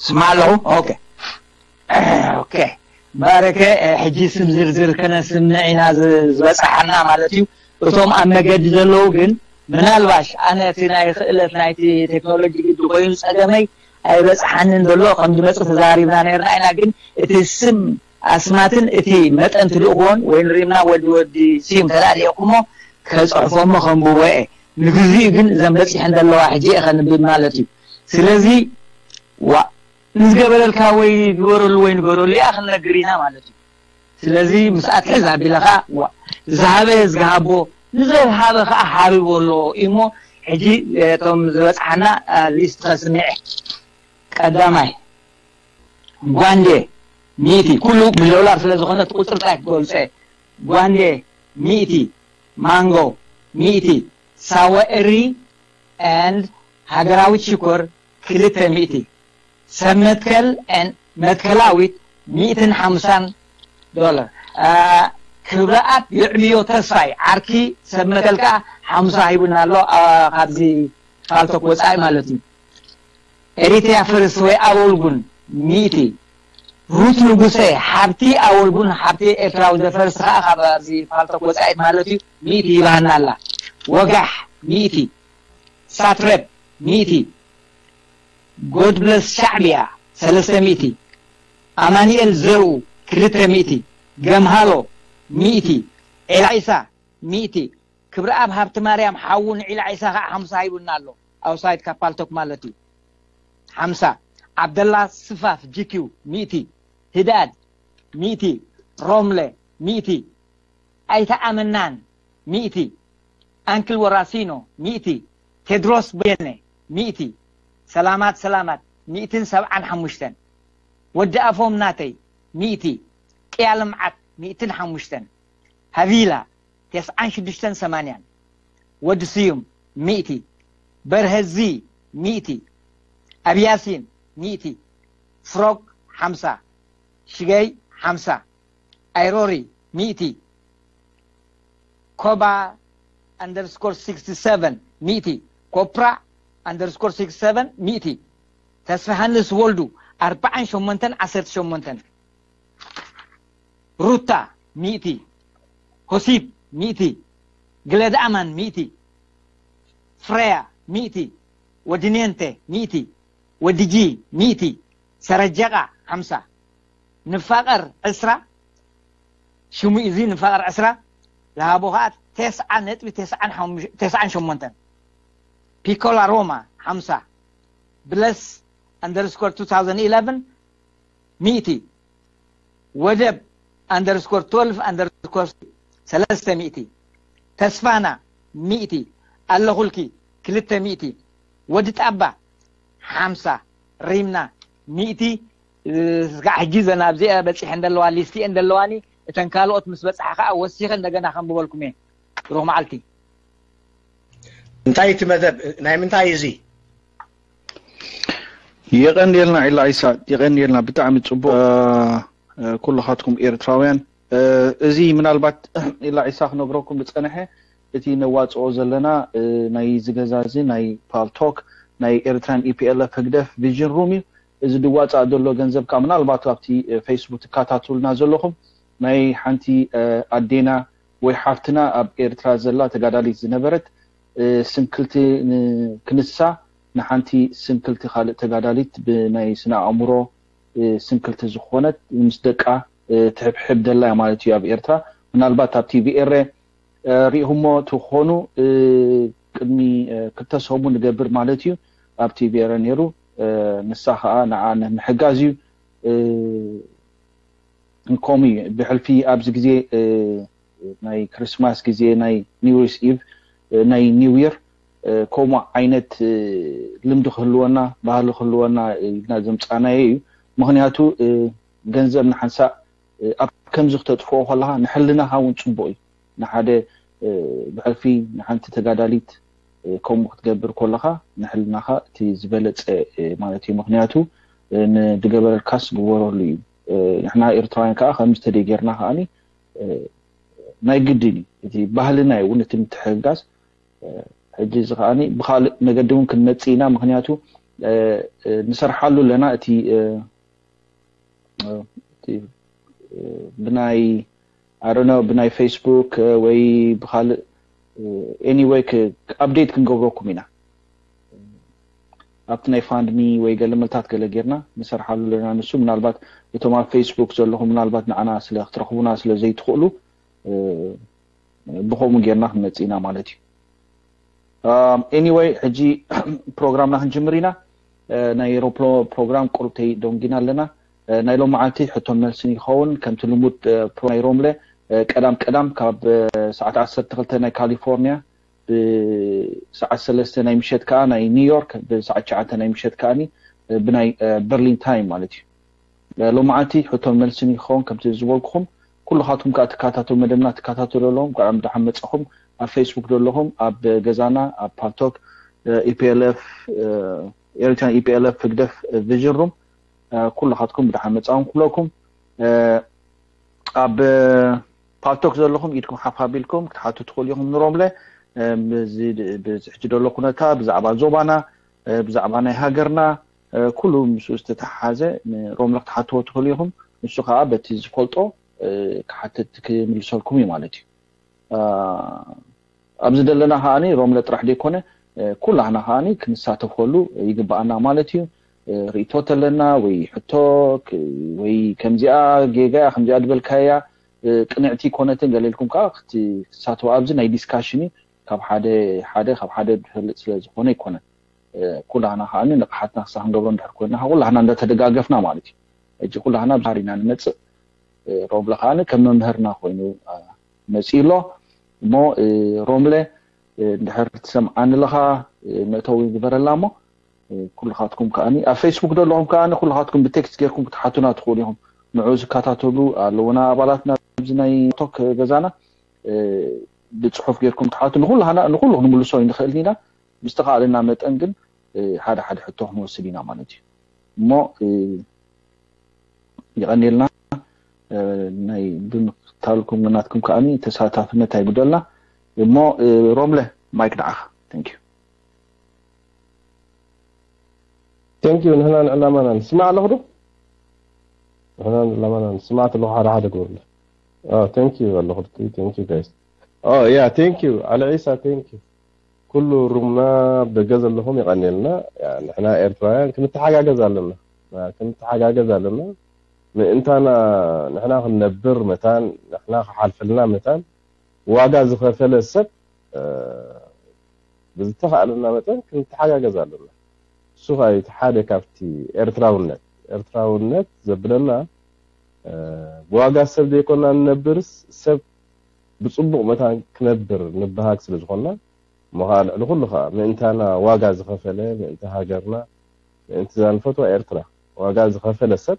ስማዕ ኣለኹ። ኦኬ። ኦኬ። ባረከ፣ ሕጂ ስም ዝርዝር ከነስምዕ ኢና ዝበፃሓና ማለት እዩ። እቶም ኣብ መገዲ ዘለዉ ግን ምናልባሽ ኣነ እቲ ናይ ክእለት ናይቲ ቴክኖሎጂ ግዲ ኮይኑ ፀገመይ ኣይበፅሓንን ዘሎ ከም ዝመፅእ ተዛሪብና ነርና ኢና። ግን እቲ ስም ኣስማትን እቲ መጠን ትልእክዎን ወይ ንሪምና ወዲ ወዲ ስዩም ተላሊእኩሞ ከፅሕፎሞ ከንብቦ እየ። ንግዚኡ ግን እዘን በፂሐን ዘለዋ ሕጂ እየ ከንብብ ማለት እዩ። ስለዚ ዋ ንዝገበረልካ ወይ ግበረሉ ወይ ንገረሉ እያ ክንነግር ኢና ማለት እዩ። ስለዚ ምስ ኣትሕዝ ኣቢለ ከዓ ዋ ዝሃበ ዝሃቦ ንዘይሃበ ከዓ ሃብቦ ኣለዎ እሞ ሕጂ እቶም ዝበፅሓና ሊስት ከስምዐ ቀዳማይ ጓንዴ ሚእቲ ኩሉ ብዶላር ስለ ዝኾነ እቲ ቁፅሪ ጥራይ ክገልፀ ጓንዴ ሚእቲ ማንጎ ሚእቲ ሳወ እሪ and ሃገራዊት ሽኮር ክልተ ሚእቲ ሰብ መትከል and መትከላዊት ሚእትን ሓምሳን ዶላር ክብረኣብ የዕብዮ ተስፋይ ዓርኪ ሰብ መትከል ከዓ ሓምሳ ሂቡና ኣሎ። ካብዚ ካልቶክ ወፃኢ ማለት እዩ። ኤሪትሪያ ፈርስት ወይ ኣወልጉን ሚእቲ ሩት ንጉሰ ሓብቲ ኣወልጉን ሓብቲ ኤርትራዊ ዘፈርስ ከዓ ካብ ኣብዚ ፓልቶክ ወፃኢት ማለት እዩ። ሚእቲ ይባሃና ኣላ። ወጋሕ ሚእቲ ሳትረፕ ሚእቲ ጎድብለስ ሻዕብያ ሰለስተ ሚእቲ ኣማኒኤል ዘርኡ ክልተ ሚእቲ ገምሃሎ ሚእቲ ዒላ ዒሳ ሚእቲ ክብረኣብ ሃብቲ ማርያም ሓዉ ንዒላ ዒሳ ከዓ ሓምሳ ሂቡና ኣሎ። ኣውሳይድ ካብ ፓልቶክ ማለት እዩ። ሓምሳ ዓብደላ ስፋፍ ጂኪው ሚእቲ ህዳድ ሚእቲ ሮምለ ሚእቲ ኣይተኣመናን ሚእቲ ኣንክል ወራሲኖ ሚእቲ ቴድሮስ በየነ ሚእቲ ሰላማት ሰላማት ሚእትን ሰብዓን ሓሙሽተን ወዲ ኣፎም ናተይ ሚእቲ ቅያ ልምዓት ሚእትን ሓሙሽተን ሃቪላ ተስዓን ሽዱሽተን ሰማንያን ወዲ ስዩም ሚእቲ በርሀዚ ሚእቲ ኣብያሲን ሚእቲ ፍሮግ ሓምሳ ሽገይ ሓምሳ ኣይሮሪ ሚእቲ ኮባ underscore sixty seven ሚእቲ ኮፕራ underscore sixty seven ሚእቲ ተስፋሃንስ ወልዱ ኣርባዓን ሸሞንተን ዓሰርተ ሸሞንተን ሩታ ሚእቲ ሆሲብ ሚእቲ ግለድ ኣማን ሚእቲ ፍረያ ሚእቲ ወዲ ኔንተ ሚእቲ ወዲ ጂ ሚእቲ ሰረጀቃ ሓምሳ ንፋቐር ዕስራ ሽሙ እዚ ንፋቐር ዕስራ ዝሃቦ ከዓ ተስዓ ነጥቢ ተስዓን ሸሞንተን ፒኮላ ሮማ ሓምሳ ብለስ underscore two thousand eleven ሚእቲ ወደብ underscore twelve underscore ሰለስተ ሚእቲ ተስፋና ሚእቲ ኣለኹልኪ ክልተ ሚእቲ ወዲ ጣባ ሓምሳ ሪምና ሚእቲ ስጋዕ ሕጂ ዘን ኣብዚኣ በፂሐን ዘለዋ ሊስቲ እየን ዘለዋኒ እተን ካልኦት ምስ በፅሓ ከዓ ወሲኸ እንደገና ከንብበልኩም እየ ብሩክ መዓልቲ እንታይ እቲ መደብ ናይ ምንታይ እዚ የቐንየልና ዒላ ዒሳ የቐንየልና ብጣዕሚ ፅቡቅ ኩልኻትኩም ኤርትራውያን እዚ ምናልባት ዒላ ዒሳ ክነግረኩም ዝፀንሐ እቲ ነዋፅኦ ዘለና ናይ ዝገዛዚ ናይ ፓልቶክ ናይ ኤርትራን ኢፒኤልኤፍ ህግደፍ ቪዥን ሩም እዩ እዚ ዝዋፃእ ዘሎ ገንዘብ ከዓ ምናልባት ኣብቲ ፌስቡክ ትከታተሉና ዘለኹም ናይ ሓንቲ ኣዴና ወይ ሓፍትና ኣብ ኤርትራ ዘላ ተጋዳሊት ዝነበረት ስንክልቲ ክንሳ ንሓንቲ ስንክልቲ ካልእ ተጋዳሊት ብናይ ስነ ኣእምሮ ስንክልቲ ዝኾነት ምስ ደቃ ትሕብሕብ ደላ ማለት እዩ ኣብ ኤርትራ ምናልባት ኣብ ቲቪ ኤረ ሪኢኹሞ ትኾኑ ቅድሚ ክልተ ሰሙን ንገብር ማለት እዩ ኣብ ቲቪ ኤረ ነይሩ ንሳ ከዓ ንዓ ንምሕጋዝ እዩ ከምኡ እዩ ብሕልፊ ኣብዚ ግዜ ናይ ክርስማስ ግዜ ናይ ኒውስ ኢቭ ናይ ኒው ይር ከምኡ ዓይነት ልምዲ ክህልወና ባህሊ ክህልወና ኢልና ዘምፃናዮ እዩ ምክንያቱ ገንዘብ ንሓንሳእ ኣብ ከምዚ ክተጥፍኦ ከለካ ንሕልናካ እውን ፅቡቅ እዩ ንሓደ ብሕልፊ ንሓንቲ ተጋዳሊት ከምኡ ክትገብር ከለካ ንሕልናካ እቲ ዝበለፀ ማለት እዩ ምክንያቱ ንድገበረልካስ ግበረሉ እዩ ንሕና ኤርትራውያን ከዓ ከምዚ ተደይ ጌርና ከዓ ናይ ግድን እዩ እቲ ባህልና እዩ እውን እቲ ምትሕግጋዝ ሕጂ እዚ ከዓ ብካልእ መገዲ እውን ክንመፅእ ኢና ምክንያቱ ንሰርሓሉ ኣለና። እቲ ብናይ ኣረነ ብናይ ፌስቡክ ወይ ብካልእ ኤኒወይ ኣፕዴት ክንገብረኩም ኢና። ኣብቲ ናይ ፋንድሚ ወይ ገለ መልታት ገለ ጌርና ንሰርሓሉ ኣለና። ንሱ ምናልባት እቶም ኣብ ፌስቡክ ዘለኹም ምናልባት ንዓና ስለ ክትረኽቡና ስለ ዘይትኽእሉ ብኸምኡ ጌርና ክንመጽእ ኢና ማለት እዩ። ኤኒወይ ሕጂ ፕሮግራምና ክንጅምር ኢና። ናይ ሮፕሎ ፕሮግራም ቁሩብተይ ደንጊና ኣለና። ናይ ሎም መዓልቲ ሕቶን መልስን ይኸውን። ከምቲ ልሙድ ናይ ሮምለ ቀዳም ቀዳም ካብ ሰዓት ዓሰርተ ክልተ ናይ ካሊፎርኒያ ብሰዓት ሰለስተ ናይ ምሸት ከዓ ናይ ኒውዮርክ ብሰዓት ትሽዓተ ናይ ምሸት ከዓኒ ብናይ በርሊን ታይም ማለት እዩ። ሎም መዓልቲ ሕቶን መልስን ይኸውን። ከምቲ ዝበልኩኹም ኩልኻትኩም ከዓ ትከታተሉ መደብና ትከታተሉ ኣለኹም። ከዓ ብደሓን መጻኹም። ኣብ ፌስቡክ ዘለኹም ኣብ ገዛና ኣብ ፓልቶክ ኢፒኤልኤፍ ኤሪትራን ኢፒኤልኤፍ ህግደፍ ቪዥን ሩም ኩልኻትኩም ብደሓን መጻኹም ክብለኩም። ኣብ ፓልቶክ ዘለኹም ኢድኩም ሓፍ ኣቢልኩም ክትሓቱ ትኽእሉ ኢኹም ንሮምለ። ብዚ ሕጂ ዘሎ ኩነታ ብዛዕባ ዞባና ብዛዕባ ናይ ሃገርና ኩሉ ምስኡ ዝተተሓሓዘ ንሮምለ ክትሓትዎ ትኽእሉ ኢኹም። ንሱ ከዓ በቲ ዝፈልጦ ክሓትት ክምልሰልኩም እዩ ማለት እዩ። ኣብዚ ዘለና ከዓኒ ሮምለ ጥራሕ ዘይኮነ ኩላህና ከዓኒ ክንሳተፈሉ ይግባኣና ማለት እዩ። ርእቶ ተለና ወይ ሕቶ ወይ ከምዚኣ ጌጋ ከምዚኣ ድበልካያ ቅንዕቲ ኮነትን ገለ ኢልኩም ከዓ ክትሳተፉ ኣብዚ ናይ ዲስካሽን እዩ። ካብ ሓደ ሓደ ካብ ሓደ ድፈልጥ ስለ ዝኾነ ኣይኮነን። ኩላህና ከዓኒ ንቕሓትና ክሳ ክንገብሮ እንድሕር ኮይና ኩላህና እንዳተደጋገፍና ማለት እዩ። ሕጂ ኩላህና ብዛሪና ንመፅእ። ሮምለ ከዓኒ ከም መምህርና ኮይኑ መፂኡ ኣሎ። እሞ ሮምለ እንድሕር ትሰምዓኒ ኣለኻ መእተዊ ግበረላ። እሞ ኩልኻትኩም ከዓኒ ኣብ ፌስቡክ ዘለኹም ከዓኒ ኩልኻትኩም ብቴክስት ጌርኩም ክትሓቱና ትኽእሉ ኢኹም። ንዑ ዝከታተሉ ኣለውና ኣባላትና ኣብዚ ናይ ቶክ ገዛና ብፅሑፍ ጌርኩም ትሓቱ ንኩሉ ክንምልሶ ይንኽእል ኢና። ብዝተኻእለና መጠን ግን ሓደ ሓደ ሕቶ ክንወስድ ኢና ማለት እዩ። እሞ ይቐኒልና። ናይ ብምክታልኩም ናትኩም ከዓኒ ተሳታፍነት ኣይጉደልና። እሞ ሮምለ ማይክ ንዓኻ። Thank you። Thank you። ንሕናን ዕላማናን ስማዕ ኣለኹ ዶ? ንሕናን ዕላማናን ስማዕ ኣለኹ ሓደ ሓደ ግበርለ። Thank you ኣለኹ። Thank you guys። Yeah, thank you ኣለ ዒሳ። Thank you ኩሉ ሩምና ደገ ዘለኹም ይቐኒልና። ንሕና ኤርትራውያን ክንተሓጋገዝ ኣለና። ክንተሓጋገዝ ኣለና። ምእንታና ንሕና ክንነብር መታን ንሕና ክሓልፈልና መታን ዋጋ ዝኸፈለ ሰብ ብዝተኻእለና መጠን ክንተሓጋገዝ ኣለና። እሱ ከዓ እቲ ሓደ ካብቲ ኤርትራውነት ኤርትራውነት ዘብለና ብዋጋ ሰብ ዘይኮና ንነብርስ ሰብ ብፅቡቕ መታን ክነብር ንበሃግ ስለ ዝኾንና እሞ ከዓ ልዕሊ ኩሉ ከዓ ምእንታና ዋጋ ዝኸፈለ ምእንቲ ሃገርና ምእንቲ እዛ ንፈትዋ ኤርትራ ዋጋ ዝኸፈለ ሰብ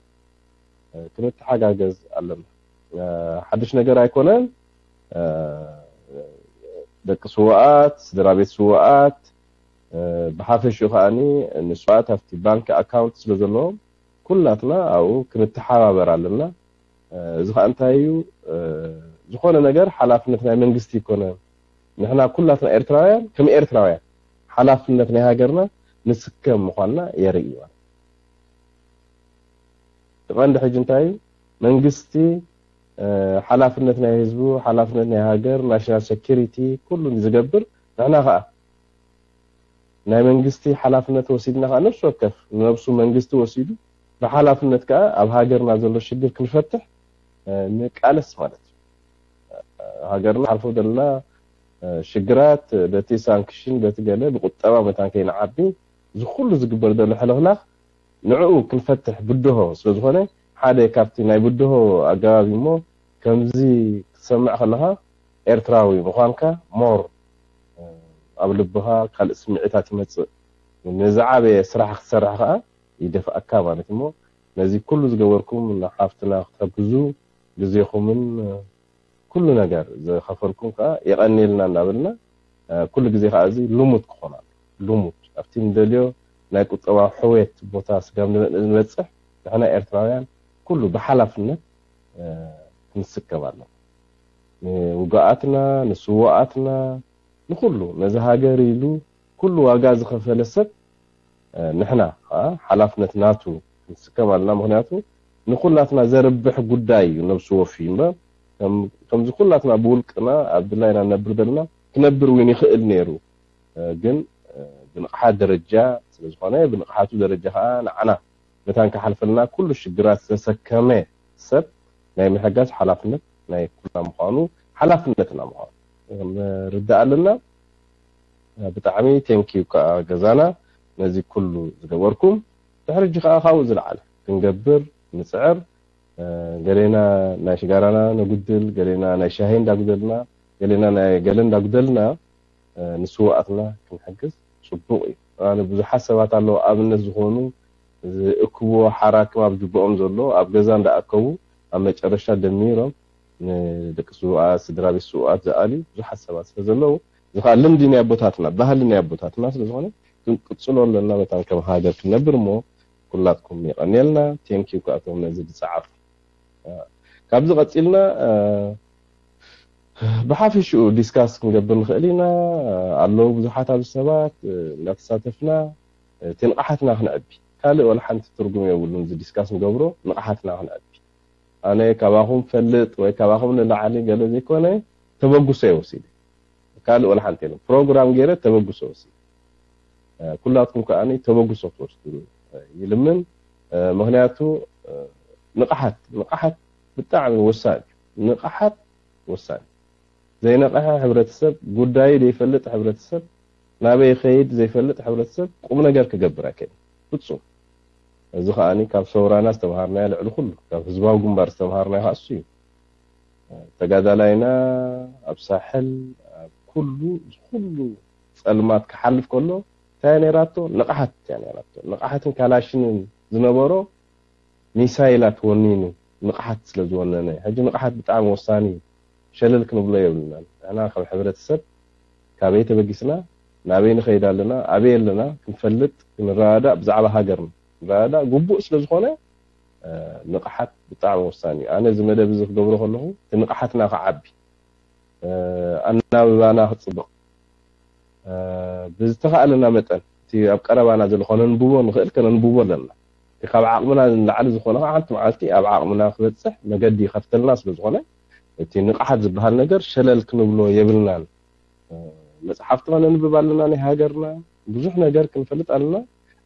ክንተሓጋገዝ ኣለና። ሓድሽ ነገር ኣይኮነን። ደቂ ስውኣት፣ ስድራ ቤት ስውኣት፣ ብሓፈሽኡ ከዓኒ ንስውኣት ኣብቲ ባንክ ኣካውንት ስለ ዘለዎም ኩላትና ኣብኡ ክንተሓባበር ኣለና። እዚ ከዓ እንታይ እዩ? ዝኾነ ነገር ሓላፍነት ናይ መንግስቲ ኣይኮነን። ንሕና ኩላትና ኤርትራውያን ከም ኤርትራውያን ሓላፍነት ናይ ሃገርና ንስከም ምዃንና የርኢ ማለት እዩ። እቲ ቀንዲ ሕጂ እንታይ እዩ? መንግስቲ ሓላፍነት ናይ ህዝቡ፣ ሓላፍነት ናይ ሃገር፣ ናሽናል ሴኩሪቲ ኩሉ ዝገብር ንሕና ከዓ ናይ መንግስቲ ሓላፍነት ወሲድና ከዓ ነብሲ ወከፍ ንነብሱ መንግስቲ ወሲዱ ብሓላፍነት ከዓ ኣብ ሃገርና ዘሎ ሽግር ክንፈትሕ ንቃለስ ማለት እዩ። ሃገርና ሓልፎ ዘለና ሽግራት በቲ ሳንክሽን በቲ ገለ ብቁጠባ መታን ከይንዓቢ እዚ ኩሉ ዝግበር ዘሎ ሕልኽላኽ ንዕኡ ክንፈትሕ ብድሆ ስለ ዝኾነ ሓደ ካብቲ ናይ ብድሆ ኣገባብ እዩ እሞ ከምዚ ክትሰምዕ ከለኻ ኤርትራዊ ምዃንካ ሞር ኣብ ልብኻ ካልእ ስምዒታት ይመጽእ። ንዝዓበየ ስራሕ ክትሰርሕ ከኣ ይደፍኣካ ማለት እሞ ነዚ ኩሉ ዝገበርኩም ንሓፍትና ክትሕግዙ ግዜኹምን ኩሉ ነገር ዝኸፈልኩም ከኣ የቐንየልና እንዳበልና ኩሉ ግዜ ከኣ እዚ ልሙድ ክኾን ኣሎ። ልሙድ ኣብቲ ንደልዮ ናይ ቁጠባ ሕውየት ቦታ ስጋብ ንበጽሕ ንሕና ኤርትራውያን ኩሉ ብሓላፍነት ክንስከም ኣለና። ንውጉኣትና፣ ንስውኣትና፣ ንኹሉ ነዚ ሃገር ኢሉ ኩሉ ዋጋ ዝኸፈለ ሰብ ንሕና ከዓ ሓላፍነት ናቱ ክንስከም ኣለና። ምክንያቱ ንኩላትና ዘርብሕ ጉዳይ እዩ ነብሱ ወፊ እምበር፣ ከምዚ ኩላትና ብውልቅና ኣብ ድላይና ነብር ዘለና ክነብር እውን ይኽእል ነይሩ። ግን ብንቕሓት ደረጃ ስለዝኾነ፣ ብንቕሓቱ ደረጃ ከዓ ንዓና መታን ክሓልፈልና ኩሉ ሽግራት ዝተሰከመ ሰብ ናይ ምሕጋዝ ሓላፍነት ናይ ኩልና ምዃኑ፣ ሓላፍነትና ምዃኑ ርዳእ ኣለና። ብጣዕሚ ቴንኪዩ ከዓ ገዛና ነዚ ኩሉ ዝገበርኩም። ድሕሪ ሕጂ ከዓ ካብኡ ዝለዓለ ክንገብር ንፅዕር። ገሌና ናይ ሽጋራና ነጉድል፣ ገሌና ናይ ሻሂ እንዳጉደልና፣ ገሌና ናይ ገለ እንዳጉደልና ንስዋኣትና ክንሕግዝ ፅቡቕ እዩ። ኣነ ብዙሓት ሰባት ኣለዉ ኣብነት ዝኾኑ ዝእክብዎ ሓራክም ኣብ ጅብኦም ዘሎ ኣብ ገዛ እንዳኣከቡ ኣብ መጨረሻ ደሚሮም ንደቂ ስውኣት ስድራ ቤት ስውኣት ዝኣልዩ ብዙሓት ሰባት ስለ ዘለዉ፣ እዚ ከዓ ልምዲ ናይ ኣቦታትና ባህሊ ናይ ኣቦታትና ስለ ዝኾነ ክንቅፅሎ ኣለና። መታን ከም ሃገር ክንነብር እሞ ኩላትኩም የቐንየልና። ቴንኪዩ ካብቶም ነዚ ዝፀዓፉ። ካብዚ ቀፂልና ብሓፊሽኡ ዲስካስ ክንገብር ንኽእል ኢና። ኣለዉ ብዙሓት ኣብዚ ሰባት እንዳተሳተፍና እቲ ንቕሓትና ክንዕቢ ካልእ ወላ ሓንቲ ትርጉም የብሉን። እዚ ዲስካስ ንገብሮ ንቕሓትና ክንዕቢ። ኣነ ካባኹም ፈልጥ ወይ ካባኹም ንላዕሊ ገለ ዘይኮነ ተበግሶ እየ ወሲደ። ካልእ ወላ ሓንቲ የለን። ፕሮግራም ገይረ ተበግሶ ወሲደ። ኩላትኩም ከዓ ተበግሶ ክትወስዱ ይልምን። ምክንያቱ ንቕሓት ንቕሓት ብጣዕሚ ወሳኝ እዩ። ንቕሓት ወሳኝ። ዘይነቕሐ ሕብረተሰብ፣ ጉዳዩ ዘይፈልጥ ሕብረተሰብ፣ ናበይ ይኸይድ ዘይፈልጥ ሕብረተሰብ ቁም ነገር ክገብር ኣይክእልን ፍጹም። እዚ ከኣ ካብ ሰውራና ዝተምሃርናዮ ልዕሊ ኩሉ ካብ ህዝባዊ ግንባር ዝተምሃርናዮ ከኣ እሱ እዩ። ተጋዳላይና ኣብ ሳሕል ኣብ ኩሉ እዚ ኩሉ ጸልማት ክሓልፍ ከሎ እንታይ እያ ነይራቶ? ንቕሓት እያ ነይራቶ። ንቕሓትን ካላሽንን ዝነበሮ ሚሳይላት ወኒኑ ንቕሓት ስለ ዝወነነ፣ ሕጂ ንቕሓት ብጣዕሚ ወሳኒ እዩ። ሸለል ክንብሎ የብልናን። ንሕና ከም ሕብረተሰብ ካበይ ተበጊስና፣ ናበይ ንኸይድ ኣለና፣ ኣበይ ኣለና ክንፈልጥ፣ ክንረዳዳእ፣ ብዛዕባ ሃገርና ክንረዳዳእ ግቡእ ስለ ዝኾነ፣ ንቕሓት ብጣዕሚ ወሳኒ እዩ። ኣነ እዚ መደብ እዚ ክገብሮ ከለኹ እቲ ንቕሓትና ክዓቢ፣ ኣናብባና ክፅብቕ፣ ብዝተኻእለና መጠን እቲ ኣብ ቀረባና ዘሎ ከነንብቦ ንኽእል ከነንብቦ ኣለና። እቲ ካብ ዓቕምና ንላዕሊ ዝኾነ ከዓ ሓንቲ መዓልቲ ኣብ ዓቕምና ክበፅሕ መገዲ ይኸፍተልና ስለ ዝኾነ እቲ ንቕሓት ዝበሃል ነገር ሸለል ክንብሎ የብልናን። መፅሓፍቲ ከነንብብ ኣለና፣ ናይ ሃገርና ብዙሕ ነገር ክንፈልጥ ኣለና።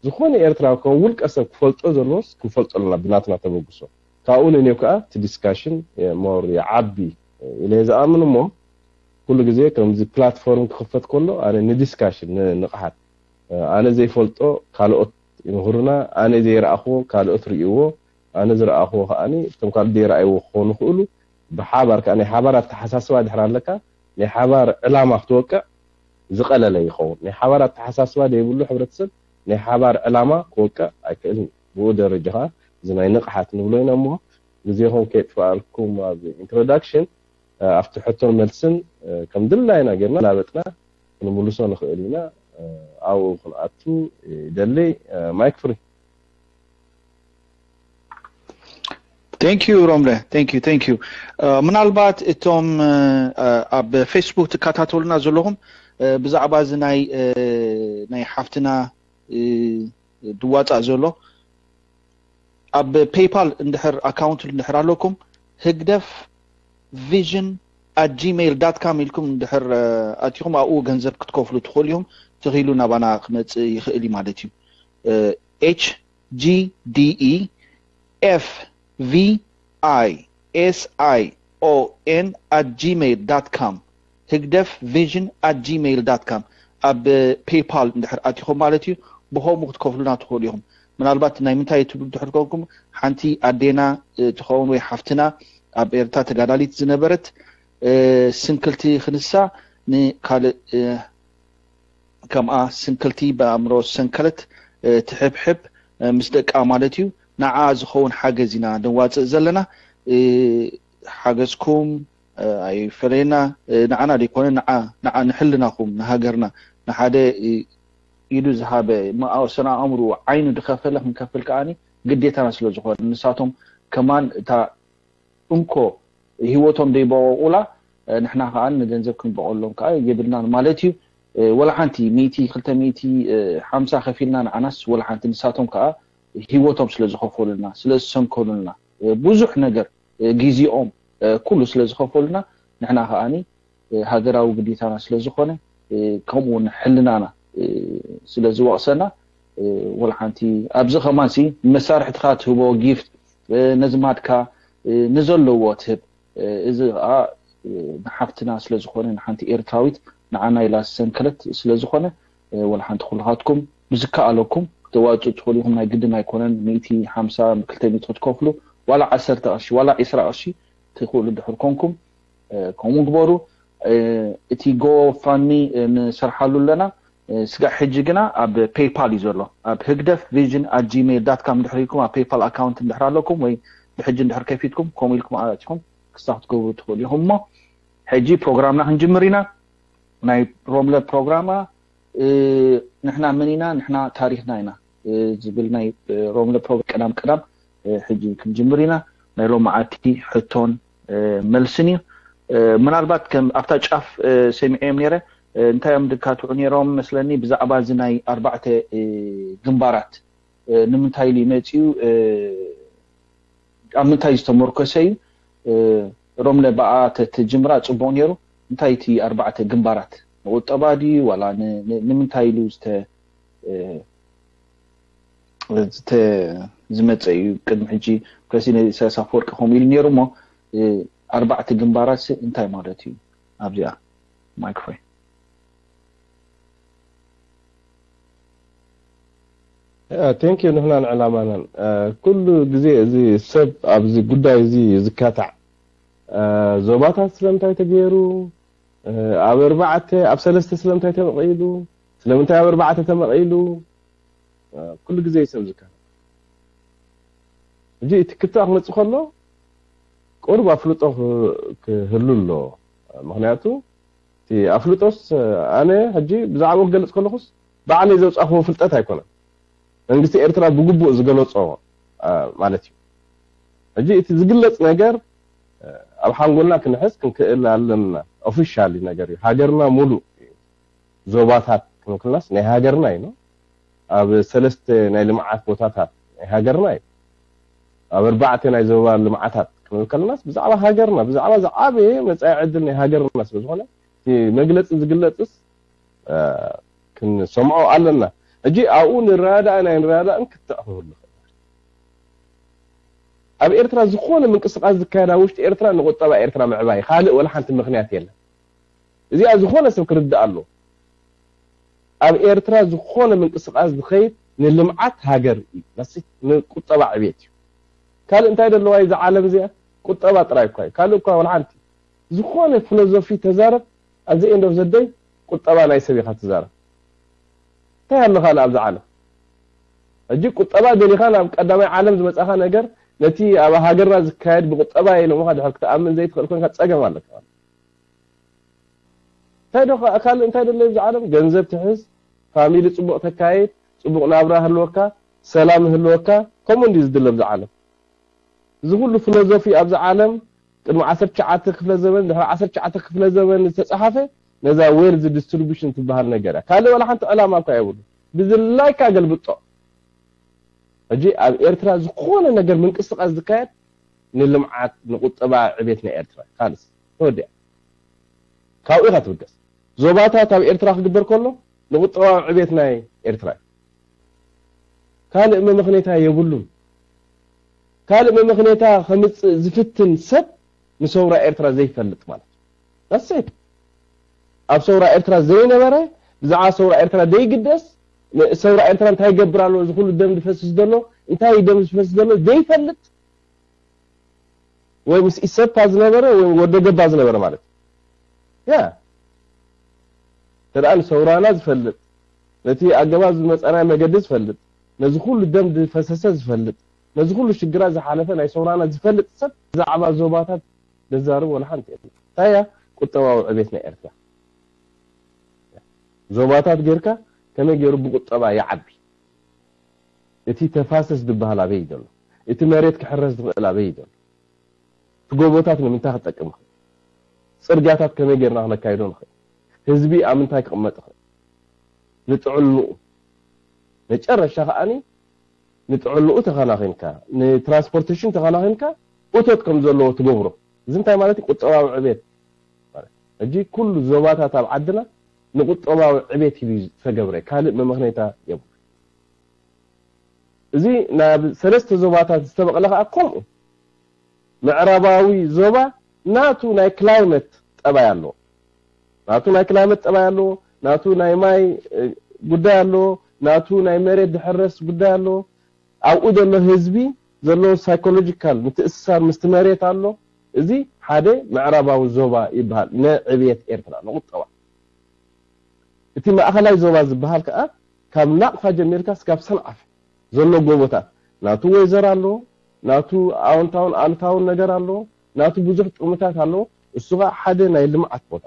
ዝኾነ ኤርትራዊ ከም ውልቀ ሰብ ክፈልጦ ዘለዎስ ክንፈልጦ ኣለና ብናትና ተበግሶ። ካብኡ ንንዮ ከዓ እቲ ዲስካሽን ሞር ይዓቢ ኢለ እየ ዝኣምን። እሞ ኩሉ ግዜ ከምዚ ፕላትፎርም ክኽፈት ከሎ ኣነ ንዲስካሽን ንንቕሓት ኣነ ዘይፈልጦ ካልኦት ይምህሩና፣ ኣነ ዘይረኣኽዎ ካልኦት ርእይዎ፣ ኣነ ዝረኣኽዎ ከዓ እቶም ካልኦት ዘይረኣይዎ ክኾኑ ይኽእሉ። ብሓባር ከዓ ናይ ሓባር ኣተሓሳስባ ድሕር ኣለካ ናይ ሓባር ዕላማ ክትወቅዕ ዝቐለለ ይኸውን። ናይ ሓባር ኣተሓሳስባ ዘይብሉ ሕብረተሰብ ናይ ሓባር ዕላማ ክወቅዕ ኣይክእልን። ብኡ ደረጃ ከዓ እዚ ናይ ንቕሓት ንብሎ ኢና እሞ ግዜኹም ከየጥፋኣልኩም ኣብ ኢንትሮዳክሽን ኣብቲ ሕቶን መልስን ከም ድላይና ጌርና ላበጥና ክንምልሶ ንኽእል ኢና። ኣብኡ ክንኣቱ ይደሊ። ማይክ ፍሪ። Thank you ሮምለ thank you thank you ምናልባት እቶም ኣብ ፌስቡክ ትከታተሉና ዘለኹም ብዛዕባ እዚ ናይ ናይ ሓፍትና ድዋፃእ ዘሎ ኣብ ፔይፓል እንድሕር ኣካውንት እንድሕር ኣለኩም ህግደፍ vision at gmail dot com ኢልኩም እንድሕር ኣቲኹም ኣብኡ ገንዘብ ክትከፍሉ ትኽእሉ እዮም። ተኽኢሉ ናባና ክመፅእ ይኽእል እዩ ማለት እዩ። H G D E F V I S I O N at gmail dot com ህግደፍ vision at gmail dot com ኣብ ፔይፓል እንድሕር ኣቲኹም ማለት እዩ። ብኸምኡ ክትከፍሉና ትኽእሉ ኢኹም። ምናልባት ናይ ምንታይ ትብሉ ድሕር ኮንኩም ሓንቲ ኣዴና ትኸውን ወይ ሓፍትና ኣብ ኤርትራ ተጋዳሊት ዝነበረት ስንክልቲ ክንሳ ንካልእ ከምኣ ስንክልቲ ብኣእምሮ ዝሰንከለት ትሕብሕብ ምስ ደቃ ማለት እዩ። ንዓ ዝኸውን ሓገዝ ኢና ነዋፅእ ዘለና። ሓገዝኩም ኣይፈለየና። ንዓና ዘይኮነ ንዓ ንሕልናኹም ንሃገርና ንሓደ ኢዱ ዝሃበ መኣሰና ኣእምሩ ዓይኑ ዝኸፈለ ክንከፍል ከዓኒ ግዴታና ስለ ዝኾነ ንሳቶም ከማን እታ እንኮ ህይወቶም ዘይበቆቁላ ንሕና ከዓ ንገንዘብ ክንበቆሎም ከዓ የብልናን ማለት እዩ። ወላ ሓንቲ ሚእቲ ክልተ ሚእቲ ሓምሳ ከፊልና ንዓናስ ወላ ሓንቲ ንሳቶም ከዓ ህይወቶም ስለ ዝኸፈሉልና ስለ ዝሰንከሉልና ብዙሕ ነገር ግዜኦም ኩሉ ስለ ዝኸፈሉና ንሕና ከዓኒ ሃገራዊ ግዴታና ስለ ዝኾነ ከምኡ እውን ሕልናና ስለ ዝወቕሰና ወላ ሓንቲ ኣብዚ ከማንሲ መሳርሕትኻ ትህቦ ጊፍት ነዝማድካ ንዘለዎ ትህብ እዚ ከዓ ንሓፍትና ስለ ዝኾነ ንሓንቲ ኤርትራዊት ንዓና ኢላ ዝሰንከለት ስለ ዝኾነ ወላ ሓንቲ ኩልኻትኩም ብዝከኣለኩም ክተዋፅኡ ትኽእሉ ኢኹም ናይ ግድን ኣይኮነን ሚእቲ ሓምሳ ክልተ ሚእቲ ክትከፍሉ ዋላ ዓሰርተ ቅርሺ ዋላ ዒስራ ቅርሺ ትኽእሉ ድሕር ኮንኩም ከምኡ ግበሩ እቲ ጎፋኒ ንሰርሓሉ ኣለና ስጋዕ ሕጂ ግና ኣብ ፔይፓል እዩ ዘሎ ኣብ ህግደፍ ቪዥን ኣት ጂሜል ዳት ካም ድሕር ኢልኩም ኣብ ፔይፓል ኣካውንት እንድሕር ኣለኩም ወይ ብሕጂ እንድሕር ከፊትኩም ከምኡ ኢልኩም ኣቲኹም ክስታ ክትገብሩ ትኽእሉ ኢኹም እሞ ሕጂ ፕሮግራምና ክንጅምር ኢና ናይ ሮምለ ፕሮግራማ ንሕና መን ኢና ንሕና ታሪኽና ኢና ዝብል ናይ ሮምለ ፕሮግራም ቀዳም ቀዳም ሕጂ ክንጅምር ኢና ናይ ሎማዓቲ ሕቶን መልስን እዩ ምናልባት ከም ኣብታ ጫፍ ሰሚዐዮም ነረ እንታይ እዮም ድካትዑ ነሮም መስለኒ ብዛዕባ እዚ ናይ ኣርባዕተ ግንባራት ንምንታይ ኢሉ ይመፅኡ ኣብ ምንታይ ዝተመርኮሰ እዩ ሮምለ ብኣ ተትጅምራ ፅቡቅ ነይሩ እንታይ እቲ ኣርባዕተ ግንባራት ንቁጠባ ድዩ ዋላ ንምንታይ ኢሉ ዝመፀ እዩ ቅድሚ ሕጂ ፕረሲደንት ኢሳያስ ኣፈወርቂ ከምኡ ኢሉ ነይሩ እሞ ኣርባዕተ ግንባራት እንታይ ማለት እዩ ኣብዚኣ ማይክሮፎን thank you ንሕናን ዕላማናን ኩሉ ግዜ እዚ ሰብ ኣብዚ ጉዳይ እዚ ዝካታዕ ዞባታት ስለምንታይ ተገይሩ ኣብ ኣርባዕተ ኣብ ሰለስተ ስለምንታይ ተመቒሉ ስለምንታይ ኣብ ኣርባዕተ ተመቒሉ ኩሉ ግዜ ሰብ ዝካታዕ ሕጂ እቲ ክታእ ክመፅእ ከሎ ቁሩብ ኣፍልጦ ክህሉ ኣሎ ምክንያቱ እቲ ኣፍልጦስ ኣነ ሕጂ ብዛዕባኡ ክገልፅ ከለኩስ ባዕለይ ዘውፃእክዎ ፍልጠት ኣይኮነን መንግስቲ ኤርትራ ብግቡእ ዝገለፆ ማለት እዩ ሕጂ እቲ ዝግለፅ ነገር ኣብ ሓንጎልና ክንሕዝ ክንክእል ኣለና ኦፊሻሊ ነገር እዩ ሃገርና ሙሉእ ዞባታት ክንክልናስ ናይ ሃገርና እዩ ኣብ ሰለስተ ናይ ልምዓት ቦታታት ናይ ሃገርና እዩ ኣብ ኣርባዕተ ናይ ዞባ ልምዓታት ክንብል ከለናስ ብዛዕባ ሃገርና ብዛዕባ ዝዓበየ መፃኢ ዕድል ናይ ሃገርና ስለ ዝኾነ እቲ መግለፂ ዝግለፅስ ክንሰምዖ ኣለና ሕጂ ኣብኡ ንረዳእ ናይ ንረዳእን ክትዕ ክህሉ ይኽእል ኣብ ኤርትራ ዝኾነ ምንቅስቃስ ዝካየድ ኣብ ውሽጢ ኤርትራ ንቁጠባ ኤርትራ ምዕባይ ካልእ ወላ ሓንቲ ምክንያት የለን እዚኣ ዝኾነ ሰብ ክርዳእ ኣሎ ኣብ ኤርትራ ዝኾነ ምንቅስቃስ ዝኸይድ ንልምዓት ሃገር እዩ ንቁጠባ ዕቤት እዩ ካልእ እንታይ ደለዋ እዚ ዓለም እዚኣ ቁጠባ ጥራይ እኳ እዩ ካልእ እኳ ወላ ሓንቲ ዝኾነ ፊሎዞፊ ተዛረብ ኣብዚ end of the day ቁጠባ ናይ ሰብ ኢኻ ትዛረብ እንታይ ኣሎ ካልእ ኣብዚ ዓለም ሕጂ ቁጠባ ደሊኻ ናብ ቀዳማይ ዓለም ዝመጻኻ ነገር ነቲ ኣብ ሃገርና ዝካየድ ብቁጠባ ኢሎምኻ ድሕር ክትኣምን ዘይትኽእል ኮንካ ጸገም ኣለካ እንታይ ዶ ካልእ እንታይ ደሎ ኣብዚ ዓለም ገንዘብ ትሕዝ ፋሚሊ ጽቡቕ ተካይድ ጽቡቕ ናብራ ህልወካ ሰላም ህልወካ ከምኡ እንዲ ዝድለ ኣብዚ ዓለም እዚ ኩሉ ፊሎዞፊ ኣብዚ ዓለም ቅድሚ ዓሰርተ ትሽዓተ ክፍለ ዘመን ድሕሪ ዓሰርተ ትሽዓተ ክፍለ ዘመን ዝተጻሓፈ ነዛ ዌልዝ ዲስትሪቢሽን ትበሃል ነገር እያ ካልእ ወላ ሓንቲ ዕላማ እኳ የብሉ ብዝላይካ ገልብጦ ሕጂ ኣብ ኤርትራ ዝኾነ ነገር ምንቅስቃስ ዝካየድ ንልምዓት ንቁጠባ ዕቤት ናይ ኤርትራ ካልስ ተወዲያ ካብኡ ኢኻ ትብገስ ዞባታት ኣብ ኤርትራ ክግበር ከሎ ንቁጠባዊ ዕቤት ናይ ኤርትራ እዩ ካልእ መመኽኔታ የብሉን ካልእ መመኽኔታ ከምፅእ ዝፍትን ሰብ ንሰውራ ኤርትራ ዘይፈልጥ ማለት እዩ ዳሴት ኣብ ሰውራ ኤርትራ ዘይነበረ ብዛዕባ ሰውራ ኤርትራ ዘይግደስ ሰውራ ኤርትራ እንታይ ይገብር ኣሎ እዚ ኩሉ ደም ዝፈስስ ዘሎ እንታይ ደም ዝፈስስ ዘሎ ዘይፈልጥ ወይ ምስ ኢሰፓ ዝነበረ ወይ ወደ ገባ ዝነበረ ማለት ያ ተደኣ ንሰውራና ዝፈልጥ ነቲ ኣገባብ ዝመፀናይ መገዲ ዝፈልጥ ነዚ ኩሉ ደም ዝፈሰሰ ዝፈልጥ ነዚ ኩሉ ሽግራት ዝሓለፈ ናይ ሰውራና ዝፈልጥ ሰብ ብዛዕባ ዞባታት ዘዛርብ ወላ ሓንቲ የለን እንታይ እያ ቁጠባዊ ዕቤት ናይ ኤርትራ ዞባታት ጌርካ ከመይ ገይሩ ብቁጠባ ይዓቢ እቲ ተፋሰስ ዝበሃል ኣበይ ዘሎ እቲ መሬት ክሕረስ ዝኽእል ኣበይ ዘሎ እቲ ጎቦታት ንምንታይ ክጠቅም ይኽእል ፅርግያታት ከመይ ጌርና ክነካይዶ ንኽእል ህዝቢ ኣብ ምንታይ ክቕመጥ ይኽእል ንጥዕንኡ፣ መጨረሻ ከዓኒ ንጥዕንኡ ተኸናኺንካ፣ ንትራንስፖርቴሽን ተኸናኺንካ እቶት ከም ዘለዎ ትገብሮ። እዚ እንታይ ማለት እዩ? ቁጠባዊ ዕቤት ማለት። ሕጂ ኩሉ ዞባታት ኣብ ዓድና ንቁጠባዊ ዕቤት ኢሉ ዝተገብረ፣ ካልእ መመኽነይታ የብሉ። እዚ ናብ ሰለስተ ዞባታት ዝተበቕለ ከዓ ከምኡ። ምዕራባዊ ዞባ ናቱ ናይ ክላይመት ጠባይ ኣለዎ። ናቱ ናይ ክላይመት ጠባይ ኣለዎ። ናቱ ናይ ማይ ጉዳይ ኣለዎ። ናቱ ናይ መሬት ድሕረስ ጉዳይ ኣለዎ። ኣብኡ ዘሎ ህዝቢ ዘለዎ ሳይኮሎጂካል ምትእስሳር ምስቲ መሬት ኣሎ። እዚ ሓደ ምዕራባዊ ዞባ ይበሃል፣ ንዕብየት ኤርትራ ንቁጠባ። እቲ ማእኸላይ ዞባ ዝበሃል ከዓ ካብ ናቕፋ ጀሚርካ ስካብ ሰንዓፈ ዘሎ ጎቦታት ናቱ ወይዘር ኣለዎ፣ ናቱ ኣወንታውን ኣሉታውን ነገር ኣለዎ፣ ናቱ ብዙሕ ጥቕምታት ኣለዎ። እሱ ከዓ ሓደ ናይ ልምዓት ቦታ።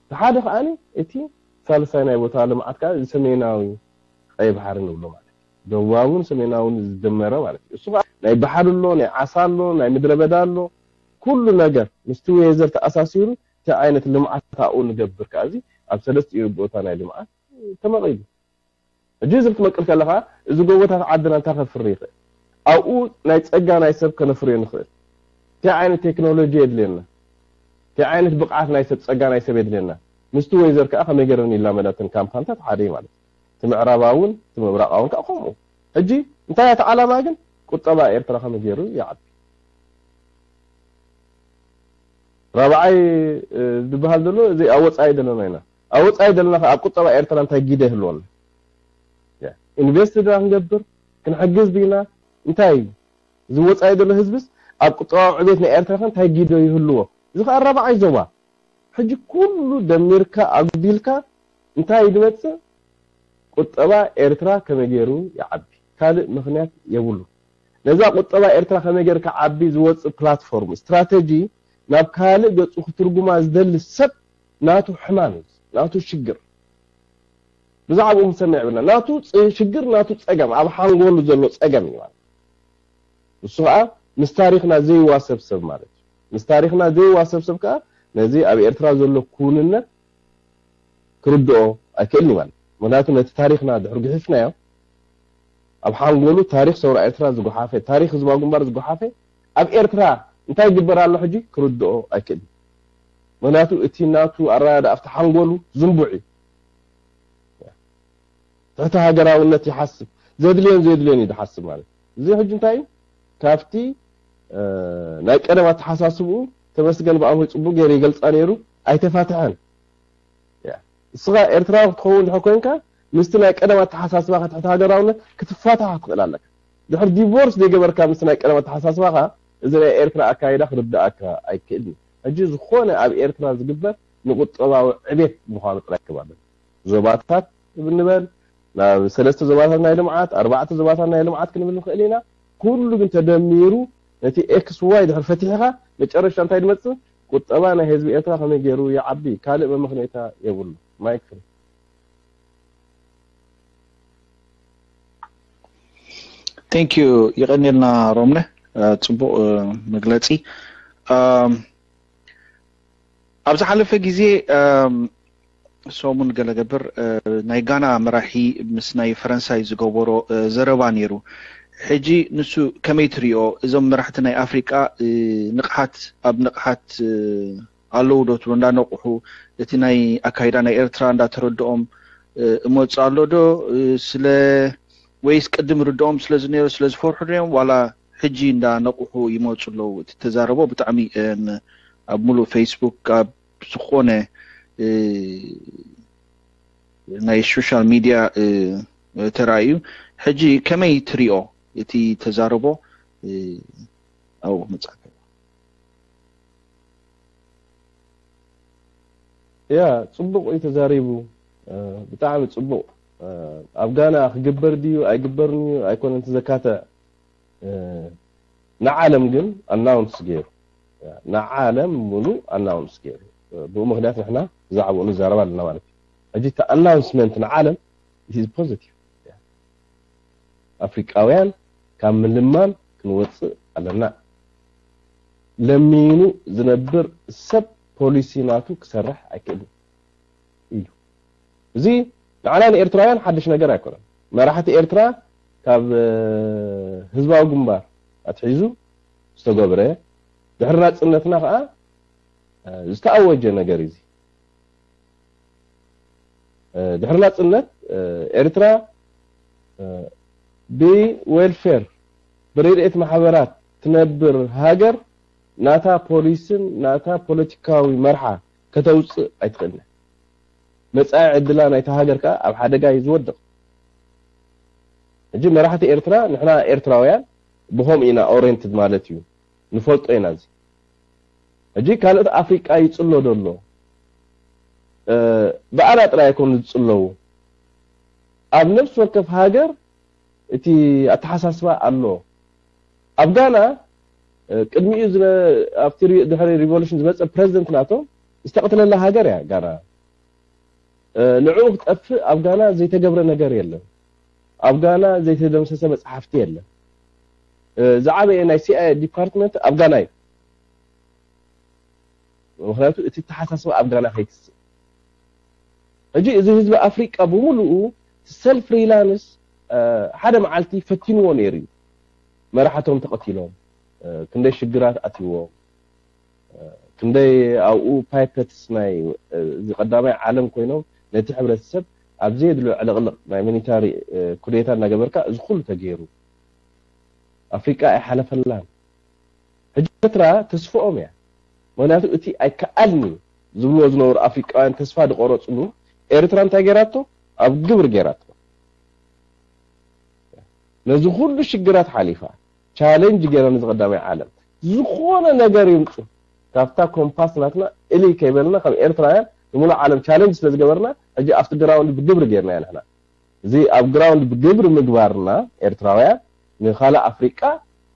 እቲ ሓደ ከዓኒ እቲ ሳልሳይ ናይ ቦታ ልምዓት ከዓ እዚ ሰሜናዊ ቀይ ባሕሪ ንብሎ ማለት እዩ። ደቡባውን ሰሜናውን ዝደመረ ማለት እዩ። እሱ ከዓ ናይ ባሕሪ ኣሎ፣ ናይ ዓሳ ኣሎ፣ ናይ ምድረ በዳ ኣሎ። ኩሉ ነገር ምስቲ ወይዘር ተኣሳሲሩ እቲ ዓይነት ልምዓት ኣብኡ ንገብር ከዓ እዚ ኣብ ሰለስቲኡ ቦታ ናይ ልምዓት ተመቒሉ። ሕጂ እዚ ክትመቅል ከለኻ እዚ ጎቦታት ዓድና እንታይ ከፍሪ ይኽእል? ኣብኡ ናይ ጸጋ ናይ ሰብ ከነፍርዮ ንኽእል። እንታይ ዓይነት ቴክኖሎጂ የድልየና? እንታይ ዓይነት ብቕዓት ናይ ሰብ ጸጋ ናይ ሰብ የድልየና? ምስቲ ወይዘር ከዓ ከመይ ገይረን ይላመዳትን ካምፓንታት ሓደ እዩ ማለት እዩ። እቲ ምዕራባውን እቲ ምብራቃውን ከዓ ከምኡ። ሕጂ እንታይ እቲ ዓላማ ግን? ቁጠባ ኤርትራ ከመይ ገይሩ ይዓቢ? ራብዓይ ዝበሃል ዘሎ እዚ ኣብ ወፃኢ ዘለና ኢና። ኣብ ወፃኢ ዘለና ኣብ ቁጠባ ኤርትራ እንታይ ጊደ ይህልወና? ኢንቨስት ድና ክንገብር ክንሕግዝ ድና? እንታይ እዩ እዚ ወፃኢ ዘሎ ህዝብስ ኣብ ቁጠባዊ ዕቤት ናይ ኤርትራ ከ እንታይ ጊዶ ይህልዎ? እዚ ከዓ ራብዓይ ዞባ። ሕጂ ኩሉ ደሚርካ ኣጉዲልካ እንታይ ድመፅእ? ቁጠባ ኤርትራ ከመይ ገይሩ ይዓቢ? ካልእ ምኽንያት የብሉ። ነዛ ቁጠባ ኤርትራ ከመይ ገይሩ ክዓቢ ዝወፅእ ፕላትፎርም ስትራተጂ ናብ ካልእ ገፁ ክትርጉማ ዝደሊ ሰብ ናቱ ሕማም እዩ፣ ናቱ ሽግር። ብዛዕባኡ ክንሰምዕ የብልና። ናቱ ሽግር ናቱ ፀገም ኣብ ሓንጎሉ ዘሎ ፀገም እዩ ማለት። ንሱ ከዓ ምስ ታሪኽና ዘይዋሰብ ሰብ ማለት እዩ። ምስ ታሪኽና ዘይዋሰብ ሰብ ከዓ ነዚ ኣብ ኤርትራ ዘሎ ክውንነት ክርድኦ ኣይክእልን እዩ ማለት። ምክንያቱ ነቲ ታሪኽና ድሕር ግሒፍናዮ ኣብ ሓንጎሉ ታሪኽ ሰውራ ኤርትራ ዝጎሓፈ፣ ታሪኽ ህዝባዊ ግንባር ዝጎሓፈ ኣብ ኤርትራ እንታይ ይግበር ኣሎ ሕጂ ክርድኦ ኣይክእልን። ምክንያቱ እቲ ናቱ ኣረዳድኣ ኣብቲ ሓንጎሉ ዝንቡዕ እዩ። ትሕቲ ሃገራውነት ይሓስብ፣ ዘድልዮን ዘየድልዮን እዩ ዝሓስብ ማለት እዩ። እዚ ሕጂ እንታይ እዩ? ካብቲ ናይ ቀደም ኣተሓሳስብኡ ተመስገን ብኣምሆይ ፅቡቅ ገይሩ ይገልፃ ነይሩ ኣይተፋትሐን። እስኻ ኤርትራዊ ክትኸውን ድሕር ኮይንካ ምስቲ ናይ ቀደም ኣተሓሳስባኻ ትሕቲ ሃገራውነት ክትፋታሕ ትኽእል ኣለካ። ድሕር ዲቮርስ ዘይገበርካ ምስቲ ናይ ቀደም ኣተሓሳስባኻ እዚ ናይ ኤርትራ ኣካይዳ ክርድኣካ ኣይክእልን። ሕጂ ዝኾነ ኣብ ኤርትራ ዝግበር ንቁጠባዊ ዕቤት ምዃኑ ጥራይ ክባል ዞባታት ንበል ናብ ሰለስተ ዞባታት ናይ ልምዓት ኣርባዕተ ዞባታት ናይ ልምዓት ክንብል ንኽእል ኢና። ኩሉ ግን ተደሚሩ ነቲ ኤክስ ዋይ ድሕር ፈቲሕኻ መጨረሻ እንታይ ድመፅእ? ቁጠባ ናይ ህዝቢ ኤርትራ ከመይ ገይሩ ይዓቢ? ካልእ መመኽነይታ የብሉ። ማይክ ፍሪ። Thank you። ይቐንየልና ሮምነ፣ ጽቡቕ መግለጺ። ኣብ ዝሓለፈ ግዜ ሰሙን ገለ ገብር ናይ ጋና መራሒ ምስ ናይ ፈረንሳይ ዝገበሮ ዘረባ ነይሩ። ሕጂ ንሱ ከመይ ትሪኦ? እዞም መራሕቲ ናይ ኣፍሪቃ ንቕሓት ኣብ ንቕሓት ኣለዉ ዶ ትብሉ? እንዳነቕሑ እቲ ናይ ኣካይዳ ናይ ኤርትራ እንዳተረድኦም እመፁ ኣሎ ዶ? ስለ ወይስ ቅድም ርድኦም ስለ ዝነይሩ ስለ ዝፈርሑ ድዮም ዋላ ሕጂ እንዳነቕሑ ይመፁ ኣለዉ? እቲ ተዛረቦ ብጣዕሚ ኣብ ሙሉእ ፌስቡክ ኣብ ዝኾነ ናይ ሶሻል ሚድያ ተራእዩ። ሕጂ ከመይ ትሪኦ እቲ ተዛረቦ? ኣብኡ ክመፅኣካ። ያ ጽቡቕ እዩ ተዛሪቡ፣ ብጣዕሚ ጽቡቕ። ኣብ ጋና ክግበር ድዩ ኣይግበርን እዩ ኣይኮነን እቲ ዘካትዕ፣ ንዓለም ግን ኣናውንስ ገይሩ፣ ንዓለም ሙሉእ ኣናውንስ ገይሩ። ብኡ ምኽንያት ንሕና ብዛዕባኡ ንዛረብ ኣለና ማለት እዩ። ሕጂ እቲ ኣናውንስመንት ንዓለም it is positive። ኣፍሪቃውያን ካብ ምልማን ክንወፅእ ኣለና። ለሚኑ ዝነብር ሰብ ፖሊሲ ናቱ ክሰርሕ ኣይክእልን እዩ። እዚ ንዓና ንኤርትራውያን ሓድሽ ነገር ኣይኮነን። መራሕቲ ኤርትራ ካብ ህዝባዊ ግንባር ኣትሒዙ ዝተገብረ፣ ድሕሪ ናጽነትና ከዓ ዝተኣወጀ ነገር እዩ። ድሕሪ ናጽነት ኤርትራ ብዌልፌር፣ ብረድኤት ማሕበራት ትነብር ሃገር ናታ ፖሊስን ናታ ፖለቲካዊ መርሓ ከተውፅእ ኣይትኽእልን። መጻኢ ዕድላ ናይታ ሃገር ከዓ ኣብ ሓደጋ እዩ ዝወድቕ። ሕጂ መራሕቲ ኤርትራ፣ ንሕና ኤርትራውያን ብኸምኡ ኢና ኦሬንትድ ማለት እዩ፣ ንፈልጦ ኢና። እዚ ሕጂ ካልኦት ኣፍሪቃ ይጽሎ ደሎ ብኣና ጥራይ ኣይኮኑ ዝጽለዉ። ኣብ ነፍሲ ወከፍ ሃገር እቲ ኣተሓሳስባ ኣሎ። ኣብ ጋና ቅድሚኡ ኣብቲ ድሕሪ ሪቮሉሽን ዝመፀ ፕረዚደንት ናቶም ዝተቕትለላ ሃገር እያ ጋና። ንዕኡ ክጠፍእ ኣብ ጋና ዘይተገብረ ነገር የለን። ኣብ ጋና ዘይተደምሰሰ መፅሓፍቲ የለን። ዝዓበየ ናይ ሲኣይኤ ዲፓርትመንት ኣብ ጋና እዩ። ምክንያቱ እቲ ተሓሳስባ ኣብ ጋና ከይትስእ። ሕጂ እዚ ህዝቢ ኣፍሪቃ ብምሉኡ ሰልፍ ፍሪላንስ ሓደ መዓልቲ ፈቲንዎ ነይሩ እዩ። መራሕቶም ተቐቲሎም፣ ክንደይ ሽግራት ኣትይዎም፣ ክንደይ ኣብኡ ፓይፐትስ ናይ እዚ ቀዳማይ ዓለም ኮይኖም ነቲ ሕብረተሰብ ኣብ ዘየድሎ ዕልቕልቕ ናይ ሚሊታሪ ኩዴታ እናገበርካ እዚ ኩሉ ተገይሩ። ኣፍሪቃ ኣይሓለፈላን። ሕጂ ኤርትራ ተስፍኦም እያ። ምክንያቱ እቲ ኣይከኣልን እዩ ዝብልዎ ዝነበሩ ኣፍሪቃውያን ተስፋ ዝቆረፅሉ ኤርትራ እንታይ ገይራቶ? ኣብ ግብሪ ገይራቶ። ነዚ ኩሉ ሽግራት ሓሊፋ ቻሌንጅ ገይራ ነዚ ቀዳማይ ዓለም ዝኾነ ነገር ይምፁ ካብታ ኮምፓስ ናትና እልይ ከይበልና ከም ኤርትራውያን ንሙሉእ ዓለም ቻሌንጅ ስለ ዝገበርና ሕጂ ኣብቲ ግራውንድ ብግብሪ ገይርና ንሕና። እዚ ኣብ ግራውንድ ብግብሪ ምግባርና ኤርትራውያን ንካልእ ኣፍሪቃ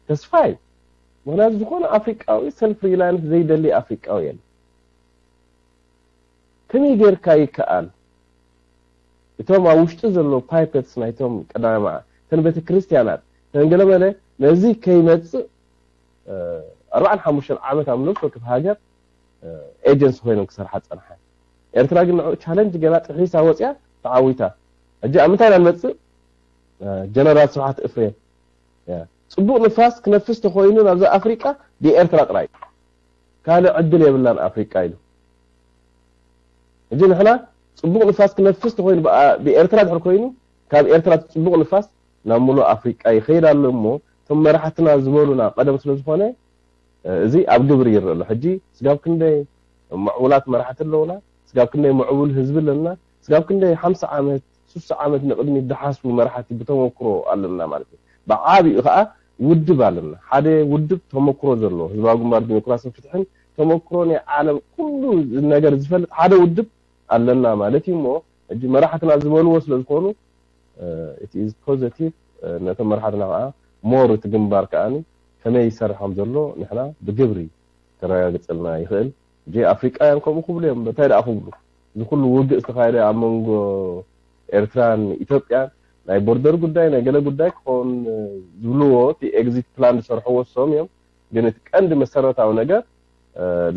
ተስፋ እዩ። ምክንያቱ ዝኾነ ኣፍሪቃዊ ሰልፍ ሪላንስ ዘይደሊ ኣፍሪቃዊ የለን። ከመይ ጌርካ ይከኣል? እቶም ኣብ ውሽጢ ዘለዉ ፓይፐትስ ናይቶም ቀዳማይ መዓ እተን ቤተ ክርስቲያናት እተን ገለመለ ነዚ ከይመፅእ ኣርባዓን ሓሙሽተን ዓመት ኣብ ነፍሲ ወከፍ ሃገር ኤጀንሲ ኮይኖም ክሰርሓ ፀንሓ። ኤርትራ ግን ንዕኡ ቻለንጅ ገይራ ጥሒሳ ወፅያ ተዓዊታ። ሕጂ ኣብ ምንታይ ኢና ንመፅእ? ጀነራል ስብሓት እፍሬም ፅቡቕ ንፋስ ክነፍስ ተኮይኑ ናብዛ ኣፍሪቃ ብኤርትራ ጥራይ ካልእ ዕድል የብላን ኣፍሪቃ ኢሉ። ሕጂ ንሕና ፅቡቕ ንፋስ ክነፍስ ተኮይኑ ብኤርትራ ድሕር ኮይኑ ካብ ኤርትራ ፅቡቕ ንፋስ ናብ ሙሉእ ኣፍሪቃ ይኸይድ ኣሎ እሞ እቶም መራሕትና ዝበሉና ቀደም ስለ ዝኾነ እዚ ኣብ ግብሪ ይረአ ኣሎ። ሕጂ ስጋብ ክንደይ ምዕቡላት መራሕቲ ኣለውና፣ ስጋብ ክንደይ ምዕቡል ህዝቢ ኣለና፣ ስጋብ ክንደይ ሓምሳ ዓመት ሱሳ ዓመት ንቕድሚት ዝሓስቡ መራሕቲ ብተመክሮ ኣለና ማለት እዩ። ብዓቢኡ ከዓ ውድብ ኣለና። ሓደ ውድብ ተመክሮ ዘለዎ ህዝባዊ ግንባር ዲሞክራስን ፍትሕን ተመክሮ ናይ ዓለም ኩሉ ነገር ዝፈልጥ ሓደ ውድብ ኣለና ማለት እዩ። እሞ ሕጂ መራሕትና ዝበልዎ ስለ ዝኾኑ it is positive። ነቶም መራሕትና ከዓ ሞር እቲ ግንባር ከዓኒ ከመይ ይሰርሕ ከም ዘሎ ንሕና ብግብሪ ከረጋግፀልና ይኽእል። ሕጂ ኣፍሪቃውያን ከምኡ ክብሉ እዮም። እንታይ ደኣ ክብሉ? እዚ ኩሉ ውግእ ዝተኻየደ ኣብ መንጎ ኤርትራን ኢትዮጵያን ናይ ቦርደር ጉዳይ ናይ ገለ ጉዳይ ክኸውን ዝብልዎ እቲ ኤግዚት ፕላን ዝሰርሕዎ እሶም እዮም። ግን እቲ ቀንዲ መሰረታዊ ነገር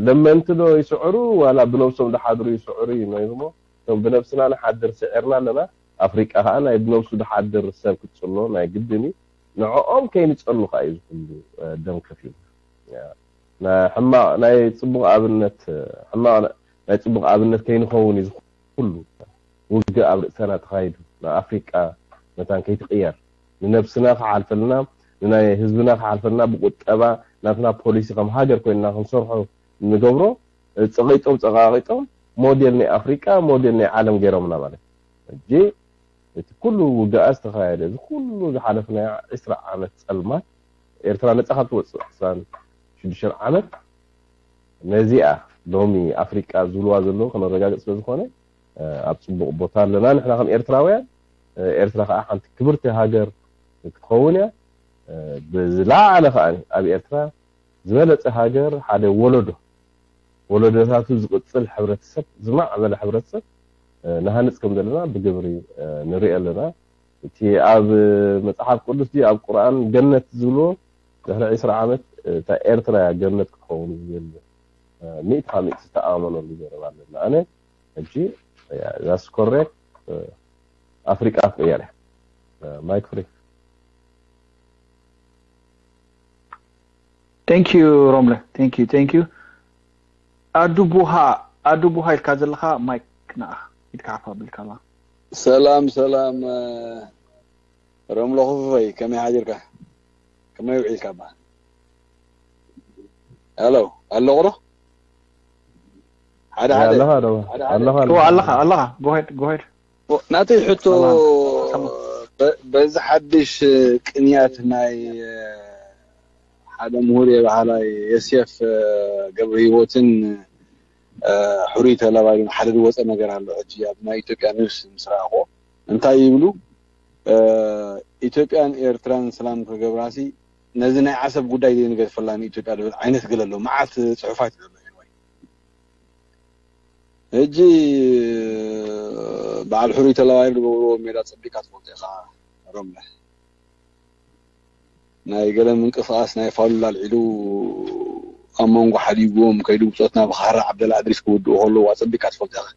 ለመንቲ ዶ ይስዕሩ ዋላ ብነብሶም ዝሓድሩ ይስዕሩ እዩ ነይሩ እሞ እቶም ብነብስና ንሓድር ስዒርና ኣለና። ኣፍሪቃ ከዓ ናይ ብነብሱ ዝሓድር ሰብ ክትፅሎ ናይ ግድን እዩ። ንዕኦም ከይንፀሉ ከዓ እዩ ዝኩሉ ደም ከፊሉ ናይ ሕማቕ ናይ ፅቡቕ ኣብነት ሕማቕ ናይ ፅቡቕ ኣብነት ከይንኸውን እዩ ዝኩሉ ውግእ ኣብ ርእሰና ተኻይዱ ንኣፍሪቃ መታን ከይትቕየር ንነብስና ክሓልፈልና ንናይ ህዝብና ክሓልፈልና ብቁጠባ ናትና ፖሊሲ ከም ሃገር ኮይንና ክንሰርሖ ንገብሮ ፀቂጦም ፀቃቂጦም ሞዴል ናይ ኣፍሪቃ ሞዴል ናይ ዓለም ገይሮምና ማለት እዩ። ሕጂ እቲ ኩሉ ውግኣ ዝተኻየደ እዚ ኩሉ ዝሓለፍናዮ ዕስራ ዓመት ፀልማት ኤርትራ ነፃ ካብ ትወፅእ ዕስራን ሽዱሽተን ዓመት ነዚኣ ሎሚ ኣፍሪቃ ዝብልዋ ዘለዉ ከነረጋግፅ ስለ ዝኾነ ኣብ ፅቡቕ ቦታ ኣለና። ንሕና ከም ኤርትራውያን ኤርትራ ከዓ ሓንቲ ክብርቲ ሃገር ክትኸውን እያ። ብዝለዓለ ከዓ ኣብ ኤርትራ ዝበለፀ ሃገር ሓደ ወለዶ ወለዶታቱ ዝቕፅል ሕብረተሰብ ዝማዕበለ ሕብረተሰብ ንሃንፅ ከም ዘለና ብግብሪ ንሪኦ ኣለና። እቲ ኣብ መፅሓፍ ቅዱስ ድዩ ኣብ ቁርኣን ገነት ዝብሎ ድሕሪ ዕስራ ዓመት እታ ኤርትራ እያ ገነት ክትኸውን ዝብል ሚእቲ ካብ ሚእቲ ዝተኣመነሉ ዘረባ ኣለና። ኣነ ሕጂ that's correct ኣፍሪቃ ክትቕየር እያ። ማይክ ፍሪ። Thank you ሮምለ። Thank you, thank you። ኣዱ ቡሃ ኣዱ ቡሃ ኢልካ ዘለኻ ማይክ ንኣኻ ኢድካ ሓፍ ኣቢልካ ኣላ። ሰላም ሰላም። ሮምለ ክፉፈይ፣ ከመይ ሓዲርካ? ከመይ ውዒልካ? ባ ሄሎ፣ ኣለኹ ዶ? ሓደ ሓደ ኣለኻ ዶ? ኣለኻ ኦ ኣለኻ ኣለኻ። Go ahead, go ahead። ናተይ ሕቶ፣ በዚ ሓድሽ ቅንያት ናይ ሓደ ምሁር የባህላይ የስየፍ ገብረ ህይወትን ሕሩይ ተላባዩን ሓደ ዝወፀ ነገር ኣሎ። ሕጂ ኣብ ናይ ኢትዮጵያ ኒውስ ምስ ረኣኹ እንታይ ይብሉ? ኢትዮጵያን ኤርትራን ሰላም ክገብራሲ ነዚ ናይ ዓሰብ ጉዳይ ዘይንገድፈላ ንኢትዮጵያ ዝብል ዓይነት ገለ ኣሎ። መዓት ፅሑፋት ዘሎ። ሕጂ በዓል ሕሩይ ተላባዩ ዝገብርዎ ሜዳ ፀቢቃ ትፈልጦ ኢኻ ሮምለ። ናይ ገለ ምንቅስቃስ ናይ ፋሉላ ኣልዒሉ ኣብ መንጎ ሓዲጉዎም ከይዱ ብፆት ናብ ኻራ ዓብደላ ኣድሪስ ክውድኡ ከለዉ ኣፀቢቃ ትፈልጦ ኢኻ።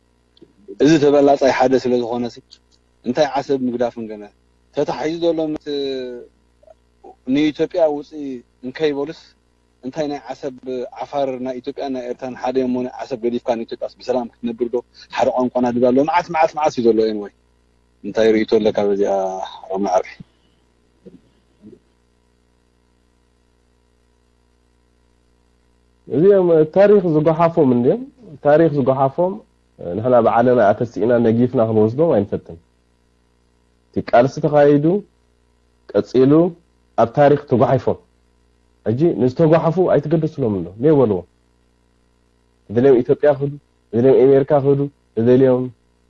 እዚ ተበላፃይ ሓደ ስለ ዝኾነ ሲ እንታይ ዓሰብ ምግዳፍን ገለ ተታሒዙ ዘሎ ምስ ንኢትዮጵያ ውፅእ እንከይበሉስ እንታይ ናይ ዓሰብ ዓፋር ናይ ኢትዮጵያ ናይ ኤርትራን ሓደ እሞ ናይ ዓሰብ ገዲፍካ ንኢትዮጵያስ ብሰላም ክትነብር ዶ? ሓደ ቋንቋና ድብ ኣሎ። መዓት መዓት መዓት እዩ ዘሎ። Anyway እንታይ ርእይቶ ኣለካ በዚኣ ሮማ ዓርቢ? እዚኦም ታሪኽ ዝጓሓፎም እንድዮም። ታሪኽ ዝጓሓፎም ንሕና ብዓለና ኣተሲእና ነጊፍና ክንወስዶም ኣይንፈትን። እቲ ቃልሲ ተኻይዱ ቀጺሉ ኣብ ታሪኽ ተጓሒፎም። ሕጂ ንዝተጓሕፉ ኣይትገደስሎም እንዶ ኔ በልዎ። እድልዮም ኢትዮጵያ ክዱ፣ እድልዮም ኣሜሪካ ክዱ፣ እድልዮም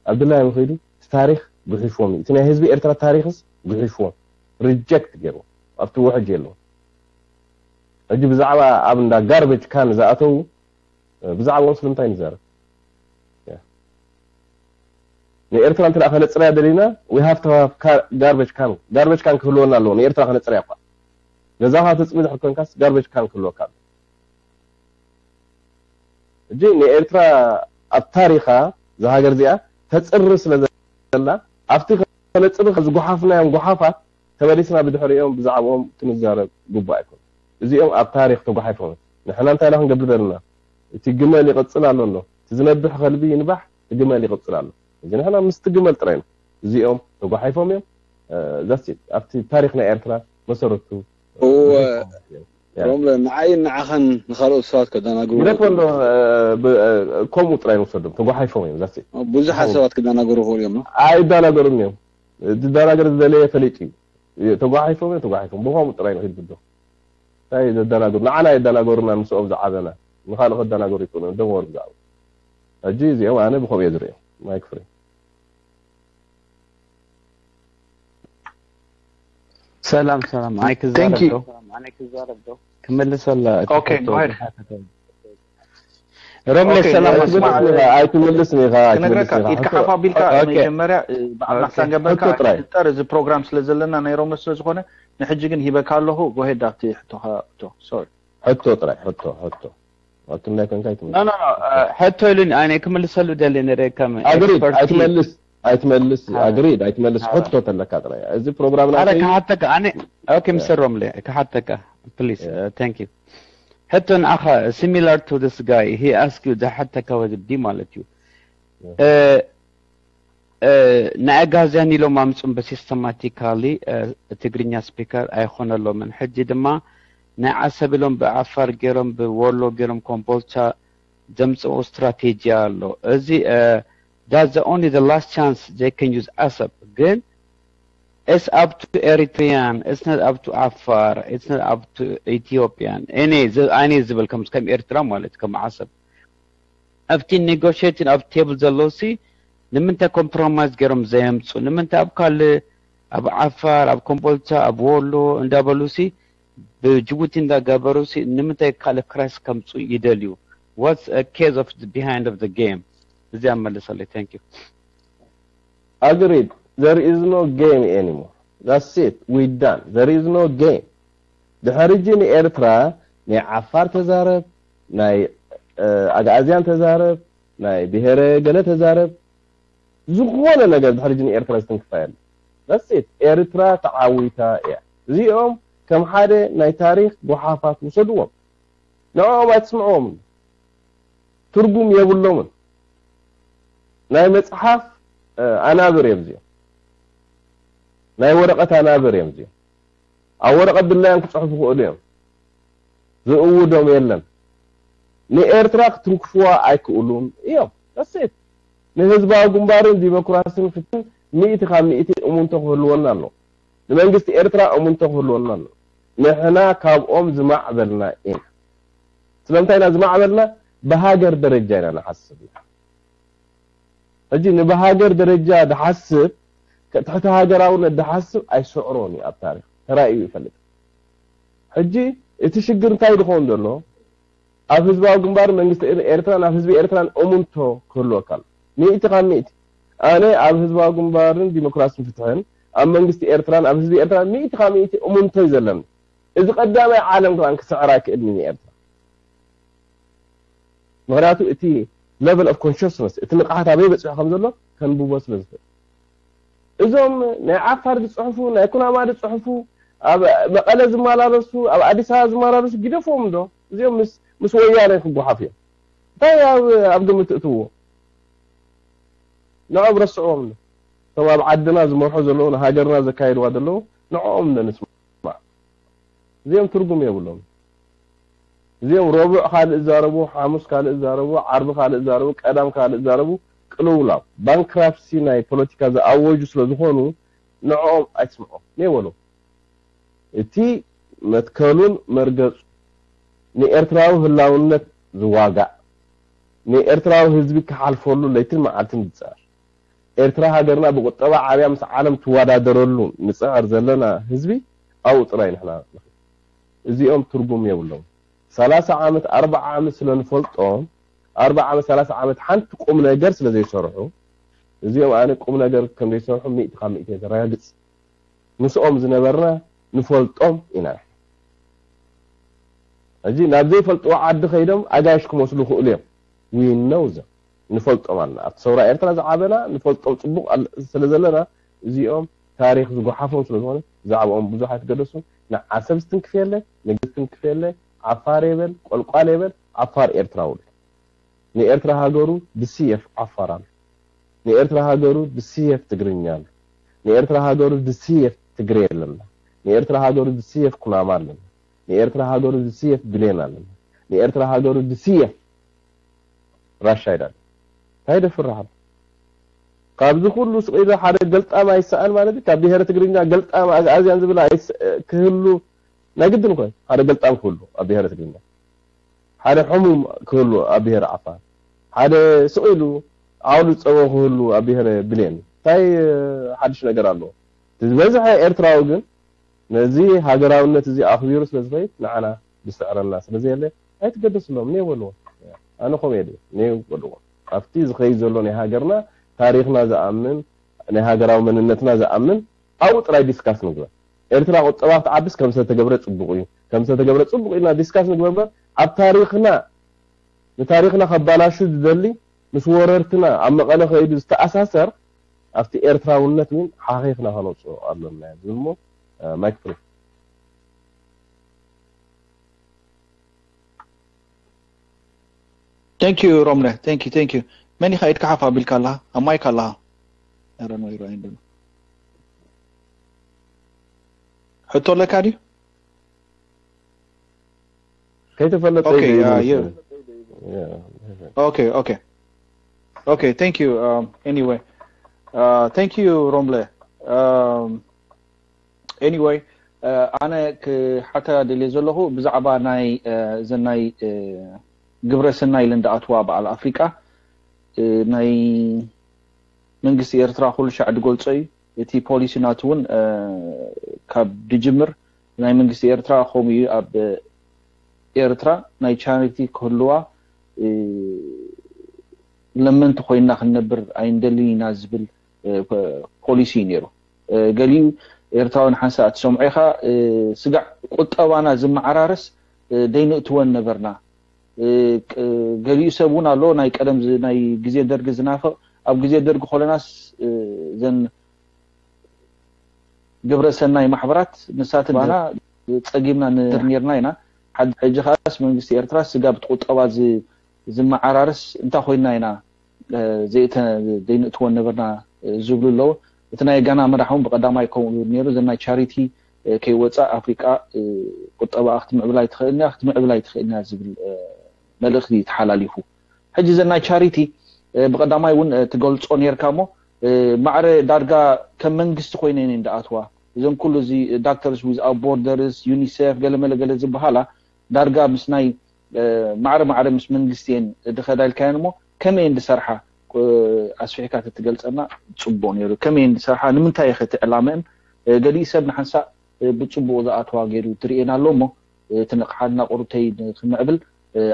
ኣብድላዮም ክዱ፣ እቲ ታሪኽ ጉሒፍዎም እዩ። እቲ ናይ ህዝቢ ኤርትራ ታሪኽስ ጉሒፍዎም፣ ሪጀክት ገይርዎም ኣብቲ ውሕጅ የለዎም። ሕጂ ብዛዕባ ኣብ እንዳ ጋርበጅ ካን ዝኣተዉ ብዛዕባኦም ስለምንታይ ንዛረብ? ንኤርትራ እንተ ከነጽርያ ደሊና we have to have garbage can garbage can ክህልወና ኣለዎ። ንኤርትራ ከነጽርያ እኳ ገዛኻ ተጽቢ ድሕር ኮንካስ ጋርበጅ ካን ክህልወካ ኣሎ። እጂ ንኤርትራ ኣብ ታሪኻ እዛ ሃገር እዚኣ ተጽሪ ስለ ዘላ ኣብቲ ከነጽሪ ዝጓሓፍናዮም ጓሓፋት ተመሊስና ብድሕሪኦም ብዛዕባኦም ክንዛረብ ግቡእ ኣይኮነ። እዚኦም ኣብ ታሪኽ ተጓሒፎም ንሕና እንታይ ኢና ክንገብር ዘለና? እቲ ግመል ይቕጽል ኣሎ ኣሎ እቲ ዝነብሕ ከልቢ ይንባሕ እቲ ግመል ይቕጽል ኣሎ። እዚ ንሕና ምስቲ ግመል ጥራይ ኢና። እዚኦም ተጓሒፎም እዮም። ዛስት ኣብቲ ታሪኽ ናይ ኤርትራ መሰረቱ እወ ሮምለ ንዓይን ንዓኻን ንኻልኦት ሰባት ከደናግሩ ግደፍ ኣሎ። ከምኡ ጥራይ ንውሰዶም ተጓሒፎም እዮም። ዛስት ብዙሓት ሰባት ክደናገሩ ይኽእሉ እዮም። ኣይዳናገሩን እዮም። ዝዳናገር ዝደለየ ፈሊጡ እዩ። ተጓሒፎም እዮም ተጓሒፎም ብኸምኡ ጥራይ ንኺድ ብዶ እንታይ ዘዳናገሩ ንዓና የዳናገሩና ምስኦም ዝዓበና ንኻልእ ከዳናገሩ ይኽእሉ ደመወር ብዛዕባ ሕጂ እዚኦም ኣነ ብኸምኡ እየ ዝርእዮም። ማይክ ፍሪ ሰላም ሰላም ኣነ ክዛረብ ዶ ኣነ ክዛረብ ዶ ክምልሰላ Okay, go ahead. ሮምለ ሰላም ኣስማዕ ኣይትምልስን ኢኻ ክነግረካ ኢድካ ሓፍ ኣቢልካ መጀመርያ ባዕልና ክሳብ ገበርካ ጥራይ። ጠር እዚ ፕሮግራም ስለ ዘለና ናይ ሮምለ ስለ ዝኾነ ንሕጂ ግን ሂበካ ኣለኹ። Go ahead ኣብቲ ሕቶኻ። ሶሪ ሕቶ ጥራይ ሕቶ ሕቶ ኣቱም ናይ ኮንካ ኣይትምልስ ኖ ኖ ሕቶ ኢሉኒ ኣነ ክምልሰሉ ደሊ ንርእካ ኣግሪድ ኣይትመልስ ኣይትመልስ ኣግሪድ ኣይትመልስ ሕቶ ተለካ ጥራይ እዚ ፕሮግራም ኣረ ናተይ ክሓተካ ኣነ ኦኬ ምሰሮምለ ክሓተካ please thank you ሕቶ ንኣኻ similar to this guy he ask you ዝሓተካ ወዲ ማለት እዩ ንኣጋዝያን ኢሎም ኣምፁም ብሲስተማቲካሊ ትግርኛ ስፒከር ኣይኾነሎምን ሕጂ ድማ ናይ ዓሰብ ኢሎም ብዓፋር ገይሮም ብወሎ ገይሮም ኮምቦልቻ ዘምፅኦ ስትራቴጂ ኣሎ እዚ that's the only the last chance they can use ዓሰብ ግን it's up to Eritrean it's not up to ዓፋር it's not up to Ethiopian እኔ ኣነ ዝብል ከም ከም ኤርትራ ማለት ከም ዓሰብ ኣብቲ negotiating ኣብ ቴብል ዘለውሲ ንምንታይ ኮምፕሮማይዝ ገይሮም ዘየምፁ ንምንታይ ኣብ ካልእ ኣብ ዓፋር ኣብ ኮምቦልቻ ኣብ ወሎ እንዳበሉሲ ብጅቡቲ እንዳገበሩሲ ንምንታይ ካልእ ክራይስ ከምፁ ይደልዩ what's case of behind of the game እዚኣ መልሰለይ thank you Agreed. There is no game anymore. That's it. We done. There is no game. ድሕሪ ሕጂ ንኤርትራ ናይ ዓፋር ተዛረብ ናይ ኣግኣዝያን ተዛረብ ናይ ብሄረ ገለ ተዛረብ ዝኾነ ነገር ድሕሪ ሕጂ ንኤርትራ ዝትንክፋ የለ። That's it. ኤርትራ ተዓዊታ እያ። እዚኦም ከም ሓደ ናይ ታሪኽ ጎሓፋት ውሰድዎም። ንዕኦም ኣይትስምዕዎም። ትርጉም የብሎምን። ናይ መጽሓፍ ኣናብር እዮም እዚኦም። ናይ ወረቐት ኣናብር እዮም እዚኦም። ኣብ ወረቐት ድላዮም ክጽሕፉ ይኽእሉ እዮም። ዝእውዶም የለን። ንኤርትራ ክትንክፍዋ ኣይክእሉን እዮም። That's it. ንህዝባዊ ግንባርን ዲሞክራስን ፍትሕን ሚእቲ ካብ ሚእቲ እሙንቶ ክህልወና ኣሎ። ንመንግስቲ ኤርትራ እሙንቶ ክህልወና ኣሎ። ንሕና ካብኦም ዝማዕበልና ኢና። ስለምንታይ ኢና ዝማዕበልና? ብሃገር ደረጃ ኢና ንሓስብ። ሕጂ ንብሃገር ደረጃ ድሓስብ፣ ትሕቲ ሃገራውነት ድሓስብ ኣይስዕሮን እዩ። ኣብ ታሪኽ ተራእዩ ይፈልጥ። ሕጂ እቲ ሽግር እንታይ ድኸውን ዘሎ? ኣብ ህዝባዊ ግንባር መንግስቲ ኤርትራን ኣብ ህዝቢ ኤርትራን እሙንቶ ክህልወካ ኣሎ። ሚእቲ ካብ ሚእቲ። ኣነ ኣብ ህዝባዊ ግንባርን ዲሞክራስን ፍትሕን ኣብ መንግስቲ ኤርትራን ኣብ ህዝቢ ኤርትራን ሚእቲ ካብ ሚእቲ እሙንቶ እዩ ዘለኒ። እዚ ቀዳማይ ዓለም ከማን ክስዕር ኣይክእልን እዩ ንኤርትራ። ምኽንያቱ እቲ level of consciousness፣ እቲ ንቕሓት ኣበይ በጺሑ ከም ዘሎ ከንብቦ ስለ ዝኽእል። እዞም ናይ ዓፋር ዝጽሕፉ፣ ናይ ኩናማ ዝጽሕፉ፣ ኣብ መቐለ ዝመላለሱ፣ ኣብ ኣዲስ ኣበባ ዝመላለሱ ግደፍዎም ዶ? እዚኦም ምስ ምስ ወያነ ክጓሓፉ እዮም። እንታይ ኣብ ኣብ ግምት ትእትዎ? ንዕኦም ረስዕዎም ዶ? እቶም ኣብ ዓድና ዝመርሑ ዘለዉ፣ ንሃገርና ዘካይድዋ ዘለዉ ንዕኦም ዶ ንስማዕ? እዚኦም ትርጉም የብሎም። እዚኦም ረቡዕ ካልእ ዛረቡ፣ ሓሙስ ካልእ ዛረቡ፣ ዓርቢ ካልእ ዛረቡ፣ ቀዳም ካልእ ዛረቡ፣ ቅልውላው፣ ባንክራፕሲ ናይ ፖለቲካ ዝኣወጁ ስለ ዝኾኑ ንዕኦም ኣይትስምዖም። ነይ በሎ። እቲ መትከሉን መርገጹ ንኤርትራዊ ህላውነት ዝዋጋእ፣ ንኤርትራዊ ህዝቢ ክሓልፈሉ ለይትን መዓልትን ዝጽዕር፣ ኤርትራ ሃገርና ብቁጠባ ዓብያ ምስ ዓለም ትወዳደረሉ ንጽዕር ዘለና ህዝቢ ኣብኡ ጥራይ ንሕና ንኽእል። እዚኦም ትርጉም የብሎም። ሰላሳ ዓመት፣ ኣርባዓ ዓመት ስለ ንፈልጦም፣ ኣርባዓ ዓመት፣ ሰላሳ ዓመት ሓንቲ ቁም ነገር ስለ ዘይሰርሑ፣ እዚኦም ኣነ ቁም ነገር ከም ዘይሰርሑ ሚእቲ ካብ ሚእቲ እየ ዘረጋግጽ። ምስኦም ዝነበርና ንፈልጦም ኢና። ሕጂ ናብ ዘይፈልጥዎ ዓዲ ከይዶም ኣጋይሽ ክመስሉ ይኽእሉ እዮም። We know them። ንፈልጦም ኣለና። ኣብቲ ሰውራ ኤርትራ ዝዓበና ንፈልጦም ጽቡቕ ኣለ-፣ ስለ ዘለና፣ እዚኦም ታሪኽ ዝጓሓፎም ስለ ዝኾነ ብዛዕባኦም ብዙሕ ኣይትገደሱ። ንዓሰብ ዝትንክፍ የለ፣ ንግብጺ ዝትንክፍ የለ፣ ዓፋር የበል፣ ቆልቋል የበል፣ ዓፋር ኤርትራዊ ኣሎ። ንኤርትራ ሃገሩ ዝስየፍ ዓፋር ኣሎ። ንኤርትራ ሃገሩ ዝስየፍ ትግርኛ ኣሎ። ንኤርትራ ሃገሩ ዝስየፍ ትግሬ ኣለና። ንኤርትራ ሃገሩ ዝስየፍ ኩናማ ኣለና። ንኤርትራ ሃገሩ ዝስየፍ ብሌን ኣለና። ንኤርትራ ሃገሩ ዝስየፍ ራሻይድ ኣሎ። እንታይ ደፍርሕ ኣሎ? ካብዚ ኩሉ ስቕ ኢሉ ሓደ ገልጣም ኣይሰኣን ማለት እዩ። ካብ ብሄረ ትግርኛ ገልጣም ኣግኣዝያን ዝብል ኣይስ-፣ ክህሉ ናይ ግድን እኮ እዩ። ሓደ ገልጣም ክህሉ ኣብ ብሄረ ትግርኛ፣ ሓደ ሕሙም ክህሉ ኣብ ብሄረ ዓፋር፣ ሓደ ስቕ ኢሉ ዓውሉ ዝጸበ ክህሉ ኣብ ብሄረ ብሌን። እንታይ ሓድሽ ነገር ኣለዎ? እቲ ዝበዝሐ ኤርትራዊ ግን ነዚ ሃገራውነት እዚ ኣኽቢሩ ስለ ዝኸይድ ንዓና ዝስዕረና ስለ ዘየለ ኣይትገደስሎም፣ ነይ በልዎ። ኣነ ከምኡ እየ ድብል፣ ነይ በልዎ። ኣብቲ ዝኸይድ ዘሎ ናይ ሃገርና ታሪኽና ዝኣምን፣ ናይ ሃገራዊ መንነትና ዝኣምን ኣብኡ ጥራይ ዲስካስ ንግበር። ኤርትራ ቁጠባ ክትዓብስ ከም ዝተገብረ ጽቡቕ እዩ፣ ከም ዝተገብረ ጽቡቕ ኢልና ዲስካስ ንግበር እምበር ኣብ ታሪኽና፣ ንታሪኽና ከባላሹ ዝደሊ ምስ ወረርትና ኣብ መቐለ ከይዱ ዝተኣሳሰር ኣብቲ ኤርትራውነት እውን ሓኺኽና ከነውጽኦ ኣለና ዝብል እሞ፣ እ፣ ማይክ ፍሪ። Thank you ሮምለ፣ thank you፣ thank you። መን ኢኻ ኢድካ ሓፍ ኣቢልካ ኣለኻ? ኣብ ማይክ ኣለኻ? I don't know፣ ይረኣይ እንደሎ። ሕቶ ኣለካ ድዩ? ከይተፈለጠ Okay, እዩ uh, ዝመስለኒ። yeah. Yeah. Okay, okay. Okay, thank you. Um, anyway, uh, thank you ሮምለ። Um, anyway, uh, ኣነ ክሓታ ደልየ ዘለኹ ብዛዕባ ናይ፣ uh፣ እዘን ናይ፣ uh፣ ግብረ ሰናይ ኢለን ዝኣትዋ በዓል ኣፍሪቃ፣ uh፣ ናይ መንግስቲ ኤርትራ ኩሉ ሻዕ ዝገልጾ እዩ። እቲ ፖሊሲ ናቱ እውን፣ uh፣ ካብ ድጅምር ናይ መንግስቲ ኤርትራ ከምኡ እዩ። ኣብ ኤርትራ ናይ ቻሪቲ ክህልዋ፣ እ፣ ለመንቲ ኮይንና ክንነብር ኣይንደልን ኢና ዝብል፣ እ፣ ፖ-፣ ፖሊሲ እዩ ነይሩ። እ፣ ገሊኡ ኤርትራዊ ንሓንሳእ ትሰምዖ ኢኻ፣ እ፣ ስጋዕ ቁጠባና ዝመዓራረስ፣ እ፣ ደይንእትወን ነበርና። እ፣ ቅ-፣ ገሊኡ ሰብ እውን ኣሎ ናይ ቀደም ዝ-፣ ናይ ግዜ ደርጊ ዝናፍቕ፣ ኣብ ግዜ ደርጊ ኮለናስ ዘን ግብረ ሰናይ ማሕበራት ንሳትን ባና ጸጊምና ነርና ኢና። ሕጂ ከኣስ መንግስቲ ኤርትራ ስጋብ ቁጠባ ዝመዓራርስ እንታይ ኮይና ኢና ዘይንእትወን ነበርና ዝብሉ ኣለዉ። እቲ ናይ ጋና መራሕ እውን ብቀዳማይ ከምኡ ነይሩ። ዘናይ ቻሪቲ ከይወፃ ኣፍሪቃ ቁጠባኣ ክትምዕብላ ይትኽእልና ክትምዕብላ ይትኽእልና ዝብል መልእኽቲ ተሓላሊፉ። ሕጂ ዘናይ ቻሪቲ ብቀዳማይ እውን ትገልጾ ነርካ እሞ ማዕረ ዳርጋ ከም መንግስቲ ኮይነ ን ዳኣትዋ እዞም ኩሉ እዚ ዳክተርስ ዊዝ ቦርደርስ ዩኒሴፍ ገለመለ ገለ ዝበሃላ ዳርጋ ምስ ናይ ማዕረ ማዕረ ምስ መንግስቲ እየን ድኸዳ ኢልካየን እሞ ከመይ እየን ድሰርሓ ኣስፊሕካ ተትገልጸና ጽቡቅ ነይሩ። ከመይ እየን ድሰርሓ ንምንታይ ኢኸ እቲ ዕላመን ገሊእ ሰብ ንሓንሳእ ብጽቡቅ ዝኣትዋ ገይሩ ትርእየን ኣሎ እሞ እቲ ንቕሓትና ቁሩተይ ክምዕብል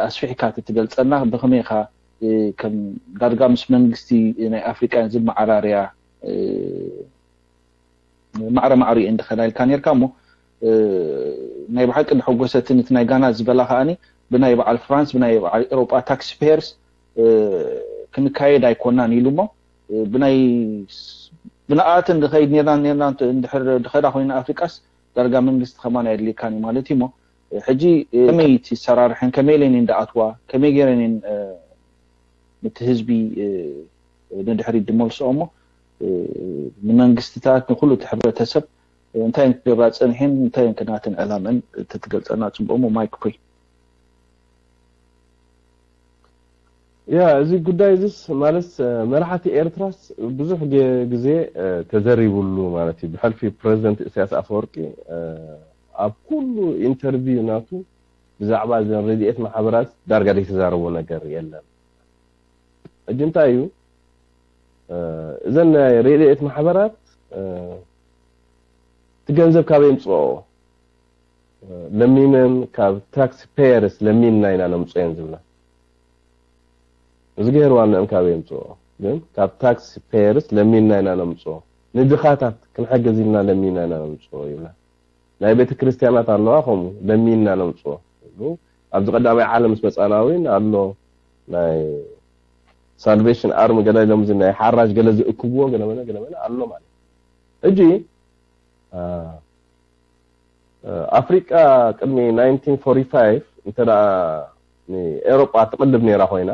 ኣስፊሕካ ተትገልጸና ብኸመይ ኢኻ ከም ዳርጋ ምስ መንግስቲ ናይ ኣፍሪቃ ዝመዓራርያ ማዕረ ማዕሩ እየን ድኸዳ ኢልካ ነርካ እሞ ናይ ብሓቂ ድሐጎሰትን እቲ ናይ ጋና ዝበላ ከኣኒ ብናይ በዓል ፍራንስ ብናይ በዓል ኤሮጳ ታክስ ፔየርስ ክንካየድ ኣይኮናን ኢሉ እሞ ብናይ ብንኣትን ድኸይድ ነርና ነርና ድሕር ድኸዳ ኮይና ኣፍሪቃስ ዳርጋ መንግስቲ ከማን ኣየድልየካን እዩ ማለት እዩ እሞ ሕጂ ከመይ ትሰራርሐን ከመይ ኢለን እየን ድኣትዋ ከመይ ገይረን እየን ነቲ ህዝቢ ንድሕሪት ድመልስኦ እሞ ንመንግስትታት ንኩሉ እቲ ሕብረተሰብ እንታይ ክገብራ ፀኒሐን እንታይ ከናተን ዕላመን ተትገልፀና ፅቡቅ እሞ ማይክ ፕሪ ያ እዚ ጉዳይ እዚስ ማለት መራሕቲ ኤርትራስ ብዙሕ ግዜ ተዘሪብሉ ማለት እዩ ብሕልፊ ፕሬዚደንት እስያስ ኣፈወርቂ ኣብ ኩሉ ኢንተርቪው ናቱ ብዛዕባ እዘን ረድኤት ማሕበራት ዳርጋ ዘይተዛረቦ ነገር የለን ሕጂ እንታይ እዩ እዘን ናይ ረድኤት ማሕበራት እቲ ገንዘብ ካበይ የምፅኦ ለሚነን ካብ ታክስ ፔየርስ ለሚንና ኢና ነምፅኦን ዝብላ እዚ ገይር ዋንኦም ካበይ የምፅኦ ግን ካብ ታክስ ፔየርስ ለሚንና ኢና ነምፅኦ ንድኻታት ክንሕግዝ ኢልና ለሚንና ኢና ነምፅኦ ይብላ ናይ ቤተ ክርስቲያናት ኣለዋ ከምኡ ለሚንና ነምፅኦ ኣብዚ ቀዳማይ ዓለም ምስ መፃና እውን ኣሎ ናይ ሳልቬሽን ኣርሚ ገለ ኢሎም እዚ ናይ ሓራጅ ገለ ዝእክብዎ ገለመለ ገለመለ ኣሎ ማለት ሕጂ ኣፍሪቃ ቅድሚ ናይንቲን ፎርቲ ፋይቭ እንተ ንኤሮጳ ትቕልብ ነይራ ኮይና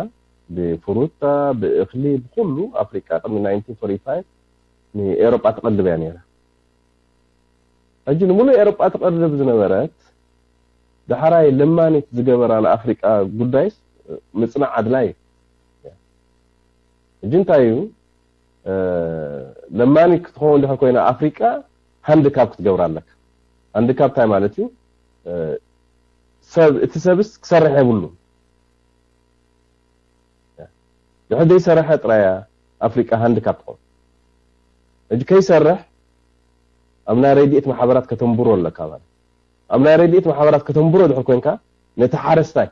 ብፍሩታ ብእኽሊ ብኩሉ ኣፍሪቃ ቅድሚ ናይንቲን ፎርቲ ፋይቭ ንኤሮጳ ትቐልብ እያ ነይራ ሕጂ ንምሉእ ኤሮጳ ትቐርብ ዝነበረት ዳሕራይ ለማኒት ዝገበራ ንኣፍሪቃ ጉዳይስ ምጽናዕ ኣድላይ እዩ ሕጂ እንታይ እዩ ለማኒት ክትኸውን ድሕር ኮይና ኣፍሪቃ ሃንድካብ ክትገብራ ኣለካ ሃንድካብ እንታይ ማለት እዩ ሰብ እቲ ሰብስ ክሰርሕ የብሉ ድሕር ዘይሰረሐ ጥራያ ኣፍሪቃ ሃንድካብ ትኸውን ሕጂ ከይሰርሕ ኣብ ናይ ረድኤት ማሕበራት ከተንብሮ ኣለካ ማለት ኣብ ናይ ረድኤት ማሕበራት ከተንብሮ ድሕር ኮንካ ነቲ ሓረስታይ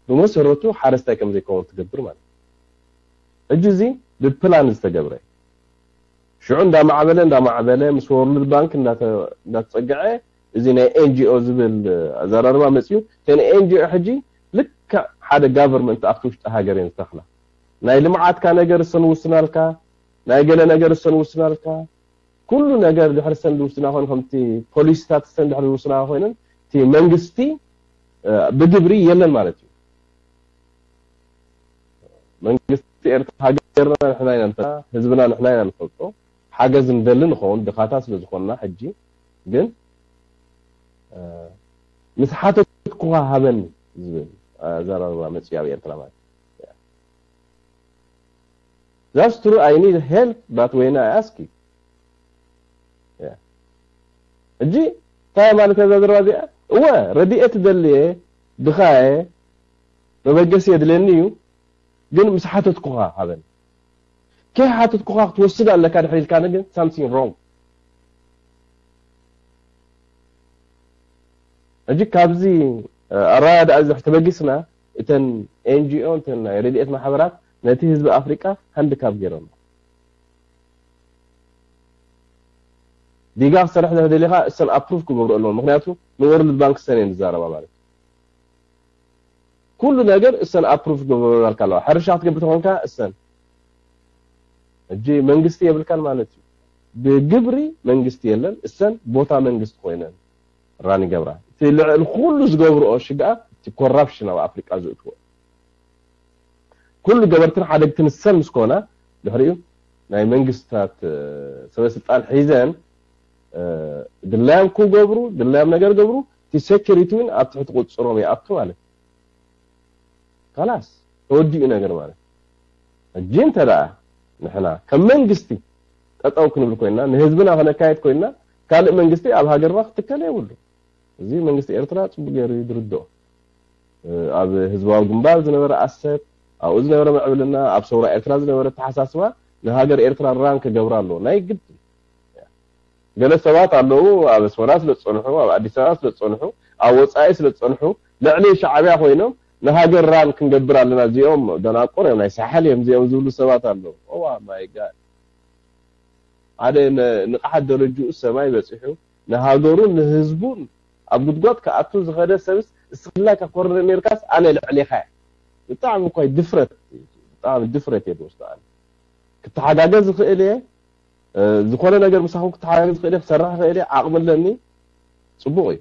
ብመሰረቱ ሓረስታይ ከም ዘይከውን ትገብር ማለት ሕጂ እዚ ብፕላን ዝተገብረ ሽዑ እንዳማዕበለ እንዳማዕበለ ምስ ወርልድ ባንክ እንዳተፀግዐ እዚ ናይ ኤንጂኦ ዝብል ኣዘራርባ መፅዩ እተን ኤንጂኦ ሕጂ ልክዕ ሓደ ጋቨርንመንት ኣብቲ ውሽጢ ሃገር እየን ዝተኽላ ናይ ልምዓትካ ነገር እሰን ውስናልካ ናይ ገለ ነገር እሰን ውስናልካ ኩሉ ነገር ድሕሪ ሰን ዝውስና ኮይኑ ከምቲ ፖሊሲታት ሰን ድሕሪ ዝውስና ኮይነን እቲ መንግስቲ ብግብሪ የለን ማለት እዩ መንግስቲ ኤርትራ ሃገርና ንሕና ኢና ንፈልጣ ህዝብና ንሕና ኢና ንፈልጦ ሓገዝ ንደሊ ንኸውን ድኻታት ስለ ዝኾንና ሕጂ ግን ምስ ሓተትኩኻ ሃበኒ ዝብል ኣዘራርባ መፅዩ ኣብ ኤርትራ ማለት That's true. I need help, but when I ask you. Yeah. እጂ እንታይ ማለት እያ ዘረባ እዚኣ? እወ ረድኤት ደልየ ድኻየ መበገሲ የድልየኒ እዩ ግን ምስ ሓተትኩኻ ሃበኒ ከይ ሓተትኩኻ ክትወስድ ኣለካ ድሕር ኢልካ ግን something wrong እጂ ካብዚ ኣራያ ደኣ ዝሕ ተበጊስና እተን ኤንጂኦ እተን ናይ ረድኤት ማሕበራት ነቲ ህዝቢ ኣፍሪቃ ሃንድካብ ገይሮም ዲጋ ክሰርሕ ዘደሊኻ እሰን ኣፕሩቭ ክገብሩ ኣለዎም ምክንያቱ ንወርልድ ባንክ እሰን እየን ዝዛረባ ማለት ኩሉ ነገር እሰን ኣፕሩቭ ክገብረልካ ኣለዋ ሕርሻ ክትገብር ተኾንካ እሰን ሕጂ መንግስቲ የብልካን ማለት እዩ። ብግብሪ መንግስቲ የለን፣ እሰን ቦታ መንግስቲ ኮይነን ራን ይገብራ። እቲ ልዕሊ ኩሉ ዝገብርኦ ሽግኣት እቲ ኮራፕሽን ኣብ ኣፍሪቃ ዝእትዎ። ኩሉ ገበርትን ሓደግትን እሰን ምስ ኮና፣ ድሕሪኡ ናይ መንግስታት ሰበ ስልጣን ሒዘን ድላዮም ክገብሩ፣ ድላዮም ነገር ገብሩ፣ እቲ ሴኩሪቲ እውን ኣብ ትሕቲ ቁፅሮም ይኣቱ ማለት እዩ። ካላስ ተወዲኡ ነገር ማለት። ሕጂ እንተ ደኣ ንሕና ከም መንግስቲ ጠጠው ክንብል ኮይና፣ ንህዝብና ከነካየድ ኮይና፣ ካልእ መንግስቲ ኣብ ሃገርና ክትከል የብሉ። እዚ መንግስቲ ኤርትራ ጽቡቅ ገይሩ እዩ ዝርድኦ። ኣብ ህዝባዊ ግንባር ዝነበረ ኣሰብ፣ ኣብኡ ዝነበረ ምዕብልና፣ ኣብ ሰውራ ኤርትራ ዝነበረ ተሓሳስባ ንሃገር ኤርትራ ራን ክገብራ ኣለዎ። ናይ ግድ። ገለ ሰባት ኣለዉ፣ ኣብ ኣስመራ ስለ ዝጸንሑ፣ ኣብ ኣዲስ ኣበባ ስለ ዝጸንሑ፣ ኣብ ወጻኢ ስለ ዝጸንሑ፣ ልዕሊ ሻዕብያ ኮይኖም ንሃገር ራን ክንገብር ኣለና፣ እዚኦም ደናቁር እዮም፣ ናይ ሳሕል እዮም እዚኦም ዝብሉ ሰባት ኣለዉ። ኦዋ ማይ ጋድ። ሓደ ነ- ንቕሓት ደረጅኡ ሰማይ በጺሑ፣ ንሃገሩን ንህዝቡን ኣብ ጉድጓድ ክኣቱ ዝኸደ ሰብስ፣ እስኽላ ከኮርነ ኔርካስ ኣነ ልዕሌኻ እየ። ብጣዕሚ እኳ ድፍረት፣ ብጣዕሚ ድፍረት እየ ዝወስዶ ኣነ። ክተሓጋገዝ ዝኽእል እየ፣ እ፣ ዝኾነ ነገር ምሳኹም ክተሓጋገዝ ዝኽእል እየ፣ ክሰርሕ ይኽእል እየ፣ ዓቕሚ ኣለኒ፣ ጽቡቕ እዩ።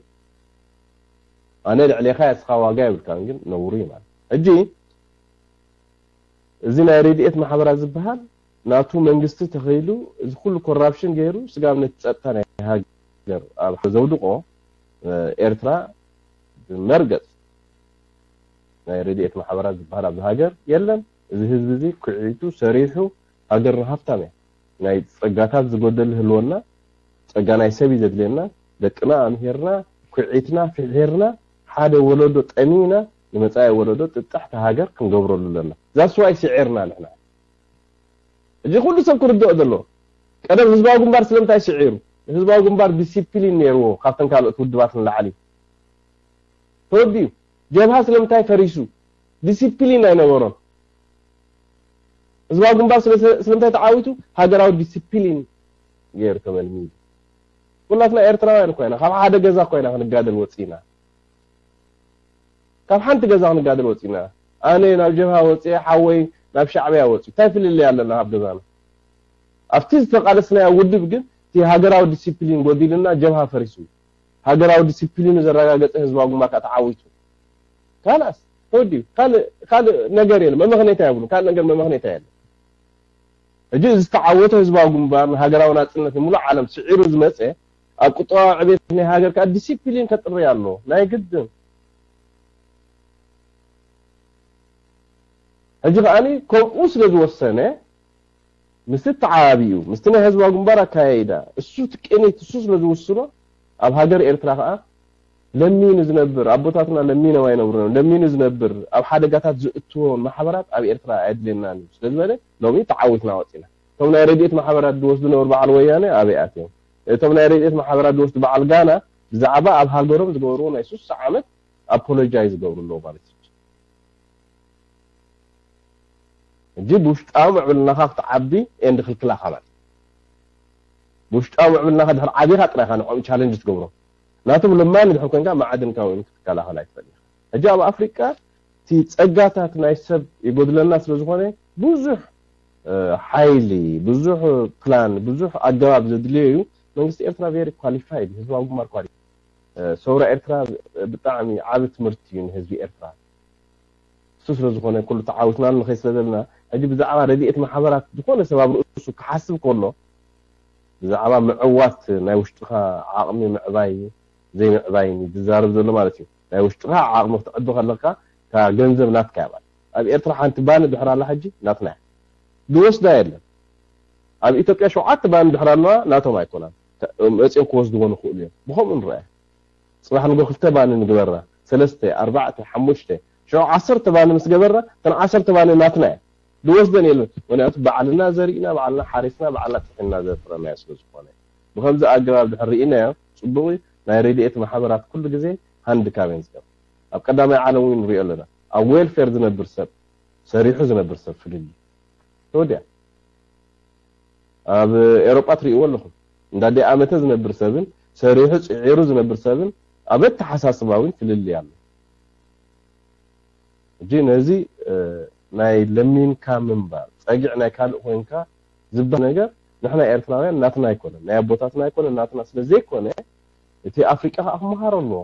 ኣነ ልዕሌኻ እየ፣ እስኻ ዋጋ የብልካን፣ ግን ነውሩ እዩ ማለት። ሕጂ እዚ ናይ ረድኤት ማሕበራት ዝበሃል ናቱ መንግስቲ ተኸይሉ፣ እዚ ኩሉ ኮራፕሽን ገይሩ፣ ስጋብ ነቲ ጸጥታ ናይ ሃገር ኣብ ዘውድቆ፣ እ፣ ኤርትራ ብመርገጽ ናይ ረድኤት ማሕበራት ዝበሃል ኣብዚ ሃገር የለን። እዚ ህዝቢ እዚ ኩዒቱ ሰሪሑ ሃገርና ሃፍታም እያ። ናይ ጸጋታት ዝጎደል ህልወና፣ ጸጋ ናይ ሰብ እዩ ዘድልየና። ደቅና ኣምሂርና፣ ኩዒትና፣ ፍሒርና፣ ሓደ ወለዶ ጠሚና፣ ንመጻኢ ወለዶ ጥጥሕቲ ሃገር ክንገብረሉ ኣለና። ዛስዋይ ስዒርና ንሕና። እዚ ኩሉ ሰብ ክርድኦ ዘለዎ። ቀደም ህዝባዊ ግንባር ስለምንታይ ስዒሩ? ህዝባዊ ግንባር ዲሲፕሊን ነይርዎ፣ ካብተን ካልኦት ውድባት ንላዕሊ። ተወዲኡ። ጀብሃ ስለምንታይ ፈሪሱ? ዲሲፕሊን ኣይነበሮን። ህዝባዊ ግንባር ስለ- ስለምንታይ ተዓዊቱ? ሃገራዊ ዲሲፕሊን ገይሩ ተመልሚሉ። ኩላትና ኤርትራውያን ኮይና፣ ካብ ሓደ ገዛ ኮይና ክንጋደል ወጺና። ካብ ሓንቲ ገዛ ክንጋደል ወጺና። ኣነ ናብ ጀብሃ ወጺኤ፣ ሓወይ ናብ ሻዕብያ ወጺኡ። እንታይ ፍልልይ ኣለና ኣብ ገዛና? ኣብቲ ዝተቓለስናዮ ውድብ ግን እቲ ሃገራዊ ዲሲፕሊን ጎዲልና፣ ጀብሃ ፈሪሱ። ሃገራዊ ዲሲፕሊኑ ዘረጋገጸ ህዝባዊ ግንባር ከኣ ተዓዊቱ። ካላስ ተወዲኡ። ካልእ ካልእ ነገር የለን። መመኽነይታ የብሉን። ካልእ ነገር መመኽነይታ የለን። ሕጂ እዚ ዝተዓወተ ህዝባዊ ግንባር ንሃገራዊ ናጽነት ንምሉእ ዓለም ስዒሩ ዝመጸ፣ ኣብ ቁጠባዊ ዕቤት ናይ ሃገር ከኣ ዲሲፕሊን ከጥሪ ኣሎ። ናይ ግድን። ሕጂ ከኣኒ ከምኡ ስለ ዝወሰነ፣ ምስቲ ተዓባቢኡ፣ ምስቲ ናይ ህዝባዊ ግንባር ኣካያይዳ፣ እሱ እቲ ቅኒት እሱ ስለ ዝውስኖ፣ ኣብ ሃገር ኤርትራ ከኣ ለሚኑ ዝነብር፣ ኣቦታትና ለሚኖም ኣይነብሩን እዮም። ለሚኑ ዝነብር፣ ኣብ ሓደጋታት ዝእትዎ ማሕበራት ኣብ ኤርትራ ኣየድልየናን እዩ ስለ ዝበለ፣ ሎሚ ተዓዊትና ወጺና። እቶም ናይ ረድኤት ማሕበራት ዝወስዱ ነበሩ በዓል ወያነ ኣበይ ኣትዮም? እቶም ናይ ረድኤት ማሕበራት ዝወስዱ በዓል ጋና ብዛዕባ ኣብ ሃገሮም ዝገበርዎ ናይ ሱሳ ዓመት ኣፖሎጃይዝ ዝገብሩ ኣለዉ ማለት እዩ። ሕጂ ብውሽጣዊ ምዕብልናኻ ክትዓቢ ኤንድ ክልክላኻ ማለት እዩ። ብውሽጣዊ ምዕብልናኻ ድሕር ዓቢኻ ጥራይኻ ንዕኦም ቻለንጅ ትገብሮም። ናቶም ለማኒ ድሕር ኮንካ መዓድንካ እውን ክትከላኸል ኣይትኽእል ኢኻ። ሕጂ ኣብ ኣፍሪቃ እቲ ጸጋታት ናይ ሰብ ይጎድለና ስለ ዝኾነ ብዙሕ፣ እ፣ ሓይሊ፣ ብዙሕ ፕላን፣ ብዙሕ ኣገባብ ዘድልዮ እዩ። መንግስቲ ኤርትራ ቬሪ ኳሊፋይድ፣ ህዝባዊ ግንባር ኳሊፋይድ። እ፣ ሰውራ ኤርትራ ብጣዕሚ ዓቢ ትምህርቲ እዩ ንህዝቢ ኤርትራ። እሱ ስለ ዝኾነ ኩሉ ተዓዊትናሉ ንኸይድ ስለ ዘለና፣ ሕጂ ብዛዕባ ረድኤት ማሕበራት ዝኾነ ሰብ ኣብ ርእሱ ክሓስብ ከሎ፣ ብዛዕባ ምዕዋት ናይ ውሽጥኻ ዓቕሚ ምዕባይ ዘይምዕባይን እዩ ዝዛረብ ዘሎ ማለት እዩ። ናይ ውሽጥኻ ዓቕሚ ክትዕቢ ከለካ፣ እታ ገንዘብ ናትካ እያ ማለት። ኣብ ኤርትራ ሓንቲ ባኒ ድሕር ኣላ ሕጂ ናትና እያ። ዝወስዳ የለን። ኣብ ኢትዮጵያ ሸውዓተ ባኒ ድሕር ኣለዋ፣ ናቶም ኣይኮናን። መጺኦም ክወስድዎ ንኽእሉ እዮም። ብኸምኡ ንረኣያ። ጽባሕ ንጎ ክልተ ባኒ ንግበራ፣ ሰለስተ፣ ኣርባዕተ፣ ሓሙሽተ፣ ሽዑ ዓሰርተ ባኒ ምስ ገበራ፣ እተን ዓሰርተ ባኒ ናትና እየን። ዝወስደን የለን። ምኽንያቱ ባዕልና ዘሪእና፣ ባዕልና ሓሪስና፣ ባዕልና ጥሒንና ዘፍረናዮ ስለ ዝኾነ። ብኸምዚ ኣገባብ ድሕር ርኢናዮ፣ ጽቡቕ እዩ። ናይ ረድኤት ማሕበራት ኩሉ ግዜ ሃንድካም እየን ዝገብራ። ኣብ ቀዳማይ ዓለም እውን ንሪኦ ኣለና። ኣብ ዌልፌር ዝነብር ሰብ፣ ሰሪሑ ዝነብር ሰብ ፍልልይ። ተወዲኣ። ኣብ ኤውሮጳ ትርእይዎ ኣለኹም። እንዳዲ ኣመተ ዝነብር ሰብን ሰሪሑ ጽዒሩ ዝነብር ሰብን ኣብ ኣተሓሳስባ እውን ፍልልይ ኣሎ። ሕጂ ነዚ፣ እ፣ ናይ ለሚንካ ምንባር፣ ጸግዒ ናይ ካልእ ኮይንካ ዝበሃል ነገር ንሕና ኤርትራውያን ናትና ኣይኮነን፣ ናይ ኣቦታትና ኣይኮነን፣ ናትና ስለ ዘይኮነ እቲ ኣፍሪቃ ከዓ ክመሃሮ ኣለዎ።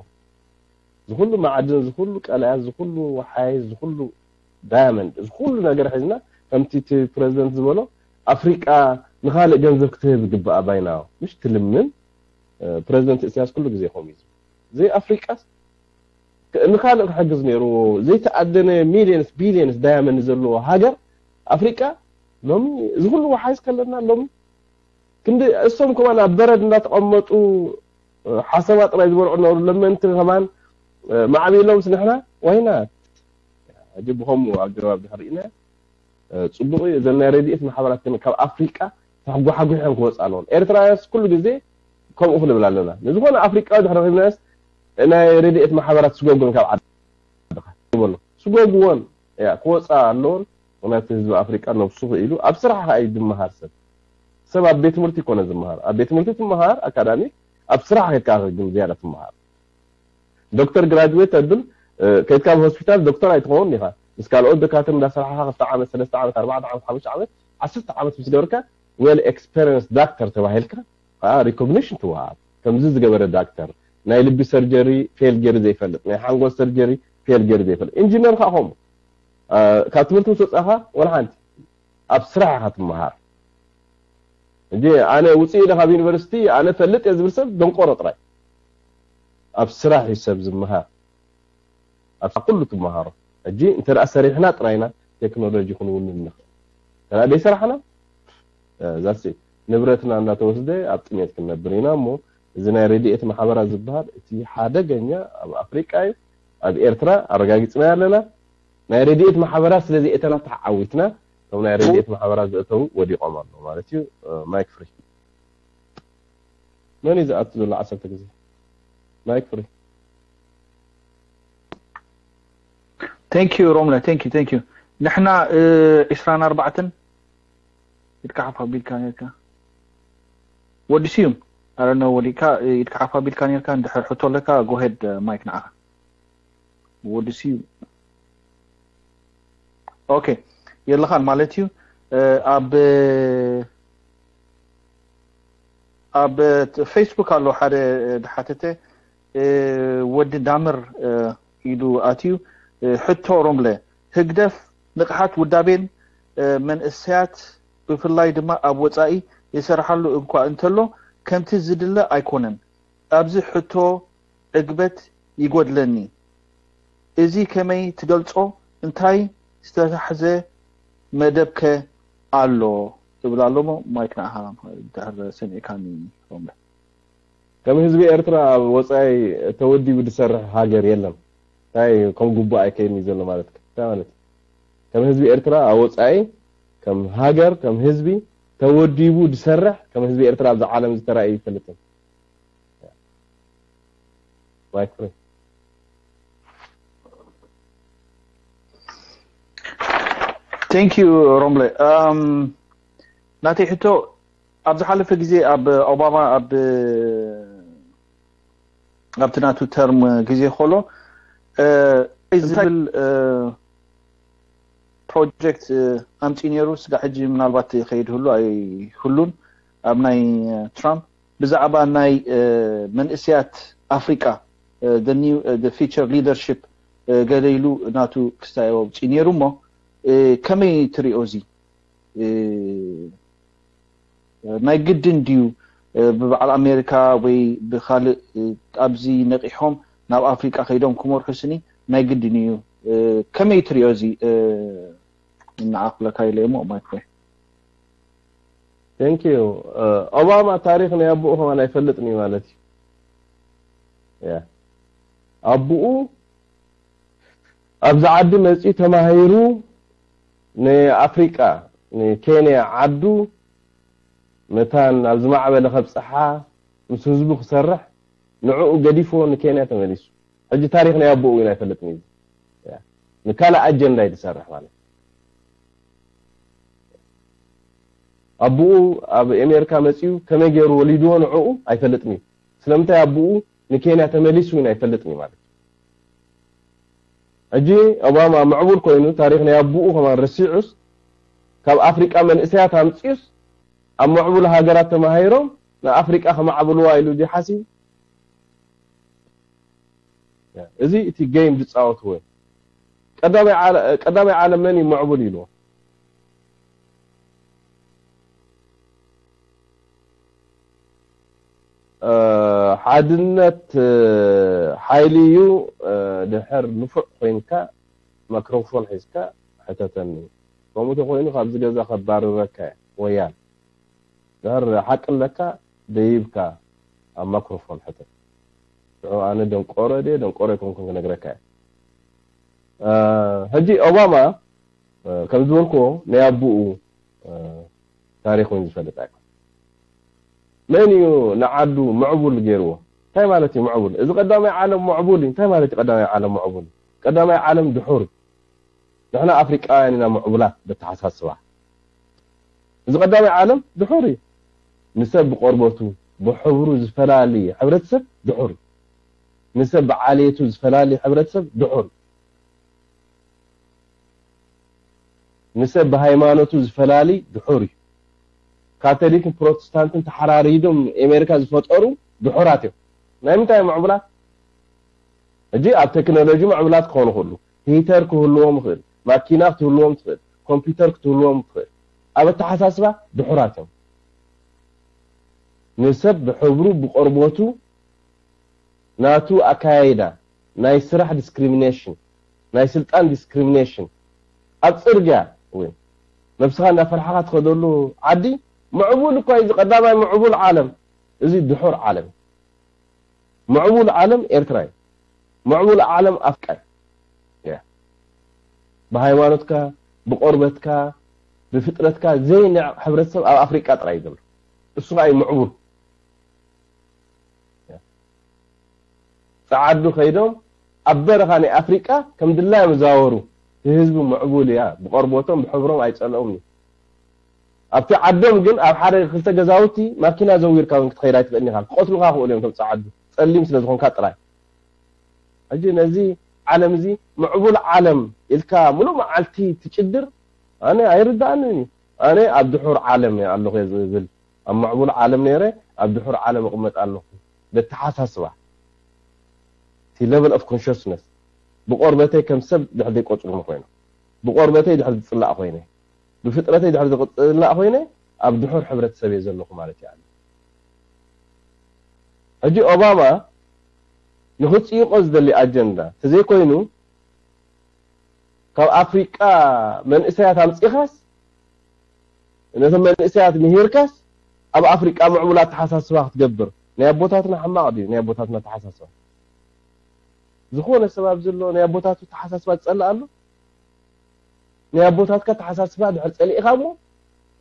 ዝኩሉ ማዕድን፣ ዝኩሉ ቀላያት፣ ዝኩሉ ወሓይዝ፣ ዝኩሉ ዳያመንድ፣ ዝኩሉ ነገር ሒዝና ከምቲ እቲ ፕረዚደንት ዝበሎ ኣፍሪቃ ንኻልእ ገንዘብ ክትህብ ይግባኣ ባይናው ምሽ ትልምን። ፕረዚደንት እስያስ ኩሉ ግዜ ከምኡ እዩ። ዘይ ኣፍሪቃስ ንኻልእ ክሕግዝ ነይርዎ። ዘይተኣደነ ሚሊየንስ ቢሊየንስ ዳያመንድ ዘለዎ ሃገር ኣፍሪቃ ሎሚ እዚ ኩሉ ወሓይዝ ከለና ሎሚ ክንዲ እሶም ከማን ኣብ በረድ እንዳተቐመጡ ሓሰማ ጥራይ ዝበልዑ ነበሩ። ለመንቲ ከማን ማዕቢሎም ስንሕና ዋይና ሕጂ ብኸምኡ ኣገባብ ድሕር ኢና ጽቡቕ እዩ። እዘን ናይ ረድኤት ማሕበራት ግን ካብ ኣፍሪቃ ተጓሓጒሐን ክወፃ ኣለዎን። ኤርትራውያንስ ኩሉ ግዜ ከምኡ ክንብል ኣለና። ንዝኾነ ኣፍሪቃዊ ድሕሪ ረኺብናዮስ ናይ ረድኤት ማሕበራት ስጎጎን ካብ ዓድኻ ይበሎ ስጎግዎን እያ ክወፃ ኣለዎን። ምክንያቱ ህዝቢ ኣፍሪቃ ነብሱ ክኢሉ ኣብ ስራሕ ከዓ እዩ ዝመሃር ሰብ ሰብ ኣብ ቤት ትምህርቲ ይኮነ ዝመሃር ኣብ ቤት ትምህርቲ ትመሃር ኣካዳሚክ ኣብ ስራሕ ከይድካ ግን ዝያዳ ትመሃር ዶክተር ግራጅዌት ተብል ከይድካ ኣብ ሆስፒታል ዶክተር ኣይትኸውን ኢኻ ምስ ካልኦት ደካትር እንዳሰራሕኻ ክልተ ዓመት ሰለስተ ዓመት ኣርባዕተ ዓመት ሓሙሽተ ዓመት ዓሰርተ ዓመት ምስ ገበርካ well experienced doctor ተባሂልካ ከዓ recognition ትወሃብ ከምዚ ዝገበረ ዳክተር ናይ ልቢ ሰርጀሪ ፌል ገይሩ ዘይፈልጥ ናይ ሓንጎል ሰርጀሪ ፌል ገይሩ ዘይፈልጥ ኢንጂነር ከዓ ከምኡ ካብ ትምህርቲ ምስ ወፃኻ ወላ ሓንቲ ኣብ ስራሕ ኢኻ ትመሃር እንጂ ኣነ ውፅእ ኢለ ካብ ዩኒቨርሲቲ ኣነ ፈልጥ እየ ዝብል ሰብ ደንቆሮ ጥራይ ኣብ ስራሕ እዩ ሰብ ዝመሃር ኣብ ኩሉ ትመሃሮ ሕጂ እንተ ደኣ ሰሪሕና ጥራይና ቴክኖሎጂ ክንውንን ንኽእል እንተ ደኣ ዘይሰራሕና ዛሲ ንብረትና እናተወስደ ኣብ ጥሜት ክንነብር ኢና እሞ እዚ ናይ ረድኤት ማሕበራት ዝበሃል እቲ ሓደገኛ ኣብ ኣፍሪቃ እዩ ኣብ ኤርትራ ኣረጋጊፅና ኣለና ናይ ረድኤት ማሕበራት ስለ ዘእተና ተዓዊትና እቶም ናይ ረድኤት ማሕበራት ዘእተው ወዲቖም ኣለዉ ማለት እዩ ማይክ ፍሪ መን እዩ ዝኣቱ ዘሎ ዓሰርተ ግዜ ማይክ ፍሪ Thank you ሮምለ thank you thank you ንሕና ዒስራን ኣርባዕተን ኢድካ ሓፍ ኣቢልካ ነርካ ወዲ ስዩም ኣረነ ወዲካ ኢድካ ሓፍ ኣቢልካ ነርካ እንድሕር ሕቶ ኣለካ go ahead ማይክ ንዓኻ ወዲ ስዩም okay የለኻን ማለት እዩ ኣብ ኣብ ፌስቡክ ኣሎ ሓደ ድሓተተ ወዲ ዳምር ኢሉ ኣትዩ ሕቶ ሮምለ ህግደፍ ንቕሓት ውዳቤን መንእሰያት ብፍላይ ድማ ኣብ ወጻኢ ይሰርሓሉ እንኳ እንተሎ ከምቲ ዝድለ ኣይኮነን ኣብዚ ሕቶ ዕግበት ይጎድለኒ እዚ ከመይ ትገልጾ እንታይ ዝተታሕዘ መደብ ከ ኣሎ እብል ኣሎ እሞ ማይክ ንዓኻ ድሕር ሰሚዕካኒ ሮምለ ከም ህዝቢ ኤርትራ ኣብ ወፃኢ ተወዲቡ ዝሰርሕ ሃገር የለን እንታይ ከም ጉቡእ ኣይከይድን እዩ ዘሎ ማለት እንታይ ማለት ከም ህዝቢ ኤርትራ ኣብ ወፃኢ ከም ሃገር ከም ህዝቢ ተወዲቡ ዝሰርሕ ከም ህዝቢ ኤርትራ ኣብዚ ዓለም ዝተራእዩ ይፈልጥን ማይክ ፍሬ Thank you ሮምለ ናተይ ሕቶ ኣብ ዝሓለፈ ግዜ ኣብ ኦባማ ኣብ ኣብቲ ናቱ ተርም ግዜ ከሎ እንታይ ዝብል ፕሮጀክት ኣምፂኡ ነይሩ ስጋ ሕጂ ምናልባት ከይድ ህሉ ኣይህሉን ኣብ ናይ ትራምፕ ብዛዕባ ናይ መንእስያት ኣፍሪቃ ፊቸር ሊደርሽፕ ገለ ኢሉ ናቱ ክስታይ ኣውፂኡ ነይሩ እሞ ከመይ ትሪኦ እዚ ናይ ግድን ድዩ ብበዓል ኣሜሪካ ወይ ብካልእ ኣብዚ ነቂሖም ናብ ኣፍሪቃ ከይዶም ክመርሑ ስኒ ናይ ግድን እዩ ከመይ ትሪኦ እዚ ንዓ ክብለካ ኢለ እሞ ማይክ Thank you ኦባማ ታሪክ ናይ ኣቦኡ ከማን ኣይፈልጥን እዩ ማለት እዩ ኣቦኡ ኣብዚ ዓዲ መፅኡ ተማሂሩ ንኣፍሪቃ ንኬንያ ዓዱ መታን ናብ ዝማዕበለ ከብፅሓ ምስ ህዝቡ ክሰርሕ ንዕኡ ገዲፍዎ ንኬንያ ተመሊሱ ሕጂ ታሪክ ናይ ኣቦኡ እውን ኣይፈልጥን እዩ ንካልእ ኣጀንዳ እዩ ዝሰርሕ ማለት ኣቦኡ ኣብ ኤሜሪካ መፅኡ ከመይ ገይሩ ወሊድዎ ንዕኡ ኣይፈልጥን እዩ ስለምንታይ ኣቦኡ ንኬንያ ተመሊሱ እውን ኣይፈልጥን እዩ ማለት ሕጂ ኦባማ ምዕቡል ኮይኑ ታሪክ ናይ ኣቦኡ ከማን ረሲዑስ ካብ ኣፍሪቃ መንእሰያት ኣምፅኡስ ኣብ ምዕቡል ሃገራት ተማሂሮም ንኣፍሪቃ ከማዕብልዋ ኢሉ ድዩ ሓሲቡ? እዚ እቲ ጌም ዝፃወትዎ እዩ። ቀዳማይ ዓለ- ቀዳማይ ዓለም መን እዩ ምዕቡል ኢልዎ? እ፣ ሓድነት፣ እ፣ ሓይሊ እዩ። እ፣ ድሕር ንፉዕ ኮይንካ ማክሮፎን ሒዝካ ሕተተኒ። ከምኡ ተኮይኑ ካብዚ ገዛ ከባርረካ እየ። ወያል ድሕር ሓቂ ኣለካ ደይብካ ኣብ ማክሮፎን ሕተት። ሽዑ ኣነ ደንቆሮ ድየ ደንቆሮ ኣይኮንኩን ክነግረካ እየ። እ፣ ሕጂ ኦባማ፣ እ፣ ከም ዝበልክዎ ናይ ኣቦኡ፣ እ፣ ታሪክ እውን ዝፈልጥ ኣይኮን። መን እዩ ንዓዱ ምዕቡል ገይርዎ? እንታይ ማለት እዩ ምዕቡል? እዚ ቀዳማይ ዓለም ምዕቡል እዩ። እንታይ ማለት እዩ ቀዳማይ ዓለም ምዕቡል? ቀዳማይ ዓለም ድሑር እዩ። ንሕና ኣፍሪቃውያን ኢና ምዕቡላት በተሓሳስባ። እዚ ቀዳማይ ዓለም ድሑር እዩ። ንሰብ ብቆርበቱ ብሕብሩ ዝፈላሊ ሕብረተሰብ ድሑር እዩ። ንሰብ ብዓሌቱ ዝፈላሊ ሕብረተሰብ ድሑር እዩ። ንሰብ ብሃይማኖቱ ዝፈላሊ ድሑር እዩ። ካቶሊክን ፕሮቴስታንትን ተሓራሪዶም ኣሜሪካ ዝፈጠሩ ድሑራት እዮም። ናይ ምንታይ ምዕቡላት? ሕጂ ኣብ ቴክኖሎጂ ምዕቡላት ክኾኑ ክእሉ፣ ሂተር ክህልዎም ይኽእል፣ ማኪና ክትህልዎም ትኽእል፣ ኮምፒውተር ክትህልዎም ትኽእል። ኣብ ኣተሓሳስባ ድሑራት እዮም። ንሰብ ብሕብሩ ብቆርበቱ ናቱ ኣካያይዳ ናይ ስራሕ ዲስክሪሚኔሽን፣ ናይ ስልጣን ዲስክሪሚኔሽን፣ ኣብ ጽርግያ እውን ነብስኻ እናፈርሓኻ ትኸደሉ ዓዲ ምዕቡል እኳ እዩ። እዚ ቀዳማይ ምዕቡል ዓለም፣ እዚ ድሑር ዓለም። ምዕቡል ዓለም ኤርትራ እዩ። ምዕቡል ዓለም ኣፍቃይ። ያ። ብሃይማኖትካ፣ ብቆርበትካ፣ ብፍጥረትካ ዘይንዕ ሕብረተሰብ ኣብ ኣፍሪቃ ጥራይ እዩ ዘሎ። እሱ ኸኣ እዩ ምዕቡል። ያ። ጸዓዱ ከይዶም ኣብ በረኻ ናይ ኣፍሪቃ ከም ድላዮም ይዛወሩ። እቲ ህዝቢ ምዕቡል እያ። ብቆርበቶም፣ ብሕብሮም ኣይጸልኦም እዩ። ኣብቲ ዓዶም ግን ኣብ ሓደ ክልተ ገዛውቲ ማኪና ዘዊርካ እውን ክትኸይድ ኣይትኽእልን ኢኻ። ክቐትሉኻ ክእሉ እዮም እቶም ጸዓዱ። ጸሊም ስለ ዝኾንካ ጥራይ። ሕጂ ነዚ ዓለም እዚ ምዕቡል ዓለም ኢልካ ሙሉእ መዓልቲ ትጭድር፣ ኣነ ኣይርድኣንን እዩ። ኣነ ኣብ ድሑር ዓለም እየ ኣለኹ እየ ዝብል። ኣብ ምዕቡል ዓለም ነይረ፣ ኣብ ድሑር ዓለም እቕመጥ ኣለኹ። በተሓሳስባ፣ እቲ level of consciousness፣ ብቆርበተይ ከም ሰብ ድሕር ዘይቆጽሩኒ ኮይኖም፣ ብቆርበተይ ድሕር ዝጽላእ ኮይነ፣ ብፍጥረተይ ድሕር ዝጽላእ ኮይነ፣ ኣብ ድሑር ሕብረተሰብ እየ ዘለኹ ማለት እዩ። ሕጂ ኦባማ ንኽጽይቆ ዝደሊ ኣጀንዳ ተዘይኮይኑ፣ ካብ ኣፍሪቃ መንእሰያት ኣምጺኻስ፣ ነቶም መንእሰያት ምሂርካስ፣ ኣብ ኣፍሪቃ ምዕቡል ኣተሓሳስባ ክትገብር። ናይ ኣቦታትና ሕማቕ ድዩ? ናይ ኣቦታትና ኣተሓሳስባ። ዝኾነ ሰብ ኣብዚ ኣሎ ናይ ኣቦታቱ ኣተሓሳስባ ዝጸልእ ኣሎ? ናይ ኣቦታትካ ኣተሓሳስባ ድሕር ጸሊእኻ እሞ፣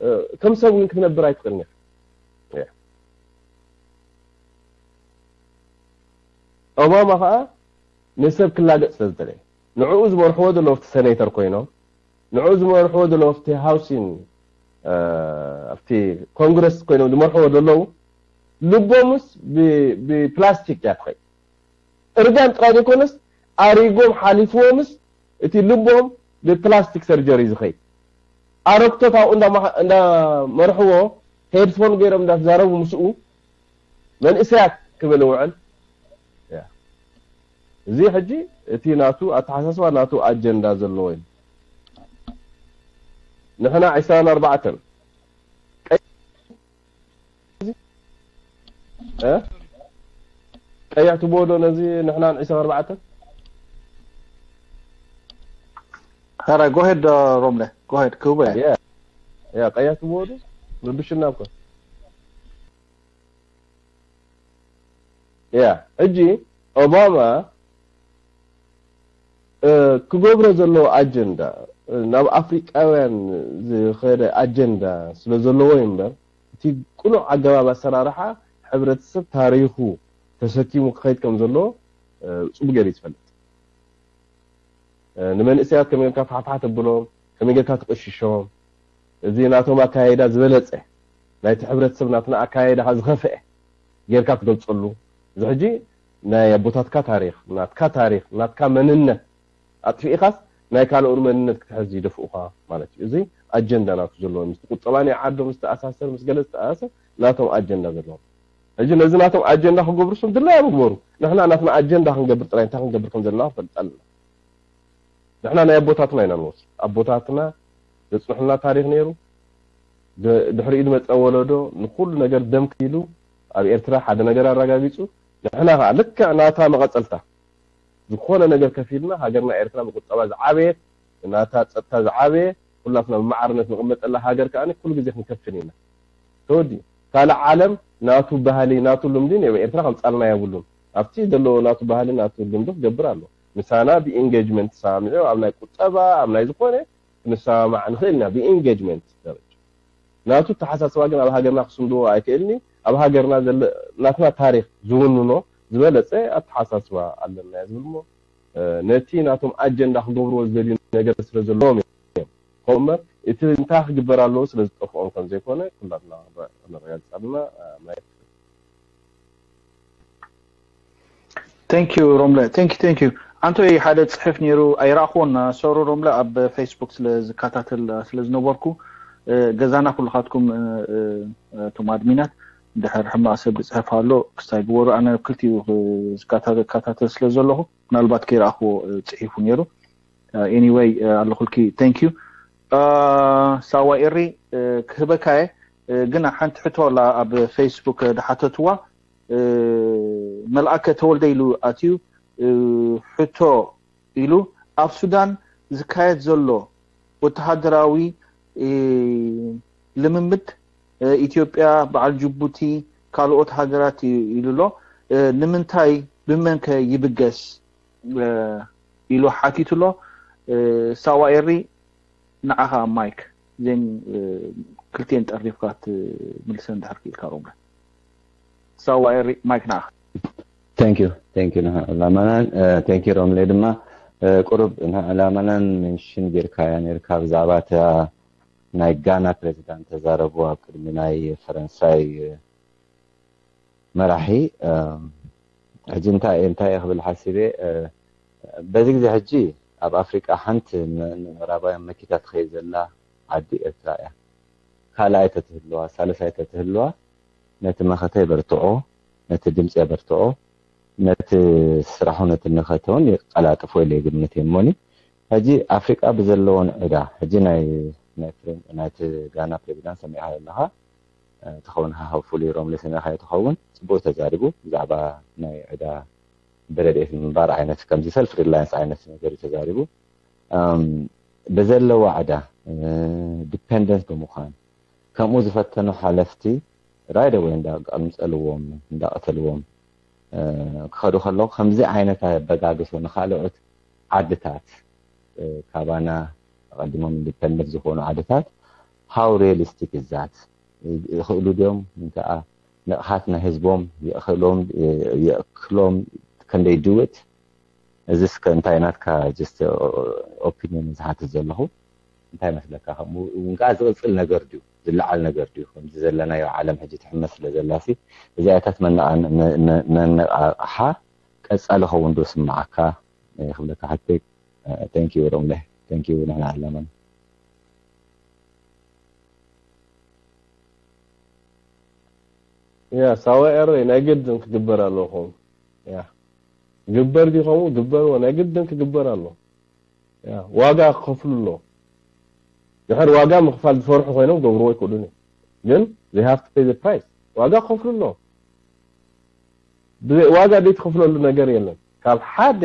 እ፣ ከም ሰብ እውን ክትነብር ኣይትኽእልን ኢኻ። ያ። ኦባማ ኸኣ ንሰብ ክላገጽ ስለ ዝደለየ፣ ንዕኡ ዝመርሕዎ ዘለዉ ኣብቲ ሰኔተር ኮይኖም፣ ንዕኡ ዝመርሕዎ ዘለዉ ኣብቲ ሃውሲን፣ እ፣ ኣብቲ ኮንግረስ ኮይኖም ዝመርሕዎ ዘለዉ፣ ልቦምስ ብ-፣ ብፕላስቲክ እያ ትኸይድ። እርጋን ጥራይ ዘይኮነስ፣ ኣሪጎም ሓሊፍዎምስ፣ እቲ ልቦም ብፕላስቲክ ሰርጀሪ ዝኸይድ። ኣረግቶት ኣብኡ እንዳማ-፣ እንዳመርሕዎ፣ ሄድፎን ገይሮም እንዳተዛረቡ ምስኡ፣ መንእሰያት ክብል ይውዕል። ያ። እዚ ሕጂ እቲ ናቱ ኣተሓሳስባ፣ ናቱ ኣጀንዳ ዘለዎ እዩ። ንሕና ዕስራን ኣርባዕተን ቀይ-፣ እ? ቀይሕ ትብዎ ዶ ነዚ ንሕናን ዕስራን ኣርባዕተን? ኧረ፣ go ahead፣ ሮምለ፣ go ahead፣ ክህቦ እየ። ያ፣ ያ፣ ቀይሕ ትብዎ ዶ? ምርብሽና እኮ። ያ፣ ሕጂ ኦባማ፣ እ፣ ክገብሮ ዘለዎ ኣጀንዳ፣ እ፣ ናብ ኣፍሪቃውያን ዝኸደ ኣጀንዳ ስለ ዘለዎ እዩ እምበር፣ እቲ ቅኑዕ ኣገባብ ኣሰራርሓ ሕብረተሰብ ታሪኹ ተሰኪሙ ክኸይድ ከም ዘለዎ፣ እ፣ ጽቡቅ ገይሩ እዩ ዝፈልጥ። እ፣ ንመንእሰያት ከመይ ጌርካ ፋሕፋሕ ተብሎም፣ ከመይ ጌርካ ትቕሽሾም፣ እዚ ናቶም ኣካያይዳ ዝበለጸ፣ ናይቲ ሕብረተሰብ ናትና ኣካያይዳ ዝኸፍአ ጌርካ ትገልጸሉ። እዚ ሕጂ ናይ ኣቦታትካ ታሪኽ፣ ናትካ ታሪኽ፣ ናትካ መንነት ኣጥፊእኻስ ናይ ካልኦት መንነት ክትሕዝ ይደፍኡኻ ማለት እዩ። እዚ ኣጀንዳ ናቱ ዘለዎ፣ ምስ ቁጠባ ናይ ዓዶም ዝተኣሳሰር፣ ምስ ገለ ዝተኣሳሰር ናቶም ኣጀንዳ ዘለዎም። ሕጂ ነዚ ናቶም ኣጀንዳ ክገብሩ ስም ድላዮም ይግበሩ። ንሕና ናትና ኣጀንዳ ክንገብር ጥራይ እንታይ ክንገብር ከም ዘለና ክፈልጥ ኣለና። ንሕና ናይ ኣቦታትና ኢና ንወስድ። ኣቦታትና ዘጽንሑልና ታሪኽ ነይሩ። ድ- ድሕሪኡ ዝመጸ ወለዶ ንኹሉ ነገር ደም ክኢሉ ኣብ ኤርትራ ሓደ ነገር ኣረጋጊጹ። ንሕና ከዓ ልክዕ ናታ መቐጸልታ ዝኾነ ነገር ከፊልና ሃገርና ኤርትራ ብቁጠባ ዝዓበየት፣ ናታ ጸጥታ ዝዓበየ፣ ኩላትና ብማዕርነት ንቕመጠላ ሃገር ከዓ ኩሉ ግዜ ክንከፍል ኢና። ተወዲ ካልእ ዓለም ናቱ ባህሊ ናቱ ልምዲ ኣብ ኤርትራ ከምጻልና የብሉን። ኣብቲ ዘለዎ ናቱ ባህሊ ናቱ ልምዲ ክገብር ኣሎ። ምሳና ብኢንጌጅመንት ተሰማሚዑ ኣብ ናይ ቁጠባ ኣብ ናይ ዝኾነ ክንሰማማዕ ንኽእል ኢና ብኢንጌጅመንት ደረጃ። ናቱ ተሓሳስባ ግን ኣብ ሃገርና ክስንድዎ ኣይክእልኒ። ኣብ ሃገርና ዘለ ናትና ታሪኽ ዝውንኖ ዝበለጸ ኣተሓሳስባ ኣለና እየ ዝብል እሞ፣ እ፣ ነቲ ናቶም ኣጀንዳ ክገብርዎ ዝደልዩ ነገር ስለ ዘለዎም እዮም። ከምኡ እምበር እቲ እንታይ ክግበር ኣለዎ ስለ ዝጠፍኦም ከም ዘይኮነ ኩላትና ክንረጋግጽ ኣለና። እ፣ ማይክ። Thank you ሮምለ። Thank you, thank you። ኣንቶይ ሓደ ጽሕፍ ነይሩ ኣይረኣኽዎን። ሶሪ ሮምለ፣ ኣብ ፌስቡክ ስለ ዝከታተል ስለ ዝነበርኩ፣ እ፣ ገዛና ኩልኻትኩም፣ እ፣ እ፣ እቶም ኣድሚናት ድሕር ሕማቕ ሰብ ዝጽሕፍ ኣሎ ክስታይ ግበሩ። ኣነ ክልቲኡ ክዝካታ- ዝከታተል ስለ ዘለኹ ምናልባት ከይረኣኽዎ፣ እ፣ ጽሒፉ ነይሩ። እ፣ ኤኒወይ፣ እ፣ ኣለኹልኪ። Thank you። እ፣ ሳዋ ኤሪ፣ እ፣ ክህበካየ፣ እ፣ ግን ሓንቲ ሕቶ ኣላ ኣብ ፌስቡክ ድሓተትዋ፣ እ፣ መልኣከ ተወልደ ኢሉ ኣትዩ፣ እ፣ ሕቶ ኢሉ ኣብ ሱዳን ዝካየድ ዘሎ ወተሃደራዊ፣ እ፣ ልምምድ፣ እ፣ ኢትዮጵያ፣ በዓል ጅቡቲ፣ ካልኦት ሃገራት እዩ ኢሉ ኣሎ። እ፣ ንምንታይ ብመንከ ይብገስ፣ እ፣ ኢሉ ሓቲቱ ኣሎ። እ፣ ሳዋ ኤሪ ንዓኻ ማይክ ዜን፣ እ፣ ክልቴን ጠሪፍካ ትምልሰን ድሕር ክኢልካ ሮምለ። ሳዋ ኤሪ ማይክ ንዓኻ። Thank you, thank you ንሃ ላማናን፣ እ፣ thank you ሮምለ ድማ፣ እ፣ ቁሩብ ንሃ ላማናን ሜንሽን ጌርካያ ኔርካ ብዛዕባ እታ ናይ ጋና ፕሬዚዳንት ተዛረቡ ኣብ ቅድሚ ናይ ፈረንሳይ፣ እ፣ መራሒ። እ፣ ሕጂ እንታይ እንታይ እየ ክብል ሓሲበ፣ እ፣ በዚ ግዜ ሕጂ ኣብ ኣፍሪቃ ሓንቲ ን- ንምዕራባውያን መኪታ ትኸይድ ዘላ ዓዲ ኤርትራ እያ። ካልኣይ ተትህልዋ፣ ሳልሳይ ተትህልዋ ነቲ መኸተ የበርትዖ፣ ነቲ ድምፂ የበርትዖ፣ ነቲ ስራሑ ነቲ መኸተ እውን የቀላጥፎ ኢለ ይግምት እየ። እሞኒ ሕጂ ኣፍሪቃ ብዘለዎን ዕዳ ሕጂ ናይ ናይ ፕሬ- ናይቲ ጋና ፕሬዚዳንት ሰሚዕካ ኣለኻ። እ፣ ትኸውን ሃሃው ፍሉይ ሮምለ ሰሚዕካዮ ትኸውን። ጽቡቅ ተዛሪቡ ብዛዕባ ናይ ዕዳ ብረድኤት ምንባር ዓይነት ከምዚ ሰልፍ ሪላያንስ ዓይነት ነገር እዩ ተዛሪቡ። እም፣ ብዘለዋ ዕዳ፣ እ፣ ዲፐንደንት ብምዃን ከምኡ ዝፈተኑ ሓለፍቲ ራይደ ወይ እንዳቀምጸልዎም እንዳቀተልዎም፣ እ፣ ክኸዱ ከለዉ ከምዚ ዓይነት ኣበጋግሶ ንኻልኦት ዓድታት፣ እ፣ ካባና ኣቐዲሞም ኢንዲፐንደንት ዝኾኑ ዓድታት how realistic is that? ይኽእሉ ድዮም? እንተኣ ንቕሓት ናይ ህዝቦም የእኽሎም፣ የእክሎም? Can they do it? እዚ እስከ እንታይ ናትካ just ኦፒኒየን ዝሓትት ዘለኹ እንታይ መስለካ? ከምኡ እውን ከዓ ዝቕፅል ነገር ድዩ? ዝለዓል ነገር ድዩ? ከምዚ ዘለናዮ ዓለም ሕጂ ትሕመስ ስለ ዘላሲ እዚኣታት መነቓ- መ- መ- መነቓቕሓ ቀፃሊ ኸውን ዶ ስምዓካ? ክብለካ ሓተይ። Thank you ሮምለ። Thank you ንሕና ኣለና። ያ ሳዋ ኤረይ ናይ ግድን ክግበር ኣለዎ። ያ ግበር ዲ ከምኡ ግበርዎ ናይ ግድን ክግበር ኣለዎ። ያ ዋጋ ክኸፍሉ ኣለዎ። ድሕር ዋጋ ምኽፋል ዝፈርሑ ኮይኖም ገብርዎ ኣይክእሉን እዮም። ግን they have to pay the price። ዋጋ ክኸፍሉ ኣለዎ። ብዘይ ዋጋ ዘይትኸፍለሉ ነገር የለን። ካብ ሓደ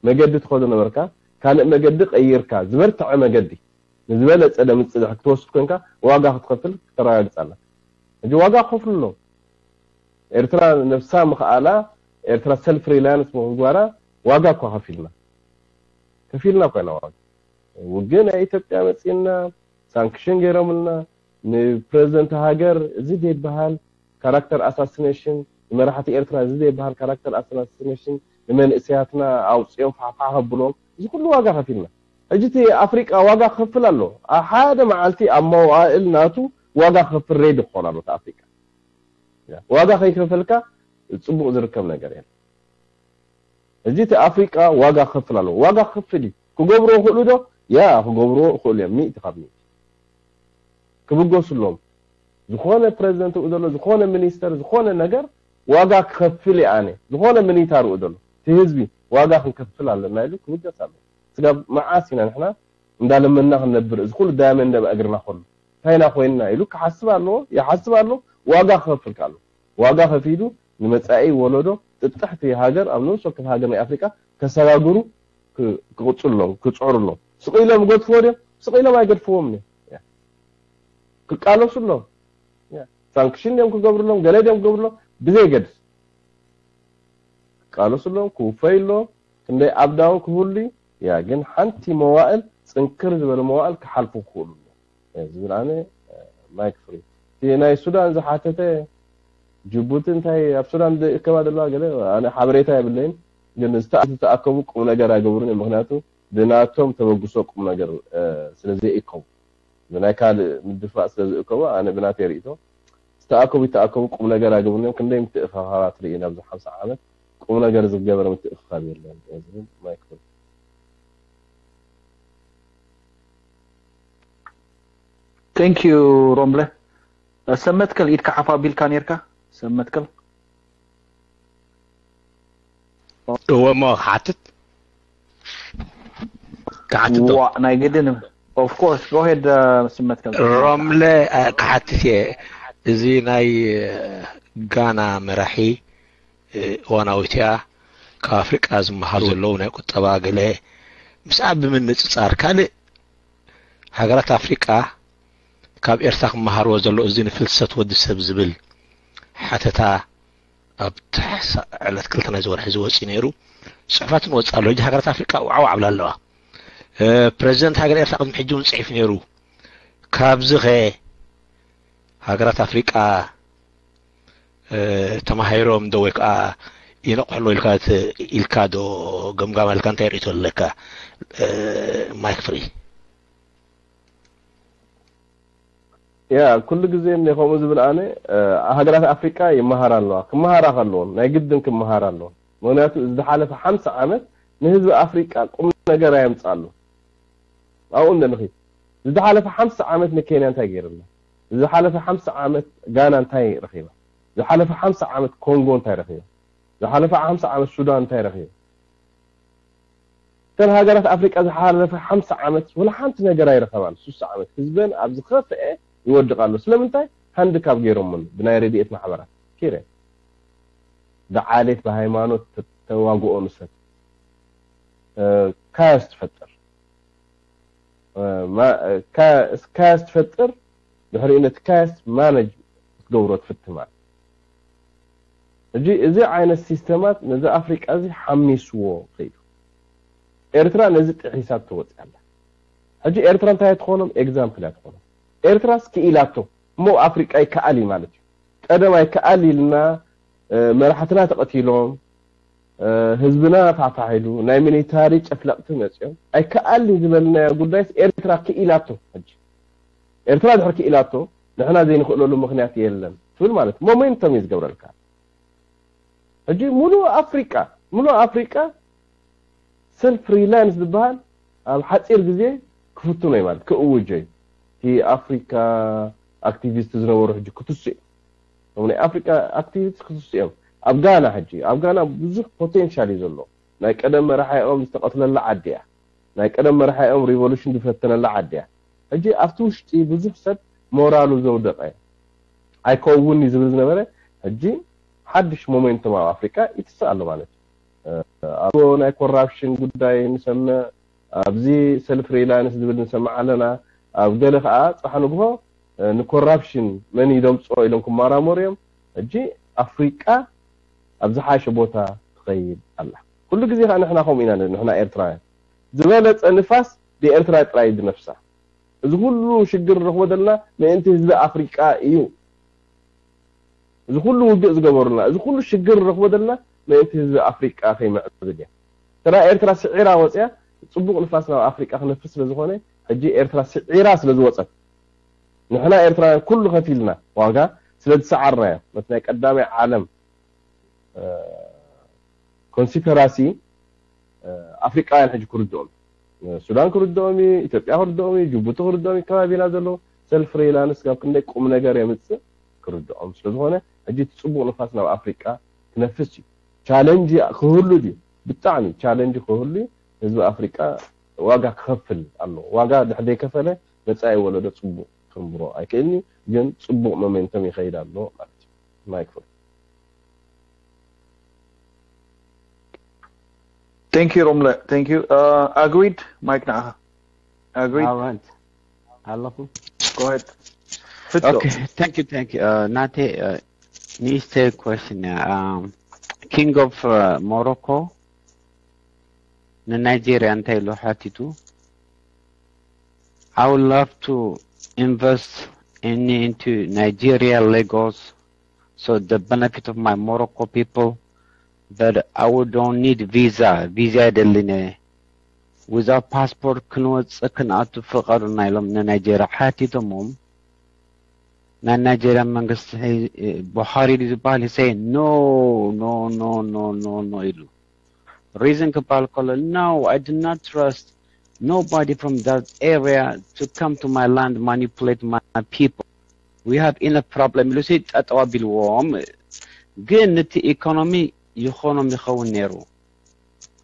መገዲ ትኸዶ ነበርካ ካልእ መገዲ ቀይርካ ዝበርትዐ መገዲ ንዝበለጸ ደምጽ ክትወስድ ኮንካ ዋጋ ክትኸፍል ክተረጋግጽ ኣላ። ሕጂ ዋጋ ክኸፍሉ ኣለዎም። ኤርትራ ነብሳ ምኽኣላ ኤርትራ ሰልፍ ሪላያንስ ምኽግባራ ዋጋ እኳ ከፊልና ከፊልና እኳ ኢና ዋጋ ውግእ ናይ ኢትዮጵያ መጺእና ሳንክሽን ገይሮምልና ንፕረዚደንት ሃገር እዚ ዘይበሃል ካራክተር ኣሳሲኔሽን ንመራሕቲ ኤርትራ እዚ ዘይበሃል ካራክተር ኣሳሲኔሽን ንመንእሰያትና ኣውፅኦም ፋሕፋሕ ከብሎም እዚ ኩሉ ዋጋ ከፊልና ሕጂ እቲ ኣፍሪቃ ዋጋ ክኸፍል ኣሎ ሓደ መዓልቲ ኣብ መዋእል ናቱ ዋጋ ክኸፍል ሬዲ ክኾን ኣሎ ኣፍሪቃ ዋጋ ከይከፈልካ ፅቡቅ ዝርከብ ነገር የለ እዚ እቲ ኣፍሪቃ ዋጋ ክኸፍል ኣለዎ ዋጋ ክኸፍል እዩ ክገብርዎ ክእሉ ዶ ያ ክገብርዎ ክእሉ እዮም ሚእቲ ካብ ሚእቲ ክብገሱ ኣለዎም። ዝኾነ ፕረዚደንት ርኡ ዘሎ፣ ዝኾነ ሚኒስተር፣ ዝኾነ ነገር ዋጋ ክኸፍል እየ ኣነ። ዝኾነ ሚኒታ ርኡ ዘሎ፣ እቲ ህዝቢ ዋጋ ክንከፍል ኣለና ኢሉ ክብገስ ኣለዎ። ስጋብ መዓስ ኢና ንሕና እንዳለመንና ክንነብር? እዚ ኩሉ ዳያመንድ ኣብ እግርና ከሎ እንታይ ኢና ኮይንና ኢሉ ክሓስብ ኣለዎ፣ ይሓስብ ኣለዎ። ዋጋ ክኸፍል ከ ኣለዎ። ዋጋ ከፊሉ ንመጻኢ ወለዶ ጥጥሕቲ ሃገር ኣብ ንኡስ ወከፍ ሃገር ናይ ኣፍሪቃ ከሰጋግሩ ክ- ክቕጽሉ ኣለዎም፣ ክጽዕሩ ኣለዎም። ስቕ ኢሎም ይገድፍዎ ድዮም? ስቕ ኢሎም ኣይገድፍዎም እዮም። ክቃለሱ ኣለዎም። ሳንክሽን ድዮም ክገብሩ ኣለዎም፣ ገለ ድዮም ክገብሩ ኣለዎም፣ ብዘይገድስ ክቃለሱ ኣለዎም፣ ክውፈዩ ኣለዎም። ክንደይ ኣፕዳውን ክህሉ ያ ግን ሓንቲ መዋእል ጽንክር ዝበለ መዋእል ክሓልፉ ክኽእሉ ኣለዎም ዝብል ኣነ ማይክ ፍሪ። እቲ ናይ ሱዳን ዝሓተተ ጅቡቲ እንታይ ኣብ ሱዳን ዝእከባ ዘለዋ ገለ ኣነ ሓበሬታ የብለይን። ግን ዝተኣከቡ ቁም ነገር ኣይገብሩን እዮም። ምክንያቱ ብናቶም ተበግሶ ቁም ነገር ስለ ዘይእከቡ ብናይ ካልእ ምድፋእ ስለ ዝእከቡ ኣነ ብናተይ ርእቶ ዝተኣከቡ ይተኣከቡ ቁም ነገር ኣይገብሩን እዮም። ክንደይ ምትእኻኻባት ርኢ ናብዚ ሓምሳ ዓመት ቁም ነገር ዝገበረ ምትእኽኻብ የለን ዝብል ማይክ ፍሪ። Thank you ሮምለ። ሰመትከል ኢድካ ሓፍ ኣቢልካ ኔርካ ሰመትከል። እወ እሞ ክሓትት ክሓትት ዶ? ዋ ናይ ግድን of course go ahead። ስመትከል ሮምለ እ፣ ክሓትት እየ። እዚ ናይ እ፣ ጋና መራሒ እ፣ እዋናዊት እያ። ካብ ኣፍሪቃ ዝመሃሩ ዘለዉ ናይ ቁጠባ ገለ ምስኣ ብምንፅፃር ካልእ ሃገራት ኣፍሪቃ ካብ ኤርትራ ክመሃርዎ ዘለዎ እዚ ንፍልሰት ወዲ ሰብ ዝብል ሓተታ ኣብ ታሕሳ ዕለት ክልተ ናይዚ ወርሒ ዝወፅእ ነይሩ። ፅሑፋት ንወፅእ ኣሎ። ሕጂ ሃገራት ኣፍሪቃ ዋዕዋዕ ኣብላ ኣለዋ። እ፣ ፕረዚደንት ሃገር ኤርትራ ቅድሚ ሕጂ እውን ፅሒፍ ነይሩ። ካብዚ ኸ ሃገራት ኣፍሪቃ እ፣ ተማሂሮም ዶ ወይ ከዓ ይነቕሕሎ ኢልካ ት- ኢልካ ዶ ገምጋም ኣለካ? እንታይ ርእቶ ኣለካ? እ፣ ማይክ ፍሪ። ያ ኩሉ ግዜ እንደ ከምኡ ዝብል ኣነ እ፣ ሃገራት ኣፍሪቃ ይመሃራ ኣለዋ ክመሃራ ከለዎን ናይ ግድን ክመሃራ ኣለዎን። ምክንያቱ እዚ ዝሓለፈ ሓምሳ ዓመት ንህዝቢ ኣፍሪቃ ቁም ነገር ኣየምፅኣሉ። ኣብኡ እንደ ንኺድ ዝሓለፈ ሓምሳ ዓመት ንኬንያ እንታይ ገይርና? ዝሓለፈ ሓምሳ ዓመት ጋና እንታይ ረኺባ? ዝሓለፈ ሓምሳ ዓመት ኮንጎ እንታይ ረኺባ? ዝሓለፈ ሓምሳ ዓመት ሱዳን እንታይ ረኺባ? እተን ሃገራት ኣፍሪቃ ዝሓለፈ ሓምሳ ዓመት ወላ ሓንቲ ነገር ኣይረኸባን። ሱሳ ዓመት ህዝበን ኣብ ዝኸፍአ ይወድቕ ኣሎ። ስለምንታይ? ሃንድካብ ገይሮምሉ ብናይ ረድኤት ማሕበራት ኪረ ብዓሌት ብሃይማኖት ተዋግኦ ንሰብ ካዮስ ትፈጥር። ካዮስ ትፈጥር። ድሕሪኡ ነቲ ካዮስ ማነጅ ክትገብሮ ትፍትን ማለት። ሕጂ እዚ ዓይነት ሲስተማት ነዚ ኣፍሪቃ እዚ ሓሚስዎ ከይዱ። ኤርትራ ነዚ ጥሒሳ ተወፅያ ኣላ። ሕጂ ኤርትራ እንታይ ትኾኖም? ኤግዛምፕል እያ ትኾኖም። ኤርትራስ ክኢላቶ እሞ ኣፍሪቃ ይከኣል እዩ ማለት እዩ። ቀደም ኣይከኣል ኢልና መራሕትና ተቐቲሎም ህዝብና ፋሕፋሕ ኢሉ ናይ ሚሊታሪ ጨፍለቕቲ መፅኦም ኣይከኣልን ዝበልናዮ ጉዳይስ ኤርትራ ክኢላቶ። ሕጂ ኤርትራ ድሕር ክኢላቶ ንሕና ዘይንኽእለሉ ምኽንያት የለን ትብል ማለት ሞሜንቶም እዩ ዝገብረልካ። ሕጂ ሙሉእ ኣፍሪቃ ሙሉእ ኣፍሪቃ ሰልፍ ሪላያንስ ዝበሃል ኣብ ሓፂር ግዜ ክፍትኖ እዩ ማለት ክእውጆ እዩ። እቲ ኣፍሪካ ኣክቲቪስት ዝነበሩ ሕጂ ክትሱ እዮም። እቶም ናይ ኣፍሪካ ኣክቲቪስት ክትሱ እዮም። ኣብ ጋና ሕጂ ኣብ ጋና ብዙሕ ፖቴንሻል እዩ ዘሎ። ናይ ቀደም መራሒኦም ዝተቐትለላ ዓዲ እያ። ናይ ቀደም መራሒኦም ሪቮሉሽን ዝፈተነላ ዓዲ እያ። ሕጂ ኣብቲ ውሽጢ ብዙሕ ሰብ ሞራሉ ዘውደቐ ኣይከውን እዩ ዝብል ዝነበረ ሕጂ ሓድሽ ሞሜንቶም ኣብ ኣፍሪካ ይትስእ ኣሎ ማለት እዩ። ኣብ ናይ ኮራፕሽን ጉዳይ ንሰምዕ፣ ኣብዚ ሰልፍ ሪላያንስ ዝብል ንሰምዕ ኣለና። ኣብ ገለ ከዓ ፅባሕ ንግሆ ንኮራፕሽን መን ይደምፅኦ ኢሎም ክመራመሩ እዮም። ሕጂ ኣፍሪቃ ኣብ ዝሓሸ ቦታ ትኸይድ ኣላ። ኩሉ ግዜ ከዓ ንሕና ከምኡ ኢና ንሕና ኤርትራውያን ዝበለፀ ንፋስ ብኤርትራ ጥራይ እዩ ዝነፍሳ። እዚ ኩሉ ሽግር ንረኽቦ ዘለና ምእንቲ ህዝቢ ኣፍሪቃ እዩ። እዚ ኩሉ ውግእ ዝገበሩልና እዚ ኩሉ ሽግር ንረኽቦ ዘለና ምእንቲ ህዝቢ ኣፍሪቃ ከይምዕብል እያ። ተራ ኤርትራ ስዒራ ወፅያ ፅቡቕ ንፋስ ናብ ኣፍሪቃ ክነፍስ ስለዝኾነ ሕጂ ኤርትራ ስዒራ ስለዝወፀት ንሕና ኤርትራውያን ኩሉ ከፊልና ዋጋ ስለዝሰዓርናዮ ነቲ ናይ ቀዳማይ ዓለም ኮንሲፐራሲ ኣፍሪቃውያን ሕጂ ክርድኦም ሱዳን ክርድኦም እዩ፣ ኢትዮጵያ ክርድኦም እዩ፣ ጅቡቲ ክርድኦም እዩ፣ ከባቢና ዘለዉ ሰልፍ ፍሪላንስ ካብ ክንደይ ቁም ነገር የምፅእ ክርድኦም ስለዝኾነ፣ ሕጂ እቲ ፅቡቕ ንፋስ ናብ ኣፍሪቃ ክነፍስ እዩ። ቻለንጅ ክህሉ ድዩ? ብጣዕሚ ቻለንጅ ክህሉ እዩ። ህዝቢ ኣፍሪቃ ዋጋ ክኸፍል ኣለዎ። ዋጋ ድሕር ዘይከፈለ መፃኢ ወለዶ ፅቡቕ ክርምሮ ኣይክእልን እዩ። ግን ፅቡቕ ሞሜንተም ይኸይድ ኣሎ ማለት እዩ። ማይክ ፍሪ። Thank you, Romle. Thank you. Uh, agreed, Mike. Nah. Agreed. ኣዋንት ኣለኹ። Go ahead. Fito. Okay, thank you, thank you. Uh, Nate, uh, ንእሽተ question እያ። Um, King of uh, Morocco ንናይጄሪያ እንታይ ኢሉ ሓቲቱ? I would love to invest in into Nigeria, Lagos, so the benefit of my Morocco people, but I would don't need visa. Visa የደልን እየ። Without passport ክንወፅእ ክንኣቱ ፍቐዱና ኢሎም ንናይጄሪያ ሓቲቶሞም። ናይ ናይጄሪያ መንግስቲ ቡሃሪ ድዩ ዝበሃል? He say no, no, no, no, no, no ኢሉ። Reason ክበሃል ከሎ no, I do not trust nobody from that area to come to my land, manipulate my people. We have enough problem ኢሉ ሲ ጠጠው ኣቢልዎም። ግን ነቲ ኢኮኖሚ ይኾኖም ይኸውን ነይሩ።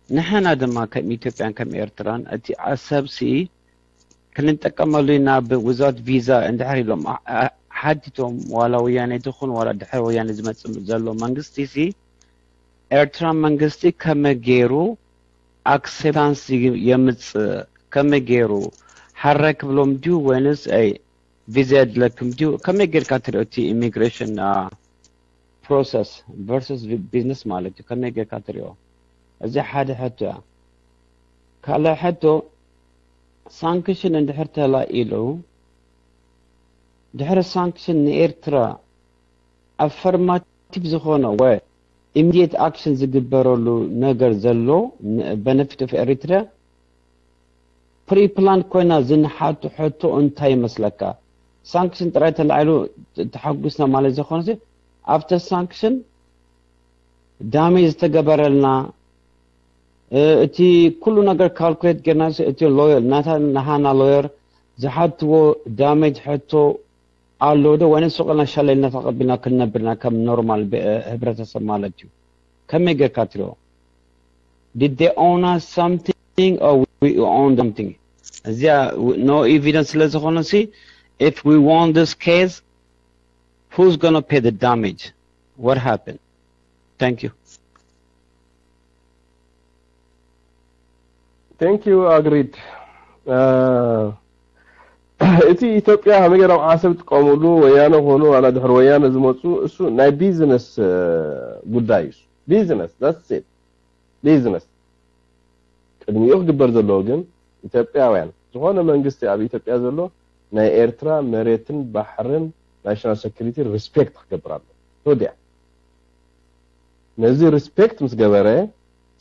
ንሕና ድማ ከም ኢትዮጵያን ከም ኤርትራን እቲ ዓሰብ ሲ ክንጠቀመሉ ኢና። Without visa እንድሕር ኢሎም ሓቲቶም ዋላ ወያነ ትኹን ዋላ ድሕሪ ወያነ ዝመፅእ ዘሎ መንግስቲ ሲ ኤርትራ መንግስቲ ከመይ ገይሩ acceptance የምፅእ? ከመይ ገይሩ ሓራይ ክብሎም ድዩ ወይንስ ቪዛ የድለኩም ድዩ? ከመይ ጌርካ ትሪኦ እቲ ኢሚግሬሽን ፕሮሰስ ቨርሰስ ቢዝነስ ማለት እዩ? ከመይ ጌርካ ትሪኦ? እዚ ሓደ ሕቶ እያ። ካልእ ሕቶ ሳንክሽን እንድሕር ተላኢሉ ድሕሪ ሳንክሽን ንኤርትራ ኣፈርማቲቭ ዝኾነ ወይ ኢሚዲየት ኣክሽን ዝግበረሉ ነገር ዘሎ በነፊት ኦፍ ኤሪትሪያ ፕሪፕላን ኮይና ዝንሓቱ ሕቶ እንታይ ይመስለካ? ሳንክሽን ጥራይ ተላዒሉ ተሓጉስና ማለት ዘይኮነሲ ኣፍተር ሳንክሽን ዳሜጅ ዝተገበረልና እቲ ኩሉ ነገር ካልኩሌት ጌርና እቲ ሎየር ናታ ናሃና ሎየር ዝሓትዎ ዳሜጅ ሕቶ ኣሎ ዶ ወይነ ሱቅና ሸለልና ተቀቢልና ክንነብርና ከም ኖርማል ህብረተሰብ ማለት እዩ? ከመይ ጌርካ ትሪኦ? Did they own us something or we own something? እዚኣ no evidence ስለ ዝኾነ ሲ if we won this case, who's gonna pay the damage? What happened? Thank you. Thank you, agreed. እቲ ኢትዮጵያ ከመይ ገይሮም ዓሰብ ይጥቀምሉ ወያነ ኾኑ ዋላ ድሕሪ ወያነ ዝመፁ እሱ ናይ ቢዝነስ ጉዳይ እዩ። ቢዝነስ that's it. ቢዝነስ ቅድሚኡ ክግበር ዘለዎ ግን ኢትዮጵያውያን ዝኾነ መንግስቲ ኣብ ኢትዮጵያ ዘሎ ናይ ኤርትራ መሬትን ባሕርን ናሽናል ሴኩሪቲ ሪስፔክት ክገብር ኣሎ። ተወዲኣ ነዚ ሪስፔክት ምስ ገበረ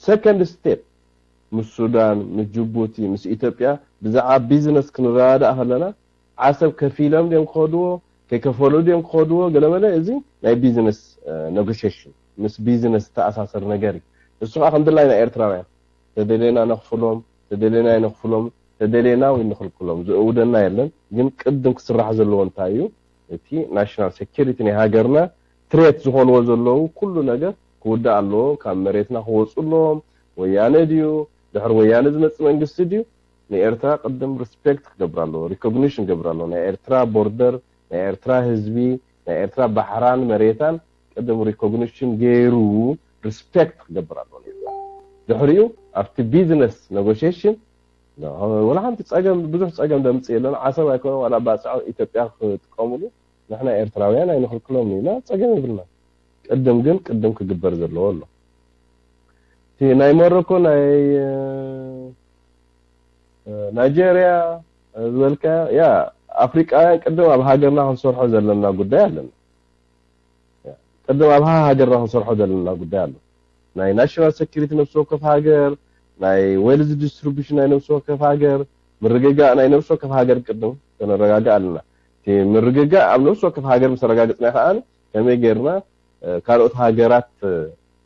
ሰከንድ ስቴፕ ምስ ሱዳን ምስ ጅቡቲ ምስ ኢትዮጵያ ብዛዕባ ቢዝነስ ክንረዳዳእ ከለና ዓሰብ ከፊሎም ድዮም ክኸድዎ ከይከፈሉ ድዮም ክኸድዎ ገለመለ እዚ ናይ ቢዝነስ ነጎሽሽን ምስ ቢዝነስ ዝተኣሳሰር ነገር እዩ። እሱ ከዓ ከምድላይ ናይ ኤርትራውያን ተደሌና ነኽፍሎም ተደሌና ኣይነኽፍሎም ተደሌና ወይ ንኽልክሎም ዝእውደና የለን። ግን ቅድም ክስራሕ ዘለዎ እንታይ እዩ? እቲ ናሽናል ሴኪሪቲ ናይ ሃገርና ትሬት ዝኾንዎ ዘለዉ ኩሉ ነገር ክውዳእ ኣለዎ። ካብ መሬትና ክወፁ ኣለዎም። ወያነ ድዩ ድሕሪ ወያነ ዝመፅእ መንግስቲ ድዩ ንኤርትራ ቅድም ሪስፔክት ክገብር ኣለዎ። ሪኮግኒሽን ክገብር ኣለዎ። ናይ ኤርትራ ቦርደር ናይ ኤርትራ ህዝቢ ናይ ኤርትራ ባሕራን መሬታን ቅድም ሪኮግኒሽን ገይሩ ሪስፔክት ክገብር ኣለዎ። ድሕሪኡ ኣብቲ ቢዝነስ ነጎሽሽን ወላ ሓንቲ ፀገም ብዙሕ ፀገም ደምፅእ የለን። ዓሰብ ኣይኮነ ዋላ ባፅዖ ኢትዮጵያ ክጥቀሙሉ ንሕና ኤርትራውያን ኣይንኽልክሎም ኢና ፀገም የብልና። ቅድም ግን ቅድም ክግበር ዘለዎ ኣሎ። እቲ ናይ ሞሮኮ ናይ ናይጀርያ ዝበልካ ያ ኣፍሪቃውያን ቅድም ኣብ ሃገርና ክንሰርሖ ዘለና ጉዳይ ኣለና። ቅድም ኣብ ሃገርና ክንሰርሖ ዘለና ጉዳይ ኣሎ። ናይ ናሽናል ሴኩሪቲ ነፍሲ ወከፍ ሃገር ናይ ዌልዝ ዲስትሪቢሽን ናይ ነፍሲ ወከፍ ሃገር ምርግጋእ ናይ ነፍሲ ወከፍ ሃገር ቅድም ከነረጋግእ ኣለና። እቲ ምርግጋእ ኣብ ነፍሲ ወከፍ ሃገር ምስ ኣረጋግፅና ከዓ ከመይ ጌርና ካልኦት ሃገራት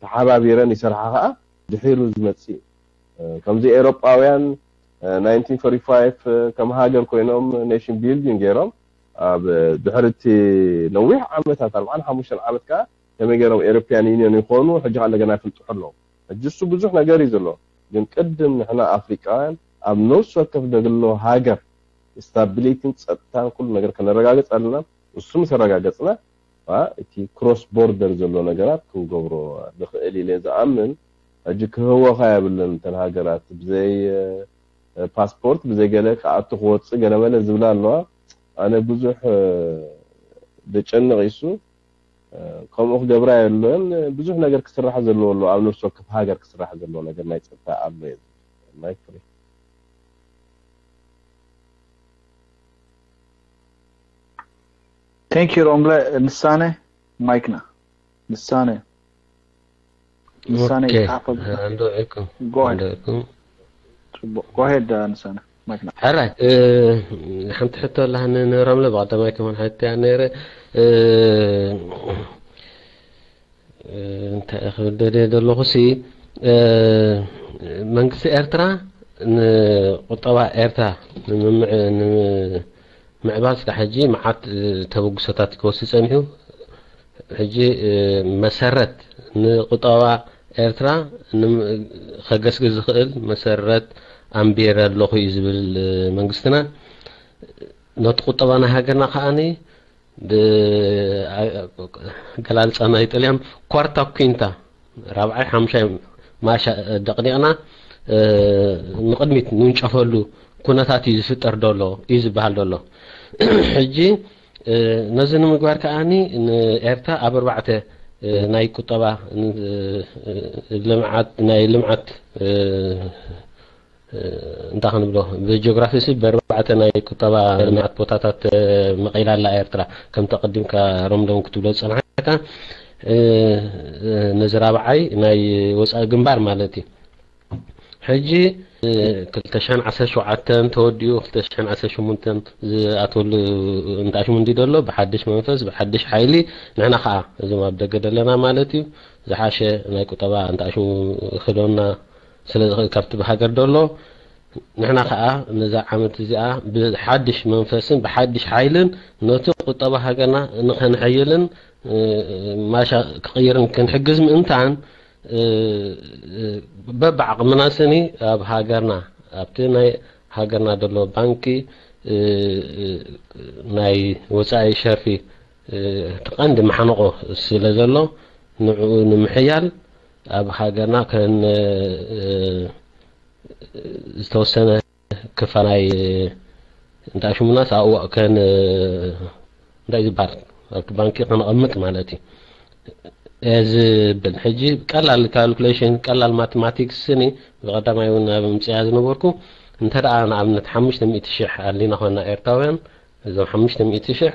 ተሓባቢረን ይሰርሓ ከዓ ድሒሩ ዝመፅእ እዩ። ከምዚ ኤሮጳውያን ናይንቲን ፎርቲ ፋይቭ ከም ሃገር ኮይኖም ኔሽን ቢልዲንግ ገይሮም ኣብ ድሕርቲ ነዊሕ ዓመታት ኣርባዓን ሓሙሽተን ዓመት ከኣ ከመይ ገይሮም ኤሮፕያን ዩኒዮን ይኾኑ ሕጂ ከኣ እንደገና ይፍልጥሑ ኣለዉ። ሕጂ እሱ ብዙሕ ነገር እዩ ዘሎ። ግን ቅድም ንሕና ኣፍሪቃውያን ኣብ ነፍሲ ወከፍ ደግሎ ሃገር ስታቢሊቲን ጸጥታን ኩሉ ነገር ከነረጋግጽ ኣለና። እሱ ምስ ኣረጋገጽና እቲ ክሮስ ቦርደር ዘሎ ነገራት ክንገብሮ ንኽእል ኢለ ዝኣምን። ሕጂ ክህወኻ የብለን እተን ሃገራት ብዘይ ፓስፖርት ብዘይ ገለ ክኣቱ ክወፅእ ገለመለ ዝብላ ኣለዋ። ኣነ ብዙሕ ደጨንቕ ኢሱ ከምኡ ክገብራ የለን። ብዙሕ ነገር ክስራሕ ዘለዎ ኣሎ። ኣብ ነፍሲ ወከፍ ሃገር ክስራሕ ዘለዎ ነገር ናይ ፀጥታ ኣሎ። ማይክ ፍሪ። Thank you ሮምለ። ንሳነ ማይክና ንሳነ ንሳነ ኦኬ ይተሓፈ እንዶ እኩም Go ahead. እንዶ እኩም ጽቡቅ። Go ahead ንሳነ ማይክና። ሕራይ ሓንቲ ሕቶ ኣላሃኒ ንሮምለ ብቐዳማይ ከመን ሓትያ ነይረ። እንታይ ክብል ደልየ ዘለኹ ሲ መንግስቲ ኤርትራ ንቁጠባ ኤርትራ ንምምዕ- ንምምዕባል እስካብ ሕጂ መዓት ተበግሶታት ክወስድ ጸኒሑ። ሕጂ መሰረት ንቁጠባ ኤርትራ ከገስግስ ዝኽእል መሰረት ኣንቢረ ኣለኹ እዩ ዝብል መንግስትና። ነቲ ቁጠባ ናይ ሃገርና ከዓኒ ኣገላልፃ ናይ ጥልያን ኳርታ ኩንታ ራብዓይ ሓምሻይ ማሻ ደቕዲቕና ንቕድሚት ንንጨፈሉ ኩነታት እዩ ዝፍጠር ደሎ እዩ ዝበሃል ደሎ። ሕጂ ነዚ ንምግባር ከዓኒ ንኤርትራ ኣብ ኣርባዕተ ናይ ቁጠባ ልምዓት ናይ ልምዓት እንታይ ክንብሎ ብጂኦግራፊ ሲ ብኣርባዕተ ናይ ቁጠባ ልምዓት ቦታታት መቒላ ኣላ ኤርትራ። ከምቲ ኣቐዲምካ ሮምሎም ክትብሎ ዝጸናሕካ ነዚ ራብዓይ ናይ ወጻኢ ግንባር ማለት እዩ። ሕጂ ክልተ ሽሕን ዓሰርተ ሸውዓተን ተወዲኡ ክልተ ሽሕን ዓሰርተ ሸሞንተን ዝኣተወሉ እንዳ ሽሙ እንዲ ደሎ ብሓድሽ መንፈስ ብሓድሽ ሓይሊ ንሕና ከዓ እዞም ኣብ ደገ ደለና ማለት እዩ ዝሓሸ ናይ ቁጠባ እንዳ ሽሙ ክህልወና ስለ ዝኽእል ካብቲ ብሃገር ደሎ ንሕና ከዓ ነዛ ዓመት እዚኣ ብሓድሽ መንፈስን ብሓድሽ ሓይልን ነቲ ቁጠባ ሃገርና ንኸንሐይልን ማሻ ክቕይርን ክንሕግዝ ምእንታን በብዓቕምና ስኒ ኣብ ሃገርና ኣብቲ ናይ ሃገርና ዘሎ ባንኪ ናይ ወፃኢ ሸርፊ እቲ ቀንዲ ማሕንቆ ስለ ዘሎ ንዕኡ ንምሕያል ኣብ ሃገርና ከን ዝተወሰነ ክፋ ናይ እንታይ ሽሙናስ ኣብኡ ከን እንታይ ዝበሃል ኣብቲ ባንኪ ከነቐምጥ ማለት እዩ። ዝብል ሕጂ ቀላል ካልኩሌሽን ቀላል ማቴማቲክስ ስኒ ብቐዳማይ እውን ኣብ ምፅያ ዝነበርኩ እንተ ደኣ ንኣብነት ሓሙሽተ ሚእቲ ሽሕ ኣሊና ኮና ኤርትራውያን እዞም ሓሙሽተ ሚእቲ ሽሕ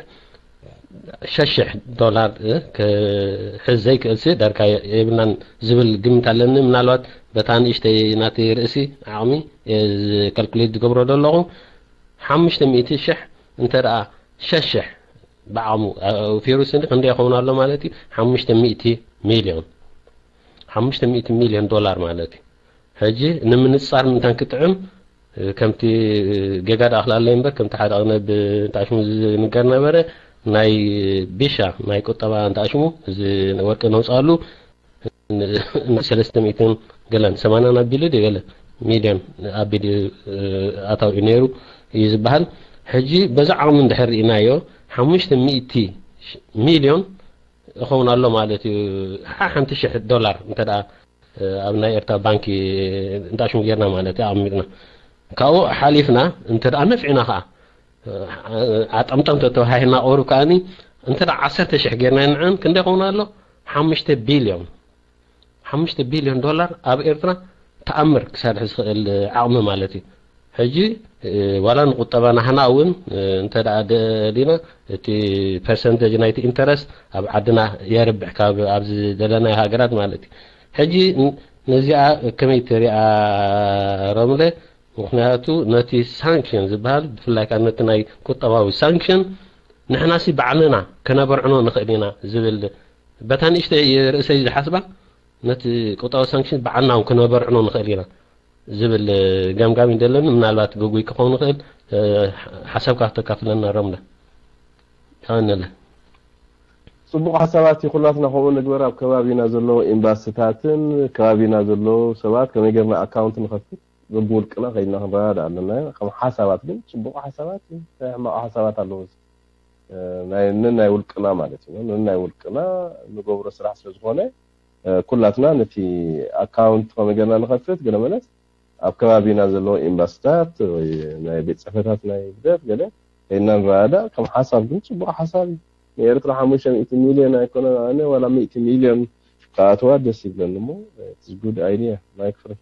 ሸሽሕ ዶላር ክሕዝ ዘይክእል ሲ ዳርጋ የብልናን ዝብል ግምት ኣለኒ። ምናልባት በታ ንእሽተይ ናተይ ርእሲ ዓቕሚ ካልኩሌት ዝገብሮ ዘለኹ ሓሙሽተ ሚእቲ ሽሕ እንተ ደኣ ሸሽሕ ብዓቕሙ ፊሩስ ክንደይ ይኸውን ኣሎ ማለት እዩ? ሓሙሽተ ሚእቲ ሚልዮን ሓሙሽተ ሚእቲ ሚልዮን ዶላር ማለት እዩ። ሕጂ ንምንጻር ምእንታን ክጥዕም ከምቲ ጌጋ ደኣ ክላለ እምበር ከምቲ ሓደ ቅነ ብእንታሽሙ ዝንገር ነበረ ናይ ቢሻ ናይ ቁጠባ እንታሽሙ እዚ ወርቂ ነውፃሉ ሰለስተ ሚእትን ገለን ሰማንያን ኣቢሉ ድዩ ገለ ሚልዮን ኣቢሉ ኣታዊኡ ነይሩ እዩ ዝበሃል። ሕጂ በዚ ዓቕሚ እንድሕር ርኢናዮ ሓሙሽተ ሚእቲ ሚልዮን ይኸውን ኣሎ ማለት እዩ። ሓንቲ ሽሕ ዶላር እንተ ደኣ ኣብ ናይ ኤርትራ ባንኪ እንታሽሙ ጌርና ማለት እዩ ኣቐሚጥና ካብኡ ሓሊፍና እንተ ደኣ ነፊዕና ከዓ ኣጠምጠም ተተባሂልና ቁሩብ ከዓኒ እንተ ደኣ ዓሰርተ ሽሕ ጌርና ንዕን ክንደይ ይኸውን ኣሎ ሓሙሽተ ቢልዮን ሓሙሽተ ቢልዮን ዶላር ኣብ ኤርትራ ተኣምር ክሰርሕ ዝኽእል ዓቕሚ ማለት እዩ። ሕጂ ዋላ ንቁጠባ ናህና እውን እንተ ደኣ ደሊና እቲ ፐርሰንተጅ ናይቲ ኢንተረስት ኣብ ዓድና የርብሕ ካብ ኣብዚ ዘለናዮ ሃገራት ማለት እዩ። ሕጂ ነዚኣ ከመይ ትሪኣ ሮምለ? ምኽንያቱ ነቲ ሳንክሽን ዝበሃል ብፍላይ ከዓ ነቲ ናይ ቁጠባዊ ሳንክሽን ንሕናሲ ባዕልና ከነበርዕኖ ንኽእል ኢና ዝብል በታ ንእሽተይ ርእሰይ ዝሓስባ ነቲ ቁጠባዊ ሳንክሽን ባዕልና እውን ከነበርዕኖ ንኽእል ኢና ዝብል ገምጋም ይደለኒ። ምናልባት ግጉይ ክኸውን ይኽእል፣ ሓሳብካ ክተካፍለና ሮምለ። ከመነለ ጽቡቕ ሓሳባት እዩ። ኩላትና ከምኡ ንግበር። ኣብ ከባቢና ዘለዉ ኤምባሲታትን ከባቢና ዘለዉ ሰባት ከመይ ጌርና ኣካውንት ንኸፍት በብውልቅና ከይድና ክንረዳዳ ኣለና። ከም ሓሳባት ግን ጽቡቕ ሓሳባት እዩ። እንታይ ሕማቕ ሓሳባት ኣለዎ? ናይ ነናይ ውልቅና ማለት እዩ። ነናይ ውልቅና ንገብሮ ስራሕ ስለ ዝኾነ ኩላትና ነቲ ኣካውንት ከመይ ጌርና ንኸፍት ገለ መለስ ኣብ ከባቢና ዘለዉ ኤምባሲታት ወይ ናይ ቤት ጽሕፈታት ናይ ህግደፍ ገለ ከይድና ንረዳዳ። ከም ሓሳብ ግን ጽቡቕ ሓሳብ እዩ። ንኤርትራ ሓሙሽተ ሚእቲ ሚልዮን ኣይኮነን፣ ኣነ ዋላ ሚእቲ ሚልዮን ከኣትዋ ደስ ይብለኒ እሞ it's good idea። ማይክ ፍሪ።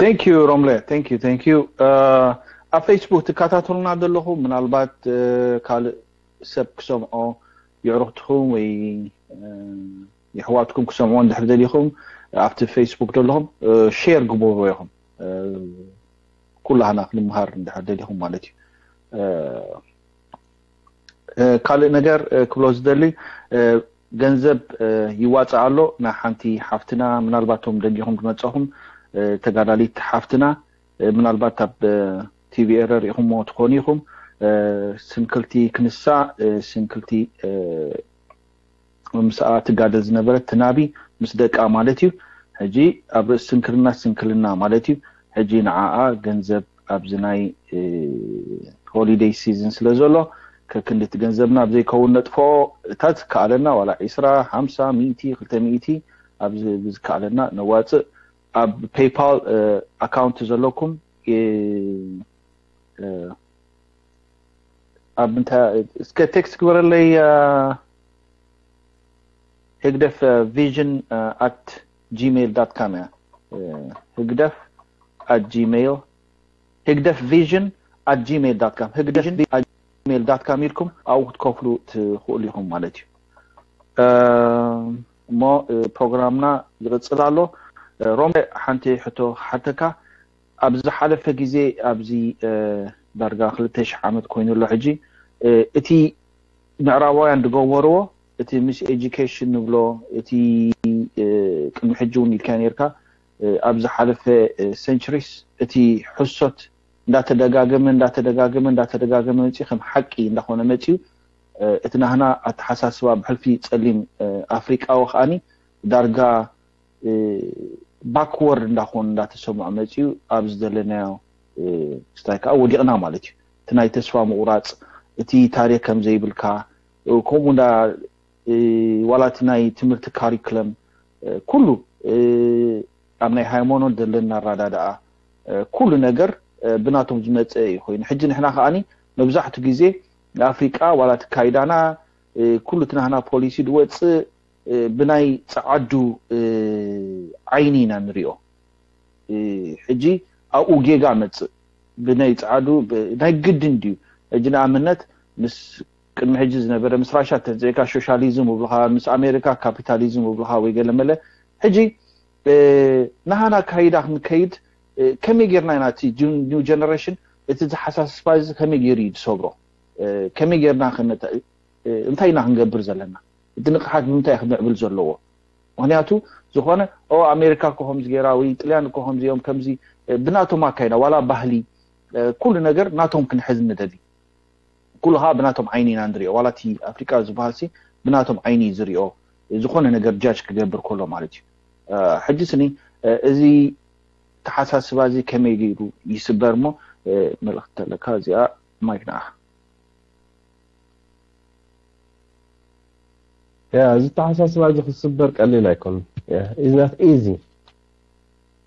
Thank you ሮምለ። Thank you, thank you። ኣብ ፌስቡክ ትከታተሉና ዘለኹም ምናልባት ካልእ ሰብ ክሰምዖ፣ የዕሩኽትኹም ወይ የሕዋትኩም ክሰምዖ እንድሕር ደሊኹም ኣብቲ ፌስቡክ ዘለኹም ሼር ግበሩ ኢኹም። ኩላህና ክንምሃር እንድሕር ደሊኹም ማለት እዩ። ካልእ ነገር ክብሎ ዝደሊ፣ ገንዘብ ይዋፃእ ኣሎ። ናይ ሓንቲ ሓፍትና ምናልባት ቶም ደጊኹም ዝመፀኹም ተጋዳሊት ሓፍትና ምናልባት ኣብ ቲቪ ኤረ ሪኢኹምዎ ትኾኑ ኢኹም። ስንክልቲ ክንሳ ስንክልቲ ምስኣ ትጋደል ዝነበረት ትናቢ ምስ ደቃ ማለት እዩ። ሕጂ ኣብ ርእሲ ስንክልና ስንክልና ማለት እዩ። ሕጂ ንዓኣ ገንዘብ ኣብዚ ናይ ሆሊደይ ሲዝን ስለ ዘሎ ከክንዲ እቲ ገንዘብና ኣብ ዘይከውን ነጥፍኦ፣ እታ ዝከኣለና ዋላ ዒስራ፣ ሓምሳ፣ ሚእቲ፣ ክልተ ሚእቲ ኣብ ዝከኣለና ነዋፅእ። ኣብ ፔይፓል ኣካውንት ዘለኩም ኣብ እንታይ እስከ ቴክስት ግበረለይ። ህግደፍ ቪዥን ኣት ጂሜይል ዳት ካም እያ። ህግደፍ ኣት ጂሜይል ህግደፍ ቪዥን ኣት ጂሜይል ዳት ካም ህግደፍ ቪዥን ኣት ጂሜይል ዳት ካም ኢልኩም ኣብኡ ክትከፍሉ ትኽእሉ ኢኹም ማለት እዩ። እሞ ፕሮግራምና ይቕፅል ኣሎ። ሮም ሓንቲ ሕቶ ሓተካ። ኣብ ዝሓለፈ ግዜ ኣብዚ ዳርጋ ክልተ ሽሕ ዓመት ኮይኑ ኣሎ ሕጂ እቲ ምዕራባውያን ዝገበርዎ እቲ ምስ ኤጁኬሽን ንብሎ እቲ ቅድሚ ሕጂ እውን ኢልካ ነርካ ኣብ ዝሓለፈ ሴንቸሪስ እቲ ሕሶት እንዳተደጋገመ እንዳተደጋገመ እንዳተደጋገመ መፅኡ ከም ሓቂ እንዳኾነ መፅኡ እቲ ናህና ኣተሓሳስባ ብሕልፊ ፀሊም ኣፍሪቃዊ ከዓኒ ዳርጋ ባክወርድ እንዳኾኑ እንዳተሰምዖ መፅኡ ኣብ ዝደለናዮ ስታይ ከዓ ወዲቕና ማለት እዩ። እቲ ናይ ተስፋ ምቑራፅ እቲ ታሪክ ከም ዘይብልካ ከምኡ እንዳ ዋላ እቲ ናይ ትምህርቲ ካሪክለም ኩሉ ኣብ ናይ ሃይማኖት ዘለና ኣራዳድኣ ኩሉ ነገር ብናቶም ዝመፀ እዩ ኮይኑ ሕጂ ንሕና ከዓኒ መብዛሕቱ ግዜ ንኣፍሪቃ ዋላ እቲ ካይዳና ኩሉ እቲ ናህና ፖሊሲ ዝወፅእ ብናይ ፀዓዱ ዓይኒ ኢና ንሪኦ። ሕጂ ኣብኡ ጌጋ መፅእ ብናይ ፀዓዱ ናይ ግድን ድዩ? ሕጂ ንኣብነት ምስ ቅድሚ ሕጂ ዝነበረ ምስ ራሻ ተንፅእካ ሶሻሊዝም ይብሉኻ፣ ምስ ኣሜሪካ ካፒታሊዝም ይብሉኻ ወይ ገለ መለ። ሕጂ ናሃና ካይዳ ክንከይድ ከመይ ጌርና ኢና እቲ ኒው ጀነሬሽን እቲ ዝሓሳስባ እዚ ከመይ ገይሩ እዩ ዝሰብሮ? ከመይ ጌርና እንታይ ኢና ክንገብር ዘለና? እቲ ንቕሓት ብምንታይ ክምዕብል ዘለዎ? ምክንያቱ ዝኾነ ኦ ኣሜሪካ እኮ ከምዚ ገይራ ወይ ጥልያን እኮ ከምዚ እዮም ከምዚ ብናቶም ኣካይዳ ዋላ ባህሊ ኩሉ ነገር ናቶም ክንሕዝ ንደሊ ኩሉ ከዓ ብናቶም ዓይኒ ኢና ንሪኦ ዋላ እቲ ኣፍሪቃ ዝበሃል ሲ ብናቶም ዓይኒ እዩ ዝሪኦ ዝኾነ ነገር ጃጅ ክገብር ከሎ ማለት እዩ ሕጂ ስኒ እዚ ተሓሳስባ እዚ ከመይ ገይሩ ይስበር እሞ መልእክቲ ተለካ እዚኣ ማይክ ንዓኻ ያ እዚ ተሓሳስባ እዚ ክስበር ቀሊል ኣይኮን is not easy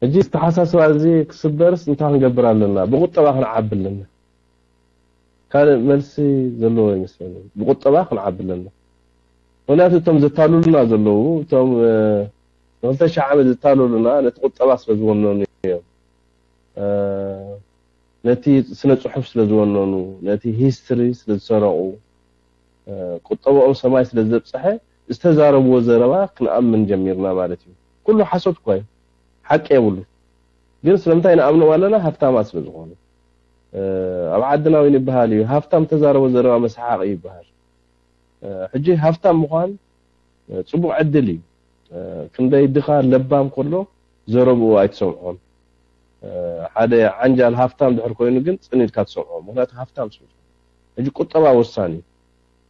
ሕጂ ተሓሳስባ እዚ ክስበርስ እንታይ ክንገብር ኣለና ብቁጠባ ክንዓቢ ኣለና ካልእ መልሲ ዘለዎ ይመስለኒ ብቁጠባ ክንዓቢ ኣለና ምክንያቱ እቶም ዘታልሉና ዘለዉ እቶም ንክልተ ሺሕ ዓመት ዘታልሉና ነቲ ቁጠባ ስለ ዝወነኑ እዮም ነቲ ስነ ጽሑፍ ስለ ዝወነኑ፣ ነቲ ሂስትሪ ስለ ዝሰረቑ፣ ቁጠብኦም ሰማይ ስለ ዘብጽሐ ዝተዛረብዎ ዘረባ ክንኣምን ጀሚርና ማለት እዩ። ኩሉ ሓሶት እኳ እዩ፣ ሓቂ የብሉን። ግን ስለምንታይ ንኣምኖም ኣለና? ሃፍታማት ስለ ዝኾኑ። ኣብ ዓድና እውን ይበሃል እዩ፣ ሃፍታም ተዛረቦ ዘረባ መሰሓቒ እዩ ይበሃል። ሕጂ ሃፍታም ምዃን ጽቡቕ ዕድል እዩ። ክንደይ ድኻ ለባም ከሎ ዘረብኡ ኣይትሰምዖን። ሓደ ዓንጃል ሃፍታም ድሕር ኮይኑ ግን ጽን ኢልካ ትሰምዖ። ምኽንያቱ ሃፍታም ስለ ዝኾነ። ሕጂ ቁጠባ ወሳኒ እዩ።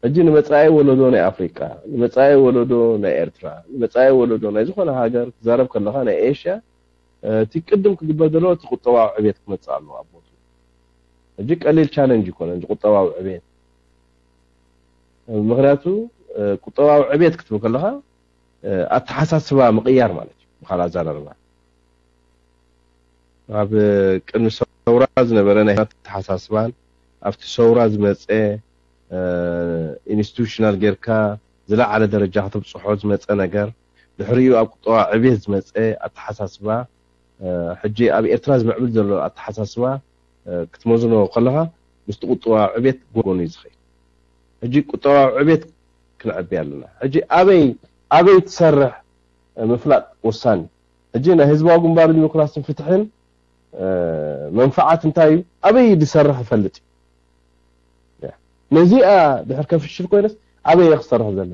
ሕጂ ንመጻኢ ወለዶ ናይ ኣፍሪቃ፣ ንመጻኢ ወለዶ ናይ ኤርትራ፣ ንመጻኢ ወለዶ ናይ ዝኾነ ሃገር ትዛረብ ከለኻ ናይ ኤሽያ እቲ ቅድም ክግበር ዘለዎ እቲ ቁጠባዊ ዕቤት ክመጽእ ኣለዎ ኣብ ቦቱ። ሕጂ ቀሊል ቻለንጅ ይኮነ እዚ ቁጠባዊ ዕቤት። ምኽንያቱ ቁጠባዊ ዕቤት ክትብል ከለኻ ኣተሓሳስባ ምቕያር ማለት እዩ። ብኻልእ ኣዘራርባ ኣብ ቅድሚ ሰውራ ዝነበረ ናይ ኣተሓሳስባን ኣብቲ ሰውራ ዝመፀ ኢንስቲቱሽናል ጌርካ ዝለዓለ ደረጃ ከተብፅሖ ዝመፀ ነገር ድሕሪኡ ኣብ ቁጠባ ዕቤት ዝመፀ ኣተሓሳስባ ሕጂ ኣብ ኤርትራ ዝምዕብል ዘሎ ኣተሓሳስባ ክትመዝኖ ከለኻ ምስቲ ቁጠባ ዕቤት ጎጎኑ እዩ ዝኸይድ። ሕጂ ቁጠባ ዕቤት ክንዕቢ ኣለና። ሕጂ ኣበይ ኣበይ ትሰርሕ ምፍላጥ ወሳኒ። ሕጂ ናይ ህዝባዊ ግንባር ዲሞክራስን ፍትሕን መንፍዓት እንታይ እዩ? ኣበይ ዝሰርሕ ይፈልጥ እዩ። ነዚኣ ድሕር ከፍሽል ኮይነስ ኣበይ እየ ክሰርሕ ዘለኒ?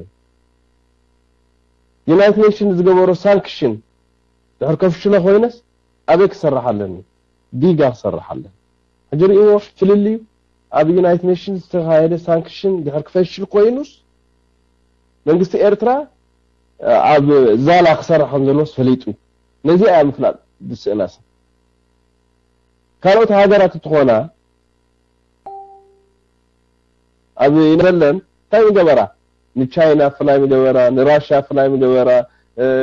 ዩናይትድ ኔሽን ዝገበሮ ሳንክሽን ድሕር ከፍሽሎ ኮይነስ ኣበይ ክሰርሕ ኣለኒ? ዲጋ ክሰርሕ ኣለኒ። ሕጂ ርእይዎ ፍልልዩ ኣብ ዩናይትድ ኔሽን ዝተኻየደ ሳንክሽን ድሕር ክፈሽል ኮይኑስ መንግስቲ ኤርትራ ኣብ ዛላ ክሰርሕ ከም ዘለዎስ ፈሊጡ ነዚኣ እያ ምፍላጥ ዝስእናስ ካልኦት ሃገራት እንትኾና ኣብ ይነበለን እንታይ ምገበራ ንቻይና ፍላይ ምገበራ ንራሽያ ፍላይ ምገበራ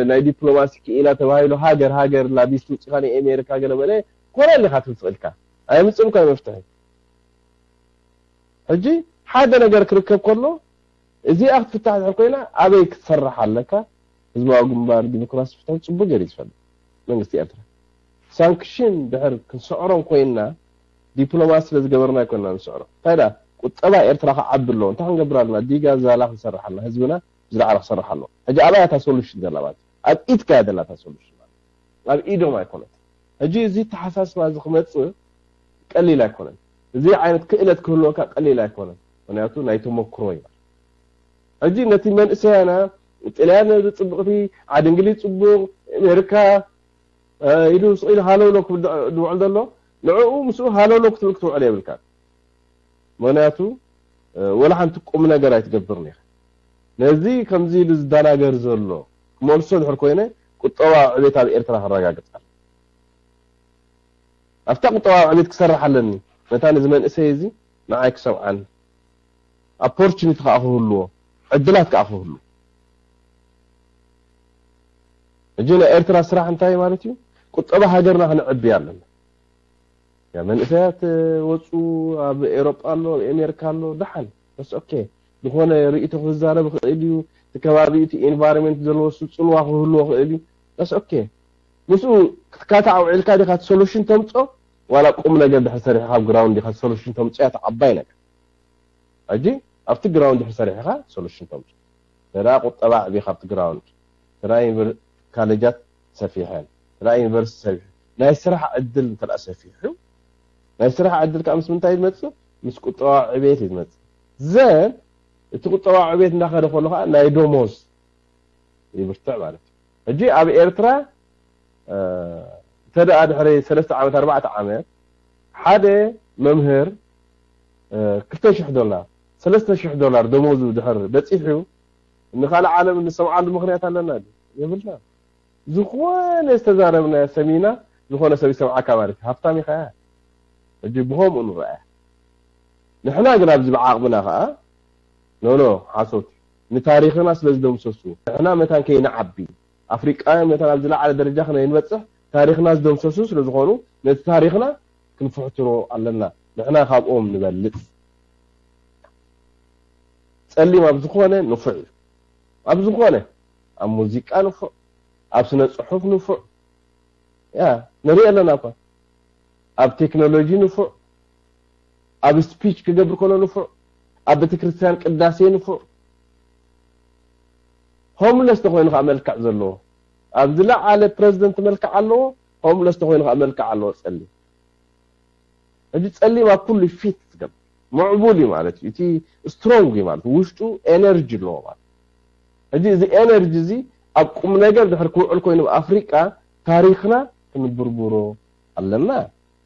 ናይ ዲፕሎማሲ ክኢላ ተባሂሉ ሃገር ሃገር ላቢስት ውፅኻ ናይ ኣሜሪካ ገለ በለ ኮነ ኣለካ ትምፅእ ኢልካ ኣይምፅን እኳ መፍትሒ ሕጂ ሓደ ነገር ክርከብ ከሎ እዚኣ ክትፍታሕ ድሕር ኮይና ኣበይ ክትሰርሕ ኣለካ ህዝባዊ ግንባር ዲሞክራሲ ፍትሒ ፅቡቅ ገይሩ ዝፈልጥ መንግስቲ ኤርትራ ሳንክሽን ድሕር ክንስዕሮም ኮይና ዲፕሎማሲ ስለ ዝገበርና ኣይኮና ንስዕሮ እንታይ ዳ ቁጠባ ኤርትራ ክዓቢ ኣለዎ እንታይ ክንገብር ኣለና ዲጋ ዛላ ክንሰርሕ ኣለና ህዝብና ብዝለዓለ ክሰርሕ ኣለዎ ሕጂ ኣበይ እታ ሶሉሽን ዘላ ማለት ኣብ ኢድካ እያ ዘላ እታ ሶሉሽን ማለት ኣብ ኢዶም ኣይኮነት ሕጂ እዚ ተሓሳስባ እዚ ክመፅእ ቀሊል ኣይኮነን እዚ ዓይነት ክእለት ክህልወካ ቀሊል ኣይኮነን ምክንያቱ ናይ ተመክሮ እዩ ሕጂ ነቲ መንእሰያና ጥልያን ጽብቕቲ ዓዲ እንግሊዝ ጽቡቕ ኣሜሪካ ኢሉ ስቕ ኢሉ ሃለውሎ ክብል ዝውዕል ዘሎ ንዕኡ ምስኡ ሃለውሎ ክትብል ክትውዕል የብልካ ምክንያቱ ወላ ሓንቲ ቁም ነገር ኣይትገብርን ኢኻ ነዚ ከምዚ ኢሉ ዝደናገር ዘሎ ክመልሶ ድሕር ኮይነ ቁጠባ ዕቤት ኣብ ኤርትራ ክረጋግጽ ኣብታ ቁጠባ ዕቤት ክሰርሕ ኣለኒ ነታ ነዚ መንእሰይ እዚ ንዓይ ክሰምዓኒ ኦፖርቹኒቲ ከዓ ክህልዎ ዕድላት ከዓ ክህሉ ሕጂ ናይ ኤርትራ ስራሕ እንታይ ማለት እዩ ቁጠባ ሃገርና ክንዕቢ ኣለና መንእሰያት ወፁ ኣብ ኤሮጳ ኣሎ ኣብ ኤሜሪካ ኣሎ ደሓን ስ ኦኬ ዝኾነ ርእቶ ክዛረብ ይኽእል እዩ እቲ ከባቢ እቲ ኤንቫይሮንመንት ዘለዎ ጽልዋ ክህልዎ ይኽእል እዩ ስ ኦኬ ምስኡ ክትካታዕ ውዒልካ ዲኻ እቲ ሶሉሽን ተምጾ ዋላ ቁም ነገር ድሕር ሰሪሕኻ ኣብ ግራውንድ ዲኻ ሶሉሽን ተምጾ እያ ዓባይ ነገር ሕጂ ኣብቲ ግራውንድ ድሕር ሰሪሕኻ ሶሉሽን ተምጾ ተዳ ቁጠባ ዕቢ ካብቲ ግራውንድ ተዳ ካሌጃት ሰፊሐን ተዳ ዩኒቨርሲቲ ሰፊሑ ናይ ስራሕ ዕድል እንተ ሰፊሑ ናይ ስራሕ ዕድል ከዓ ምስ ምንታይ ዝመፅእ ምስ ቁጠባ ዕቤት እዩ ዝመፅእ ዘን እቲ ቁጠባ ዕቤት እንዳኸደ ከሎ ከዓ ናይ ደሞዝ ይብርትዕ ማለት እዩ ሕጂ ኣብ ኤርትራ እንተ ደኣ ድሕሪ ሰለስተ ዓመት ኣርባዕተ ዓመት ሓደ መምህር ክልተ ሽሕ ዶላር ሰለስተ ሽሕ ዶላር ደሞዙ ድሕር በፂሑ ንካልእ ዓለም እንሰምዓሉ ምክንያት ኣለና የብልና ዝኾነ ዝተዛረብና ሰሚና ዝኾነ ሰብ ይሰምዓካ ማለት እዩ ሃብታም ኢኻ ሕጂ ብኸምኡ ንረኣያ ንሕና ግን ኣብዚ ብዓቕምና ከዓ ኖኖ ሓሶት ንታሪኽና ስለ ዝደምሰሱ ንሕና መታን ከይንዓቢ ኣፍሪቃውያን መታን ኣብ ዝለዓለ ደረጃ ክነይንበፅሕ ታሪኽና ዝደምሰሱ ስለ ዝኾኑ ነቲ ታሪኽና ክንፍሕትሮ ኣለና ንሕና ካብኦም ንበልፅ ጸሊም ኣብ ዝኾነ ንፉዕ እዩ ኣብ ዝኾነ ኣብ ሙዚቃ ንፉዕ ኣብ ስነ ጽሑፍ ንፉዕ ያ ንርኢ ኣለና እኳ ኣብ ቴክኖሎጂ ንፉዕ ኣብ ስፒች ክገብር ከሎ ንፉዕ ኣብ ቤተክርስትያን ቅዳሴ ንፉዕ ሆምለስ ተኮይኑ ከዓ መልክዕ ዘለዎ ኣብ ዝለዓለ ፕረዚደንት መልክዕ ኣለዎ ሆምለስ ተኮይኑ ከዓ መልክዕ ኣለዎ ጸሊም ሕጂ ጸሊም ኣብ ኩሉ ፊት ዝገብር ምዕቡል እዩ ማለት እዩ እቲ ስትሮንግ እዩ ማለት ውሽጡ ኤነርጂ ኣለዎ ማለት ሕጂ እዚ ኤነርጂ እዚ ኣብ ቁም ነገር ድሕር ክውዕል ኮይኑ ኣብ ኣፍሪቃ ታሪክና ክንብርብሮ ኣለና።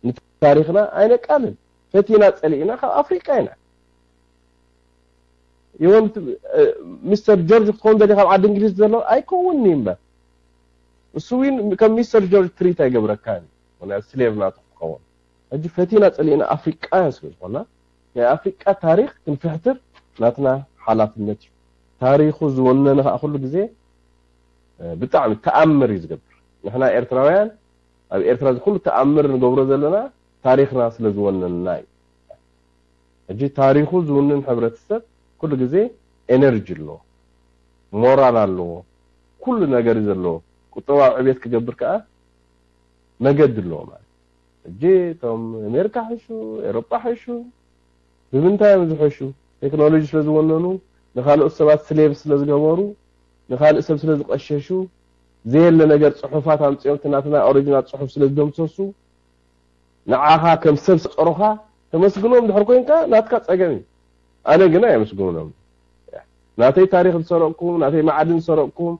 ንታሪኽና ኣይነቃልን። ፈቲና ጸሊእና ካብ ኣፍሪቃ ኢና። ይወንት ሚስተር ጆርጅ ክትኸውን ደሊ ካብ ዓዲ እንግሊዝ ዘሎ ኣይከውንኒ እምበር፣ እሱ ዊን ከም ሚስተር ጆርጅ ትሪት ኣይገብረካን እዩ። ምክንያቱ ስሌቭ ናቱ ክኸውን። ሕጂ ፈቲና ጸሊእና ኣፍሪቃውያን ስለ ዝኾና፣ ናይ ኣፍሪቃ ታሪኽ ክንፍሕትር ናትና ሓላፍነት እዩ። ታሪኹ ዝወነነ ከዓ ኩሉ ግዜ ብጣዕሚ ተኣምር እዩ ዝገብር። ንሕና ኤርትራውያን ኣብ ኤርትራ እዚ ኩሉ ተኣምር ንገብሮ ዘለና ታሪኽና ስለ ዝወነንና እዩ። ሕጂ ታሪኹ ዝውንን ሕብረተሰብ ኩሉ ግዜ ኤነርጂ ኣለዎ፣ ሞራል ኣለዎ፣ ኩሉ ነገር እዩ ዘለዎ። ቁጠባዊ ዕቤት ክገብር ከዓ መገዲ ኣለዎ ማለት እዩ። ሕጂ እቶም ኣሜሪካ ሕሹ፣ ኤሮጳ ሕሹ፣ ብምንታይ እዮም ዝሕሹ? ቴክኖሎጂ ስለ ዝወነኑ፣ ንኻልኦት ሰባት ስሌቭ ስለ ዝገበሩ፣ ንኻልእ ሰብ ስለ ዝቐሸሹ፣ ዘየለ ነገር ጽሑፋት ኣምጺኦም እቲ ናትና ኦሪጂናል ጽሑፍ ስለ ዝደምሰሱ፣ ንዓኻ ከም ሰብ ዝጸሩኻ ተመስግኖም ድሕር ኮይንካ ናትካ ጸገም እዩ። ኣነ ግና የመስግኖም። ናተይ ታሪኽ ዝሰረቕኩም፣ ናተይ ማዕድን ዝሰረቕኩም፣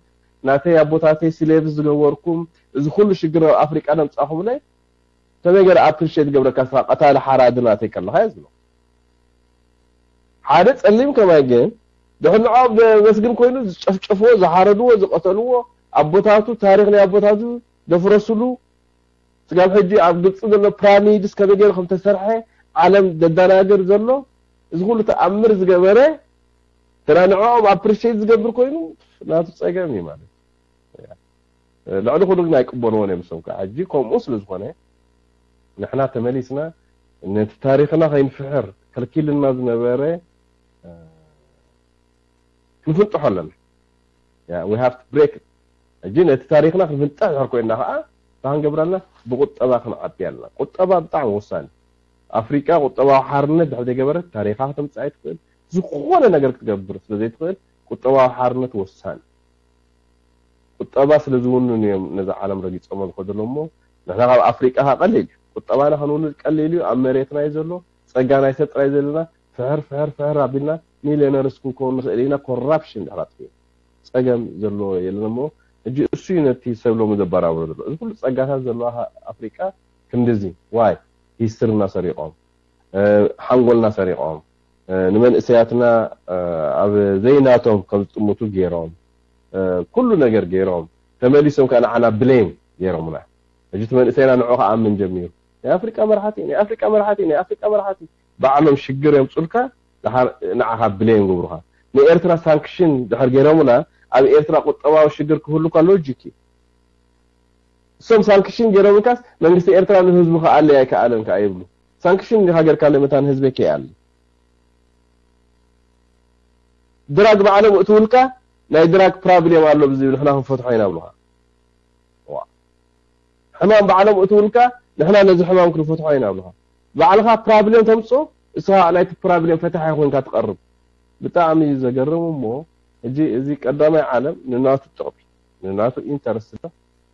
ናተይ ኣቦታተይ ስሌቭ ዝገበርኩም፣ እዚ ኩሉ ሽግር ኣብ ኣፍሪቃ ነምጻኹምለይ ከመይ ገይረ ኣፕሪሼት ገብረካ ስኻ ቀታሊ ሓራዲ ናተይ ከለኻ እየ ዝብሎ። ሓደ ጸሊም ከማይ ግን ድሕር ንዕኦም ዘመስግን ኮይኑ ዝጨፍጨፍዎ፣ ዝሓረድዎ፣ ዝቐተልዎ ኣቦታቱ፣ ታሪኽ ናይ ኣቦታቱ ዘፍረስሉ፣ ስጋብ ሕጂ ኣብ ግብፂ ዘሎ ፒራሚድስ ከመይ ገይሩ ከም ተሰርሐ ዓለም ዘደናግር ዘሎ፣ እዚ ኩሉ ተኣምር ዝገበረ፣ ተራ ንዕኦም ኣፕሪሼት ዝገብር ኮይኑ ናቱ ጸገም እዩ ማለት እዩ። ልዕሊ ኩሉ ግን ኣይቅበልዎን እዮም። እሶም ከዓ ሕጂ ከምኡ ስለ ዝኾነ ንሕና ተመሊስና ነቲ ታሪኽና ከይንፍሕር ከልኪልና ዝነበረ ክንፍንጥሖ ኣለና። We have to break it። ሕጂ ነቲ ታሪኽና ክንፍንጥሕ ድሕር ኮይንና ከዓ እንታይ ክንገብር ኣለና? ብቁጠባ ክንዓቢ ኣለና። ቁጠባ ብጣዕሚ ወሳኒ። ኣፍሪቃ ቁጠባዊ ሓርነት ድሕር ዘይገበረት ታሪኻ ክተምፅእ ኣይትኽእል። ዝኾነ ነገር ክትገብር ስለ ዘይትኽእል ቁጠባዊ ሓርነት ወሳኒ። ቁጠባ ስለ ዝውንኑ እዮም ነዛ ዓለም ረጊጾሞ ዝኸዱ እሞ ንሕና ካብ ኣፍሪቃ ከኣ ቀሊል እዩ። ቁጠባና ክንውንን ቀሊል እዩ። ኣብ መሬትና እዩ ዘሎ። ጸጋ ናይ ሰብ ጥራይ ዘለና። ፍሕር ፍሕር ፍሕር ኣቢልና ሚልዮነርስ ክንከውን ንኽእል ኢና። ኮራፕሽን ድሕር ኣጥፊኡ ጸገም ዘሎ የለን እሞ ሕጂ እሱ እዩ ነቲ ሰብ ሎሚ ዘበራብሮ ዘሎ። እዚ ኩሉ ጸጋታት ዘለዋ ኣፍሪቃ ክንድዚ ዋይ ሂስትርና ሰሪቖም ሓንጎልና ሰሪቖም ንመንእሰያትና ኣብ ዘይናቶም ከም ዝጥምቱ ገይሮም ኩሉ ነገር ገይሮም ተመሊሶም ከዓ ንዓና ብሌም ገይሮምና። ሕጂ እቲ መንእሰይና ንዑ ክኣምን ጀሚሩ። ናይ ኣፍሪቃ መራሕቲ ናይ ኣፍሪቃ መራሕቲ ናይ ኣፍሪቃ መራሕቲ ባዕሎም ሽግር የምፁልካ። ንዓኻ ብሌም ገብሩኻ። ንኤርትራ ሳንክሽን ድሕር ገይሮምና ኣብ ኤርትራ ቁጠባዊ ሽግር ክህሉ እኳ ሎጂክ እዩ። እሶም ሳንክሽን ገይሮምልካስ መንግስቲ ኤርትራ ንህዝቡ ከኣሊ ኣይከኣለን ከኣ ይብሉ። ሳንክሽን እንዲኻ ጌርካለይ መታን ህዝበይ ከይኣሊ። ድራግ ባዕሎም እትውልካ ናይ ድራግ ፕራብሌም ኣሎ ብዝብል ንሕና ክንፈትሖ ኢና ብሉኻ። ሕማም ባዕሎም እትውልካ ንሕና ነዚ ሕማም ክንፈትሖ ኢና ብሉኻ። ባዕልኻ ፕራብሌም ተምፅኦ እስኻ ናይቲ ፕራብሌም ፈታሒ ኮይንካ ትቐርብ። ብጣዕሚ እዩ ዘገርም እሞ ሕጂ እዚ ቀዳማይ ዓለም ንናቱ ጥቕሚ ንናቱ ኢንተረስት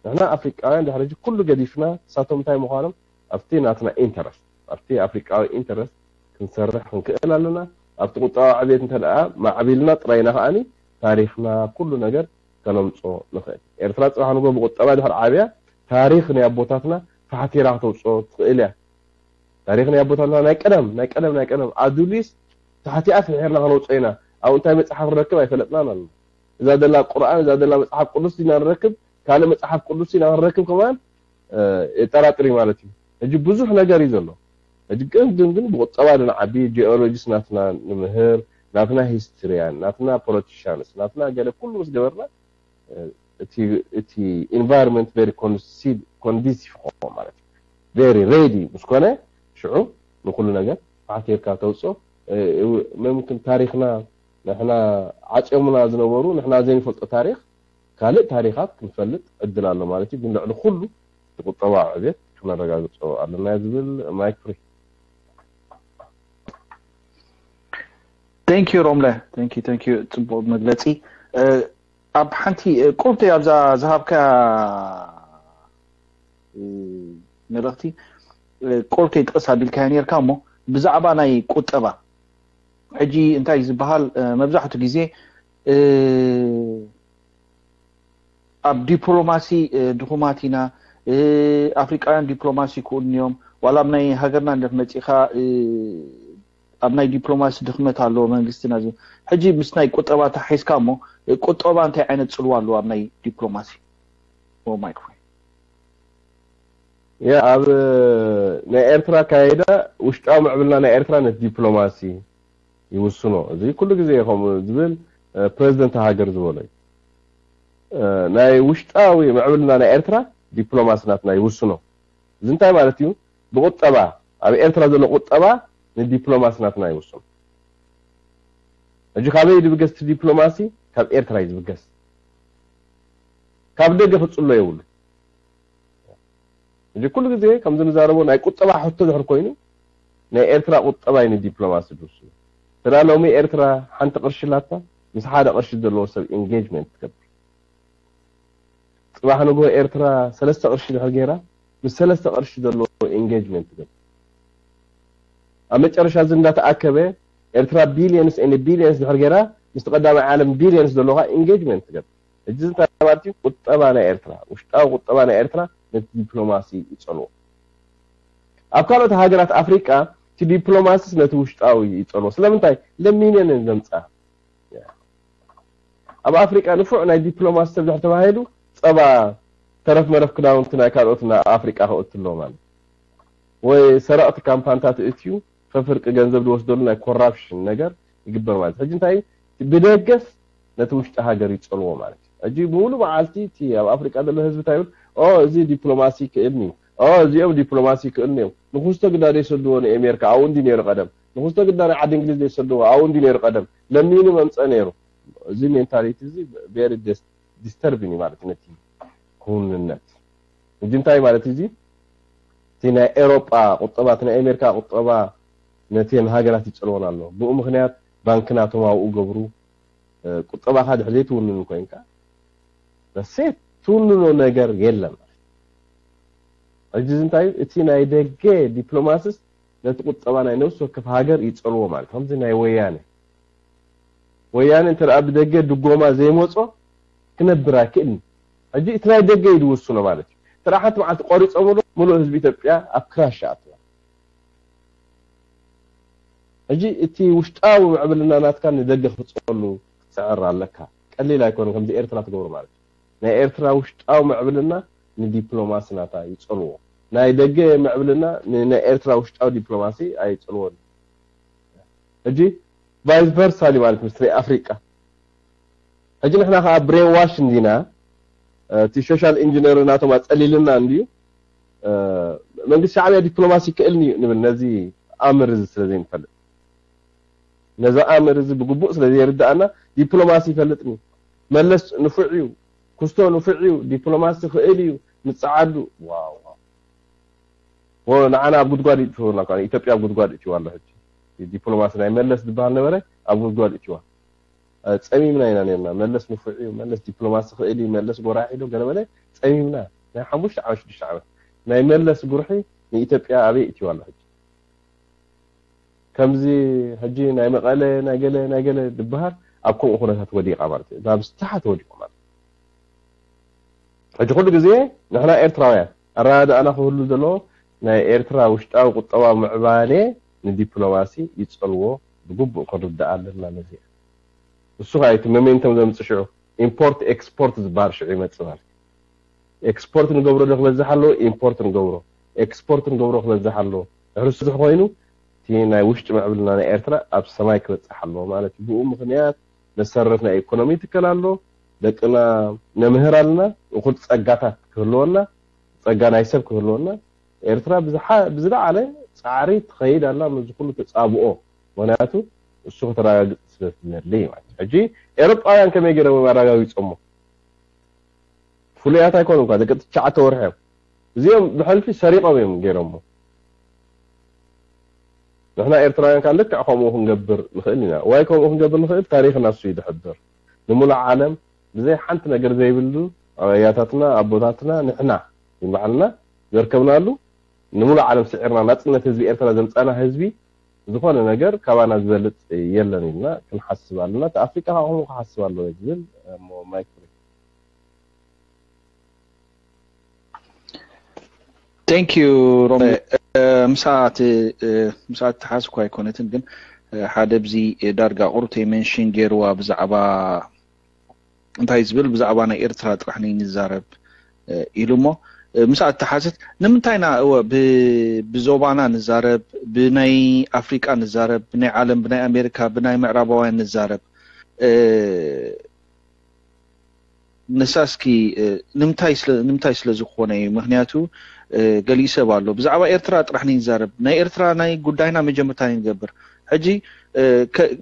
ንሕና ኣፍሪቃውያን ድሕሪ ሕጂ ኩሉ ገዲፍና ንሳቶም እንታይ ምዃኖም ኣብቲ ናትና ኢንተረስት ኣብቲ ኣፍሪቃዊ ኢንተረስት ክንሰርሕ ክንክእል ኣለና። ኣብቲ ቁጠባዊ ዕቤት እንተ ደኣ ማዕቢልና ጥራይና ከኣኒ ታሪኽና ኩሉ ነገር ከነምጾ ንኽእል። ኤርትራ ጽባሕ ንጎ ብቁጠባ ድሕር ዓብያ ታሪኽ ናይ ኣቦታትና ፋሕቲራ ክተውጽኦ ትኽእል እያ። ታሪኽ ናይ ኣቦታትና ናይ ቀደም ናይ ቀደም ናይ ቀደም ኣዱሊስ ታሕቲኣ ፍሒርና ከነውጽኦ ኢና። ኣብኡ እንታይ መጽሓፍ ንረክብ ኣይፈለጥናን ኣለና። እዛ ደላ ቁርኣን እዛ ደላ መጽሓፍ ቅዱስ ኢና ንረክብ ካልእ መጽሓፍ ቅዱስ ኢና ንረክብ ከማን የጠራጥር እዩ ማለት እዩ። ሕጂ ብዙሕ ነገር እዩ ዘሎ። ሕጂ ቅድም ግን ብቁጠባ ድንዓቢ ጂኦሎጂስ ናትና ንምህር ናትና ሂስትሪያን ናትና ፖለቲሻንስ ናትና ገለ ኩሉ ምስ ገበርና እቲ ኢንቫይሮንመንት ቨሪ ኮንዲሲቭ ክኸውን ማለት እዩ። ቨሪ ሬዲ ምስ ኮነ ሽዑ ንኩሉ ነገር ሓቲርካ ተውፅኦ። መምክን ታሪክና ንሕና ዓፅዮምና ዝነበሩ ንሕና ዘይንፈልጦ ታሪክ ካልእ ታሪካት ክንፈልጥ ዕድል ኣሎ ማለት እዩ። ግን ልዕሊ ኩሉ እቲ ቁጠባዊ ዕብየት ክነረጋግፆ ኣለና ዝብል ማይክ ፍሪ። Thank you ሮምለ thank you thank you ፅቡቅ መግለፂ። ኣብ ሓንቲ ቁርተይ ኣብዛ ዝሃብካ መልእክቲ ቁርተይ ጥቅስ ኣቢልካዮ ነርካ እሞ ብዛዕባ ናይ ቁጠባ ሕጂ እንታይ ዝበሃል መብዛሕቱ ግዜ ኣብ ዲፕሎማሲ ድኹማት ኢና ኣፍሪቃውያን ዲፕሎማሲ ክእልንዮም ዋላ ኣብ ናይ ሃገርና እንድሕር መፂኻ ኣብ ናይ ዲፕሎማሲ ድኽመት ኣለዎ መንግስትና። ሕጂ ምስ ናይ ቁጠባ ተሓሒዝካ እሞ ቁጠባ እንታይ ዓይነት ፅልዋ ኣለዎ ኣብ ናይ ዲፕሎማሲ? ያ ኣብ ናይ ኤርትራ ኣካይዳ ውሽጣዊ ምዕብልና ናይ ኤርትራ ነቲ ዲፕሎማሲ ይውስኖ። እዚ ኩሉ ግዜ ከምኡ ዝብል ፕሬዚደንት ሃገር ዝበሎ እዩ። ናይ ውሽጣዊ ምዕብልና ናይ ኤርትራ ዲፕሎማሲ ናትና ይውስኖ። እዚ እንታይ ማለት እዩ? ብቁጠባ ኣብ ኤርትራ ዘሎ ቁጠባ ንዲፕሎማሲ ናትና ይውስኖ። ሕጂ ካበይ ድብገስ እቲ ዲፕሎማሲ? ካብ ኤርትራ እዩ ዝብገስ። ካብ ደገ ክጽሎ የብሉ። ሕጂ ኩሉ ግዜ ከምዚ ንዛረቦ ናይ ቁጠባ ሕቶ ድሕር ኮይኑ ናይ ኤርትራ ቁጠባ እዩ ንዲፕሎማሲ ድውስኖ። ተዳ ሎሚ ኤርትራ ሓንቲ ቅርሺ ላታ ምስ ሓደ ቅርሺ ዘለዎ ሰብ ኢንጌጅመንት ትገብር። ጽባሕ ንግሆ ኤርትራ ሰለስተ ቅርሺ ድሕር ገይራ ምስ ሰለስተ ቅርሺ ዘለዎ ኢንጌጅመንት ትገብር። ኣብ መጨረሻ እዚ እንዳተኣከበ ኤርትራ ቢሊየንስ ኤንድ ቢሊየንስ ድሕር ገይራ ምስቲ ቀዳማይ ዓለም ቢሊየንስ ዘለዎ ከዓ ኢንጌጅመንት ትገብር። ሕጂ እዚ እንታይ ማለት እዩ? ቁጠባ ናይ ኤርትራ፣ ውሽጣዊ ቁጠባ ናይ ኤርትራ ነቲ ዲፕሎማሲ ይጸልዎ። ኣብ ካልኦት ሃገራት ኣፍሪቃ እቲ ዲፕሎማሲስ ነቲ ውሽጣዊ ይጸልዎ። ስለምንታይ? ለሚነን እየን ዘምጽኣ። ኣብ ኣፍሪቃ ንፉዕ ናይ ዲፕሎማሲ ሰብ ድሕር ተባሂሉ ጸባ ተረፍ መረፍ ክዳውንቲ ናይ ካልኦት ናብ ኣፍሪቃ ከእቱ ኣሎ ማለት ወይ ሰረቕቲ ካምፓንታት እትዩ ፈፍርቂ ገንዘብ ዝወስደሉ ናይ ኮራፕሽን ነገር ይግበር ማለት ሕጂ እንታይ እዩ? ብደገፍ ነቲ ውሽጢ ሃገር ይጸልዎ ማለት እዩ። ሕጂ ሙሉ መዓልቲ እቲ ኣብ ኣፍሪቃ ዘሎ ህዝቢ እንታይ ይብል? ኦ እዚ ዲፕሎማሲ ክእልኒ ኦ እዚኦም ዲፕሎማሲ ክእልኒ እዮም። ንኩስቶ ግዳ ዘይሰድዎ ንኤሜሪካ ኣብኡ እንዲ ነይሩ ቀደም ንኩስቶ ግዳ ናይ ዓዲ እንግሊዝ ዘይሰድዎ ኣብኡ እንዲ ነይሩ ቀደም ለሚኑ መምፀ ነይሩ። እዚ ሜንታሊቲ እዚ ቬሪ ዲስተርቢን እዩ ማለት ነቲ ክውንነት ሕጂ እንታይ ማለት እዚ እቲ ናይ ኤሮጳ ቁጠባ እቲ ናይ ኣሜሪካ ቁጠባ ነተን ሃገራት ይጸልወን ኣሎ። ብኡ ምክንያት ባንክናቶም ኣብኡ ገብሩ ቁጠባኻ ድሕር ዘይትውንን ኮይንካ በሴት ትውንኖ ነገር የለን። ሕጂ እዚ እንታይ እዩ? እቲ ናይ ደገ ዲፕሎማሲስ ነቲ ቁጠባ ናይ ነፍሲ ወከፍ ሃገር ይጸልዎ ማለት ከምዚ ናይ ወያነ ወያነ እንተ ደኣ ብደገ ድጎማ ዘይመጾ ክነብር ኣይክእልን። ሕጂ እቲ ናይ ደገ እዩ ዝውስኖ ማለት እዩ። እንተ ደኣ ሓንቲ መዓልቲ ቆሪጾምሉ ምሉእ ህዝቢ ኢትዮጵያ ኣብ ክራሽ ይኣትዋ። ሕጂ እቲ ውሽጣዊ ምዕብልና ናትካ ንደገ ክትጸሉ ክትጽዕር ኣለካ። ቀሊል ኣይኮነ ከምዚ ኤርትራ ትገብሮ ማለት እዩ። ናይ ኤርትራ ውሽጣዊ ምዕብልና ንዲፕሎማሲ ናታ ይጸልዎ። ናይ ደገ ምዕብልና ንናይ ኤርትራ ውሽጣዊ ዲፕሎማሲ ኣይጸልዎን። ሕጂ ቫይስ ቨርሳ ማለት ምስ ናይ ኣፍሪቃ ሕጂ ንሕና ከዓ ብሬን ዋሽ እንዲና እቲ ሶሻል ኢንጂነር ናቶም ኣጸሊልና እንድዩ መንግስቲ ሻዕብያ ዲፕሎማሲ ይክእልኒ እዩ ንብል ነዚ ኣምር እዚ ስለ ዘይንፈልጥ ነዚ ኣምር እዚ ብግቡእ ስለ ዘይርድኣና ዲፕሎማሲ ይፈልጥኒ መለስ ንፉዕ እዩ ኩስቶ ንፉዕ እዩ ዲፕሎማሲ ክእል እዩ ምፅዓዱ ዋው ንዓና ኣብ ጉድጓድ ይእትወና ኢትዮጵያ ኣብ ጉድጓድ እትዋ ኣሎ ሕጂ ዲፕሎማሲ ናይ መለስ ዝበሃል ነበረ ኣብ ጉድጓድ እትዋ ጸሚምና ኢና ነርና መለስ ንፉዕ እዩ መለስ ዲፕሎማሲ ክእል እዩ መለስ ጎራሒ ዶ ገለመለ ጸሚምና ናይ ሓሙሽተ ዓመት ሽዱሽተ ዓመት ናይ መለስ ጉርሒ ንኢትዮጵያ ኣበይ እትዋ ኣሎ ሕጂ ከምዚ ሕጂ ናይ መቐለ ናይ ገለ ናይ ገለ ዝበሃል ኣብ ከምኡ ኩነታት ወዲቓ ማለት እዩ ናብ ዝተሓተ ወዲቑ ማለት ሕጂ ኩሉ ግዜ ንሕና ኤርትራውያን ኣረዳድኣና ክህሉ ዘለዎ ናይ ኤርትራ ውሽጣዊ ቁጠባዊ ምዕባሌ ንዲፕሎማሲ ይጸልዎ ብግቡእ ክንርዳእ ኣለና ነዚ እሱ ከዓ እቲ ሞሜንተም ዘምጽእ ሽዑ ኢምፖርት ኤክስፖርት ዝበሃል ሽዑ ይመጽእ ማለት ኤክስፖርት ንገብሮ ዶ ክበዝሕ ኣለዎ ኢምፖርት ንገብሮ ኤክስፖርት ንገብሮ ክበዝሕ ኣለዎ ድሕሪ ስዙሕ ኮይኑ እቲ ናይ ውሽጢ ምዕብልና ናይ ኤርትራ ኣብ ሰማይ ክበጽሕ ኣለዎ ማለት እዩ ብኡ ምክንያት መሰረት ናይ ኢኮኖሚ ይትከል ኣሎ ደቅና ነምህር ኣለና እኩል ጸጋታት ክህልወና ጸጋ ናይ ሰብ ክህልወና ኤርትራ ብዝለዓለ ጻዕሪ ትኸይድ ኣላ ምስዚ ኩሉ ተጻብኦ ምክንያቱ እሱ ከተረጋግጽ ስለ ትደሊ ማለት ሕጂ ኤሮጳውያን ከመይ ገይሮም ኣረጋጊጾሞ ፍሉያት ኣይኮኑ እኳ ደቂ ትሽዓተ ወርሒ እዮም እዚኦም ብሕልፊ ሰሪቆም እዮም ገይሮሞ ንሕና ኤርትራውያን ከዓ ልክዕ ከምኡ ክንገብር ንኽእል ኢና ዋይ ከምኡ ክንገብር ንኽእል ታሪኽና እሱ ይድሕብር ንሙሉእ ዓለም ብዘይ ሓንቲ ነገር ዘይብሉ ኣያታትና ኣቦታትና ንሕና ይባዕልና ዘርከብናሉ ንሙሉእ ዓለም ስዒርና ናፅነት ህዝቢ ኤርትራ ዘምፃና ህዝቢ ዝኾነ ነገር ካባና ዝበልፅ የለን ኢልና ክንሓስብ ኣለና እቲ ኣፍሪቃ ከዓ ከምኡ ክሓስብ ኣለዎ ዝብል እሞ ማይክ Thank you ሮም። ምሳት ምሳት ተሓዝኩ ኣይኮነትን፣ ግን ሓደ ብዚ ዳርጋ ቁርተይ መንሽን ገይርዋ ብዛዕባ እንታይ ዝብል ብዛዕባ ናይ ኤርትራ ጥራሕ ንዛረብ ኢሉ እሞ፣ ምስ ኣተሓዘት ንምንታይ ኢና እወ ብዞባና ንዛረብ፣ ብናይ ኣፍሪቃ ንዛረብ፣ ብናይ ዓለም፣ ብናይ ኣሜሪካ፣ ብናይ ምዕራባውያን ንዛረብ? ንሳስኪ ንምንታይ ስለ ዝኾነ እዩ? ምክንያቱ ገሊኡ ሰብ ኣሎ ብዛዕባ ኤርትራ ጥራሕ ንዛረብ፣ ናይ ኤርትራ ናይ ጉዳይና መጀመርታ ንገብር። ሕጂ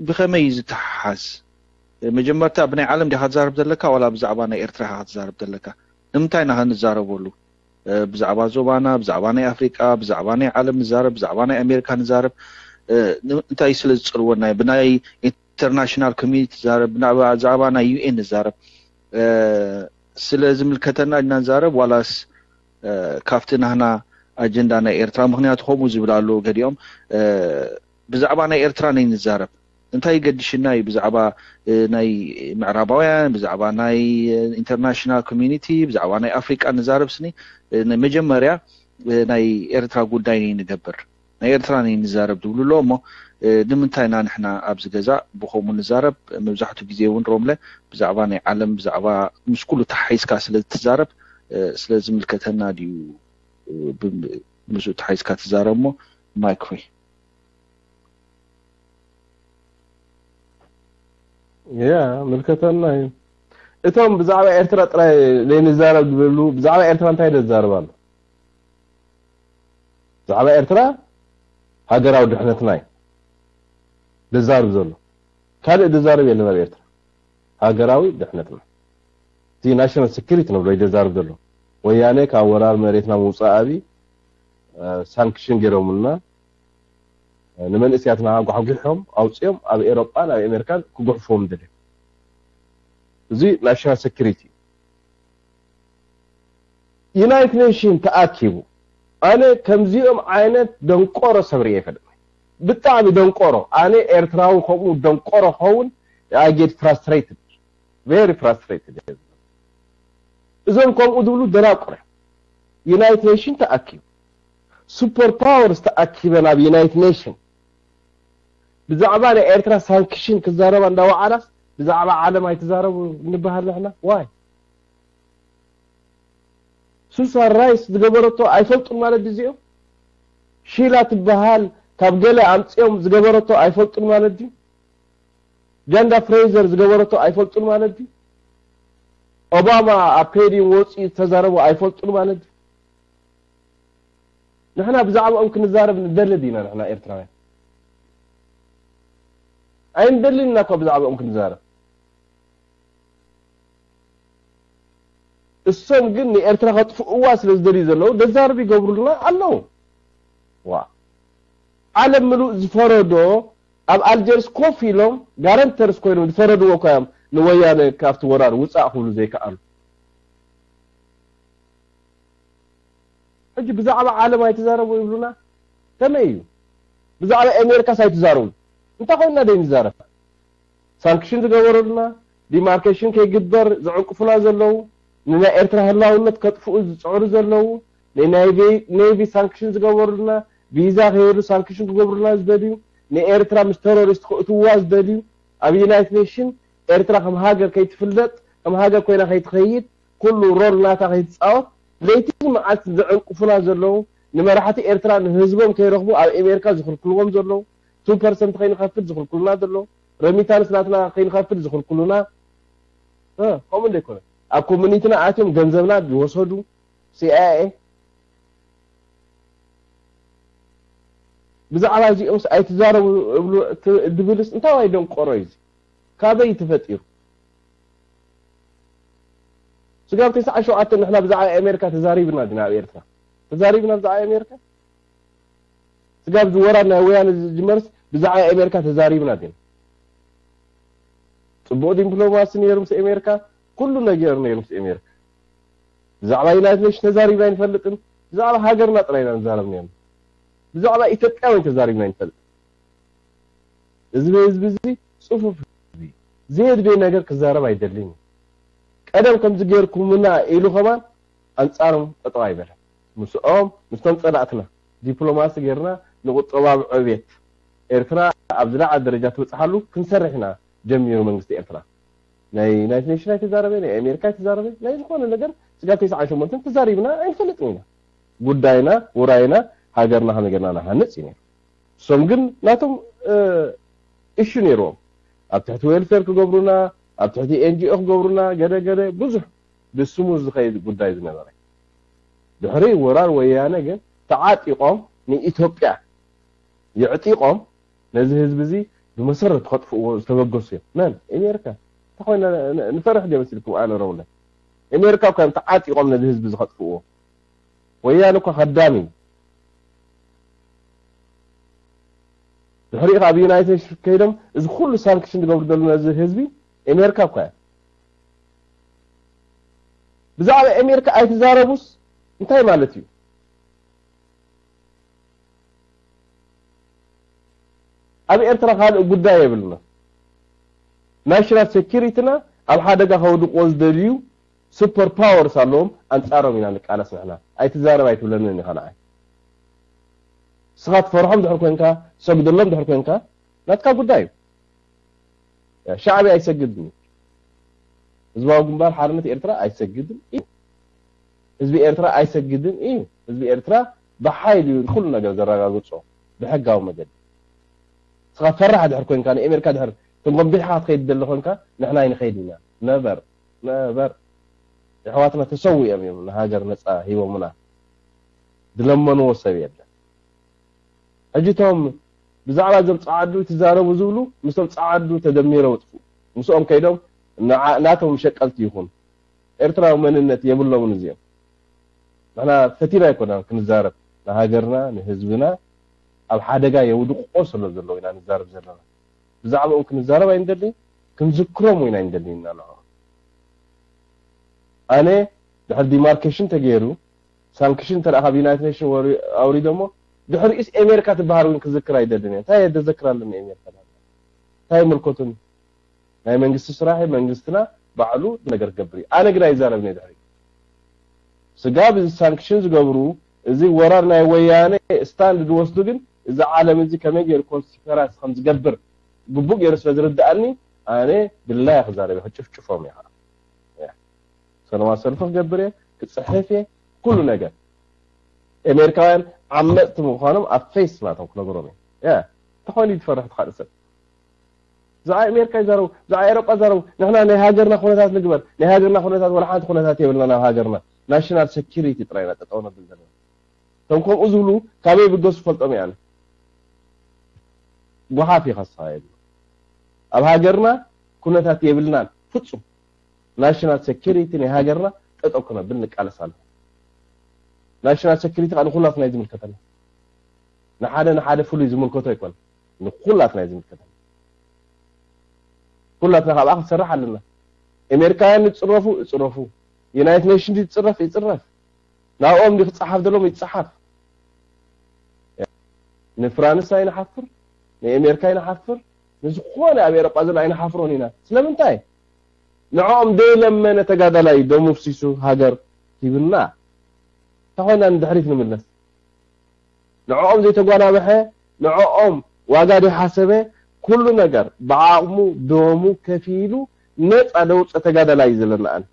ብኸመይ እዩ ዝተሓሓዝ? መጀመርታ ብናይ ዓለም ዲኻ ትዛረብ ዘለካ ዋላ ብዛዕባ ናይ ኤርትራ ኢኻ ትዛረብ ዘለካ? ንምንታይ ኢና ክንዛረበሉ? ብዛዕባ ዞባና፣ ብዛዕባ ናይ ኣፍሪቃ፣ ብዛዕባ ናይ ዓለም ንዛረብ፣ ብዛዕባ ናይ ኣሜሪካ ንዛረብ። እንታይ ስለ ዝፅልወና እዩ? ብናይ ኢንተርናሽናል ኮሚኒቲ ንዛረብ፣ ብዛዕባ ናይ ዩ ኤን ንዛረብ። ስለ ዝምልከተና ኢና ንዛረብ ዋላስ ካብቲ ናህና ኣጀንዳ ናይ ኤርትራ? ምክንያቱ ከምኡ ዝብል ኣለዉ ገዲኦም፣ ብዛዕባ ናይ ኤርትራ ናይ ንዛረብ እንታይ ይገድሽና እዩ? ብዛዕባ ናይ ምዕራባውያን፣ ብዛዕባ ናይ ኢንተርናሽናል ኮሚኒቲ፣ ብዛዕባ ናይ ኣፍሪቃ ንዛረብ ስኒ፣ መጀመርያ ናይ ኤርትራ ጉዳይ ንገብር፣ ናይ ኤርትራ ንዛረብ ትብሉ ኣሎ እሞ፣ ንምንታይ ኢና ንሕና ኣብዚ ገዛ ብኸምኡ ንዛረብ? መብዛሕቱ ግዜ እውን ሮምለ ብዛዕባ ናይ ዓለም፣ ብዛዕባ ምስ ኩሉ ተሓሒዝካ ስለ ትዛረብ፣ ስለ ዝምልከተና ድዩ? ምስኡ ተሓሒዝካ ትዛረብ እሞ፣ ማይክ ፍሪ። ያ ምልከተና እዩ። እቶም ብዛዕባ ኤርትራ ጥራይ ዘይንዛረብ ዝብሉ፣ ብዛዕባ ኤርትራ እንታይ ደዛርብ ኣሎ? ብዛዕባ ኤርትራ ሃገራዊ ድሕነትና እዩ ደዛርብ ዘሎ። ካልእ ደዛርብ የለን ኣብ ኤርትራ። ሃገራዊ ድሕነትና፣ እቲ ናሽናል ሴኩሪቲ ንብሎ እዩ ደዛርብ ዘሎ። ወያነ ካብ ወራር መሬትና ምውፃእ ኣብይ ሳንክሽን ገይሮምልና፣ ንመንእስያትና ጓሕጒሖም ኣውፅኦም ኣብ ኤሮጳን ኣብ ኣሜሪካን ክጉሕፍዎም ደልዮም። እዚ ናሽናል ሴኩሪቲ እዩ። ዩናይትድ ኔሽን ተኣኪቡ፣ ኣነ ከምዚኦም ዓይነት ደንቆሮ ሰብ ርእየ ይፈልጥ። ብጣዕሚ ደንቆሮ። ኣነ ኤርትራዊ ከምኡ ደንቆሮ ኸውን፣ I get frustrated, very frustrated። እዞም ከምኡ ዝብሉ ደናቁር እዮም። ዩናይትድ ኔሽን ተኣኪቡ፣ ሱፐር ፓወርስ ተኣኪበን ኣብ ዩናይትድ ኔሽን ብዛዕባ ናይ ኤርትራ ሳንክሽን ክዛረባ እንዳወዓላስ ብዛዕባ ዓለም ኣይትዛረቡ ንበሃል ንሕና? ዋይ? ሱሳን ራይስ ዝገበረቶ ኣይፈልጡን ማለት ድዩ እዚኦም? ሺላ ትበሃል ካብ ገለ ኣምፂኦም ዝገበረቶ ኣይፈልጡን ማለት ድዩ? ጃንዳ ፍሬዘር ዝገበረቶ ኣይፈልጡን ማለት ድዩ? ኦባማ ኣብ ፔዲየም ወፂኡ ዝተዛረቦ ኣይፈልጡን ማለት ድዩ? ንሕና ብዛዕባኦም ክንዛረብ ንደሊ ዲና? ንሕና ኤርትራውያን ኣይንደልን ኢና እኳ ብዛዕባኦም ክንዛረብ። እሶም ግን ንኤርትራ ከጥፍእዋ ስለ ዝደልዩ ዘለዉ ደዛርብ ይገብሩልና ኣለዉ። ዋ ዓለም ምሉእ ዝፈረዶ ኣብ ኣልጀርስ ኮፍ ኢሎም ጋረንተርስ ኮይኖም ዝፈረድዎ እኳ እዮም ንወያነ ካብቲ ወራር ውፃእ ክብሉ ዘይከኣሉ። ሕጂ ብዛዕባ ዓለም ኣይትዛረቡ ይብሉና። ከመይ እዩ? ብዛዕባ ኣሜሪካስ ኣይትዛረቡ? እንታይ ኮይንና ደይ ንዛረብ? ሳንክሽን ዝገበሩልና፣ ዲማርኬሽን ከይግበር ዝዕንቅፉና ዘለዉ፣ ንናይ ኤርትራ ህላውነት ከጥፍኡ ዝፅዕሩ ዘለዉ፣ ንናይ ኔቪ ሳንክሽን ዝገበሩልና፣ ቪዛ ከይህሉ ሳንክሽን ክገብሩልና ዝደልዩ፣ ንኤርትራ ምስ ተሮሪስት ክእትውዋ ዝደልዩ፣ ኣብ ዩናይትድ ኔሽን ኤርትራ ከም ሃገር ከይትፍለጥ፣ ከም ሃገር ኮይና ከይትኸይድ፣ ኩሉ ሮል ናታ ከይትፃወት ለይቲ መዓልቲ ዘዕንቅፉና ዘለዉ፣ ንመራሕቲ ኤርትራ ንህዝቦም ከይረኽቡ ኣብ ኣሜሪካ ዝኽልክልዎም ዘለዉ፣ ቱ ፐርሰንት ከይንኸፍል ዝኽልክሉና ዘለዉ፣ ረሚታንስ ናትና ከይንኸፍል ዝኽልክሉና፣ ከምኡ እንደ ኣይኮነ ኣብ ኮሚኒቲና ኣትዮም ገንዘብና ዝወሰዱ፣ ሲኣይኤ ብዛዕባ እዚኦምስ ኣይትዛረቡ እብሉ ድብልስ እንታይ ዋይ ደንቆሮ እዩ? ካበይ ተፈጢሩ? ስጋብ ተስዓ ሸውዓተ ንሕና ብዛዕባ ኣሜሪካ ተዛሪብና ዲና ኣብ ኤርትራ? ተዛሪብና ብዛዕባ ኣሜሪካ? ስጋብ ዝወራድ ናይ ወያነ ዝጅመርስ ብዛዕባ ኣሜሪካ ተዛሪብና ዲና? ፅቡቕ ዲፕሎማሲ ነይሩ ምስ ኣሜሪካ፣ ኩሉ ነገር ነይሩ ምስ ኣሜሪካ። ብዛዕባ ዩናይትድ ኔሽን ተዛሪብና ኣይንፈልጥን። ብዛዕባ ሃገርና ጥራይ ኢና ንዛረብ ነይርና። ብዛዕባ ኢትዮጵያ እውን ተዛሪብና ኣይንፈልጥን። እዚ ህዝቢ እዚ ፅፉፍ ህዝቢ፣ ዘየድልዮ ነገር ክዛረብ ኣይደልን እዩ። ቀደም ከምዚ ገይርኩምና ኢሉ ከማን ኣንፃሮም ጠጠው ኣይበለን። ምስኦም ምስቶም ጸላእትና ዲፕሎማሲ ጌርና ንቁጠባዊ ዕብየት ኤርትራ ኣብ ዝለዓለ ደረጃ ትበጽሓሉ ክንሰርሕ ኢና ጀሚሩ መንግስቲ ኤርትራ። ናይ ዩናይትድ ኔሽን ኣይተዛረበ፣ ናይ ኣሜሪካ ኣይተዛረበ፣ ናይ ዝኾነ ነገር ስጋብ ተስዓን ሸሞንተን ተዛሪብና ኣይንፈልጥን ኢና። ጉዳይና ውራይና ሃገርና ከመይ ጌርና ንሃንጽ እዩ ነይሩ። እሶም ግን ናቶም እሹ ነይርዎም። ኣብ ትሕቲ ዌልፌር ክገብሩና፣ ኣብ ትሕቲ ኤንጂኦ ክገብሩና፣ ገለ ገለ ብዙሕ ብስሙ ዝኸይድ ጉዳይ ዝነበረ። ድሕሪ ወራር ወያነ ግን ተዓጢቖም ንኢትዮጵያ የዕጢቖም ነዚ ህዝቢ እዚ ብመሰረቱ ከጥፍእዎ ዝተበገሱ እዮም። መን? ኣሜሪካ። እንተኾይና ንፈርሕ ደ መሲልኩም ኣነ ረውለ። ኣሜሪካ እኳ እዮም ተዓጢቖም ነዚ ህዝቢ እዚ ከጥፍእዎ። ወያነ እኳ ከዳሚ እዩ። ድሕሪኡ ካብ ዩናይትድ ስቴትስ ከይዶም እዚ ኩሉ ሳንክሽን ዝገብሩ ዘለዉ ነዚ ህዝቢ ኣሜሪካ እኳ እያ። ብዛዕባ ኣሜሪካ ኣይትዛረቡስ እንታይ ማለት እዩ? ኣብ ኤርትራ ካልእ ጉዳይ የብልና። ናሽናል ሴኪሪቲና ኣብ ሓደጋ ከውድቅዎ ዝደልዩ ሱፐር ፓወርስ ኣለዎም፣ ኣንጻሮም ኢና ንቃለስ ንሕና። ኣይትዛረብ ኣይትብለንን ኢኻ ንዓይ። ንስኻ ትፈርሖም ድሕር ኮንካ፣ ትሰግደሎም ድሕር ኮንካ፣ ናትካ ጉዳይ እዩ። ሻዕብያ ኣይሰግድን እዩ። ህዝባዊ ግንባር ሓርነት ኤርትራ ኣይሰግድን እዩ። ህዝቢ ኤርትራ ኣይሰግድን እዩ። ህዝቢ ኤርትራ ብሓይሊ እዩ ኩሉ ነገር ዘረጋግጾ ብሕጋዊ መገዲ። ንስኻ ፈራሕ ድሕር ኮንካ፣ ንኣሜሪካ ድሕር ተጎንቢሕኻ ክትከይድ ደሊ ኮንካ፣ ንሕና ኣይንኸይድ ኢና። ነበር፣ ነበር። የሕዋትና ተሰዊኦም እዮም ንሃገር ነጻ ሂቦምና። ዝለመንዎ ሰብ የለን። ሕጂ እቶም ብዛዕባ እዞም ጸዓዱ ትዛረቡ ዝብሉ፣ ምስቶም ጸዓዱ ተደሚሮም ይጥፍኡ። ምስኦም ከይዶም ንዓ-፣ ናቶም ሸቀልቲ ይኹኑ። ኤርትራዊ መንነት የብሎምን እዚኦም። ንሕና ፈቲና ኣይኮናን ክንዛረብ። ንሃገርና፣ ንህዝብና ኣብ ሓደጋ የውድቅዎ ስለ ዘለዉ ኢና ንዛረብ ዘለና። ብዛዕባኦም ክንዛረብ ኣይንደልን፣ ክንዝክሮም እውን ኣይንደልን ኢና ንዕኦም። ኣነ ድሕሪ ዲማርኬሽን ተገይሩ፣ ሳንክሽን እንተ ደኣ ካብ ዩናይትድ ኔሽን ወሪ-፣ ኣውሪዶሞ፣ ድሕሪኡስ ኣሜሪካ ትበሃል እውን ክዝክር ኣይደልን እየ። እንታይ እየ ዘዘክር ኣለኒ ኣሜሪካ? እንታይ ይምልከቱኒ? ናይ መንግስቲ ስራሕ እዩ፣ መንግስትና ባዕሉ ነገር ክገብር እዩ። ኣነ ግን ኣይዛረብን እየ ድሕሪ። ስጋብ እዚ ሳንክሽን ዝገብሩ፣ እዚ ወራር ናይ ወያነ ስታንድ ዝወስዱ ግን፣ እዚ ዓለም እዚ ከመይ ገይሩ ኮንሲፈራንስ ከም ዝገብር ግቡእ ገይሩ ስለ ዝርድኣኒ፣ ኣነ ድላየ ክዛረብ እየ፣ ክጭፍጭፎም እየ ከዓ። ያ። ሰላማዊ ሰልፊ ክገብር እየ፣ ክጽሕፍ እየ፣ ኩሉ ነገር። ኣሜሪካውያን ዓመጽቲ ምዃኖም ኣብ ፌስ ናቶም ክነግሮም እየ። ያ። እንተኾይኑ እዩ ዝፈርሕ እቲ ካልእ ሰብ። ብዛዕባ ኣሜሪካ ይዛረቡ፣ ብዛዕባ ኤውሮጳ ይዛረቡ። ንሕና ናይ ሃገርና ኩነታት ንግበር። ናይ ሃገርና ኩነታት፣ ወላ ሓንቲ ኩነታት የብልናን ኣብ ሃገርና። ናሽናል ሴኪሪቲ ጥራይ ኢና ጠጠው ነብል ዘለና። እቶም ከምኡ ዝብሉ ካበይ ይብገሱ ፈልጦም እየ ኣነ። ጓሓፍ ኢኻ ንስኻ የብሉ። ኣብ ሃገርና ኩነታት የብልናን ፍጹም። ናሽናል ሴኪሪቲ ናይ ሃገርና ጠጠው ክነብል ንቃለስ ኣለና። ናሽናል ሴኪሪቲ ከዓ ንኹላትና እዩ ዝምልከተና። ንሓደ ንሓደ ፍሉይ ዝምልከቶ ኣይኮነን። ንኹላትና እዩ ዝምልከተና። ኩላትና ካብኣ ክንሰርሕ ኣለና። ኣሜሪካውያን ይጽረፉ፣ ይጽረፉ። ዩናይትድ ኔሽንስ ይጽረፍ፣ ይጽረፍ። ናብኦም ድዩ ክጸሓፍ ዘለዎም ይጸሓፍ። ንፍራንስ ኣይንሓፍር፣ ንኣሜሪካ ኣይንሓፍር፣ ንዝኾነ ኣብ ኤውሮጳ ዘሎ ኣይንሓፍሮን ኢና። ስለምንታይ? ንዕኦም ደይለመነ ተጋዳላይ ደሙ ኣፍሲሱ ሃገር ሂብና። እንታይ ኮይና ንድሕሪት ንምለስ? ንዕኦም ዘይተጓናብሐ፣ ንዕኦም ዋጋ ዘይሓሰበ፣ ኩሉ ነገር ብዓቕሙ ደሙ ከፊሉ ነጻ ደውጸ ተጋዳላይ እዩ ዘለና። ኣነ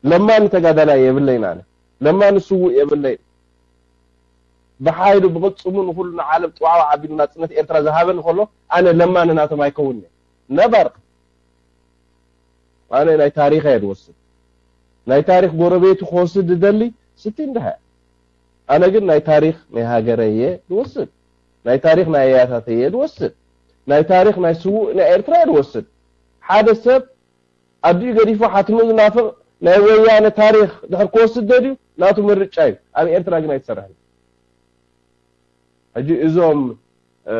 ለማኒ ተጋዳላይ የብለይን፣ ኣነ ለማኒ ስዉእ የብለይን። ብሓይሉ ብቕልጽሙ ንኹሉ ንዓለም ጥዋዕዋዕ ኣቢሉ ናጽነት ኤርትራ ዝሃበ እንከሎ፣ ኣነ ለማኒ ናቶም ኣይከውንን እየ። ነበር። ኣነ ናይ ታሪኽ እየ ዝወስድ። ናይ ታሪኽ ጎረቤቱ ክወስድ ዝደሊ ስቲ እንድሃ። ኣነ ግን ናይ ታሪኽ ናይ ሃገረይ እየ ዝወስድ። ናይ ታሪኽ ናይ ኣያታተይ እየ ዝወስድ። ናይ ታሪኽ ናይ ስዉእ ናይ ኤርትራ እየ ዝወስድ። ሓደ ሰብ ኣዲኡ ገዲፉ ሓትንኡ ዝናፍቕ ናይ ወያነ ታሪኽ ድሕር ክወስድ ደልዩ ናቱ ምርጫ እዩ። ኣብ ኤርትራ ግን ኣይትሰርሕን። ሕጂ እዞም፣ እ፣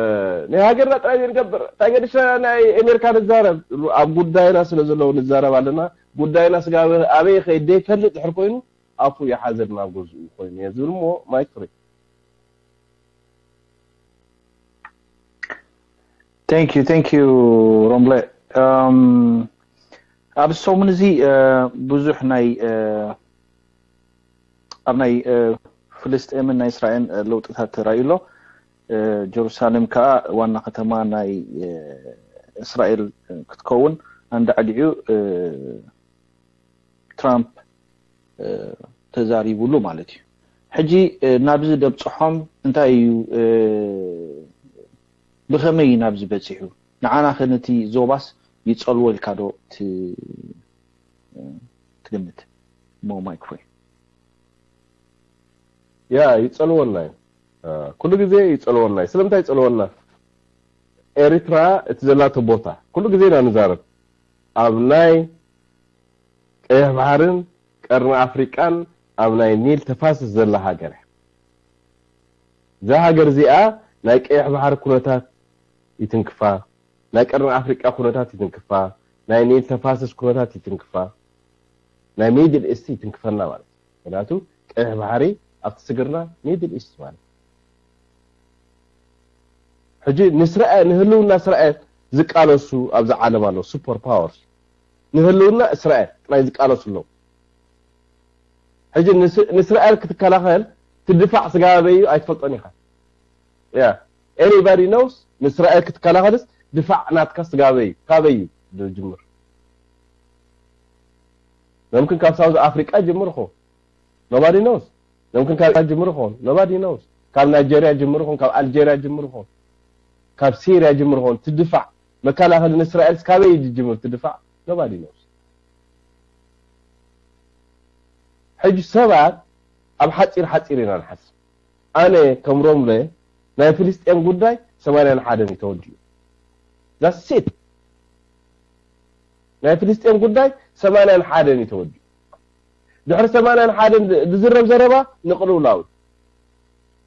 ናይ ሃገርና ጥራይ ዘይንገብር፣ እንታይ ገዲስና ናይ ኣሜሪካ ንዛረብ? ኣብ ጉዳይና ስለ ዘለዉ ንዛረብ ኣለና። ጉዳይና ስጋ ኣበይ ከይድ ዘይፈልጥ ድሕር ኮይኑ ኣፉ ይሓዘልና ኣብ ገዝኡ ኮይኑ እየ ዝብል እሞ ማይክ ፍሪ። Thank you, thank you, ሮምለ። እም፣ ኣብ ሰሙን እዚ፣ እ፣ ብዙሕ ናይ፣ እ፣ ኣብ ናይ፣ እ፣ ፍልስጤምን ናይ እስራኤልን ለውጥታት ተራእዩ ኣሎ። ጀሩሳሌም ከዓ ዋና ከተማ ናይ እስራኤል ክትከውን ኣንዳዕዲዑ ትራምፕ ተዛሪቡሉ ማለት እዩ። ሕጂ ናብዚ ደብፅሖም እንታይ እዩ፣ ብኸመይ እዩ ናብዚ በፂሑ? ንዓና ከ ነቲ ዞባስ ይፀልዎ ኢልካ ዶ ትግምት? ሞ ማይክሮፎን። ያ ይጸልወና እዩ። ኩሉ ግዜ ይጸልወና እዩ። ስለምንታይ ይጸልወና? ኤርትራ እቲ ዘላቶ ቦታ ኩሉ ግዜ ኢና ንዛረብ። ኣብ ናይ ቀይሕ ባሕርን ቀርኒ ኣፍሪቃን ኣብ ናይ ኒል ተፋሰስ ዘላ ሃገር እያ። እዛ ሃገር እዚኣ ናይ ቀይሕ ባሕሪ ኩነታት ይትንክፋ፣ ናይ ቀርኒ ኣፍሪቃ ኩነታት ይትንክፋ፣ ናይ ኒል ተፋሰስ ኩነታት ይትንክፋ፣ ናይ ሚድል ኢስት ይትንክፈና ማለት እዩ። ምክንያቱ ቀይሕ ባሕሪ ኣብቲ ስግርና ሚድል ኢስት ማለት እዩ። ሕጂ ንስራኤል ንህልውና እስራኤል ዝቃለሱ ኣብዚ ዓለም ኣለዉ ሱፐር ፓወርስ ንህልውና እስራኤል ጥራይ ዝቃለሱ ኣለዉ። ሕጂ ንእስራኤል ክትከላኸል ትድፋዕ ስጋበይ እዩ ኣይትፈልጦን ኢኻ። Yeah, anybody knows? ንእስራኤል ክትከላኸልስ ድፋዕ ናትካ ስጋበይ እዩ። ካበይ እዩ ዝጅምር? መምክን ካብ ሳውዝ ኣፍሪቃ ይጅምር ይኸውን። Nobody knows. መምክን ካብ ጅምር ይኸውን። Nobody knows. ካብ ናይጀርያ ጅምር ይኸውን፣ ካብ ኣልጀርያ ጅምር ይኸውን፣ ካብ ሲርያ ጅምር ይኸውን። ትድፋዕ መከላኸሊ ንእስራኤልስ ካበይ እዩ ዝጅምር ትድፋዕ? Nobody knows. ሕጂ ሰባት ኣብ ሓፂር ሓፂር ኢና ንሓስብ። ኣነ ከም ሮምለ ናይ ፍልስጤም ጉዳይ ሰማንያን ሓደን እዩ ተወዲኡ። That's it. ናይ ፍልስጤም ጉዳይ ሰማንያን ሓደን እዩ ተወዲኡ። ድሕሪ ሰማንያን ሓደን ዝዝረብ ዘረባ ንቕልውላው እዩ።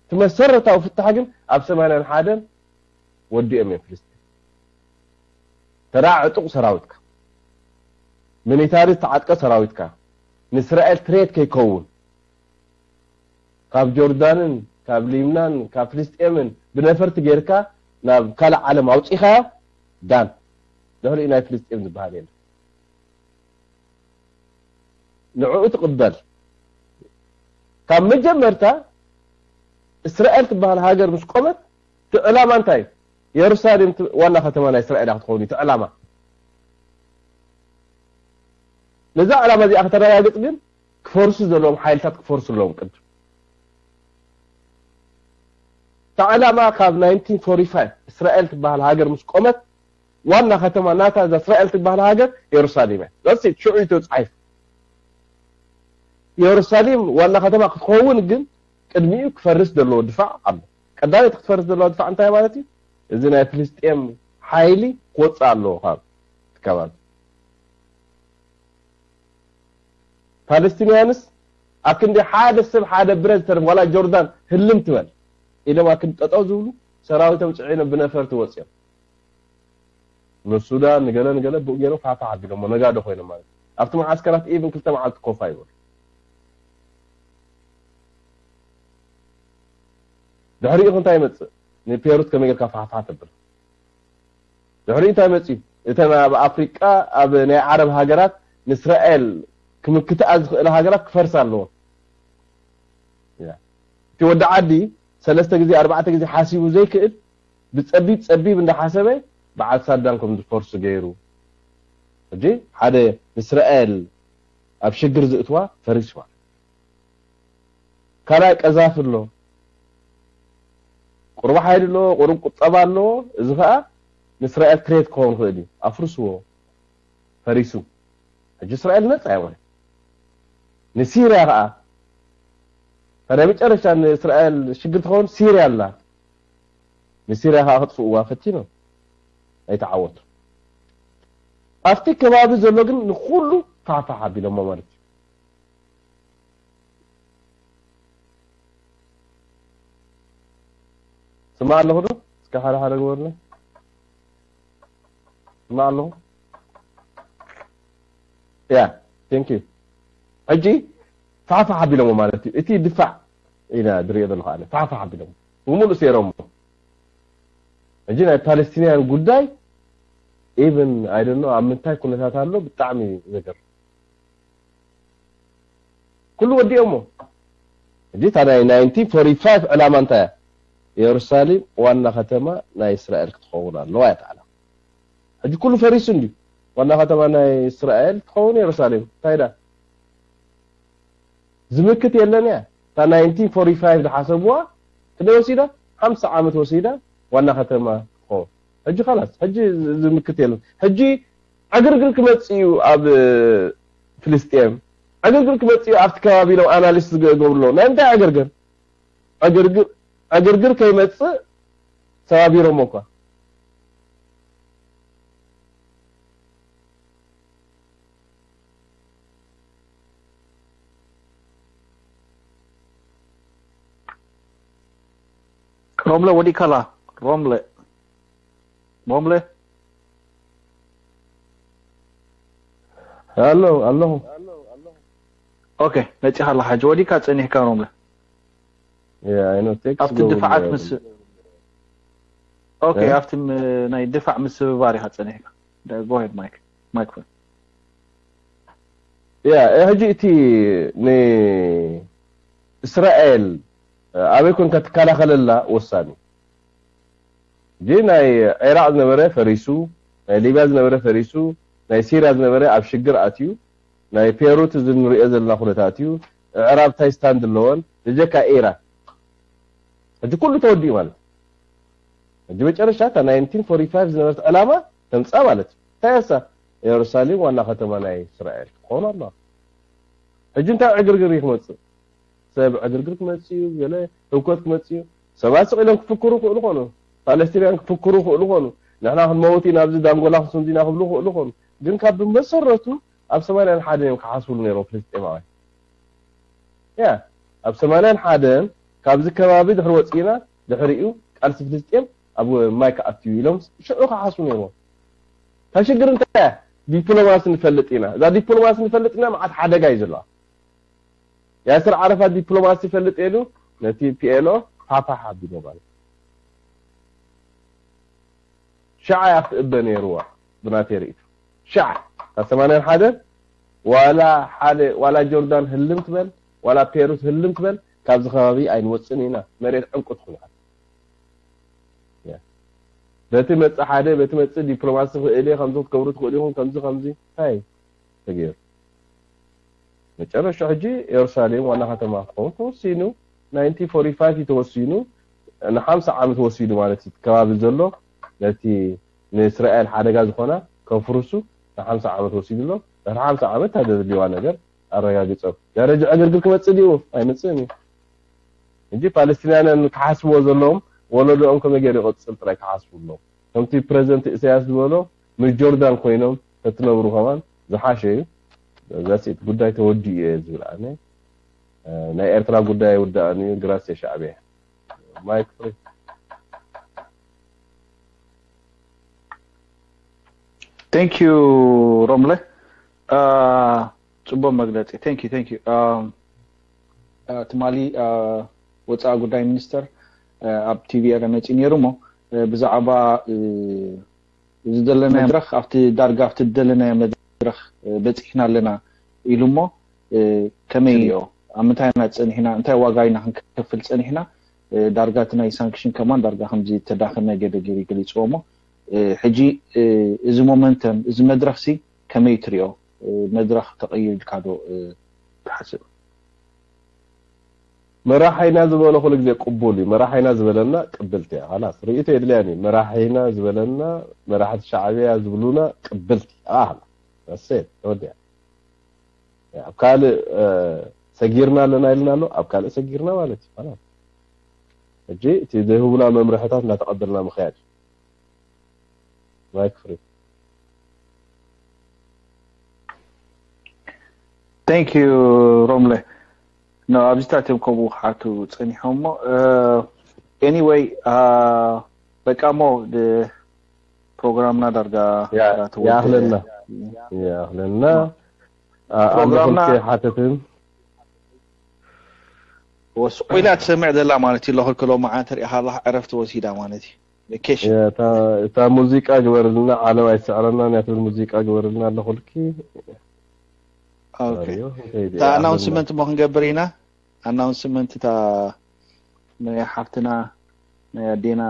እቲ መሰረታዊ ፍታሕ ግን ኣብ ሰማንያን ሓደን ወዲኦም እዮም ፍልስጤም። ተራ ዕጡቕ ሰራዊትካ፣ ሚሊታሪ ዝተዓጥቀ ሰራዊትካ፣ ንእስራኤል ትሬት ከይከውን ካብ ጆርዳንን ካብ ሊብናን ካብ ፍልስጤምን ብነፈርቲ ጌርካ ናብ ካልእ ዓለም ኣውፂኻያ ዳን። ድሕሪኡ ናይ ፍልስጤም ዝበሃል የለን። ንዕኡ ትቕበል። ካብ መጀመርታ እስራኤል ትበሃል ሃገር ምስ ቆመት እቲ ዕላማ እንታይ እዩ? የሩሳሌም ዋና ከተማ ናይ እስራኤል ክትኸውን እዩ እቲ ዕላማ። ነዛ ዕላማ እዚኣ ከተረጋግፅ ግን ክፈርሱ ዘለዎም ሓይልታት ክፈርሱ ኣለዎም ቅድም። እቲ ዕላማ ካብ ናይንቲን ፎርቲ ፋይቭ እስራኤል ትበሃል ሃገር ምስ ቆመት ዋና ከተማ ናታ እዛ እስራኤል ትበሃል ሃገር የሩሳሌም እያ። That's it. ሽዑ እዩ ተፃሒፉ። የሩሳሌም ዋና ከተማ ክትኸውን ግን ቅድሚኡ ክፈርስ ዘለዎ ድፋዕ ኣሎ። ቀዳመይቲ ክትፈርስ ዘለዋ ድፋዕ እንታይ ማለት እዩ? እዚ ናይ ፍልስጤም ሓይሊ ክወፅእ ኣለዎ ካብ እቲ ከባቢ። ፓለስቲንያንስ ኣክንዲ ሓደ ሰብ ሓደ ብረት ዝተረፈ ዋላ ጆርዳን ህልም ትበል ኢሎም ኣክንዲ ጠጠው ዝብሉ ሰራዊቶም ፅዒኖም ብነፈርቲ ወፂኦም። ንሱዳን ንገለ ንገለ ብኡ ገይሮም ፋሕፋሕ ኣቢሎሞ ነጋዶ ኮይኖም ማለት እዩ። ኣብቲ መዓስከራት ኢቭን ክልተ መዓልቲ ኮፍ ኣይበሉ። ድሕሪኡ እንታይ ይመፅእ? ንፔሩት ከመይ ጌርካ ፋሕፋሕ ተብል? ድሕሪኡ እንታይ መፅዩ? እተን ኣብ ኣፍሪቃ ኣብ ናይ ዓረብ ሃገራት ንእስራኤል ክምክትኣ ዝኽእል ሃገራት ክፈርሳ ኣለዎ። እቲ ወዲ ዓዲ ሰለስተ ግዜ ኣርባዕተ ግዜ ሓሲቡ ዘይክእል ብፀቢብ ፀቢብ እንዳሓሰበ በዓል ሳዳም ከም ዝፈርሱ ገይሩ። ሕጂ ሓደ ንእስራኤል ኣብ ሽግር ዝእትዋ ፈሪስዋ። ካልኣይ ቀዛፊ ኣሎ፣ ቁሩብ ሓይሊ ኣለዎ፣ ቁሩብ ቁጠባ ኣለዎ። እዚ ከዓ ንእስራኤል ትሬት ክኸውን ይኽእል እዩ። ኣፍርስዎ፣ ፈሪሱ። ሕጂ እስራኤል ነፃ እያ ማለት። ንሲርያ ከዓ፣ ታዲያ መጨረሻ ንእስራኤል ሽግር ትኸውን ሲርያ ኣላ። ንሲርያ ከዓ ክጥፍእዋ ፈቲኖም፣ ኣይተዓወቱ። ኣብቲ ከባቢ ዘሎ ግን ንኩሉ ፋሕፋሕ ኣቢሎሞ ማለት እዩ። ስማዕ ኣለኹ ዶ? እስከ ሓደ ሓደ ግበሩለይ። ስማዕ ኣለኹ። ያ፣ ቴንክ ዩ። ሕጂ ፋሕፋሕ ኣቢሎሞ ማለት እዩ። እቲ ድፋዕ ኢና ዝሪኦ ዘለኹ ኣነ። ፋሕፋሕ ኣቢሎሞ። ብምሉእ ሴሮሞ። ሕጂ ናይ ፓለስቲንያን ጉዳይ ኢቭን ኣይ ዶንት ኖ ኣብ ምንታይ ኩነታት ኣሎ ብጣዕሚ ዘገርም። ኩሉ ወዲኦሞ። ሕጂ እታ ናይ ናይንቲን ፎርቲ ፋይቭ ዕላማ እንታይ እያ? ኢየሩሳሌም ዋና ከተማ ናይ እስራኤል ክትኸውን ኣለዋ እያ እታ ዕላማ። ሕጂ ኩሉ ፈሪሱ እንድዩ። ዋና ከተማ ናይ እስራኤል ትኸውን ኢየሩሳሌም። እንታይ ዳ? ዝምክት የለን እያ። እታ ናይንቲን ፎርቲ ፋይቭ ዝሓሰብዋ ክንደይ ወሲዳ? ሓምሳ ዓመት ወሲዳ ዋና ከተማ ክትኸውን። ሕጂ ኻላስ፣ ሕጂ ዝ- ዝምክት የለን። ሕጂ ዕግርግር ክመጽእ እዩ ኣብ ፍልስጤም። ዕግርግር ክመጽእ እዩ ኣብቲ ከባቢ ኢሎም ኣናሊስት ዝገብሩ ኣለዉ። ናይ እንታይ ዕግርግር? ዕግርግር ዕግርግር ከይመጽእ ሰባቢሮሞ እኳ። ሮምለ ወዲካላ። ሮምለ ሮምለ ኣሎ ኣለኹ። ኦኬ፣ መጺኻ ኣለኻ ሕጂ። ወዲካ ጸኒሕካ ሮምለ። Yeah, I know. Text ኣብቲ go ድፋዓት there. ምስ ኦኬ እ? ኣብቲ ም- ናይ ድፋዕ ምስብባር ኢኻ ጸኒሕካ። Go ahead, Mike. Microphone. ያ ሕጂ እቲ ንእስራኤል ኣበይ ኮንካ ትከላኸለላ ወሳኒ። ሕጂ ናይ ዒራቕ ዝነበረ ፈሪሱ፣ ናይ ሊብያ ዝነበረ ፈሪሱ፣ ናይ ሲርያ ዝነበረ ኣብ ሽግር ኣትዩ፣ ናይ ፔሩት እዚ ንሪኦ ዘለና ኩነታት እዩ። ኣዕራብ እንታይ ስታንድ ኣለወን ብጀካ ኢራን። ሕጂ ኩሉ ተወዲኡ ማለት እዩ። ሕጂ መጨረሻ እታ ናይንቲን ፎርቲ ፋይቭ ዝነበረት ዕላማ ተምፃ ማለት እዩ። እንታይ እሳ? ኢየሩሳሌም ዋና ከተማ ናይ እስራኤል ክኾን ኣለዋ። ሕጂ እንታይ ዕግርግር እዩ ክመፅእ? ሰብ ዕግርግር ክመፅእ እዩ፣ ገለ ህውከት ክመፅእ እዩ። ሰባት ስቕ ኢሎም ክፍክሩ ይኽእሉ ኾኑ፣ ፓለስቲንያን ክፍክሩ ይኽእሉ ኾኑ፣ ንሕና ክንመውት ኢና ኣብዚ ዳንጎላ ክንስንዝ ኢና ክብሉ ይኽእሉ ኾኑ። ግን ካብ ብመሰረቱ ኣብ ሰማንያን ሓደን እዮም ክሓስብሉ ነይሮም ፍልስጤማውያን። ያ ኣብ ሰማንያን ሓደን ካብዚ ከባቢ ድሕሪ ወፂእና ድሕሪኡ ቃልሲ ፍልስጤም ኣብ ማይ ክኣትዩ ኢሎም ሽዑ ክሓስቡ ነይሮም። እታ ሽግር እንታይ እያ? ዲፕሎማሲ ንፈልጥ ኢና። እዛ ዲፕሎማሲ ንፈልጥ ኢና መዓት ሓደጋ እዩ ዘለዋ። ያስር ዓረፋት ዲፕሎማሲ ይፈልጥ ኢሉ ነቲ ፒኤልኦ ፋፋሕ ኣቢሎ ማለት ሽዓ እያ ክትእበ ነይርዋ ብናተይ ርእይቶ። ሽዓ ካብ ሰማንያን ሓደን ዋላ ሓደ ዋላ ጆርዳን ህልም ትበል ዋላ ፔሩት ህልም ትበል ካብዚ ከባቢ ኣይንወፅን ኢና መሬት ዕንቁ ትኹን ኢኻ። በቲ መፅእ ሓደ በቲ መፅእ ዲፕሎማሲ ክእል እየ ከምዚ ክትገብሩ ትኽእሉ ኢኹም ከምዚ ከምዚ እንታይ ተገይሩ? መጨረሻ ሕጂ ኢየሩሳሌም ዋና ከተማ ክኸውን ተወሲኑ። ናይንቲን ፎርቲ ፋይቭ እዩ ተወሲኑ። ንሓምሳ ዓመት ወሲዱ ማለት እዩ። እቲ ከባቢ ዘሎ ነቲ ንእስራኤል ሓደጋ ዝኾና ከፍርሱ ንሓምሳ ዓመት ወሲዱ ኣሎ። ድሕሪ ሓምሳ ዓመት እታ ዘድልይዋ ነገር ኣረጋጊጾም። ደረጃ ዕግርግር ክመጽእ ድዩ? ኣይመጽእን እዩ። እንጂ ፓለስቲናውያን ክሓስብዎ ዘለዎም ወለዶኦም ከመይ ገይሩ ይቐጽል ጥራይ ክሓስቡ ኣለዎም። ከምቲ ፕረዚደንት ኢሳያስ ዝበሎ ምስ ጆርዳን ኮይኖም ተትነብሩ ከማን ዝሓሸ እዩ። ዛሲት ጉዳይ ተወዲኡ እየ ዝብል ኣነ። ናይ ኤርትራ ጉዳይ ኣይውዳእን እዩ። ግራስ የሻዕብያ ማይክ ፍሪ Thank you ሮምለ። ጽቡቅ መግለጺ። Thank you, thank you. ትማሊ ወፃኢ ጉዳይ ሚኒስተር ኣብ ቲቪ ኤረ መፂ ነይሩ እሞ ብዛዕባ ዝደለናዮ መድረክ ኣብቲ ዳርጋ ኣብቲ ዝደለናዮ መድረክ በፂሕና ኣለና ኢሉ እሞ ከመይ ሪኦ ኣብ ምንታይ ኢና ፀኒሕና እንታይ ዋጋ ኢና ክንከፍል ፀኒሕና ዳርጋ እቲ ናይ ሳንክሽን ከማን ዳርጋ ከምዚ ተዳኸመ ገደ ገይሩ ገሊፅዎ እሞ ሕጂ እዚ ሞመንተም እዚ መድረክ ሲ ከመይ ትሪኦ መድረክ ተቀይሩ ኢልካ ዶ ትሓስብ መራሒና ዝበሎ ኩሉ ግዜ ቅቡል እዩ። መራሒና ዝበለና ቅብልቲ እያ። ኻላስ ርእይቶ የድልያን እዩ። መራሒና ዝበለና መራሕቲ ሻዕብያ ዝብሉና ቅብልቲ እያ። ኻላስ that's it ተወዲኣ። ኣብ ካልእ ሰጊርና ኣለና ኢልና ኣሎ ኣብ ካልእ ሰጊርና ማለት እዩ። ኻላስ ሕጂ እቲ ዝህቡና መምርሕታት እናተቐበልና ምኽያድ እዩ። ማይክ ፍሪ Thank you ሮምለ። No ኣብዚታት እዮም ከምኡ ክሓቱ ጸኒሖም እሞ anyway በቃ እሞ ፕሮግራምና ዳርጋ ይኣኽለና ይኣኽለና። ፕሮግራምና ሓተትን ወስቑ ኢላ ትሰምዕ ዘላ ማለት እዩ። ለኽልክሎ መዓት ሪኢኻ ኣለኻ ዕረፍቲ ወሲዳ ማለት እዩ። ኬሽ እታ ሙዚቃ ግበርልና ዓለም ኣይስዕረናን እያ ትብል ሙዚቃ ግበርልና ኣለኹልኪ። እታ ኣናውንስመንት እሞ ክንገብር ኢና። ኣናውንስመንት እታ ናይ ሓፍትና ናይ ኣዴና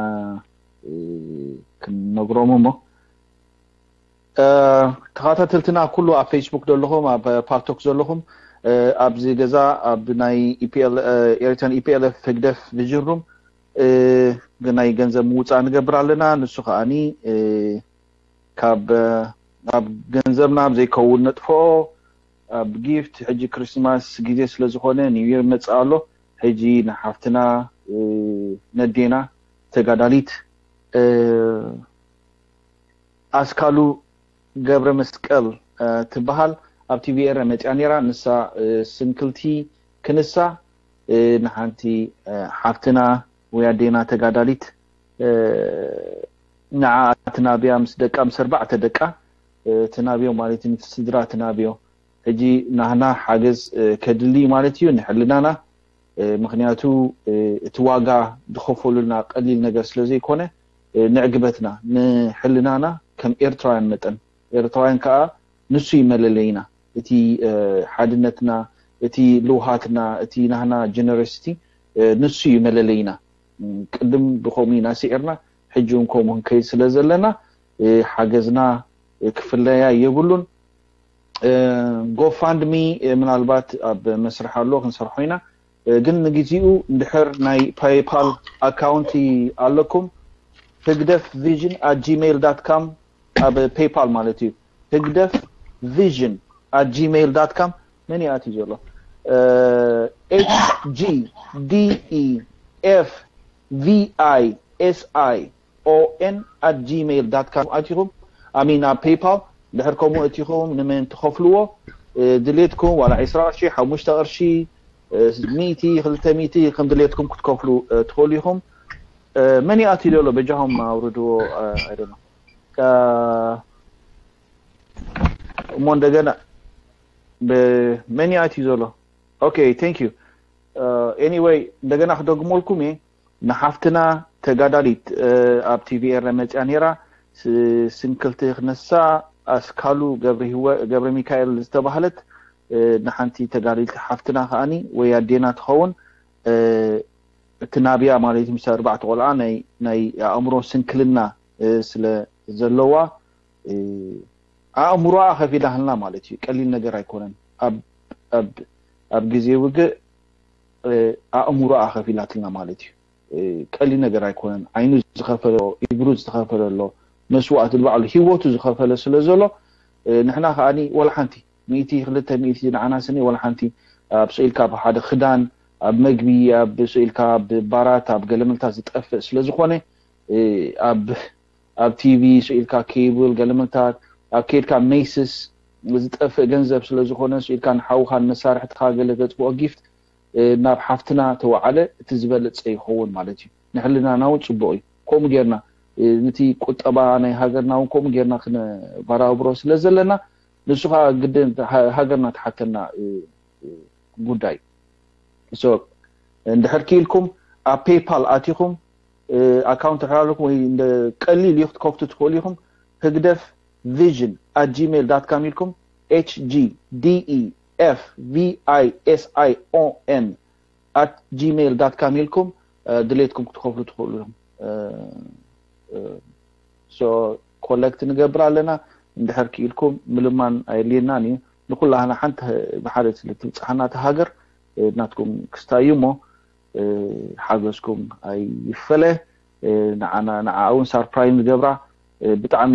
ክንነግሮም እሞ ተኸታተልትና ኩሉ ኣብ ፌስቡክ ዘለኹም ኣብ ፓልቶክ ዘለኹም ኣብዚ ገዛ ኣብ ናይ ኢፒኤል ኤሪትራን ኢፒኤልኤፍ ህግደፍ ቪዥን ሩም ናይ ገንዘብ ምውፃእ ንገብር ኣለና። ንሱ ከዓኒ ካብ ኣብ ገንዘብና ኣብ ዘይከውን ነጥፍኦ ኣብ ጊፍት ሕጂ ክርስማስ ግዜ ስለ ዝኾነ ኒው ይር መፅእ ኣሎ። ሕጂ ንሓፍትና ነዴና ተጋዳሊት ኣስካሉ ገብረ መስቀል ትበሃል ኣብ ቲቪ ኤረ መፅያ ነይራ። ንሳ ስንክልቲ ክንሳ ንሓንቲ ሓፍትና ወይ ኣዴና ተጋዳሊት ንዓ ትናብያ ምስ ደቃ ምስ ኣርባዕተ ደቃ ትናብዮ ማለት እዩ። ስድራ ትናብዮ ሕጂ ናህና ሓገዝ ከድሊ ማለት እዩ ንሕልናና ምክንያቱ እቲ ዋጋ ዝኸፈሉልና ቀሊል ነገር ስለ ዘይኮነ ንዕግበትና ንሕልናና ከም ኤርትራውያን መጠን ኤርትራውያን ከዓ ንሱ እዩ መለለይና። እቲ ሓድነትና እቲ ልውሃትና እቲ ናህና ጀነረሲቲ ንሱ እዩ መለለይና። ቅድም ብከምኡ ኢና ስዒርና ሕጂ እውን ከምኡ ክንከይድ ስለ ዘለና ሓገዝና ክፍለያ የብሉን። ጎፋንድሚ ምናልባት ኣብ መስርሕ ኣሎ ክንሰርሖ ኢና። ግን ንግዜኡ እንድሕር ናይ ፓይፓል ኣካውንቲ ኣለኩም ህግደፍ ቪዥን ኣት ጂሜይል ዳት ካም ኣብ ፔይፓል ማለት እዩ። ህግደፍ ቪዥን ኣት ጂሜይል ዳት ካም መን ይኣትዩ ዘሎ ኤች ጂ ዲ ኢ ኤፍ ቪ ኣይ ኤስ ኣይ ኦኤን ኣት ጂሜይል ዳት ካም ኣቲኹም ኣሚን ኣብ ፔይፓል ድሕር ከምኡ እቲኹም ንመን ትኸፍልዎ ድሌትኩም ዋላ ዒስራ ቅርሺ ሓሙሽተ ቅርሺ ሚእቲ ክልተ ሚእቲ ከም ድሌትኩም ክትከፍሉ ትኽእሉ ኢኹም። መን ይኣትዩ ዘሎ በጃኹም ኣውርድዎ ኣይደሎ እሞ እንደገና መን ይኣትዩ ዘሎ okay thank you anyway እንደገና ክደግመልኩም እየ ንሓፍትና ተጋዳሊት ኣብ ቲቪ ኤረ መፅያ ነይራ ስንክልቲ ክነሳ ኣስካሉ ገብረ ሚካኤል ዝተባህለት ንሓንቲ ተጋዳሊት ሓፍትና ከዓኒ ወይ ኣዴና ትኸውን እቲ ናብያ ማለት ምስ ኣርባዕተ ቆልዓ ናይ ኣእምሮ ስንክልና ስለ ዘለዋ ኣእምሮኣ ከፊላትና ማለት እዩ። ቀሊል ነገር ኣይኮነን። ኣብ ግዜ ውግእ ኣእምሮኣ ከፊላትና ማለት እዩ። ቀሊል ነገር ኣይኮነን። ዓይኑ ዝኸፈለ ኣሎ፣ እግሩ ዝተኸፈለ ኣሎ፣ መስዋእቲ ንባዕሉ ህይወቱ ዝኸፈለ ስለ ዘሎ ንሕና ከዓኒ ወላ ሓንቲ ሚእቲ ክልተ ሚእቲ ንዓና ስኒ ወላ ሓንቲ ኣብ ስኢልካ ብሓደ ክዳን ኣብ መግቢ ኣብ ስኢልካ ኣብ ባራት ኣብ ገለመልታት ዝጠፍእ ስለ ዝኾነ ኣብ ኣብ ቲቪ ስኢልካ ኬብል ገለመልታት ኣብ ከይድካ ሜስስ ዝጠፍእ ገንዘብ ስለ ዝኾነ ስኢልካ ንሓውኻ ንመሳርሕትኻ ገለ ተፅብኦ ጊፍት ናብ ሓፍትና ተወዓለ እቲ ዝበለፀ ይኸውን ማለት እዩ። ንሕልናና እውን ፅቡቕ እዩ። ከምኡ ጌርና ንቲ ቁጠባ ናይ ሃገርና እውን ከምኡ ጌርና ክነባራብሮ ስለ ዘለና ንሱ ከዓ ግድን ሃገርና ትሓተና ጉዳይ እንድሕር ክኢልኩም ኣብ ፔይፓል ኣቲኹም ኣካውንት ተፈላለኩም ወይ ቀሊል እዩ ክትከፍቱ ትኽእሉ ኢኹም ህግደፍ ቪዥን ኣት ጂሜይል ዳት ካም ኢልኩም ኤች ጂ ዲ ኢ ኤፍ ቪ ኣይ ኤስ ኣይ ኦ ኤን ኣት ጂሜይል ዳት ካም ኢልኩም ድሌትኩም ክትከፍሉ ትኽእሉ ኢኹም ኮለክት ንገብር ኣለና እንድሕር ክኢልኩም ምልማን ኣየድልየናን እዩ ንኩላህና ሓንቲ ብሓደ ስለ ትብፅሓና እቲ ሃገር ናትኩም ክስታይ እዩ እሞ ሓገዝኩም ኣይፈለ ንዓና ንዓ እውን ሳርፕራይዝ ንገብራ ብጣዕሚ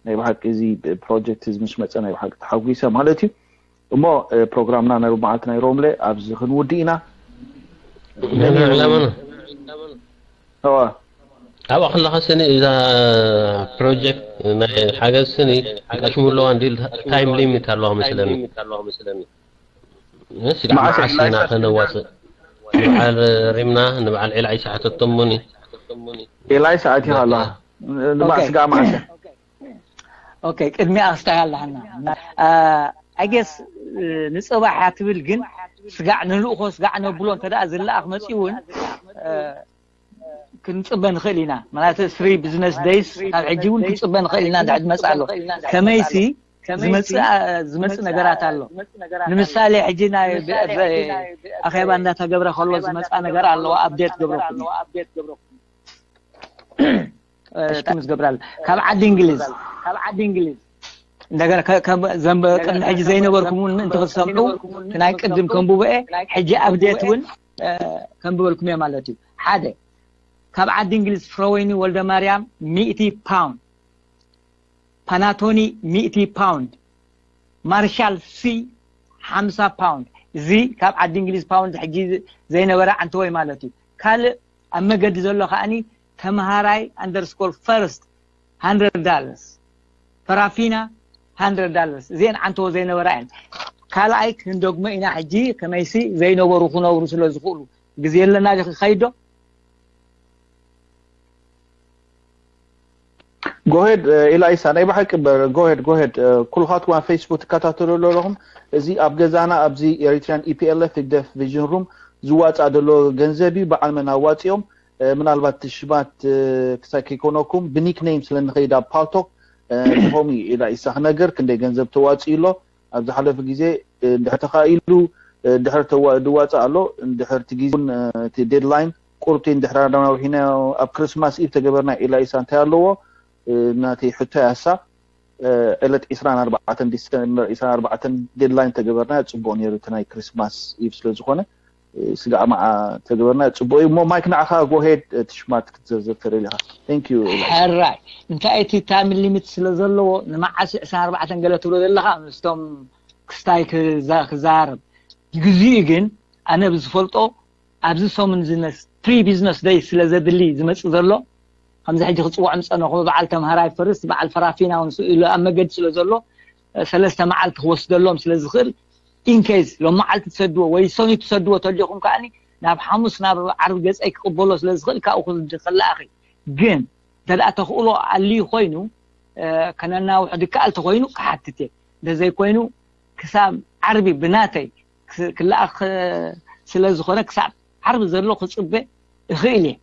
ናይ ብሓቂ እዚ ፕሮጀክት እዚ ምስ መፀ ናይ ብሓቂ ተሓጒሰ ማለት እዩ እሞ ፕሮግራምና ናይ መዓልቲ ናይ ሮምለ ኣብዚ ክንውድእ ኢና እዋ ኣብኣ ከለኻ ስኒ እዛ ፕሮጀክት ናይ ሓገዝ ስኒ ኣሽሙ ኣለዋ እንዲ ታይም ሊሚት ኣለዋ መስለኒ ስጋዕ መዓስ ኢና ከነዋፅእ ንበዓል ሪምና ንበዓል ዒላ ኣይሰሓተቶሞኒ ዒላ ኣይሰኣት ኣለዋ ንባዕ ስጋዕ መዓስ ኦኬ ቅድሚያ ክስታይ ኣለሃና ኣጌስ ንፅባሕ ትብል ግን ስጋዕ ንልእኾ ስጋዕ ነብሎ እንተ ዝለኣኽ መፂ እውን ክንፅበ ንኽእል ኢና ማለት ስሪ ቢዝነስ ደይስ ካብ ሕጂ እውን ክንፅበ ንኽእል ኢና እንድሕር መፅ ኣሎ ከመይሲ ዝመፅእ ዝመፅእ ነገራት ኣሎ። ንምሳሌ ሕጂ ናይ ኣኼባ እንዳተገብረ ከሎ ዝመፃ ነገር ኣለዎ። ኣብዴት ገብረኩም እሽኩም ዝገብራል ካብ ዓዲ እንግሊዝ ካብ ዓዲ እንግሊዝ እንደገና ዘንበ ቅድሚ ሕጂ ዘይነበርኩም እውን ምእንቲ ክትሰምዑ ናይ ቅድም ከንብበኤ ሕጂ ኣብዴት እውን ከንብበልኩም እየ ማለት እዩ። ሓደ ካብ ዓዲ እንግሊዝ ፍረወይኒ ወልደ ማርያም ሚእቲ ፓውንድ፣ ፓናቶኒ ሚእቲ ፓውንድ፣ ማርሻል ሲ ሓምሳ ፓውንድ። እዚ ካብ ዓዲ እንግሊዝ ፓውንድ ሕጂ ዘይነበረ ዓንተወይ ማለት እዩ። ካልእ ኣብ መገዲ ዘሎ ከዓኒ ተምሃራይ underscore first hundred dollars፣ ፈራፊና hundred dollars። እዚአን ዓንተዎ ዘይነበራ እየን። ካልኣይ ክንደግሞ ኢና ሕጂ ከመይሲ ዘይነበሩ ክነብሩ ስለ ዝኽእሉ ግዜ ኣለና ክኸይዶ ጎሄድ ኢላ ኢሳ ናይ ብሓቂ በር ጎሄድ ጎሄድ ኩልኻትኩም ኣብ ፌስቡክ ትከታተሉ ኣለኹም። እዚ ኣብ ገዛና ኣብዚ ኤሪትሪያን ኢፒኤልኤፍ ህግደፍ ቪዥን ሩም ዝዋፃእ ዘሎ ገንዘብ እዩ። በዓል መን ኣዋፂኦም ምናልባት ሽማት ክሳይ ከይኮነኩም ብኒክኔም ስለ ንኸይድ ኣብ ፓልቶክ ዝኾም እዩ ኢላ ኢሳ ክነገር ክንደይ ገንዘብ ተዋፂኡ ኣሎ ኣብ ዝሓለፈ ግዜ እንድሕር ተኻኢሉ እንድሕር ድዋፃእ ኣሎ እንድሕር እቲ ግዜ እቲ ዴድላይን ቁርብቲ እንድሕር ኣናውሒና ኣብ ክርስማስ ኢቭ ተገበርና ኢላ ኢሳ እንታይ ኣለዎ ናተይ ሕቶ ያሳ ዕለት ዕስራን ኣርባዕተን ዲሰምበር ዕስራን ኣርባዕተን ዴድላይን ተገበርና ጽቡቅ ነይሩ እቲ ናይ ክርስማስ ኢቭ ስለ ዝኾነ ስጋዕ መዓ ተገበርና ጽቡቅ እዩ እሞ ማይክ ንዓኻ ጎሄድ ትሽማት ክትዘርዘር ተደሊኻ thank you ሕራይ እንታይ እቲ ታይም ሊሚት ስለ ዘለዎ ንመዓስ ዕስራን ኣርባዕተን ገለ ትብሎ ዘለኻ ምስቶም ክስታይ ክዛረብ ግዜኡ ግን ኣነ ብዝፈልጦ ኣብዚ ሰሙን ዝነስ ፕሪ ቢዝነስ ደይ ስለ ዘድሊ ዝመፅእ ዘሎ ከምዚ ሕጂ ክፅውዖም ዝፀነኹ በዓል ተምሃራይ ፈርስት በዓል ፈራፊና እውን ኢሉ ኣብ መገዲ ስለ ዘሎ ሰለስተ መዓልቲ ክወስደሎም ስለ ዝኽእል ኢንኬዝ ሎም መዓልቲ ትሰድዎ ወይ ሰኑ ትሰድዎ ተሊኹም ከዓኒ ናብ ሓሙስ ናብ ዓርቢ ገፀይ ክቕበሎ ስለ ዝኽእል ካብኡ ክልኣኸ ግን እንተደኣ ተኽእሎ ኣልዩ ኮይኑ ከነናውሑ ድከኣል ተኮይኑ ክሓትት እየ እንተዘይኮይኑ ክሳብ ዓርቢ ብናተይ ክልኣኽ ስለ ዝኾነ ክሳብ ዓርቢ ዘሎ ክፅበ እኽእል እየ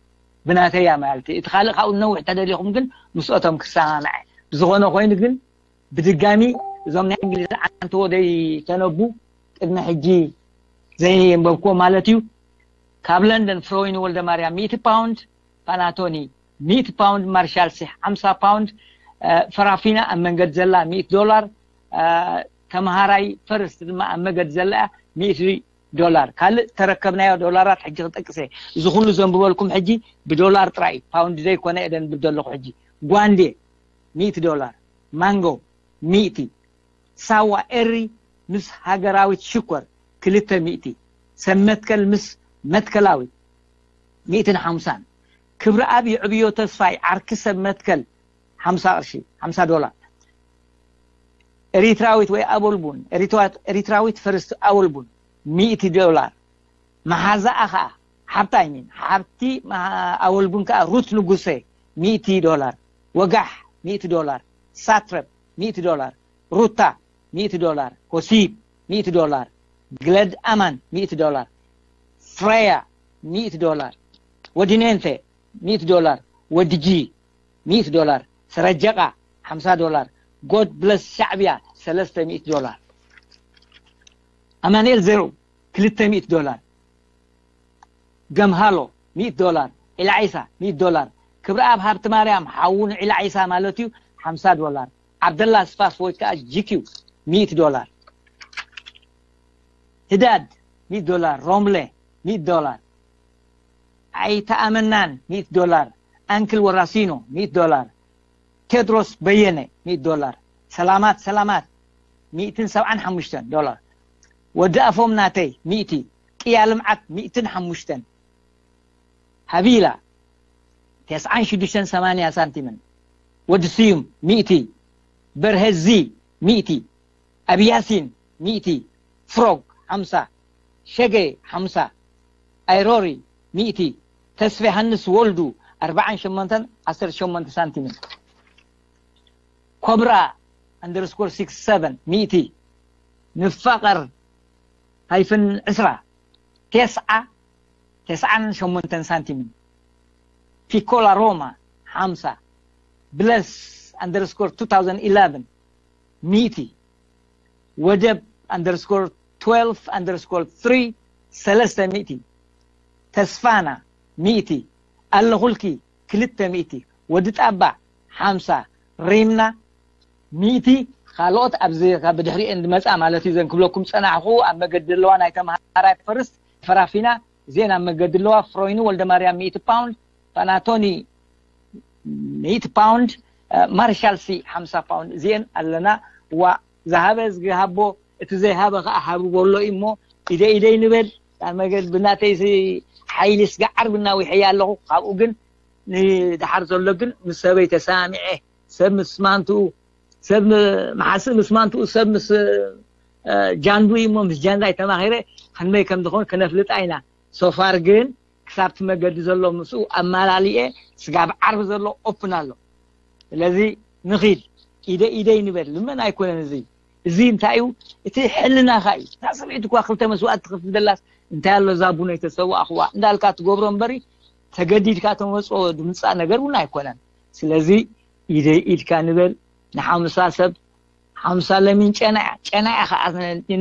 ብናተይ እያ ማለት እቲ ካልእ ካብኡ ነውሕ ተደሊኹም ግን ምስኦቶም ክሰማምዐ ብዝኾነ ኮይኑ ግን ብድጋሚ እዞም ናይ እንግሊዝ ዓንተዎ ደይ ተነቡ ቅድሚ ሕጂ ዘየንበብክዎ ማለት እዩ ካብ ለንደን ፍሮይን ወልደ ማርያም ሚእቲ ፓውንድ ፓናቶኒ ሚእቲ ፓውንድ ማርሻል ሲ ሓምሳ ፓውንድ ፈራፊና ኣብ መንገድ ዘላ ሚእቲ ዶላር ተምሃራይ ፈርስት ድማ ኣብ መገድ ዘላ ሚእቲ ዶላር ካልእ ተረከብናዮ ዶላራት ሕጂ ክጠቅሰ እዚ ኩሉ ዘንብበልኩም ሕጂ ብዶላር ጥራይ ፓውንድ ዘይኮነ እደንብብ ዘለኹ ሕጂ ጓንዴ ሚእቲ ዶላር ማንጎ ሚእቲ ሳዋ ኤሪ ምስ ሃገራዊት ሽኮር ክልተ ሚእቲ ሰብ መትከል ምስ መትከላዊት ሚእትን ሓምሳን ክብረኣብ ይዕብዮ ተስፋይ ዓርኪ ሰብ መትከል ሓምሳ ቅርሺ ሓምሳ ዶላር ኤሪትራዊት ወይ ኣበልቡን ኤሪትራዊት ፈርስት ኣበልቡን ሚእቲ ዶላር መሓዛኣ ከኣ ሓብታ ኣይሚን ሓብቲ ኣወልቡን ከኣ ሩት ንጉሰ ሚእቲ ዶላር ወጋሕ ሚእቲ ዶላር ሳትረፕ ሚእቲ ዶላር ሩታ ሚእቲ ዶላር ኮሲብ ሚእቲ ዶላር ግለድ ኣማን ሚእቲ ዶላር ፍረያ ሚእቲ ዶላር ወዲኔንተ ሚእቲ ዶላር ወድጂ ሚእቲ ዶላር ሰረጀቃ ሓምሳ ዶላር ጎድ ብለስ ሻዕብያ ሰለስተ ሚእቲ ዶላር ኣማንኤል ዘሩ ክልተ ሚእቲ ዶላር ገምሃሎ ሚእቲ ዶላር ዒላዒሳ ሚእቲ ዶላር ክብረኣብ ሃብቲ ማርያም ሓዉ ንዒላዒሳ ማለት እዩ ሓምሳ ዶላር ዓብደላ ስፋስ ወይ ከዓ ጂኪው ሚእቲ ዶላር ህዳድ ሚእቲ ዶላር ሮምለ ሚእቲ ዶላር ኣይተኣመናን ሚእቲ ዶላር ኣንክል ወራሲኖ ሚእቲ ዶላር ቴድሮስ በየነ ሚእቲ ዶላር ሰላማት ሰላማት ሚእትን ሰብዓን ሓሙሽተን ዶላር ወዲ ኣፎም ናተይ ሚእቲ ቅያ ልምዓት ሚእትን ሓሙሽተን ሃቢላ ተስዓን ሽዱሽተን ሰማንያ ሳንቲምን ወዲ ስዩም ሚእቲ በርሀዚ ሚእቲ ኣብያሲን ሚእቲ ፍሮግ ሓምሳ ሸገ ሓምሳ ኣይሮሪ ሚእቲ ተስፋ ዮሃንስ ወልዱ ኣርባዓን ሸሞንተን ዓሰርተ ሸሞንተ ሳንቲምን ኮብራ underscore six seven ሚእቲ ንፋቐር ሃይፍን ዕስራ ቴስዓ ቴስዓን ሸሞንተን ሳንቲምን ፒኮላ ሮማ ሓምሳ ብለስ underscore two thousand eleven ሚእቲ፣ ወደብ underscore twelve underscore three ሰለስተ ሚእቲ፣ ተስፋና ሚእቲ፣ ኣለኹልኪ ክልተ ሚእቲ፣ ወዲ ጣባ ሓምሳ፣ ሪምና ሚእቲ፣ ካልኦት ኣብዚ ካብ ብድሕሪኤን ዝመጻ ማለት እዩ። ዘን ክብለኩም ጸናሕኹ ኣብ መገዲ ኣለዋ ናይ ተምሃራይ ፈርስት፣ ፈራፊና እዚኤን ኣብ መገዲ ኣለዋ። ፍሮይኑ ወልደ ማርያም ሚእቲ ፓውንድ፣ ፓናቶኒ ሚእቲ ፓውንድ፣ ማርሻል ሲ ሓምሳ ፓውንድ፣ እዚኤን ኣለና። ዋ ዝሃበ ዝሃቦ፣ እቲ ዘይሃበ ከዓ ሃቡ በሎ እዩ እሞ ኢደ ኢደይ ንበል። ኣብ መገድ ብናተይ ሓይሊ ስጋዕ ዓርቢ እናዊሐያ ኣለኹ። ካብኡ ግን ንድሓር ዘሎ ግን ምስ ሰበይ ተሰማሚዐ፣ ሰብ ምስ ማንትኡ፣ ሰብ ም- መሓስእ ምስ ማንትኡ፣ ሰብ ምስ እ፣ ጃንዱ እዩ እሞ ምስ ጃንዳይ ተማኺረ ከመይ ከም ዝኾን ክነፍልጣ ኢና። ሶፋር ግን ክሳብቲ መገዲ ዘሎ ምስኡ ኣመላሊኤ ስጋብ ዓርቢ ዘሎ ኦፕን ኣሎ። ስለዚ ንኺድ ኢደ ኢደይ ንበል ልመን ኣይኮነን። እዚ እዚ እንታይ እዩ? እቲ ሕልናኻ እዩ። እታ ሰበይቲ እኳ ክልተ መስዋእቲ ትኽፍል ዘላስ እንታይ ኣሎ እዛ ቡነይ ተሰዋእኽዋ እንዳልካ ትገብሮ እምበሪ ተገዲድካ ተመፅኦ ድምፃ ነገር እውን ኣይኮነን። ስለዚ ኢደይ ኢድካ ንበል። ንሓምሳ ሰብ ሓምሳ ለሚን ጨና እያ። ጨና እያ ከዓ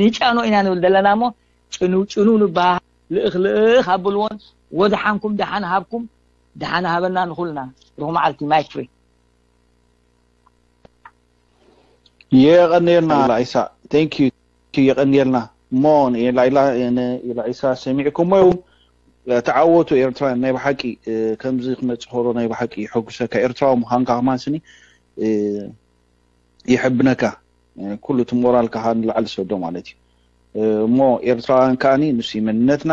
ንጫኖ ኢና ንብል ዘለና እሞ ጭኑ ጭኑ ንበሃል። ልእኽ ልእኽ ኣብልዎን ወድሓንኩም ደሓን ሃብኩም። ደሓን ሃበና ንኹልና። ሩኽ መዓልቲ ማይክ ፍሪ። የቐንየልና ኢላ ኢሳ። Thank you። የቐንየልና እሞ ንኢላ ኢላ ንኢላ ኢሳ ሰሚዕኩሞ ይኹም። ተዓወቱ ኤርትራውያን ናይ ብሓቂ። ከምዚ ክመጽእ ከሎ ናይ ብሓቂ ይሐጉሰካ ኤርትራዊ ምዃንካ። ከማን ስኒ ይሕብነካ። ኩሉ እቲ ሞራልካ ንላዕሊ ሰዶ ማለት እዩ። እሞ ኤርትራውያን ከዓኒ ንሱ መንነትና፣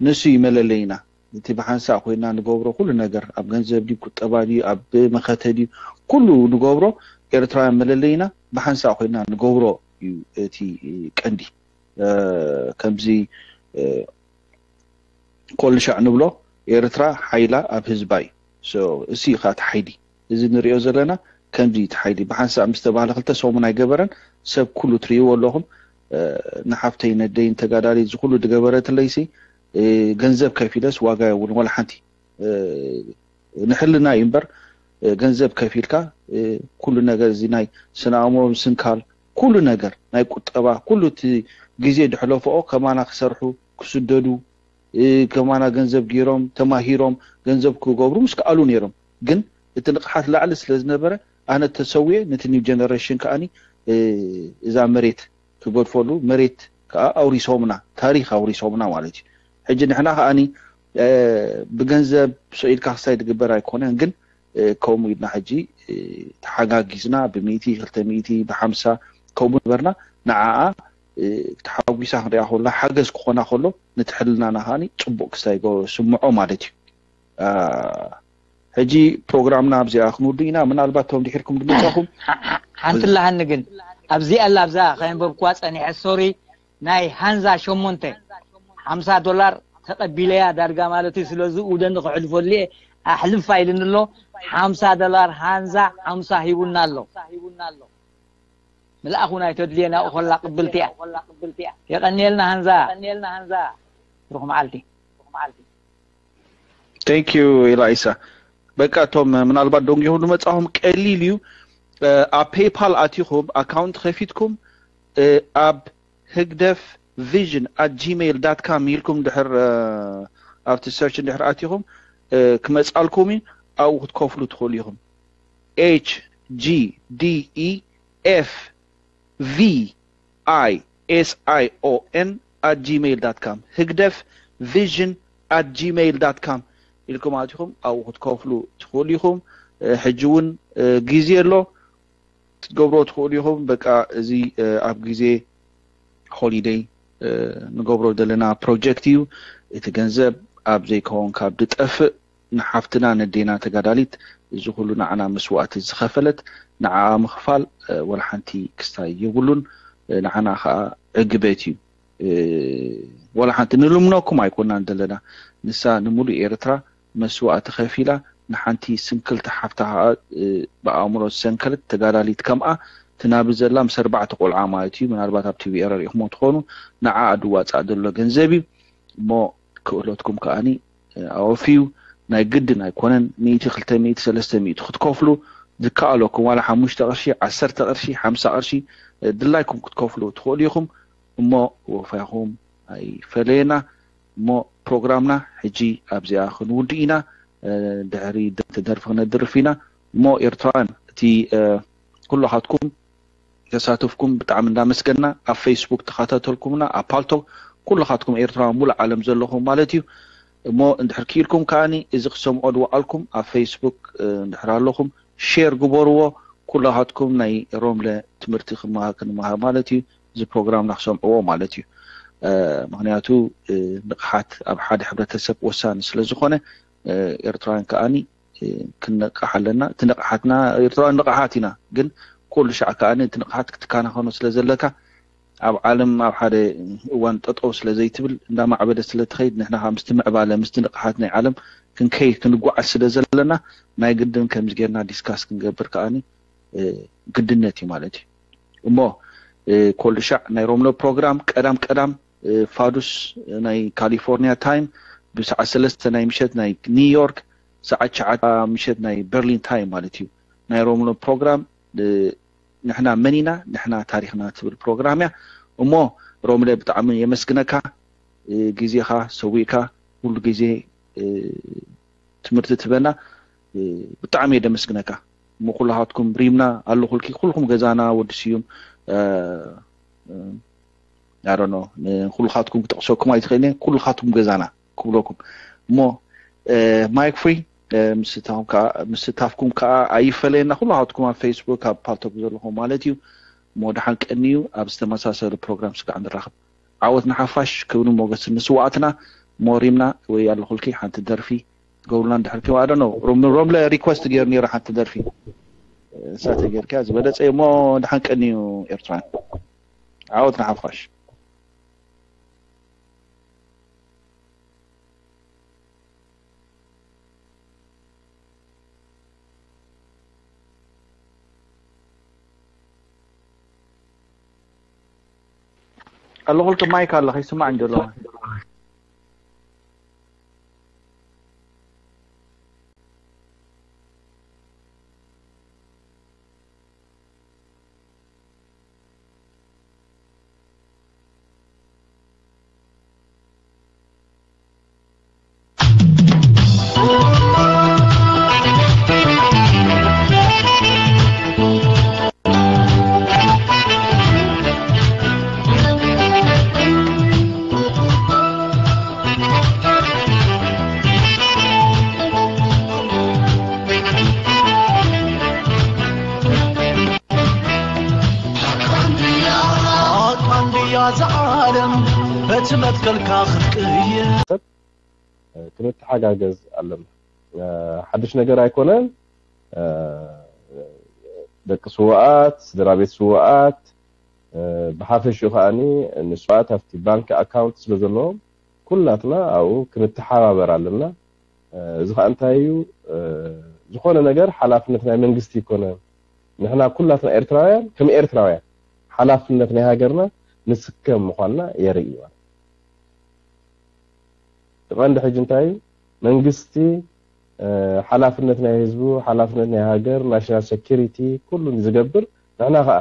ንሱ መለለይና። እቲ ብሓንሳእ ኮይና ንገብሮ ኩሉ ነገር ኣብ ገንዘብ ድዩ ቁጠባ ድዩ ኣብ መኸተ ድዩ ኩሉ ንገብሮ ኤርትራውያን መለለይና። ብሓንሳእ ኮይና ንገብሮ እዩ እቲ ቀንዲ። ከምዚ ኮልሻዕ ንብሎ ኤርትራ ሓይላ ኣብ ህዝባ እዩ። እሱ ኢኻ እቲ ሓይሊ። እዚ ንሪኦ ዘለና ከምዚ እቲ ሓይሊ ብሓንሳእ ምስ ተባህለ ክልተ ሰሙን ኣይገበረን። ሰብ ኩሉ ትርእይዎ ኣለኹም። ንሓፍተይ ነደይን ተጋዳሊት እዚ ኩሉ ዝገበረትለይሲ ገንዘብ ከፊለስ ዋጋ የብሉን ዋላ ሓንቲ። ንሕልና እዩ እምበር ገንዘብ ከፊልካ ኩሉ ነገር እዚ ናይ ስነ ኣእምሮ ምስንካል ኩሉ ነገር ናይ ቁጠባ ኩሉ እቲ ግዜ ድሕለፈኦ ከማና ክሰርሑ ክስደዱ ከማና ገንዘብ ገይሮም ተማሂሮም ገንዘብ ክገብሩ ምስ ከኣሉ ነይሮም። ግን እቲ ንቕሓት ላዕሊ ስለ ዝነበረ ኣነ ተሰዊኤ ነቲ new generation ከዓኒ እዛ መሬት ክገድፈሉ መሬት ከዓ ኣውሪሶምና ታሪኽ ኣውሪሶምና ማለት እዩ። ሕጂ ንሕና ከዓኒ ብገንዘብ ስቕ ኢልካ ክስታይ ዝግበር ኣይኮነን። ግን ከምኡ ኢልና ሕጂ ተሓጋጊዝና ብሚእቲ ክልተ ሚእቲ ብሓምሳ ከምኡ ነበርና። ንዓኣ ተሓጒሳ ክንሪኣ ከሎ ሓገዝ ክኾና ከሎ ነቲ ሕልናና ከዓኒ ፅቡቕ ክስታይ ስምዖ ማለት እዩ። ሕጂ ፕሮግራምና ኣብዚኣ ክንውዱ ኢና። ምናልባት እቶም ድሒርኩም ድመጻኹም ሓንቲ ኣለሃኒ ግን ኣብዚኣ ኣላ ኣብዛ ከየንበብኩዋ ጸኒሐ ሶሪ ናይ ሃንዛ ሸሞንተ ሓምሳ ዶላር ተቐቢለያ ዳርጋ ማለት እዩ። ስለዚ ውደኒ ክሕልፈሉ እየ ኣሕልፍ ኣይልኒ ኣሎ። ሓምሳ ዶላር ሃንዛ ሓምሳ ሂቡና ኣሎ። ምልኣኹ ናይ ተድልየ ናብኡ ከላ ቅብልቲ እያ። የቐንየልና ሃንዛ። ሩኽ መዓልቲ። Thank you ኢላ ኢሳ። በቃ እቶም ምናልባት ደንጊኹም ዝመጻኹም ቀሊል እዩ። ኣብ ፔይፓል ኣቲኹም ኣካውንት ከፊትኩም ኣብ ህግደፍ ቪዥን at gmail dot com ኢልኩም ድሕር ኣብቲ ሰርች ድሕር ኣቲኹም ክመጻልኩም እዩ። ኣብኡ ክትከፍሉ ትኽእሉ ኢኹም። H G D E F V I S I O N at gmail dot com ህግደፍ ቪዥን at gmail dot com ኢልኩም ኣቲኹም ኣብኡ ክትከፍሉ ትኽእሉ ኢኹም። ሕጂ እውን ግዜ ኣሎ ክትገብሮ ትኽእሉ ኢኹም። በቃ እዚ ኣብ ግዜ ሆሊደይ ንገብሮ ዘለና ፕሮጀክት እዩ። እቲ ገንዘብ ኣብ ዘይከውን ካብ ድጠፍእ ንሓፍትና ነዴና ተጋዳሊት እዚ ኩሉ ንዓና መስዋእቲ ዝኸፈለት ንዓኣ ምኽፋል ወላ ሓንቲ ክስታይ የብሉን። ንዓና ከዓ ዕግበት እዩ። ወላ ሓንቲ ንልምነኩም ኣይኮናን ዘለና። ንሳ ንሙሉእ ኤርትራ መስዋእቲ ከፊላ ንሓንቲ ስንክልቲ ሓፍታ ከዓ ብኣእምሮ ዝሰንከለት ተጋዳሊት ከምኣ ትናቢ ዘላ ምስ ኣርባዕተ ቆልዓ ማለት እዩ። ምናልባት ኣብ ቲቪ ኤረ ሪኢኹሞ ትኾኑ። ንዓኣ ድዋፃእ ዘሎ ገንዘብ እዩ እሞ ክእለትኩም ከዓኒ ኣወፍዩ ናይ ግድን ኣይኮነን ሚእቲ ክልተ ሚእቲ ሰለስተ ሚእቲ ክትከፍሉ ዝከኣለኩም ዋላ ሓሙሽተ ቅርሺ፣ ዓሰርተ ቅርሺ፣ ሓምሳ ቅርሺ፣ እ፣ ድላይኩም ክትከፍሉ ትኽእሉ ኢኹም። እሞ ወፋይኹም ኣይፈለየና። እሞ ፕሮግራምና ሕጂ ኣብዚኣ ክንውድእ ኢና። እ፣ ድሕሪ ደ-፣ ደርፊ ክነድርፍ ኢና። እሞ ኤርትራውያን፣ እቲ፣ እ፣ ኩላኻትኩም ተሳትፍኩም ብጣዕሚ እንዳመስገና፣ ኣብ ፌስቡክ ተኸታተልኩምና፣ ኣብ ፓልቶክ ኩልኻትኩም ኤርትራውያን ሙሉእ ዓለም ዘለኹም ማለት እዩ። እሞ እንድሕር ክኢልኩም ከኣኒ እዚ ክሰምዖ ድወዓልኩም ኣብ ፌስቡክ፣ እ፣ እንድሕር ኣለኹም ሼር ግበርዎ። ኩልኻትኩም ናይ ሮምለ ትምህርቲ ክመሃ-፣ ክንመሃር ማለት እዩ። እዚ ፕሮግራምና ክሰምዕዎ ማለት እዩ። እ፣ ምኽንያቱ፣ እ፣ ንቕሓት ኣብ ሓደ ሕብረተሰብ ወሳኒ ስለ ዝኾነ፣ እ፣ ኤርትራውያን ከኣኒ፣ እ፣ ክንነቅሕ ኣለና። እቲ ንቕሓትና፣ ኤርትራውያን ንቕሓት ኢና፣ ግን ኩሉ ሻዕ ከኣኒ እቲ ንቕሓት ክትከናኸኖ ስለ ዘለካ፣ ኣብ ዓለም ኣብ ሓደ እዋን ጠጠው ስለ ዘይትብል፣ እንዳማዕበለ ስለ ትኸይድ፣ ንሕና ከዓ ምስቲ ምዕባለ፣ ምስቲ ንቕሓት ናይ ዓለም ክንከይድ፣ ክንጓዓዝ ስለ ዘለና፣ ናይ ግድን ከምዚ ጌርና ዲስካስ ክንገብር ከኣኒ፣ እ፣ ግድነት እዩ ማለት እዩ። እሞ፣ እ፣ ኩሉ ሻዕ ናይ ሮምሎ ፕሮግራም ቀዳም ቀዳም፣ እ፣ ፋዱስ ናይ ካሊፎርኒያ ታይም ብሰዓት ሰለስተ ናይ ምሸት ናይ ኒውዮርክ፣ ሰዓት ትሽዓተ ምሸት ናይ በርሊን ታይም ማለት እዩ። ናይ ሮምሎ ፕሮግራም፣ እ፣ ንሕና መን ኢና፣ ንሕና ታሪኽና ትብል ፕሮግራም እያ። እሞ ሮምለ ብጣዕሚ የመስግነካ፣ እ፣ ግዜኻ ሰዊእካ ኩሉ ግዜ፣ እ፣ ትምህርቲ ትበና፣ እ፣ ብጣዕሚ እየ ደመስግነካ። እሞ ኩላኻትኩም ሪምና ኣለኹልኪ፣ ኩልኩም ገዛና ወዲ ስዩም፣ እ፣ እ፣ I don't know፣ ንኩልኻትኩም ክጠቕሰኩም ኣይትኽእልን እየ፣ ኩልኻትኩም ገዛና ክብለኩም። እሞ፣ እ፣ ማይክ ፍሪ፣ እ፣ ምስታፍኩም ከዓ፣ ምስታፍኩም ከዓ ኣይፈለየና፣ ኩላኻትኩም ኣብ ፌስቡክ፣ ኣብ ፓልቶክ ዘለኹም ማለት እዩ። እሞ ደሓን ቀንዩ፣ ኣብ ዝተመሳሰለ ፕሮግራም ስጋዕ ንራኸብ። ዓወት ንሓፋሽ፣ ክብርን ሞገስን ንስዋኣትና። እሞ ሪምና ወይ ኣለኹልኪ ሓንቲ ደርፊ ገብሩልና እንድሕር ክም-፣ I don't know፣ ሮም-፣ ሮምለ ሪኩዌስት ገይሩ ነይሩ ሓንቲ ደርፊ። እሳተ ጌርካ ዝበለጸ እሞ ደሓን ቀንዩ ኤርትራን። ዓወት ንሓፋሽ። ኣለኹልኪ ማይክ ኣለኺ፣ ይስማዕ እንጀሎ። ሓቃ እንድያ፣ ሓቃ እንድያ እዛ ዓለም በቲ መትከልካ ክትቅየር። ክንተሓጋገዝ ኣለና። ሓድሽ ነገር ኣይኮነን። ደቂ ስውኣት፣ ስድራ ቤት ስውኣት፣ ብሓፈሽኡ ከኣኒ ንስውኣት ኣብቲ ባንክ ኣካውንት ስለ ዘለዎም ኩላትና ኣብኡ ክንተሓባበር ኣለና። እዚ ከዓ እንታይ እዩ? ዝኾነ ነገር ሓላፍነት ናይ መንግስቲ ይኮነ። ንሕና ኩላትና ኤርትራውያን ከም ኤርትራውያን ሓላፍነት ናይ ሃገርና ንስከም ምኳንና የርኢ ማለት እዩ። እቲ ቀንዲ ሕጂ እንታይ እዩ? መንግስቲ ሓላፍነት ናይ ህዝቡ፣ ሓላፍነት ናይ ሃገር፣ ናሽናል ሴኩሪቲ ኩሉ ዝገብር፣ ንሕና ከዓ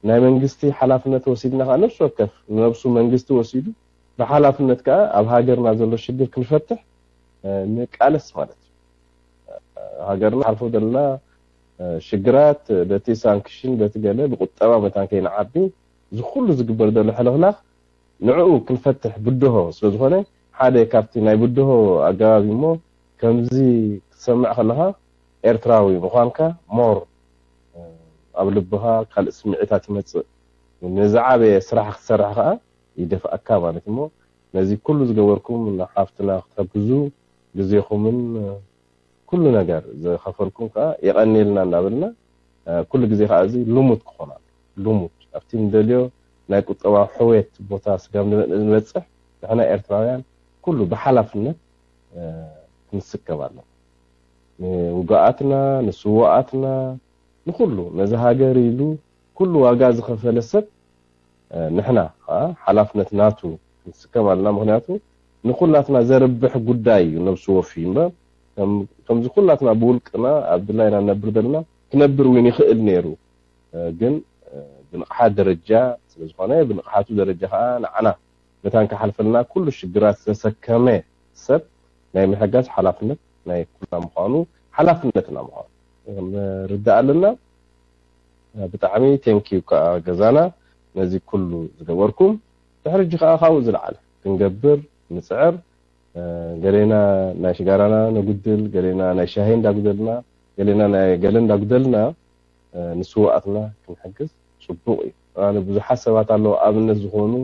ናይ መንግስቲ ሓላፍነት ወሲድና ከዓ ነፍሲ ወከፍ ንነብሱ መንግስቲ ወሲዱ ብሓላፍነት ከዓ ኣብ ሃገርና ዘሎ ሽግር ክንፈትሕ ንቃለስ ማለት እዩ። ሃገርና ሓልፎ ዘለና ሽግራት በቲ ሳንክሽን በቲ ገለ ብቁጠባ መታን ከይንዓቢ እዚ ኩሉ ዝግበር ዘሎ ሕልኽላኽ ንዕኡ ክንፈትሕ ብድሆ ስለ ዝኾነ ሓደ ካብቲ ናይ ብድሆ ኣገባብ እዩ እሞ ከምዚ ክትሰምዕ ከለኻ ኤርትራዊ ምዃንካ ሞር ኣብ ልብኻ ካልእ ስምዒታት ይመጽእ። ንዝዓበየ ስራሕ ክትሰርሕ ከኣ ይደፍኣካ ማለት እሞ ነዚ ኩሉ ዝገበርኩም ንሓፍትና ክትሕግዙ ግዜኹምን ኩሉ ነገር ዝኸፈልኩም ከዓ የቐንየልና እናበልና ኩሉ ግዜ ከዓ እዚ ልሙድ ክኾን ኣሎ። ልሙድ ኣብቲ ንደልዮ ናይ ቁጠባዊ ሕውየት ቦታ ስጋብ ንበፅሕ ንሕና ኤርትራውያን ኩሉ ብሓላፍነት ክንስከም ኣለና። ንውጉኣትና፣ ንስውኣትና፣ ንኹሉ ነዚ ሃገር ኢሉ ኩሉ ዋጋ ዝኸፈለ ሰብ ንሕና ከዓ ሓላፍነት ናቱ ክንስከም ኣለና። ምክንያቱ ንኩላትና ዘርብሕ ጉዳይ እዩ ነብሱ ወፍዩ እምበር ከምዚ ኩላትና ብውልቅና ኣብ ድላይና ንነብር ዘለና ክነብር እውን ይኽእል ነይሩ። ግን ብንቕሓት ደረጃ ስለዝኾነ፣ ብንቕሓቱ ደረጃ ከዓ ንዓና መታን ክሓልፈልና ኩሉ ሽግራት ዝተሰከመ ሰብ ናይ ምሕጋዝ ሓላፍነት ናይ ኩልና ምዃኑ፣ ሓላፍነትና ምዃኑ ርዳእ ኣለና። ብጣዕሚ ቴንኪዩ ከዓ ገዛና ነዚ ኩሉ ዝገበርኩም። ድሕሪ ሕጂ ከዓ ካብኡ ዝለዓለ ክንገብር ንፅዕር። ገሌና ናይ ሽጋራና ነጉድል፣ ገሌና ናይ ሻሂ እንዳጉደልና፣ ገሌና ናይ ገለ እንዳጉደልና ንስዋኣትና ክንሕግዝ ፅቡቕ እዩ። ኣነ ብዙሓት ሰባት ኣለዉ ኣብነት ዝኾኑ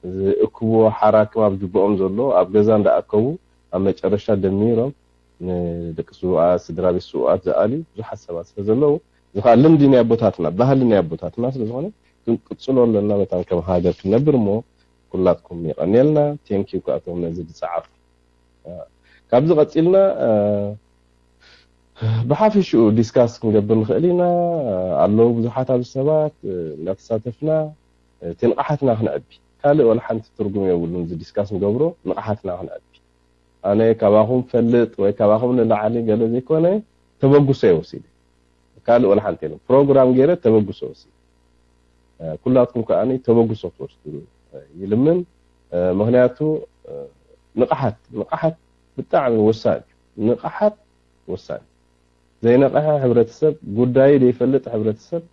ዝእክብዎ ሓራክም ኣብ ጅቦኦም ዘሎ ኣብ ገዛ እንዳኣከቡ ኣብ መጨረሻ ደሚሮም ንደቂ ስውኣት፣ ስድራ ቤት ስውኣት ዝኣልዩ ብዙሓት ሰባት ስለ ዘለዉ፣ እዚ ከዓ ልምዲ ናይ ኣቦታትና፣ ባህሊ ናይ ኣቦታትና ስለ ዝኾነ ክንቅፅሎ ኣለና። መታን ከም ሃገር ክንነብር እሞ ኩላትኩም የቐንየልና። ቴንኪዩ ካብቶም ነዚ ዝፀዓፉ። ካብዚ ቀፂልና ብሓፈሽኡ ዲስካስ ክንገብር ንኽእል ኢና። ኣለዉ ብዙሓት ኣብዚ ሰባት እንዳተሳተፍና እቲ ንቕሓትና ክነዕቢ ካልእ ወላ ሓንቲ ትርጉም የብሉን። እዚ ዲስካስ ንገብሮ ንቕሓትና ክነዕቢ ኣነ ካባኹም ፈልጥ ወይ ካባኹም ንላዕሊ ገለ ዘይኮነ ተበግሶ እየ ወሲደ። ካልእ ወላ ሓንቲ የለን። ፕሮግራም ገይረ ተበግሶ ወሲደ። ኩላትኩም ከዓ ተበግሶ ክትወስዱ ይልምን። ምክንያቱ ንቕሓት ንቕሓት ብጣዕሚ ወሳኒ እዩ። ንቕሓት ወሳኒ። ዘይነቕሐ ሕብረተሰብ፣ ጉዳዩ ዘይፈልጥ ሕብረተሰብ፣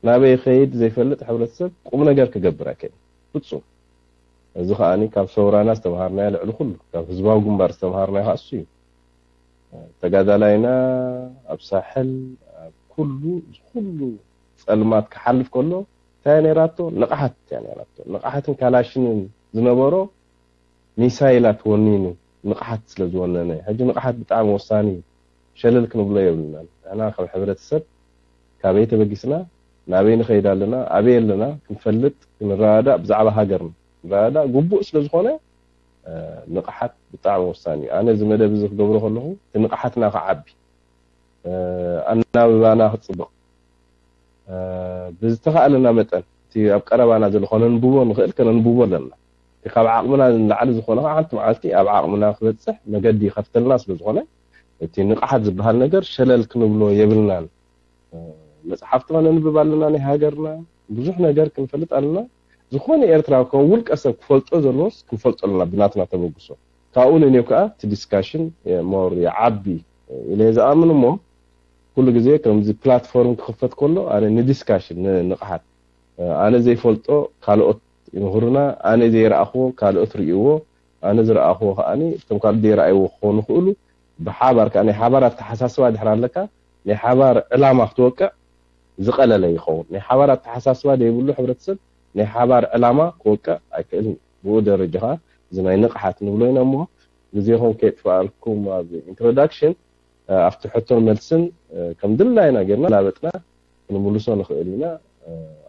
ናበይ ይኸይድ ዘይፈልጥ ሕብረተሰብ ቁም ነገር ክገብር ኣይክእልን ፍጹም። እዚ ከዓኒ ካብ ሰውራና ዝተምሃርናዮ ልዕሊ ኩሉ፣ ካብ ህዝባዊ ግንባር ዝተምሃርናዮ ከዓ እሱ እዩ። ተጋዳላይና ኣብ ሳሕል ኣብ ኩሉ እዚ ኩሉ ጸልማት ክሓልፍ ከሎ እንታይ እያ ነይራቶ? ንቕሓት እያ ነይራቶ። ንቕሓትን ካላሽንን ዝነበሮ ሚሳይላት ወኒኑ ንቕሓት ስለ ዝወነነ፣ ሕጂ ንቕሓት ብጣዕሚ ወሳኒ እዩ። ሸለል ክንብሎ የብልናን። ንሕና ከም ሕብረተሰብ ካበይ ተበጊስና፣ ናበይ ንኸይድ ኣለና፣ ኣበይ ኣለና ክንፈልጥ፣ ክንረዳዳእ፣ ብዛዕባ ሃገርና ክንረዳዳእ ግቡእ ስለ ዝኾነ፣ ንቕሓት ብጣዕሚ ወሳኒ እዩ። ኣነ እዚ መደብ እዚ ክገብሮ ከለኹ እቲ ንቕሓትና ክዓቢ፣ ኣናብባና ክፅብቕ፣ ብዝተኻእለና መጠን እቲ ኣብ ቀረባና ዘሎ ከነንብቦ ንኽእል ከነንብቦ ኣለና። እቲ ካብ ዓቕምና ንላዕሊ ዝኾነ ከዓ ሓንቲ መዓልቲ ኣብ ዓቕምና ክበፅሕ መገዲ ይኸፍተልና ስለ ዝኾነ እቲ ንቕሓት ዝበሃል ነገር ሸለል ክንብሎ የብልናን። መፅሓፍቲ ከነንብብ ኣለና፣ ናይ ሃገርና ብዙሕ ነገር ክንፈልጥ ኣለና። ዝኾነ ኤርትራዊ ከም ውልቀ ሰብ ክፈልጦ ዘለዎስ ክንፈልጦ ኣለና ብናትና ተበግሶ። ካብኡ ንኔው ከዓ እቲ ዲስካሽን ሞር ይዓቢ ኢለ ዝኣምን እሞ ኩሉ ግዜ ከምዚ ፕላትፎርም ክኽፈት ከሎ ኣነ ንዲስካሽን ንንቕሓት ኣነ ዘይፈልጦ ካልኦት ይምህሩና፣ ኣነ ዘይረኣኽዎ ካልኦት ርእይዎ፣ ኣነ ዝረኣኽዎ ከዓኒ እቶም ካልኦት ዘይረኣይዎ ክኾኑ ይኽእሉ። ብሓባር ከዓ ናይ ሓባር ኣተሓሳስባ ድሕር ኣለካ ናይ ሓባር ዕላማ ክትወቅዕ ዝቐለለ ይኸውን። ናይ ሓባር ኣተሓሳስባ ዘይብሉ ሕብረተሰብ ናይ ሓባር ዕላማ ክወቅዕ ኣይክእልን። ብኡ ደረጃ ከዓ እዚ ናይ ንቕሓት ንብሎ ኢና እሞ ግዜኹም ከየጥፋኣልኩም ኣብ ኢንትሮዳክሽን ኣብቲ ሕቶን መልስን ከም ድላይና ጌርና ላበጥና ክንምልሶ ንኽእል ኢና።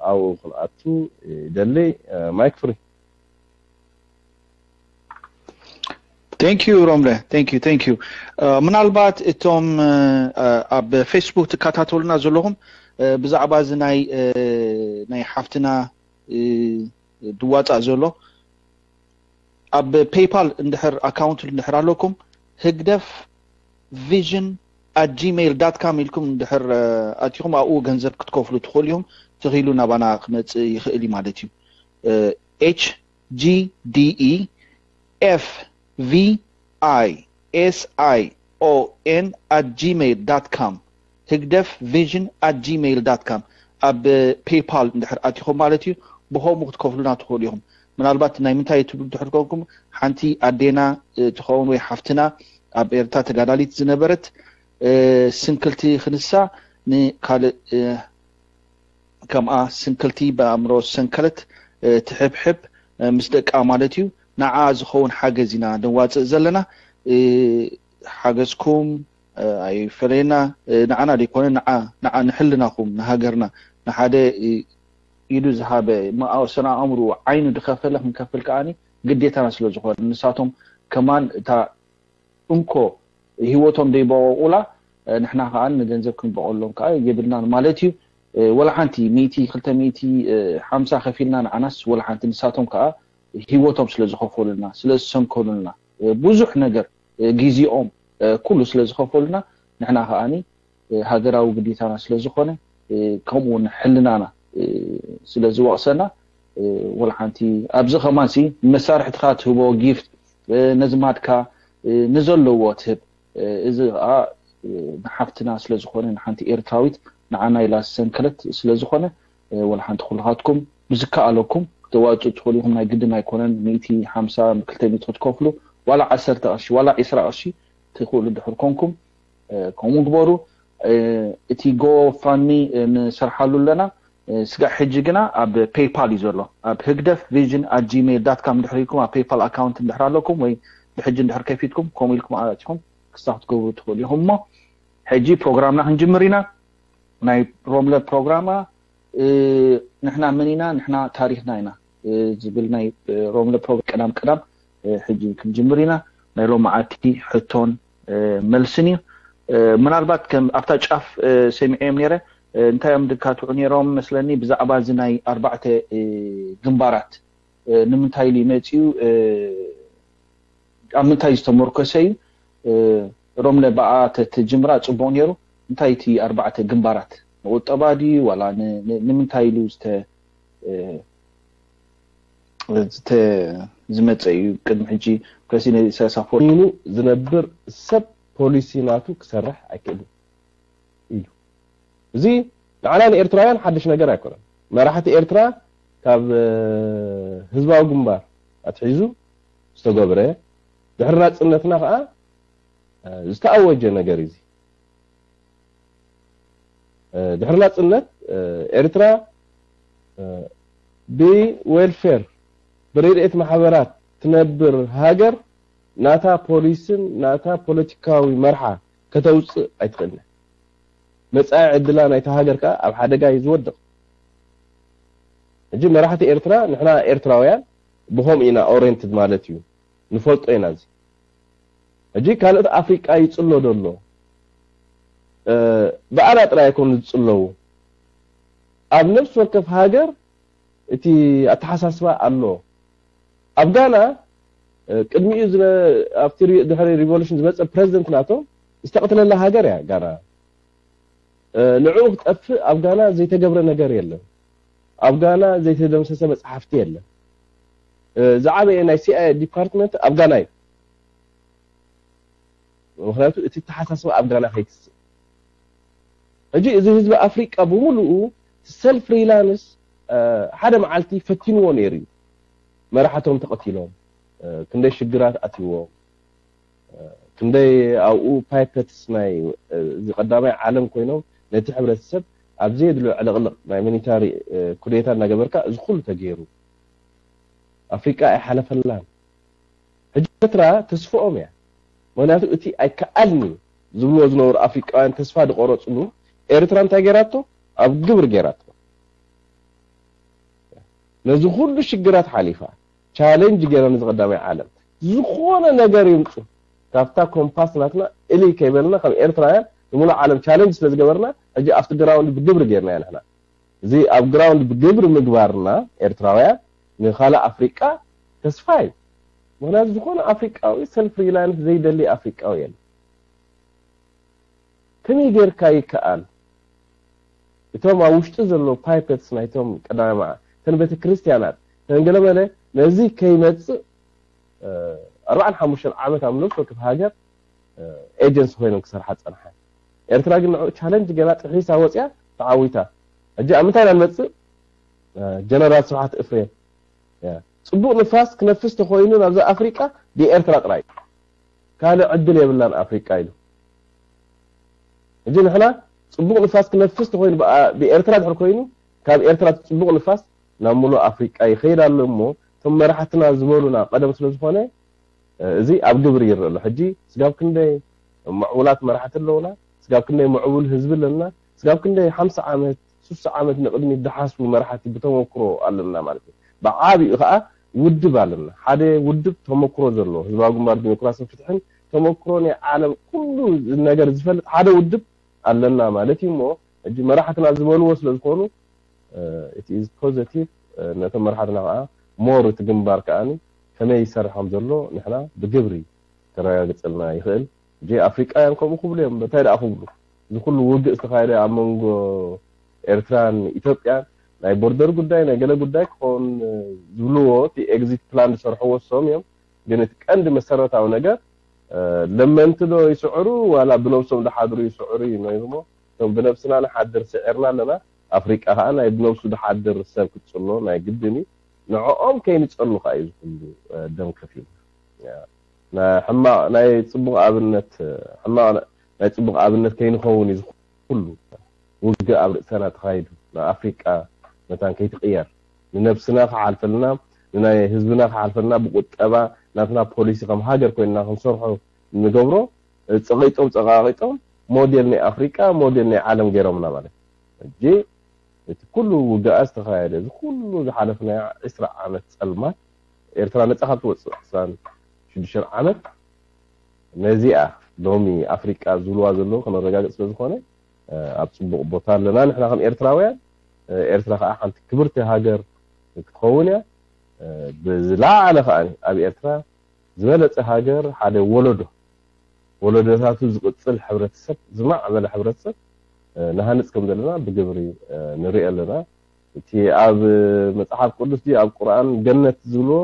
ኣብኡ ክንኣቱ ይደሊ። ማይክ ፍሪ። Thank you ሮምለ thank you thank you። ምናልባት እቶም ኣብ ፌስቡክ ትከታተሉና ዘለኹም ብዛዕባ እዚ ናይ ናይ ሓፍትና ዝዋፃእ ዘሎ ኣብ ፔይፓል እንድሕር ኣካውንት እንድሕር ኣለኩም ህግደፍ vision at gmail dot com ኢልኩም እንድሕር ኣቲኹም ኣብኡ ገንዘብ ክትከፍሉ ትኽእሉ እዮም። ተኽኢሉ ናባና ክመፅእ ይኽእል እዩ ማለት እዩ። H G D E F V I S I O N at gmail dot com ህግደፍ vision at gmail dot com ኣብ ፔይፓል እንድሕር ኣቲኹም ማለት እዩ። ብኸምኡ ክትከፍሉና ትኽእሉ ኢኹም። ምናልባት ናይ ምንታይ ትብሉ ድሕር ኮንኩም ሓንቲ ኣዴና ትኸውን ወይ ሓፍትና ኣብ ኤርትራ ተጋዳሊት ዝነበረት ስንክልቲ ክንሳ ንካልእ ከምኣ ስንክልቲ ብኣእምሮ ዝሰንከለት ትሕብሕብ ምስ ደቃ ማለት እዩ። ንዓ ዝኸውን ሓገዝ ኢና ነዋፅእ ዘለና። ሓገዝኩም ኣይፈለየና። ንዓና ዘይኮነ ንዓ ንሕልናኹም ንሃገርና ንሓደ ኢዱ ዝሃበ ስነ ኣእምሩ ዓይኑ ዝኸፈለ ክንከፍል ከዓኒ ግዴታና ስለ ዝኾነ ንሳቶም ከማን እታ እንኮ ህይወቶም ዘይበቆቁላ ንሕና ከዓ ንገንዘብ ክንበቆሎም ከዓ የብልናን ማለት እዩ። ወላ ሓንቲ ሚእቲ ክልተ ሚእቲ ሓምሳ ከፊልና ንዓናስ ወላ ሓንቲ ንሳቶም ከዓ ህይወቶም ስለ ዝኸፈሉልና ስለ ዝሰንከሉልና ብዙሕ ነገር ግዜኦም ኩሉ ስለ ዝኸፈሉና ንሕና ከዓኒ ሃገራዊ ግዴታና ስለ ዝኾነ ከምኡ እውን ሕልናና ስለ ዝወቕሰና ወላ ሓንቲ ኣብዚ ከማንሲ መሳርሕትኻ ትህቦ ጊፍት ነዝማድካ ንዘለዎ ትህብ እዚ ከዓ ንሓፍትና ስለ ዝኾነ ንሓንቲ ኤርትራዊት ንዓና ኢላ ዝሰንከለት ስለ ዝኾነ ወላ ሓንቲ ኩልኻትኩም ብዝከኣለኩም ክተዋፅኡ ትኽእሉ ኢኹም ናይ ግድን ኣይኮነን ሚእቲ ሓምሳ ክልተ ሚእቲ ክትከፍሉ ዋላ ዓሰርተ ቅርሺ ዋላ ዒስራ ቅርሺ ትኽእሉ ድሕር ኮንኩም ከምኡ ግበሩ እቲ ጎፋሚ ንሰርሓሉ ኣለና ስጋዕ ሕጂ ግና ኣብ ፔይፓል እዩ ዘሎ ኣብ ህግደፍ ቪዥን ኣት ጂሜል ዳት ካም ድሕር ኢልኩም ኣብ ፔይፓል ኣካውንት እንድሕር ኣለኩም ወይ ብሕጂ እንድሕር ከፊትኩም ከምኡ ኢልኩም ኣቲኹም ክስታ ክትገብሩ ትኽእሉ ኢኹም እሞ ሕጂ ፕሮግራምና ክንጅምር ኢና ናይ ሮምለ ፕሮግራማ ንሕና መን ኢና ንሕና ታሪኽና ኢና ዝብል ናይ ሮምለ ፕሮግራም ቀዳም ቀዳም ሕጂ ክንጅምር ኢና ናይ ሎማዓቲ ሕቶን መልስን እዩ ምናልባት ከም ኣብታ ጫፍ ሰሚዐዮም ነረ እንታይ እዮም ድካትዑ ነሮም መስለኒ ብዛዕባ እዚ ናይ ኣርባዕተ ግንባራት ንምንታይ ኢሉ መፅኡ ኣብ ምንታይ ዝተመርኮሰ እዩ ሮምለ ብኣ ተትጅምራ ፅቡቅ ነይሩ እንታይ እቲ ኣርባዕተ ግንባራት ንቁጠባ ድዩ ዋላ ንምንታይ ኢሉ ዝመፀ እዩ ቅድሚ ሕጂ ፕረሲደንት ኢሳያስ ኣፈወርቂ ኢሉ ዝነብር ሰብ ፖሊሲ ናቱ ክሰርሕ ኣይክእልን ኢሉ እዚ ንዓና ንኤርትራውያን ሓድሽ ነገር ኣይኮነን መራሕቲ ኤርትራ ካብ ህዝባዊ ግንባር ኣትሒዙ ዝተገብረ ድሕሪ ናፅነትና ከዓ ዝተኣወጀ ነገር እዚ ድሕሪ ናፅነት ኤርትራ ብዌልፌር ብረድኤት ማሕበራት ትነብር ሃገር ናታ ፖሊስን ናታ ፖለቲካዊ መርሓ ከተውፅእ ኣይትኽእልን መፃኢ ዕድላ ናይታ ሃገር ከዓ ኣብ ሓደጋ እዩ ዝወድቕ ሕጂ መራሕቲ ኤርትራ ንሕና ኤርትራውያን ብኸምኡ ኢና ኦሬንትድ ማለት እዩ ንፈልጦ ኢና እዚ ሕጂ ካልኦት ኣፍሪቃ ይፅሎ ደሎ ብኣና ጥራይ ኣይኮኑ ዝፅለዉ ኣብ ነፍሲ ወከፍ ሃገር እቲ ኣተሓሳስባ ኣሎ ኣብ ጋና ቅድሚኡ ኣብቲ ድሕሪ ሪቮሉሽን ዝመፀ ፕረዚደንት ናቶም ዝተቐትለላ ሃገር እያ ጋና ንዕኡ ክጠፍእ ኣብ ጋና ዘይተገብረ ነገር የለን ኣብ ጋና ዘይተደምሰሰ መፅሓፍቲ የለን ዝዓበየ ናይ ሲኣይ ዲፓርትመንት ኣብ ጋና እዩ ምክንያቱ እቲ ተሓሳስባ ኣብ ጋና ከይትስእ ሕጂ እዚ ህዝቢ ኣፍሪቃ ብምሉኡ ሰልፍ ፍሪላንስ ሓደ መዓልቲ ፈቲንዎ ነይሩ እዩ መራሕቶም ተቐቲሎም ክንደይ ሽግራት ኣትይዎም ክንደይ ኣብኡ ፓይፐትስ ናይ እዚ ቀዳማይ ዓለም ኮይኖም ነቲ ሕብረተሰብ ኣብ ዘየድልዮ ዕልቕልቕ ናይ ሚሊታሪ ኩዴታ እናገበርካ እዚ ኩሉ ተገይሩ ኣፍሪቃ ኣይሓለፈላን ሕጂ ኤርትራ ተስፍኦም እያ ምክንያቱ እቲ ኣይከኣልኒ ዝብልዎ ዝነበሩ ኣፍሪቃውያን ተስፋ ዝቆረፅሉ ኤርትራ እንታይ ገይራቶ ኣብ ግብሪ ገይራቶ ነዚ ኩሉ ሽግራት ሓሊፋ ቻለንጅ ገይራ ነዚ ቀዳማይ ዓለም ዝኾነ ነገር ይምፁ ካብታ ኮምፓስ ናትና እልይ ከይበልና ከም ኤርትራውያን ንምሉእ ዓለም ቻለንጅ ስለ ዝገበርና ሕጂ ኣብቲ ግራውንድ ብግብሪ ገይርና ንሕና እዚ ኣብ ግራውንድ ብግብሪ ምግባርና ኤርትራውያን ንካልእ ኣፍሪቃ ተስፋ እዩ ምክንያቱ ዝኾነ ኣፍሪቃዊ ሰልፍ ሪላንስ ዘይደሊ ኣፍሪቃዊ የለ ከመይ ጌርካ ይከኣል እቶም ኣብ ውሽጢ ዘለዉ ፓይፐትስ ናይቶም ቀዳማይ መዓ እተን ቤተ ክርስትያናት እተን ገለመለ ነዚ ከይመፅእ ኣርባዓን ሓሙሽተን ዓመት ኣብ ነፍሲ ወከፍ ሃገር ኤጀንሲ ኮይነን ክሰርሓ ፀንሓ ኤርትራ ግን ንዕኡ ቻለንጅ ገይራ ጥሒሳ ወፅያ ተዓዊታ ሕጂ ኣብ ምንታይ ኢና ንመፅእ ጀነራል ስብሓት እፍሬም ፅቡቅ ንፋስ ክነፍስ ተኮይኑ ናብዛ ኣፍሪቃ ብኤርትራ ጥራይ ካልእ ዕድል የብላን ኣፍሪቃ ኢሉ ሕጂ ንሕና ፅቡቅ ንፋስ ክነፍስ ተኮይኑ ብኤርትራ ድሕር ኮይኑ ካብ ኤርትራ ፅቡቅ ንፋስ ናብ ሙሉእ ኣፍሪቃ ይኸይድ ኣሎ እሞ እቶም መራሕትና ዝበሉና ቀደም ስለ ዝኾነ እዚ ኣብ ግብሪ ይረአ ኣሎ ሕጂ ስጋብ ክንደይ ምዕቡላት መራሕቲ ኣለውና ስጋብ ክንደይ ምዕቡል ህዝቢ ኣለና ስጋብ ክንደይ ሓምሳ ዓመት ሱሳ ዓመት ንቕድሚት ዝሓስቡ መራሕቲ ብተመክሮ ኣለና ማለት እዩ ብዓቢኡ ከዓ ውድብ ኣለና ሓደ ውድብ ተመክሮ ዘለዎ ህዝባዊ ግንባር ዲሞክራሲን ፍትሕን ተመክሮ ናይ ዓለም ኩሉ ነገር ዝፈልጥ ሓደ ውድብ ኣለና ማለት እዩ እሞ ሕጂ መራሕትና ዝበልዎ ስለ ዝኾኑ it is positive ነቶም መራሕትና ከዓ more እቲ ግንባር ከዓ ከመይ ይሰርሖም ዘሎ ንሕና ብግብሪ ከረጋግፀልና ይኽእል ሕጂ ኣፍሪቃውያን ከምኡ ክብሉ እዮም። እንታይ ደኣ ክብሉ? እዚ ኩሉ ውግእ ዝተኻየደ ኣብ መንጎ ኤርትራን ኢትዮጵያን ናይ ቦርደር ጉዳይ፣ ናይ ገለ ጉዳይ ክኸውን ዝብልዎ እቲ ኤግዚት ፕላን ዝሰርሕዎ እሶም እዮም። ግን እቲ ቀንዲ መሰረታዊ ነገር ለመንቲ ዶ ይስዕሩ ዋላ ብነብሶም ዝሓድሩ ይስዕሩ እዩ ነይሩ እሞ፣ እቶም ብነብስና ንሓድር ስዒርና ኣለና። ኣፍሪቃ ከኣ ናይ ብነብሱ ዝሓድር ሰብ ክትጽሎ ናይ ግድን እዩ። ንዕኦም ከይንጸሉ ከኣ እዩ ዝኩሉ ደም ከፊሉ። ሕማቕ ናይ ጽቡቕ ኣብነት፣ ሕማቕ ናይ ጽቡቕ ኣብነት ከይንኸውን እዩ ዝኩሉ ውግእ ኣብ ርእሰና ተኻይዱ። ንኣፍሪቃ መታን ከይትቕየር፣ ንነብስና ክሓልፈልና፣ ንናይ ህዝብና ክሓልፈልና፣ ብቁጠባ ናትና ፖሊሲ ከም ሃገር ኮይንና ክንሰርሖ ንገብሮ፣ ጸቒጦም ጸቓቒጦም ሞዴል ናይ ኣፍሪቃ፣ ሞዴል ናይ ዓለም ገይሮምና ማለት እዩ። ሕጂ እቲ ኩሉ ውግኣ ዝተኻየደ፣ እዚ ኩሉ ዝሓለፍናዮ ዕስራ ዓመት ጸልማት፣ ኤርትራ ነጻ ካብ ትወጽእ ዕስራን ሽዱሽተን ዓመት፣ ነዚኣ ሎሚ ኣፍሪቃ ዝብልዋ ዘለዉ ከነረጋግጽ ስለ ዝኾነ፣ ኣብ ጽቡቕ ቦታ ኣለና። ንሕና ከም ኤርትራውያን፣ ኤርትራ ከኣ ሓንቲ ክብርቲ ሃገር ክትኸውን እያ። ብዝለዓለ ከኣ ኣብ ኤርትራ ዝበለጸ ሃገር፣ ሓደ ወለዶ፣ ወለዶታቱ ዝቕጽል ሕብረተሰብ፣ ዝማዕበለ ሕብረተሰብ ንሃንጽ ከም ዘለና ብግብሪ ንርኢ ኣለና። እቲ ኣብ መጽሓፍ ቅዱስ ድዩ ኣብ ቁርኣን ገነት ዝብልዎ፣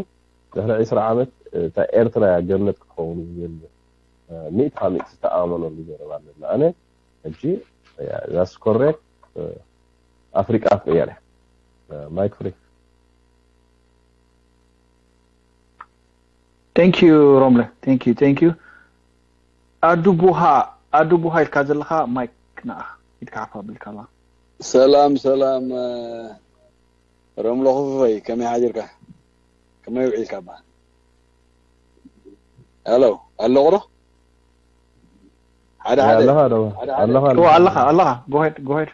ድሕሪ ዕስራ ዓመት እታ ኤርትራ እያ ገነት ክትኸውን ዝብል ሚእቲ ካብ ሚእቲ ዝተኣመነሉ ዘረባ ኣለና። ኣነ ሕጂ that's correct፣ ኣፍሪቃ ክትቕየር እያ። ማይክ ፍሪ። Thank you ሮምለ፣ thank you፣ thank you። ኣዱ ቡሃ፣ ኣዱ ቡሃ ኢልካ ዘለኻ ማይክ ንኣኻ ኢድካ ሓፍ ኣቢልካ ኣላ። ሰላም ሰላም ሮምለ ክፉፈይ፣ ከመይ ሓዲርካ? ከመይ ውዒልካ? ባ ሄሎ፣ ኣለኹ ዶ? ሓደ ሓደ ኣለኻ ዶ? ኣለኻ ኣለኻ። ኣለኻ ኣለኻ። Go ahead, go ahead.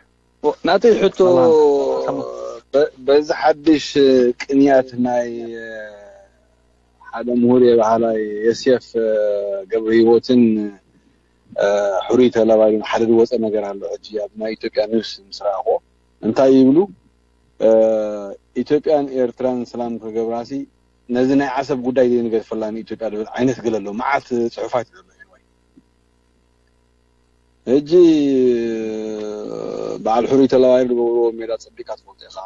ናተይ ሕቶ፣ በዚ ሓድሽ ቅንያት ናይ ሓደ ምሁር የባህላይ የስየፍ ገብረ ህይወትን ሕሩይ ተለባይን ሓደ ዝወፀ ነገር ኣሎ። ሕጂ ኣብ ናይ ኢትዮጵያ ኒውስ ምስ ረኣኽዎ እንታይ ይብሉ? ኢትዮጵያን ኤርትራን ሰላም ክገብራሲ ነዚ ናይ ዓሰብ ጉዳይ ዘይንገድፈላ ንኢትዮጵያ ዝብል ዓይነት ገለ ኣሎ። መዓት ፅሑፋት ዘሎ። ሕጂ በዓል ሕሩይ ተለባይር ዝገብርዎ ሜዳ ጸቢቃ ትፈልጦ ኢኻ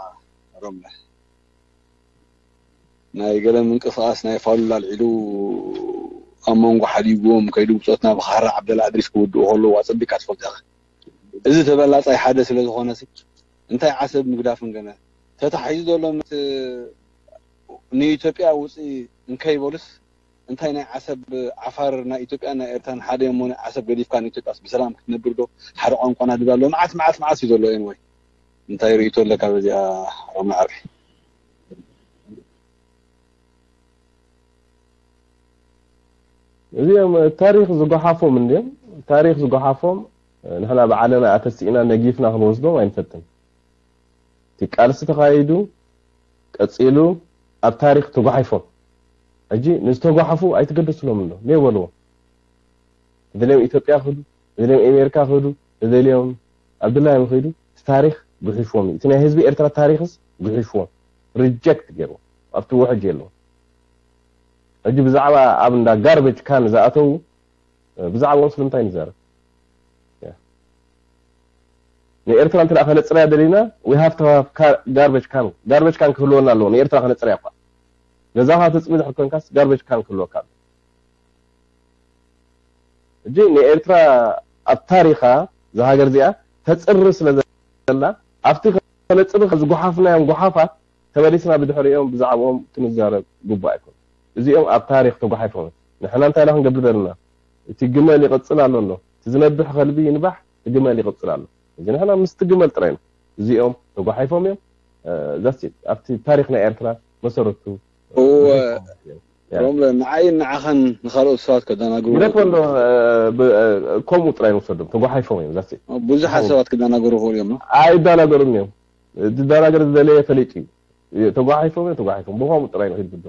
ሮምለ። ናይ ገለ ምንቅስቃስ ናይ ፋሉል ኣልዒሉ ኣብ መንጎ ሓዲጉዎም ከይዱ ብጾትና ብኻራ ዓብደላ እድሪስ ክውድኡ ከለዉ ኣጸቢቃ ትፈልጦ ኢኻ። እዚ ተበላጻይ ሓደ ስለ ዝኾነ ሲ እንታይ ዓሰብ ምግዳፍን ገለ ተታሒዙ ዘሎ ምስ ንኢትዮጵያ ውጽኢ እንከይበሉስ እንታይ ናይ ዓሰብ ዓፋር ናይ ኢትዮጵያን ናይ ኤርትራን ሓደ እሞ ናይ ዓሰብ ገዲፍካ ንኢትዮጵያስ ብሰላም ክትነብር ዶ? ሓደ ቋንቋና ድብ ኣሎ። መዓት መዓት መዓት እዩ ዘሎ። ኤንወይ እንታይ ርእይቶ ኣለካ በዚኣ ሮማ ዓቢ? እዚኦም ታሪኽ ዝጓሓፎም እንድዮም። ታሪኽ ዝጓሓፎም ንሕና ባዕልና ኣተሲእና ነጊፍና ክንወስዶም ኣይንፈትን። እቲ ቃልሲ ተኻይዱ ቀጺሉ ኣብ ታሪኽ ተጓሒፎም። ሕጂ ንዝተጓሓፉ ኣይትገደስሎም እንዶ መይ በልዎም። እደልዮም ኢትዮጵያ ክዱ፣ እደልዮም ኣሜሪካ ክዱ፣ እደልዮም ኣብዱላዮም ክዱ፣ እቲ ታሪኽ ጉሒፍዎም እዩ። እቲ ናይ ህዝቢ ኤርትራ ታሪኽስ ጉሒፍዎም፣ ሪጀክት ገይርዎም ኣብቲ ውሕጅ የለዎም። ሕጂ ብዛዕባ ኣብ እንዳ ጋርቤጅ ካን ዝኣተዉ ብዛዕባኦም ስለምንታይ ንዛረብ? ንኤርትራ እንተ ከነጽርያ ደሊና we have to have garbage can garbage can ክህልወና ኣለዎ። ንኤርትራ ከነጽርያ እኳ ገዛኻ ተጽቢ ድሕር ኮንካስ ጋርቤጅ ካን ክህልወካ ኣሎ። ሕጂ ንኤርትራ ኣብ ታሪኻ እዛ ሃገር እዚኣ ተጽሪ ስለ ዘላ ኣብቲ ከነጽሪ ዝጓሓፍናዮም ጓሓፋት ተመሊስና ብድሕሪኦም ብዛዕባኦም ክንዛረብ ግቡእ ኣይኮን። እዚኦም ኣብ ታሪኽ ተጓሒፎም እዮም። ንሕና እንታይ ኢና ክንገብር ዘለና? እቲ ግመል ይቕጽል ኣሎ ኣሎ። እቲ ዝነብሕ ከልቢ ይንባሕ፣ እቲ ግመል ይቕጽል ኣሎ። እዚ ንሕና ምስቲ ግመል ጥራይ ኢና። እዚኦም ተጓሒፎም እዮም። ዛስት ኣብቲ ታሪኽ ናይ ኤርትራ መሰረቱ እወ ሮምለ ንዓይን ንዓኸን ንኻልኦት ሰባት ከደናግሩ ግደፎ እንዶ ከምኡ ጥራይ ንውሰዶም ተጓሓይፎም እዮም ዛስት ብዙሓት ሰባት ክደናገሩ ይኽእሉ እዮም። ኣይደናገሩን እዮም። ዝደናገር ዝደለየ ፈሊጡ እዩ። ተጓሒፎም እዮም ተጓሒፎም ብኸምኡ ጥራይ ንኺድ ብዶ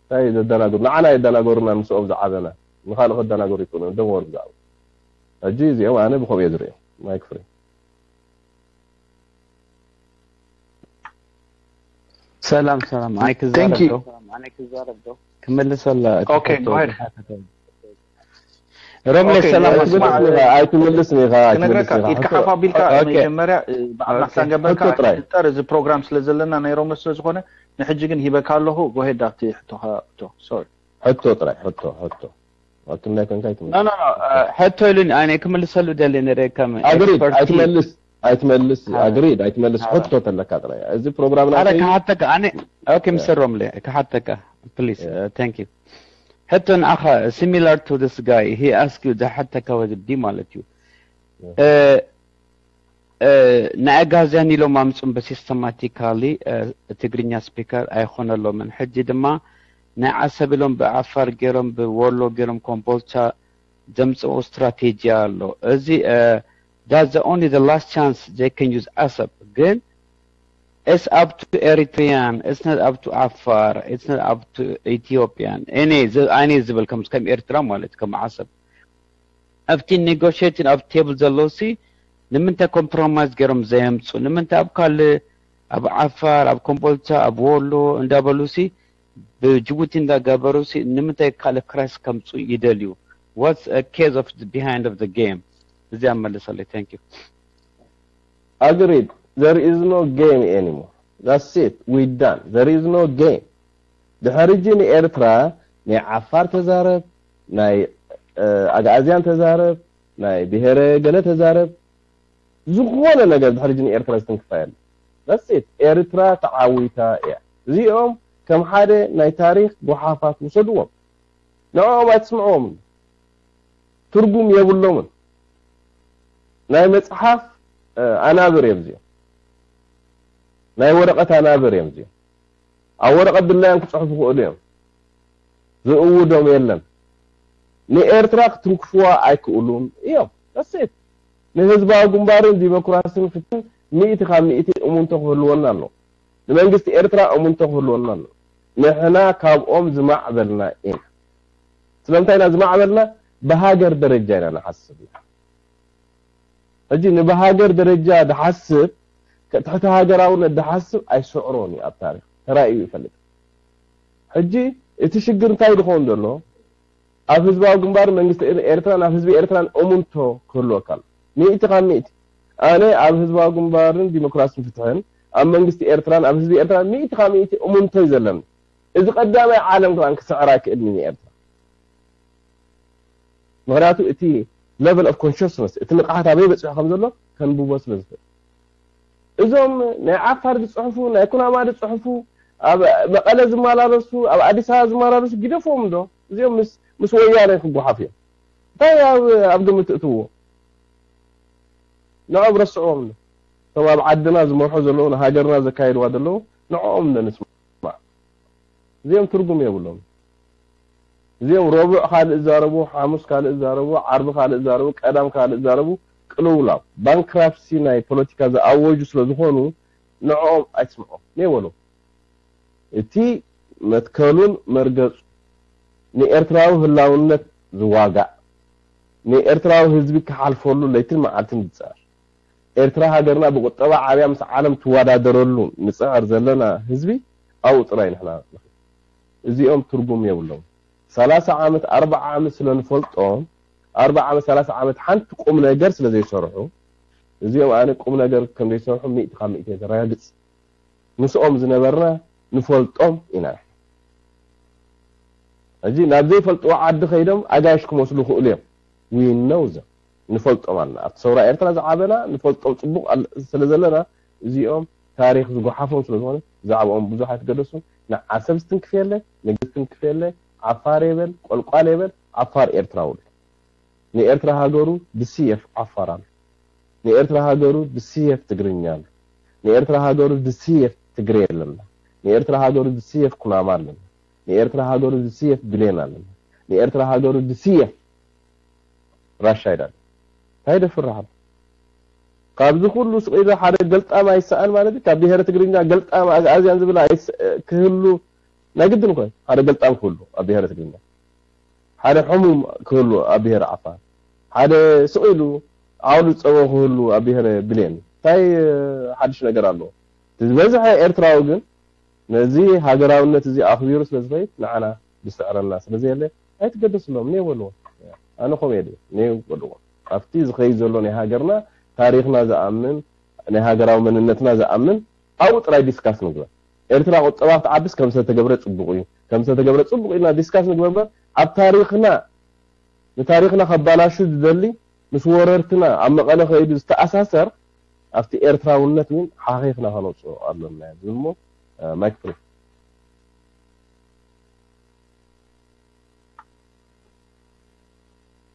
እንታይ ዘደናገሩ ንዓና የደናገሩና ምስኦም ዝዓበና ንኻልእ ከደናገሩ ይኽእሉ እዮም። ደንወር ብዛዕባ ሕጂ እዚኦም ኣነ ብኸምኡ እየ ዝርእዮም። ማይክ ፍሬ ሰላም ሰላም ኣነ ክዛረብ ዶ ኣነ ክዛረብ ዶ ክመልሰላ Okay, go ahead. ሮምለ ኦኬ፣ ሰላም እስማዕ፣ ኣስማዕ። ኣይትመልስን ኢኻ ኣይትመልስን ክነግረካ ኢኻ ኢድካ ሕቶ- ሓፍ ኣቢልካ ኦኬ። መጀመርያ እ፣ ብኣምላኽ ኦኬ። ሳንገበርካ ሕቶ ጥራይ። ንጠር እዚ ፕሮግራም ስለ ዘለና ናይ ሮምለ ስለ ዝኾነ ንሕጂ ግን ሂበካ ኣለኹ። ጎሄድ ኣብቲ ሕቶኻ እቶ ሶሪ ሕቶ ጥራይ ሕቶ ሕቶ ኣብቲ ናይ ኮንካ ኣይትመልስ ኖ ኖ ኖ ሕቶ ኢሉን ኣነ ክምልሰሉ ደሊ ንረ ከም ኣግሪድ expert ኣይትመልስ ኣይትመልስ ኣዎ። ኣግሪድ ኣይትመልስ ኣዎ። ሕቶ ተለካ ጥራይ እዚ ፕሮግራም ኣረ ናተይ ክሓተካ ኣነ okay Mister Romle ክሓተካ please thank you ሕቶ ንዓኻ similar to this guy he ask you ዝሓተካ ወዲ ማለት እዩ እ፣ እ፣ ንኣጋዝያን ኢሎም ኣምፁም ብሲስተማቲካሊ ትግርኛ ስፒከር ኣይኾነሎምን ሕጂ ድማ ናይ ዓሰብ ኢሎም ብዓፋር ገይሮም ብወሎ ገይሮም ኮምቦልቻ ዘምፅኡ ስትራቴጂ ኣሎ እዚ that's the only the last chance they can use ዓሰብ ግን it's up to Eritrean it's not up to ዓፋር it's not up to Ethiopian እኔ እኔ ዝብል ከም ከም ኤርትራ ማለት ከም ዓሰብ ኣብቲ negotiating ኣብ ቴብል ዘለውሲ ንምንታይ ኮምፕሮማይዝ ገይሮም ዘየምፁ ንምንታይ ኣብ ካልእ ኣብ ዓፋር ኣብ ኮምቦልቻ ኣብ ወሎ እንዳበሉ ሲ ብጅቡቲ እንዳገበሩ ሲ ንምንታይ ካልእ ክራይስ ከምፁ ይደልዩ what's a case of the behind of the game እዚኣ መልሰለይ thank you Agreed. There is no game anymore. That's it. We done. There is no game. ድሕሪ ሕጂ ንኤርትራ ናይ ዓፋር ተዛረብ ናይ ኣግኣዝያን ተዛረብ ናይ ብሄረ ገለ ተዛረብ ዝኾነ ነገር ድሕሪ ሕጂ ንኤርትራ ዝትንክፋ የለ that's it ኤርትራ ተዓዊታ እያ እዚኦም ከም ሓደ ናይ ታሪኽ ጎሓፋት ውሰድዎም ንዕኦም ኣይትስምዕዎም ትርጉም የብሎምን ናይ መጽሓፍ ኣናብር እዮም እዚኦም ናይ ወረቐት ኣናብር እዮም እዚኦም ኣብ ወረቐት ድላዮም ክጽሕፉ ክእሉ እዮም ዝእውዶም የለን ንኤርትራ ክትንክፍዋ ኣይክእሉን እዮም that's it ንህዝባዊ ግንባርን ዲሞክራስን ፍትሕን ሚእቲ ካብ ሚእቲ እሙንቶ ክህልወና ኣሎ ንመንግስቲ ኤርትራ እሙንቶ ክህልወና ኣሎ ንሕና ካብኦም ዝማዕበልና ኢና ስለምንታይ ኢና ዝማዕበልና ብሃገር ደረጃ ኢና ንሓስብ ሕጂ ንብሃገር ደረጃ ድሓስብ ትሕቲ ሃገራውነት ድሓስብ ኣይስዕሮን እዩ ኣብ ታሪኽ ተራእዩ ይፈልጥ ሕጂ እቲ ሽግር እንታይ ድኸውን ዘሎ ኣብ ህዝባዊ ግንባር መንግስቲ ኤርትራን ኣብ ህዝቢ ኤርትራን እሙንቶ ክህልወካ ኣሎ ሚእቲ ካብ ሚእቲ ኣነ ኣብ ህዝባዊ ግንባርን ዲሞክራስን ፍትሕን ኣብ መንግስቲ ኤርትራን ኣብ ህዝቢ ኤርትራን ሚእቲ ካብ ሚእቲ እሙንቶ እዩ ዘለኒ እዚ ቀዳማይ ዓለም ከማን ክስዕር ኣይክእልን እዩ ኤርትራ ምክንያቱ እቲ level of consciousness እቲ ንቕሓት ኣበይ በፂሑ ከም ዘሎ ከንብቦ ስለ ዝኽእል እዞም ናይ ዓፋር ዝፅሕፉ ናይ ኩናማ ዝፅሕፉ ኣብ መቐለ ዝመላለሱ ኣብ ኣዲስ ኣበባ ዝመላለሱ ግደፍዎም ዶ እዚኦም ምስ ምስ ወያነ ክጓሓፉ እዮም እንታይ ኣብ ኣብ ግምት እትዎ ንዕኦም ረስዕዎም ዶ እቶም ኣብ ዓድና ዝመርሑ ዘለዉ ንሃገርና ዘካየድዋ ዘለዉ ንዕኦም ዶ ንስማዕ እዚኦም ትርጉም የብሎም እዚኦም ረቡዕ ካልእ ዛረቡ ሓሙስ ካልእ ዛረቡ ዓርቢ ካልእ ዛረቡ ቀዳም ካልእ ዛረቡ ቅልውላው ባንክራፕሲ ናይ ፖለቲካ ዝኣወጁ ስለ ዝኾኑ ንዕኦም ኣይትስምዖም ነይ በሎም እቲ መትከሉን መርገጹ ንኤርትራዊ ህላውነት ዝዋጋእ ንኤርትራዊ ህዝቢ ክሓልፈሉ ለይትን መዓልትን ዝጽዕር ኤርትራ ሃገርና ብቁጠባ ዓብያ ምስ ዓለም ትወዳደረሉ ንጽዕር ዘለና ህዝቢ ኣብኡ ጥራይ ንሕና እዚኦም ትርጉም የብሎም ሰላሳ ዓመት ኣርባዓ ዓመት ስለ ንፈልጦም ኣርባዓ ዓመት ሰላሳ ዓመት ሓንቲ ቁም ነገር ስለ ዘይሰርሑ እዚኦም ኣነ ቁም ነገር ከም ዘይሰርሑ ሚእቲ ካብ ሚእቲ ዘረጋግጽ ምስኦም ዝነበርና ንፈልጦም ኢና ሕጂ ናብ ዘይፈልጥዎ ዓዲ ከይዶም ኣጋይሽ ክመስሉ ክእሉ እዮም we know them ንፈልጦም ኣለና ኣብቲ ሰውራ ኤርትራ ዝዓበና ንፈልጦም ፅቡቅ ስለ ዘለና እዚኦም ታሪክ ዝጎሓፎም ስለ ዝኾነ ብዛዕባኦም ብዙሕ ኣይትገደሱ ንዓሰብ ዝትንክፍ የለ ንግስ ዝትንክፍ የለ ዓፋር የበል ቆልቋል የበል ዓፋር ኤርትራዊ ንኤርትራ ሃገሩ ብስየፍ ዓፋር ኣሎ ንኤርትራ ሃገሩ ብስየፍ ትግርኛ ኣሎ ንኤርትራ ሃገሩ ብስየፍ ትግሬ ኣለና ንኤርትራ ሃገሩ ብስየፍ ኩናማ ኣለና ንኤርትራ ሃገሩ ብስየፍ ብሌን ኣለና ንኤርትራ ሃገሩ ብስየፍ ራሻይድ ኣሎ እንታይ ደፍርሃል ካብዚ ኩሉ ስቕ ኢሉ ሓደ ገልጣም ኣይሰኣን ማለት ካብ ብሄረ ትግርኛ ገልጣም ኣግኣዝያን ዝብል ክህሉ ናይ ግድን ኮን ሓደ ገልጣም ክህሉ ኣብ ብሄረ ትግርኛ ሓደ ሕሙም ክህሉ ኣብ ብሄረ ዓፋር ሓደ ስቕ ኢሉ ዓውሉ ዝፀበ ክህሉ ኣብ ብሄረ ብሌን እንታይ ሓድሽ ነገር ኣለዎ ዝበዝሐ ኤርትራዊ ግን ነዚ ሃገራውነት እዚ ኣኽቢሩ ስለ ዝኸይድ ንዓና ዝስዕረና ስለ ዘየለ ኣይትገደስሎም ኔ በልዎ ኣነ ከምኡ እየ ድብል። ንየው በልዎ። ኣብቲ ዝኸይድ ዘሎ ናይ ሃገርና ታሪኽና ዝኣምን፣ ናይ ሃገራዊ መንነትና ዝኣምን ኣብኡ ጥራይ ዲስካስ ንግበር። ኤርትራ ቁጠባ ክትዓብስ ከም ዝተገብረ ጽቡቕ እዩ፣ ከም ዝተገብረ ጽቡቕ ኢልና ዲስካስ ንግበር እምበር ኣብ ታሪኽና ንታሪኽና ከባላሹ ዝደሊ ምስ ወረርትና ኣብ መቐለ ከይዱ ዝተኣሳሰር ኣብቲ ኤርትራውነት እውን ሓኺኽና ከነውፅኦ ኣለና ዝብል እሞ ማይክ ፍሪ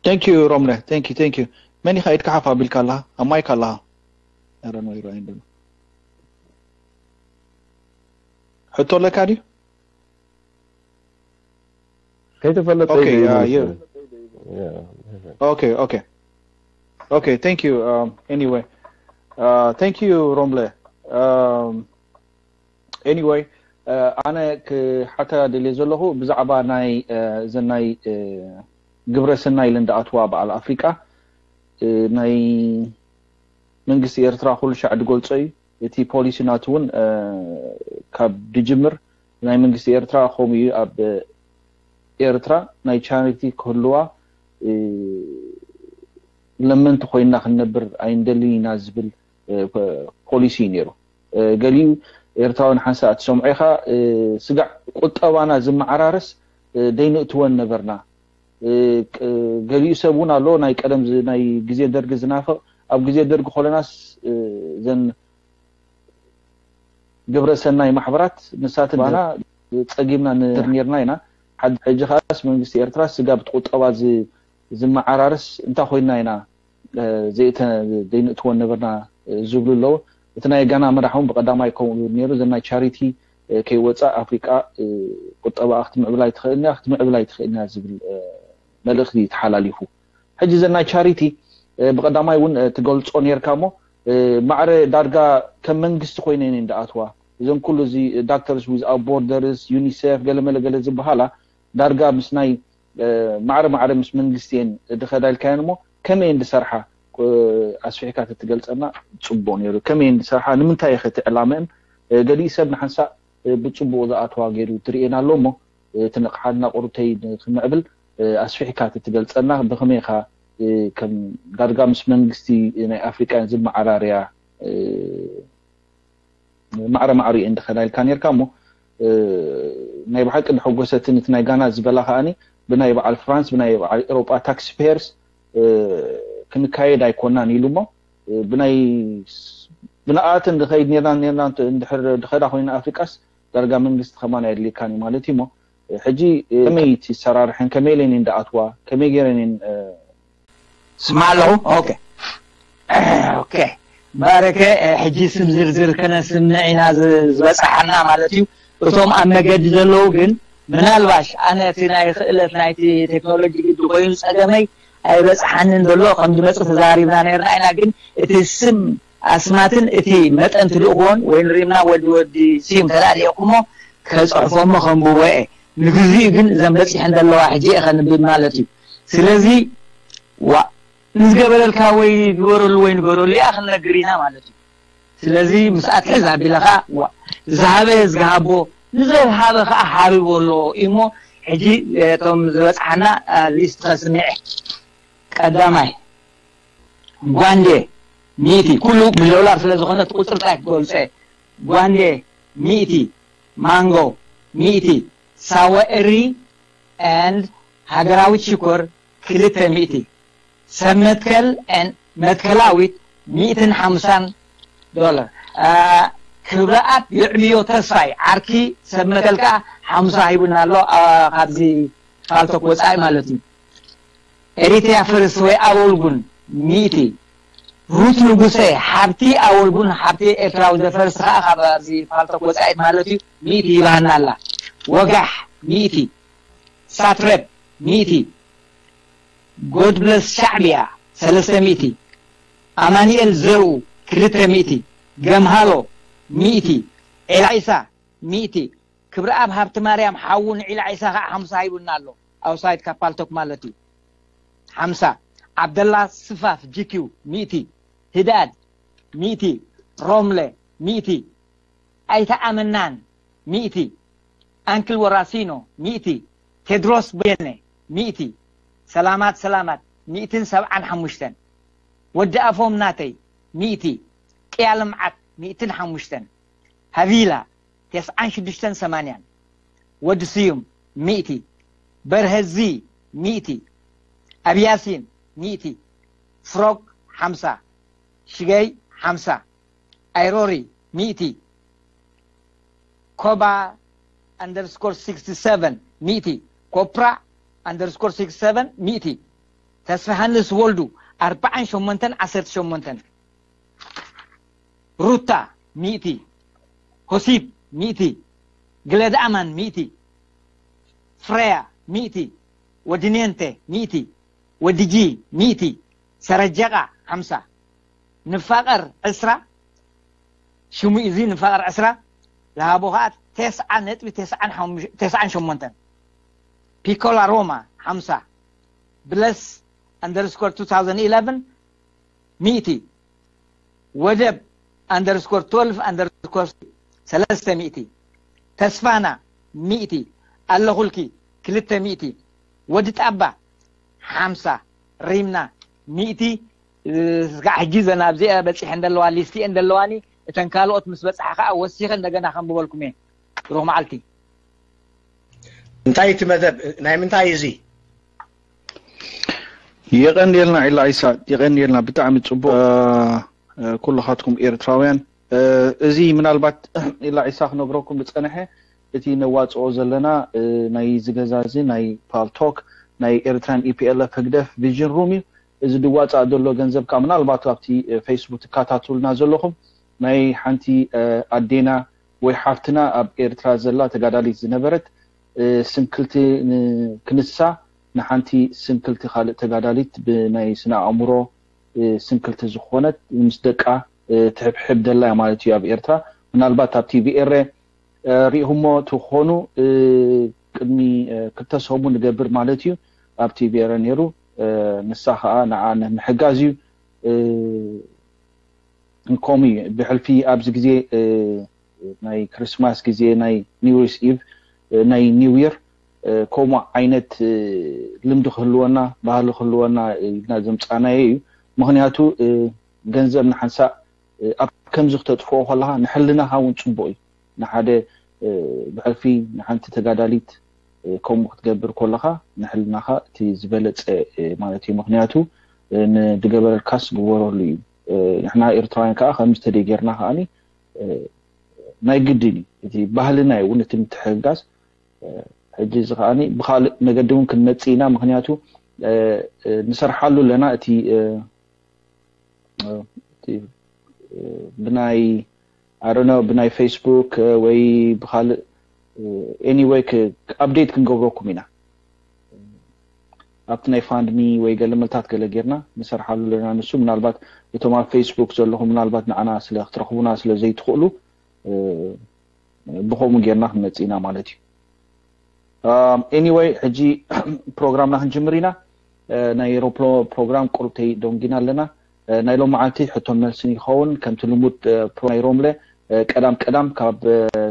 Thank you ሮምለ thank you thank you መን ኢኻ ኢድካ ሓፍ ኣቢልካ ኣለኻ ኣብ ማይክ ኣለኻ ረ ይረኣይ እንደ ሕቶ ኣለካ ድዩ ከይተፈለጠ Okay, እዩ uh, ዝመስለኒ። you- Yeah. okay okay okay thank you um, anyway uh, thank you ሮምለ um, anyway uh, ኣነ ክሓታ ደልየ ዘለኹ ብዛዕባ ናይ uh, እዘን ናይ uh, ግብረ ሰናይ ኢለን ዝኣትዋ በዓል ኣፍሪቃ uh, ናይ መንግስቲ ኤርትራ ኩሉ ሻዕ ዝገልጾ እዩ እቲ ፖሊሲ ናቱ እውን uh, ካብ ድጅምር ናይ መንግስቲ ኤርትራ ከምኡ እዩ ኣብ ኤርትራ ናይ ቻሪቲ ክህልዋ ለመንቲ ኮይና ክንነብር ኣይንደልን ኢና ዝብል ፖሊሲ እዩ ነይሩ። ገሊኡ ኤርትራዊ ንሓንሳእ ትሰምዖ ኢኻ፣ ስጋዕ ቁጠባና ዝመዓራረስ ደይንእትወን ነበርና። ገሊኡ ሰብ እውን ኣሎ ናይ ቀደም ዝ- ናይ ግዜ ደርጊ ዝናፍቕ። ኣብ ግዜ ደርጊ ኮለናስ ዘን ግብረ ሰናይ ማሕበራት ንሳትን ባና ጸጊምና ን- ኔርና ኢና። ሓድ ሕጂ ከኣስ መንግስቲ ኤርትራ ስጋ ብቲ ቁጠባ ዝ- ዝመዓራርስ እንታይ ኮይና ኢና ዘይተ ዘይንእትወን ነበርና ዝብሉ ኣለዉ። እቲ ናይ ጋና መራሕ እውን ብቀዳማይ ከምኡ ዝብል ነይሩ። እዘን ናይ ቻሪቲ ከይወፃእ ኣፍሪቃ ቁጠባኣ ክትምዕብል ኣይትኽእልን እያ፣ ክትምዕብል ኣይትኽእልን እያ ዝብል መልእኽቲ ተሓላሊፉ። ሕጂ እዘን ናይ ቻሪቲ ብቀዳማይ እውን ትገልፆ ነርካ እሞ ማዕረ ዳርጋ ከም መንግስቲ ኮይነን እየን ዝኣትዋ። እዞም ኩሉ እዚ ዳክተርስ ዊዝኣውት ቦርደርስ፣ ዩኒሴፍ፣ ገለመለ ገለ ዝበሃላ ዳርጋ ምስ ናይ ማዕረ ማዕረ ምስ መንግስቲ እየን ዝኸዳ ኢልካየን እሞ ከመይ እየን ዝሰርሓ ኣስፊሕካ ተትገልፀና ፅቡቅ ነይሩ። ከመይ እየን ዝሰርሓ፣ ንምንታይ እየ እቲ ዕላመአን? ገሊኡ ሰብ ንሓንሳእ ብፅቡቅ ዝኣተዋ ገይሩ ትርእየን ኣሎ እሞ እቲ ንቕሓትና ቁሩብተይ ክምዕብል ኣስፊሕካ ተትገልፀልና ብኸመይ ኢኻ ከም ዳርጋ ምስ መንግስቲ ናይ ኣፍሪቃ ዝመዓራርያ ማዕረ ማዕሩ እየን ዝኸዳ ኢልካ ነርካ እሞ ናይ ብሓቂ እንተሐጎሰትን እቲ ናይ ጋና ዝበላ ከኣኒ ብናይ በዓል ፍራንስ ብናይ በዓል ኤሮጳ ታክስፔየርስ ክንካየድ ኣይኮናን ኢሉ እሞ ብናይ ብንኣትን ዝኸይድ ኔርና ኔርና እንድሕር ዝኸዳ ኮይና ኣፍሪቃስ ዳርጋ መንግስቲ ከማን ኣየድልየካን እዩ ማለት እዩ እሞ ሕጂ ከመይ ትሰራርሐን ከመይ ኢለን እየን ዝኣትዋ ከመይ ገይረን እየን ስማዕ ኣለኹ ኦኬ ኦኬ ባረከ ሕጂ ስም ዝርዝር ከነስምዕ ኢና ዝበፃሓና ማለት እዩ እቶም ኣብ መገዲ ዘለዉ ግን ምናልባሽ ኣነ እቲ ናይ ክእለት ናይቲ ቴክኖሎጂ ግዲ ኮይኑ ፀገመይ ኣይበፅሓንን ዘሎ ከም ዝመፅእ ተዛሪብና ነርና ኢና ግን እቲ ስም ኣስማትን እቲ መጠን ትልእክዎን ወይ ንሪምና ወዲ ወዲ ስዩም ተላሊእኩሞ ከፅሕፎሞ ከንብቦ እየ ንግዚኡ ግን እዘን በፂሐን ዘለዋ ሕጂ እየ ከንብብ ማለት እዩ ስለዚ ዋ ንዝገበረልካ ወይ ግበረሉ ወይ ንገረሉ እያ ክንነግር ኢና ማለት እዩ ስለዚ ምስ ኣትሕዝ ኣቢለኻ ዋ ዝሃበ ዝሃቦ ንዘይሃበ ከዓ ሃብቦ ኣሎ እሞ ሕጂ እቶም ዝበፅሓና ሊስት ከስምዐ ቀዳማይ ጓንዴ ሚእቲ ኩሉ ብዶላር ስለ ዝኾነ እቲ ቁፅሪ ጥራይ ክገልፀ ጓንዴ ሚእቲ ማንጎ ሚእቲ ሳወ እሪ and ሃገራዊት ሽኮር ክልተ ሚእቲ ሰብ መትከል and መትከላዊት ሚእትን ሓምሳን ዶላር ክብረኣብ የዕብዮ ተስፋይ ዓርኪ ሰብ መትከል ከዓ ሓምሳ ሂቡና ኣሎ ካብዚ ካልቶክ ወፃኢ ማለት እዩ ኤሪትሪያ ፈርስት ወይ ኣበልጉን ሚእቲ ሩት ንጉሰ ሓብቲ ኣወልጉን ሓብቲ ኤርትራዊ ዘፈርስ ከዓ ካብ ኣብዚ ፓልቶክ ወፃኢት ማለት እዩ ሚእቲ ይባሃና ኣላ ወጋሕ ሚእቲ ሳትረፕ ሚእቲ ጎድብለስ ሻዕብያ ሰለስተ ሚእቲ ኣማኒኤል ዘርኡ ክልተ ሚእቲ ገምሃሎ ሚእቲ ኤልዒሳ ሚእቲ ክብረኣብ ሃብቲ ማርያም ሓዉ ንዒላ ዒሳ ከዓ ሓምሳ ሂቡና ኣሎ ኣውሳይድ ካብ ፓልቶክ ማለት እዩ ሓምሳ ዓብደላ ስፋፍ ጂኪው ሚእቲ ህድኣድ ሚእቲ ሮምለ ሚእቲ ኣይተኣመናን ሚእቲ ኣንክል ወራሲኖ ሚእቲ ቴድሮስ በየነ ሚእቲ ሰላማት ሰላማት ሚእትን ሰብዓን ሓሙሽተን። ወዲ ኣፎም ናተይ ሚእቲ። ቅያ ልምዓት ሚእትን ሓሙሽተን። ሃቪላ ተስዓን ሽዱሽተን ሰማንያን። ወዲ ስዩም ሚእቲ። በርሀዚ ሚእቲ። ኣብያሲን ሚእቲ። ፍሮግ ሓምሳ። ሽገይ ሓምሳ። ኣይሮሪ ሚእቲ። ኮባ underscore sixty seven ሚእቲ። ኮፕራ underscore sixty seven ሚእቲ። ተስፋ ሃንስ ወልዱ ኣርባዓን ሸሞንተን ዓሰርተ ሸሞንተን። ሩታ ሚእቲ። ሆሲብ ሚእቲ። ግለድ ኣማን ሚእቲ። ፍረያ ሚእቲ። ወዲ ኔንተ ሚእቲ። ወዲ ጂ ሚእቲ። ሰረጀቃ ሓምሳ። ንፋቐር ዕስራ። ሽሙ እዚ ንፋቐር ዕስራ። ዝሃቦ ከዓ ተስዓ ነጥቢ ተስዓን ሓሙሽ- ተስዓን ሸሞንተን። ፒኮላ ሮማ ሓምሳ። ብለስ underscore two thousand eleven ሚእቲ። ወደብ underscore twelve underscore ሰለስተ ሚእቲ። ተስፋና ሚእቲ። ኣለኹልኪ ክልተ ሚእቲ። ወዲ ጣባ ሓምሳ። ሪምና ሚእቲ። እስካዕ ሕጂ ዘን ኣብዚኣ በፂሐን ዘለዋ ሊስቲአን ዘለዋኒ። እተን ካልኦት ምስ በፅሓ ከዓ ወሲኸ እንደገና ከንብበልኩም እየ። ብሩኽ መዓልቲ። እንታይ እቲ መደብ ናይ ምንታይ እዚ? የቐንየልና ኢላ ኢሳ፣ የቐንየልና። ብጣዕሚ ፅቡቅ። ኩልኻትኩም ኤርትራውያን፣ እዚ ምናልባት ኢላ ኢሳ ክነግረኩም ዝፀንሐ እቲ ነዋፅኦ ዘለና ናይ ዝገዛ እዚ ናይ ፓልቶክ ናይ ኤርትራን ኢፒኤልኤፍ ህግደፍ ቪዥን ሩም እዩ። እዚ ድዋፃእ ዘሎ ገንዘብ ከዓ ምናልባት ኣብቲ ፌስቡክ ትከታተሉና ዘለኹም ናይ ሓንቲ ኣዴና ወይ ሓፍትና ኣብ ኤርትራ ዘላ ተጋዳሊት ዝነበረት ስንክልቲ ክንሳ ንሓንቲ ስንክልቲ ካልእ ተጋዳሊት ብናይ ስነ ኣእምሮ ስንክልቲ ዝኾነት ምስ ደቃ ትሕብሕብ ደላ ማለት እዩ ኣብ ኤርትራ። ምናልባት ኣብ ቲቪ ኤረ ሪኢኹሞ ትኾኑ ቅድሚ ክልተ ሰሙን ንገብር ማለት እዩ ኣብ ቲቪ ኤረ ነይሩ። ንሳ ከዓ ንዓ ንምሕጋዝ እዩ። ከምኡ እዩ ብሕልፊ ኣብዚ ግዜ ናይ ክርስማስ ግዜ ናይ ኒውስ ኢቭ ናይ ኒው ይር ከምኡ ዓይነት ልምዲ ክህልወና ባህሊ ክህልወና ኢልና ዘምፃናዮ እዩ። ምክንያቱ ገንዘብ ንሓንሳእ ኣብ ከምዚ ክተጥፍኦ ከለካ ንሕልናካ እውን ፅቡቅ እዩ። ንሓደ ብሕልፊ ንሓንቲ ተጋዳሊት ከምኡ ክትገብር ከለካ ንሕልናካ እቲ ዝበለፀ ማለት እዩ። ምክንያቱ ንድገበረልካስ ግበረሉ እዩ። ንሕና ኤርትራውያን ከዓ ከምዚ ተደይ ጌርና ከዓኒ ናይ ግድን እዩ እቲ ባህልና እዩ እውን እቲ ምትሕግጋዝ። ሕጂ እዚ ከዓኒ ብካልእ መገዲ እውን ክንመፅእ ኢና። ምክንያቱ ንሰርሓሉ ኣለና እቲ ብናይ ኣረነ ብናይ ፌስቡክ ወይ ብካልእ ኤኒወይ ኣፕዴት ክንገብረኩም ኢና። ኣብቲ ናይ ፋንድሚ ወይ ገለ መልታት ገለ ጌርና ንሰርሓሉ ኣለና። ንሱ ምናልባት እቶም ኣብ ፌስቡክ ዘለኹም ምናልባት ንዓና ስለ ክትረኽቡና ስለ ዘይትኽእሉ ብኸምኡ ጌርና ክንመፅእ ኢና ማለት እዩ። ኤኒወይ ሕጂ ፕሮግራምና ክንጅምር ኢና። ናይ ሮፕሎ ፕሮግራም ቁሩብተይ ደንጊና ኣለና። ናይ ሎመዓልቲ ሕቶን መልስን ይኸውን። ከምቲ ልሙድ ናይ ሮምለ ቀዳም ቀዳም ካብ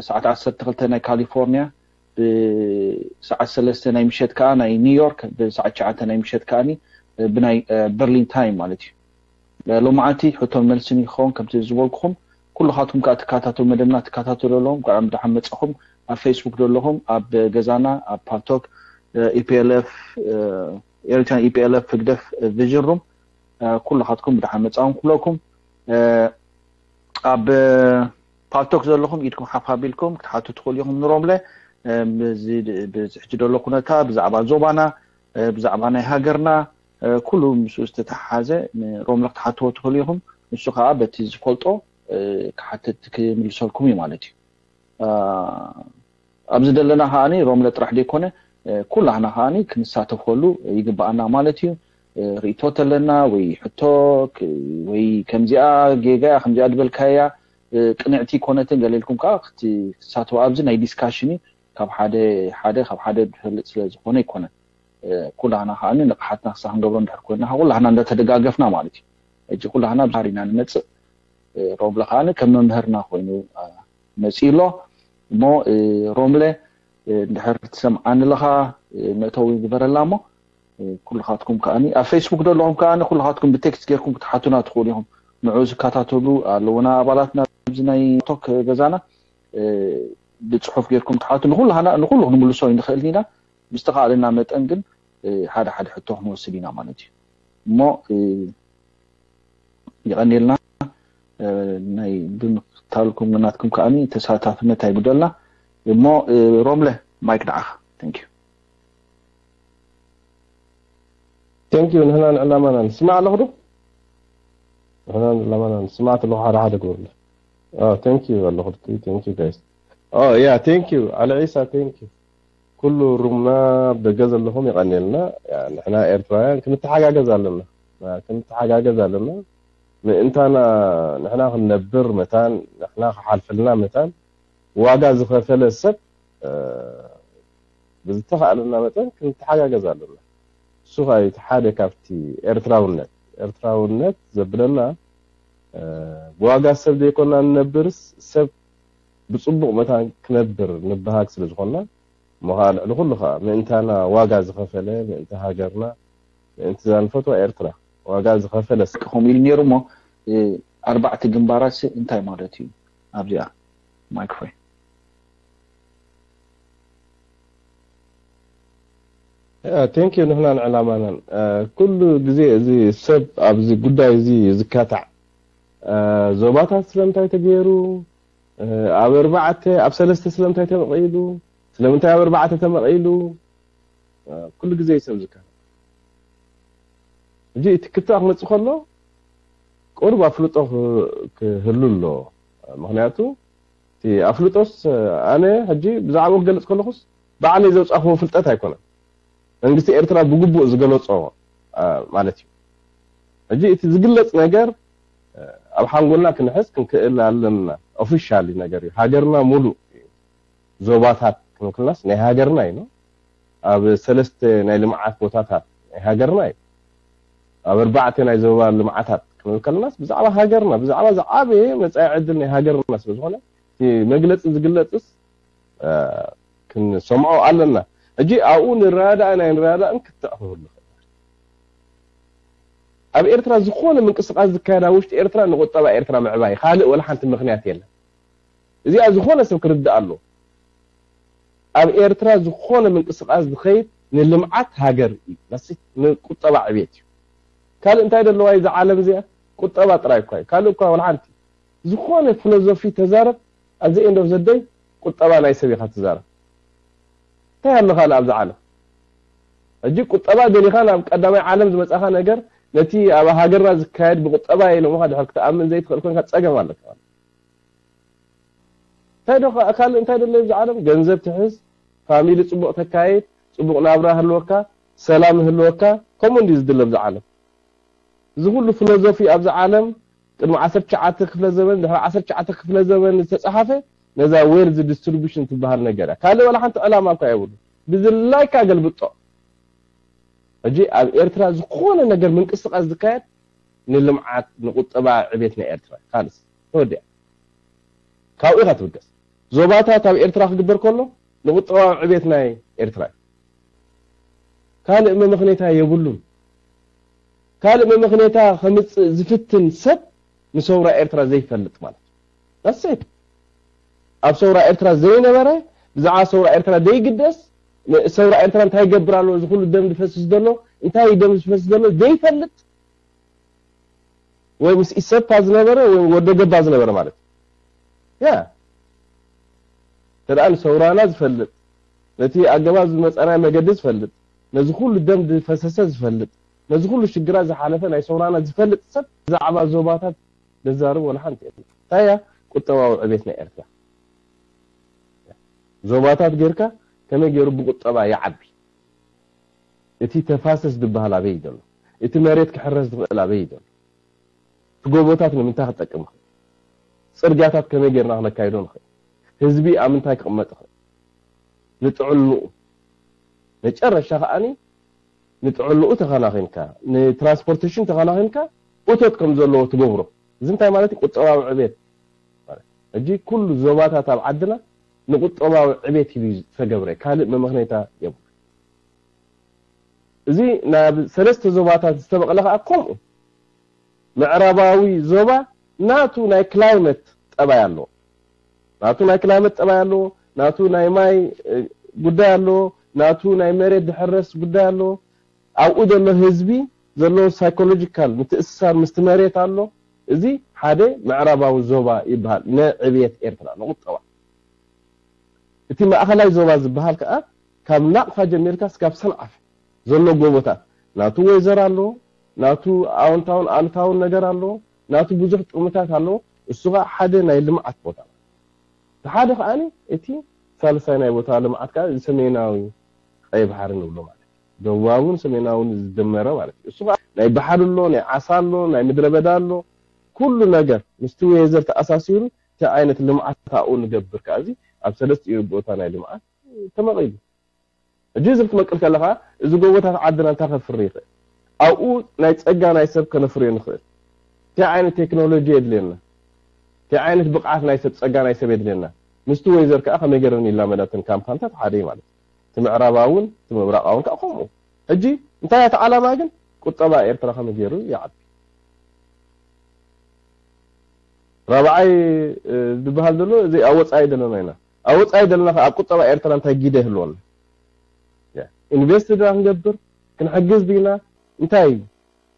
ሰዓት ዓሰርተ ክልተ ናይ ካሊፎርኒያ ብሰዓት ሰለስተ ናይ ምሸት ከዓ ናይ ኒውዮርክ ብሰዓት ትሽዓተ ናይ ምሸት ከዓኒ ብናይ በርሊን ታይም ማለት እዩ። ሎመዓልቲ ሕቶን መልስን ይኸውን። ከምቲ ዝበልኩኹም ኩልኻትኩም ከዓ ትከታተሉ መደብና ትከታተሉ ዘለኹም ከዓ ብደሓን መፃኹም። ኣብ ፌስቡክ ዘለኹም ኣብ ገዛና ኣብ ፓልቶክ ኢፒኤልኤፍ ኤሪትራን ኢፒኤልኤፍ ህግደፍ ቪዥን ሩም ኩልኻትኩም ብደሓን መፃኹም ክብለኩም። ኣብ ፓልቶክ ዘለኹም ኢድኩም ሓፍ ኣቢልኩም ክትሓቱ ትኽእሉ ኢኹም ንሮምለ። ብዚ ሕጂ ዘሎ ኩነታ ብዛዕባ ዞባና ብዛዕባ ናይ ሃገርና ኩሉ ምስኡ ዝተተሓሓዘ ንሮምለ ክትሓትዎ ትኽእሉ ኢኹም። ንሱ ከዓ በቲ ዝፈልጦ ክሓትት ክምልሰልኩም እዩ ማለት እዩ። ኣብዚ ዘለና ከዓኒ ሮምለ ጥራሕ ዘይኮነ ኩላህና ከዓኒ ክንሳተፈሉ ይግባኣና ማለት እዩ። ርእቶ ተለና ወይ ሕቶ ወይ ከምዚኣ ጌጋ እያ ከምዚኣ ዝበልካያ ቅንዕቲ ኮነትን ገለ ኢልኩም ከዓ ክትሳተፉ ኣብዚ ናይ ዲስካሽን እዩ። ካብ ሓደ ሓደ ካብ ሓደ ዝፈልጥ ስለ ዝኾነ ኣይኮነን። ኩላህና ከዓኒ ንቕሓትና ክሳ ክንገብሮ እንድሕር ኮይና ኩላህና እንዳተደጋገፍና ማለት እዩ። ሕጂ ኩላህና ብሓሪና ንመፅእ ሮምለ ከዓኒ ከም መምህርና ኮይኑ መፂኡ ኣሎ። እሞ ሮምለ እንድሕር ትሰምዓኒ ኣለኻ መእተዊ ግበረላ እሞ ኩልኻትኩም ከዓኒ ኣብ ፌስቡክ ዘለኹም ከዓኒ ኩልኻትኩም ብቴክስት ጌርኩም ክትሓቱና ትኽእሉ ኢኹም። ንዑ ዝከታተሉ ኣለውና ኣባላትና ኣብዚ ናይ ቶክ ገዛና ብፅሑፍ ጌርኩም ትሓቱ ንኩሉ ክንምልሶ ይንኽእል ኢና። ብዝተኻእለና መጠን ግን ሓደ ሓደ ሕቶ ክንወስድ ኢና ማለት እዩ። እሞ ይቐንየልና። ናይ ብምክታልኩም ናትኩም ከዓኒ ተሳታፍነት ኣይጉደልና። እሞ ሮምለ ማይክ ንዓኻ። Thank you። Thank you። ንሕና ንዕላማና ንስማዕ ኣለኹ ዶ? ንሕና ንዕላማና ንስማዕ ኣለኹ ሓደ ሓደ ግበሩለ። Thank you ኣለኹ። Thank you guys። Yeah, thank you። ዓሊ ዒሳ፣ thank you። ኩሉ ሩምና ደገ ዘለኹም ይቐንየልና። ንሕና ኤርትራውያን ክንተሓጋገዝ ኣለና። ክንተሓጋገዝ ኣለና። ምእንታና ንሕና ክንነብር መታን ንሕና ክሓልፈልና መታን ዋጋ ዝኸፈለ ሰብ ብዝተኻእለና መጠን ክንተሓጋገዝ ኣለና። እሱ ከዓ እቲ ሓደ ካብቲ ኤርትራውነት ኤርትራውነት ዘብለና ብዋጋ ሰብ ዘይኮና ንነብርስ ሰብ ብፅቡቕ መታን ክነብር ንበሃግ ስለ ዝኾንና እሞ ከዓ ልዕሊ ኩሉ ከዓ ምእንታና ዋጋ ዝኸፈለ ምእንቲ ሃገርና ምእንቲ እዛ ንፈትዋ ኤርትራ ዋጋ ዝኸፈለ ስ- ከምኡ ኢሉ ነይሩ እሞ ኣርባዕተ ግንባራት ሲ እንታይ ማለት እዩ ኣብዚኣ ማይክ ፍሬ thank you። ንሕናን ዕላማናን ኩሉ ግዜ እዚ ሰብ ኣብዚ ጉዳይ እዚ ዝካታዕ ዞባታት ስለምንታይ ተገይሩ ኣብ ኣርባዕተ ኣብ ሰለስተ ስለምንታይ ተመቒሉ ስለምንታይ ኣብ ኣርባዕተ ተመቒሉ ኩሉ ግዜ እዩ ሰብ ዝካታዕ። ሕጂ እቲ ክትዕ ክመፅእ ከሎ ቁሩብ ኣፍልጦ ክህሉ ኣሎ። ምክንያቱ እቲ ኣፍልጦስ ኣነ ሕጂ ብዛዕባኡ ክገልፅ ከለኩስ ባዕለይ ዘውፃእክዎ ፍልጠት ኣይኮነን። መንግስቲ ኤርትራ ብግቡእ ዝገለፆ ማለት እዩ። ሕጂ እቲ ዝግለፅ ነገር ኣብ ሓንጎልና ክንሕዝ ክንክእል ኣለና። ኦፊሻሊ ነገር እዩ። ሃገርና ሙሉእ ዞባታት ክንብል ከለናስ ናይ ሃገርና እዩ። ኣብ ሰለስተ ናይ ልምዓት ቦታታት ናይ ሃገርና እዩ። ኣብ ኣርባዕተ ናይ ዞባ ልምዓታት ክንብል ከለናስ ብዛዕባ ሃገርና ብዛዕባ ዝዓበየ መፃኢ ዕድል ናይ ሃገርና ስለዝኾነ እቲ መግለፂ ዝግለፅስ ክንሰምዖ ኣለና። ሕጂ ኣብኡ ንረዳዳእ ናይ ንረዳዳእን ክትዕ ክህሉ ይኽእል። ኣብ ኤርትራ ዝኾነ ምንቅስቃስ ዝካየድ ኣብ ውሽጢ ኤርትራ ንቁጠባ ኤርትራ ምዕባይ ካልእ ወላ ሓንቲ ምኽንያት የለን። እዚኣ ዝኾነ ሰብ ክርዳእ ኣሎ። ኣብ ኤርትራ ዝኾነ ምንቅስቃስ ዝኸይድ ንልምዓት ሃገር እዩ፣ ንቁጠባ ዕቤት እዩ። ካልእ እንታይ ደለዋ እዛ ዓለም እዚኣ? ቁጠባ ጥራይ እኳ እዩ። ካልእ እኳ ወላ ሓንቲ ዝኾነ ፊሎዞፊ ተዛረብ፣ at the end of the day ቁጠባ ናይ ሰብ ኢኻ ትዛረብ። እንታይ ኣሎ ካልእ ኣብዛ ዓለም? ሕጂ ቁጠባ ደሊኻ ናብ ቀዳማይ ዓለም ዝመጻኻ ነገር ነቲ ኣብ ሃገርና ዝካየድ ብቁጠባ ኢሎምኻ ድሕር ክትኣምን ዘይትኽእል ኮንካ ጸገም ኣለካ። እንታይ ዶ ካልእ እንታይ ደሎ ኣብዚ ዓለም ገንዘብ ትሕዝ ፋሚሊ ጽቡቕ ተካይድ ጽቡቕ ናብራ ህልወካ ሰላም ህልወካ ከምኡ እንዲ ዝድለ ኣብዚ ዓለም እዚ ኩሉ ፊሎዞፊ ኣብዚ ዓለም ቅድሚ ዓሰርተ ትሽዓተ ክፍለ ዘመን ድሕሪ ዓሰርተ ትሽዓተ ክፍለ ዘመን ዝተጻሓፈ ነዛ ዌልዝ ዲስትሪቢሽን ትበሃል ነገር እያ ካልእ ወላ ሓንቲ ዕላማ እኳ የብሉ ብዝላይካ ገልብጦ ሕጂ ኣብ ኤርትራ ዝኾነ ነገር ምንቅስቃስ ዝካየድ ንልምዓት ንቁጠባ ዕቤት ናይ ኤርትራ ካልስ ተወዲኣ ካብኡ ኢኻ ትብገስ ዞባታት ኣብ ኤርትራ ክግበር ከሎ ንቁጠባዊ ዕቤት ናይ ኤርትራ እዩ ካልእ መመኽኔታ የብሉን ካልእ መመኽኔታ ከምጽእ ዝፍትን ሰብ ንሰውራ ኤርትራ ዘይፈልጥ ማለት እዩ that's it ኣብ ሰውራ ኤርትራ ዘይነበረ ብዛዕባ ሰውራ ኤርትራ ዘይግደስ ሰውራ ኤርትራ እንታይ ይገብር ኣሎ እዚ ኩሉ ደም ዝፈስስ ዘሎ እንታይ ደም ዝፈስስ ዘሎ ዘይፈልጥ ወይ ምስ ኢሰፓ ዝነበረ ወይ ወደ ገባ ዝነበረ ማለት ያ ተደኣ ንሰውራና ዝፈልጥ ነቲ ኣገባብ ዝመፀና መገዲ ዝፈልጥ ነዚ ኩሉ ደም ዝፈሰሰ ዝፈልጥ ነዚ ኩሉ ሽግራት ዝሓለፈ ናይ ሰውራና ዝፈልጥ ሰብ ብዛዕባ ዞባታት ዘዛርብ ወላ ሓንቲ የለን እንታይ እያ ቁጠባዊ ዕቤት ናይ ኤርትራ ዞባታት ጌርካ ከመይ ገይሩ ብቁጠባ ይዓቢ እቲ ተፋሰስ ዝበሃል ኣበይ እዩ ዘሎ እቲ መሬት ክሕረስ ዝኽእል ኣበይ እዩ ዘሎ እቲ ጎቦታት ንምንታይ ክጠቅም ይኽእል ፅርግያታት ከመይ ጌርና ክነካይዶ ንኽእል ህዝቢ ኣብ ምንታይ ክቕመጥ ይኽእል ንጥዕንኡ መጨረሻ ከዓኒ ንጥዕንኡ ተኸናኺንካ ንትራንስፖርቴሽን ተኸናኺንካ እቶት ከም ዘለዎ ትገብሮ እዚ እንታይ ማለት እዩ ቁጠባዊ ዕቤት ሕጂ ኩሉ ዞባታት ኣብ ዓድና ንቁጠባዊ ዕቤት ኢሉ ዝተገብረ ካልእ መመኽነይታ የብሉ እዚ ናብ ሰለስተ ዞባታት ዝተበቕለ ከዓ ከምኡ። ምዕራባዊ ዞባ ናቱ ናይ ክላይመት ጠባይ ኣለዎ። ናቱ ናይ ክላይመት ጠባይ ኣለዎ። ናቱ ናይ ማይ ጉዳይ ኣለዎ። ናቱ ናይ መሬት ዝሕረስ ጉዳይ ኣለዎ። ኣብኡ ዘሎ ህዝቢ ዘለዎ ሳይኮሎጂካል ምትእስሳር ምስቲ መሬት ኣሎ። እዚ ሓደ ምዕራባዊ ዞባ ይበሃል። ንዕብየት ኤርትራ ንቁጠባ። እቲ ማእኸላይ ዞባ ዝበሃል ከዓ ካብ ናቕፋ ጀሚርካ ስጋብ ሰንዓፈ ዘሎ ጎቦታት ናቱ ወይዘር ኣለዎ። ናቱ ኣወንታውን ኣሉታውን ነገር ኣለዎ። ናቱ ብዙሕ ጥቕምታት ኣለዎ። እሱ ከዓ ሓደ ናይ ልምዓት ቦታ። እቲ ሓደ ከዓ እቲ ሳልሳይ ናይ ቦታ ልምዓት ከዓ እዚ ሰሜናዊ ቀይ ባሕሪ ንብሎ ማለት እዩ። ደቡባውን ሰሜናውን ዝደመረ ማለት እዩ። እሱ ከዓ ናይ ባሕሪ ኣሎ፣ ናይ ዓሳ ኣሎ፣ ናይ ምድረ በዳ ኣሎ። ኩሉ ነገር ምስቲ ወይዘር ተኣሳሲሩ እቲ ዓይነት ልምዓት ኣብኡ ንገብር ከዓ እዚ ኣብ ሰለስቲኡ ቦታ ናይ ልምዓት ተመቒሉ። ሕጂ እዚ ክትመቅል ከለካ እዚ ጎቦታት ዓድና እንታይ ከፍሪ ይኽእል? ኣብኡ ናይ ፀጋ ናይ ሰብ ከነፍርዮ ንኽእል። እንታይ ዓይነት ቴክኖሎጂ የድልየና? እንታይ ዓይነት ብቕዓት ናይ ሰብ ፀጋ ናይ ሰብ የድልየና? ምስቲ ወይዘር ከዓ ከመይ ገይረን ይላመዳተን ካምፓንታት ሓደ እዩ ማለት እዩ። እቲ ምዕራባውን እቲ ምብራቃውን ከዓ ከምኡ። ሕጂ እንታይ እቲ ዓላማ ግን ቁጠባ ኤርትራ ከመይ ገይሩ ይዓቢ? ራብዓይ ዝበሃል ዘሎ እዚ ኣብ ወፃኢ ዘለና ኢና። ኣብ ወፃኢ ዘለና ኣብ ቁጠባ ኤርትራ እንታይ ጊደ ይህልወና? ኢንቨስት ድና ክንገብር ክንሕግዝ ድና? እንታይ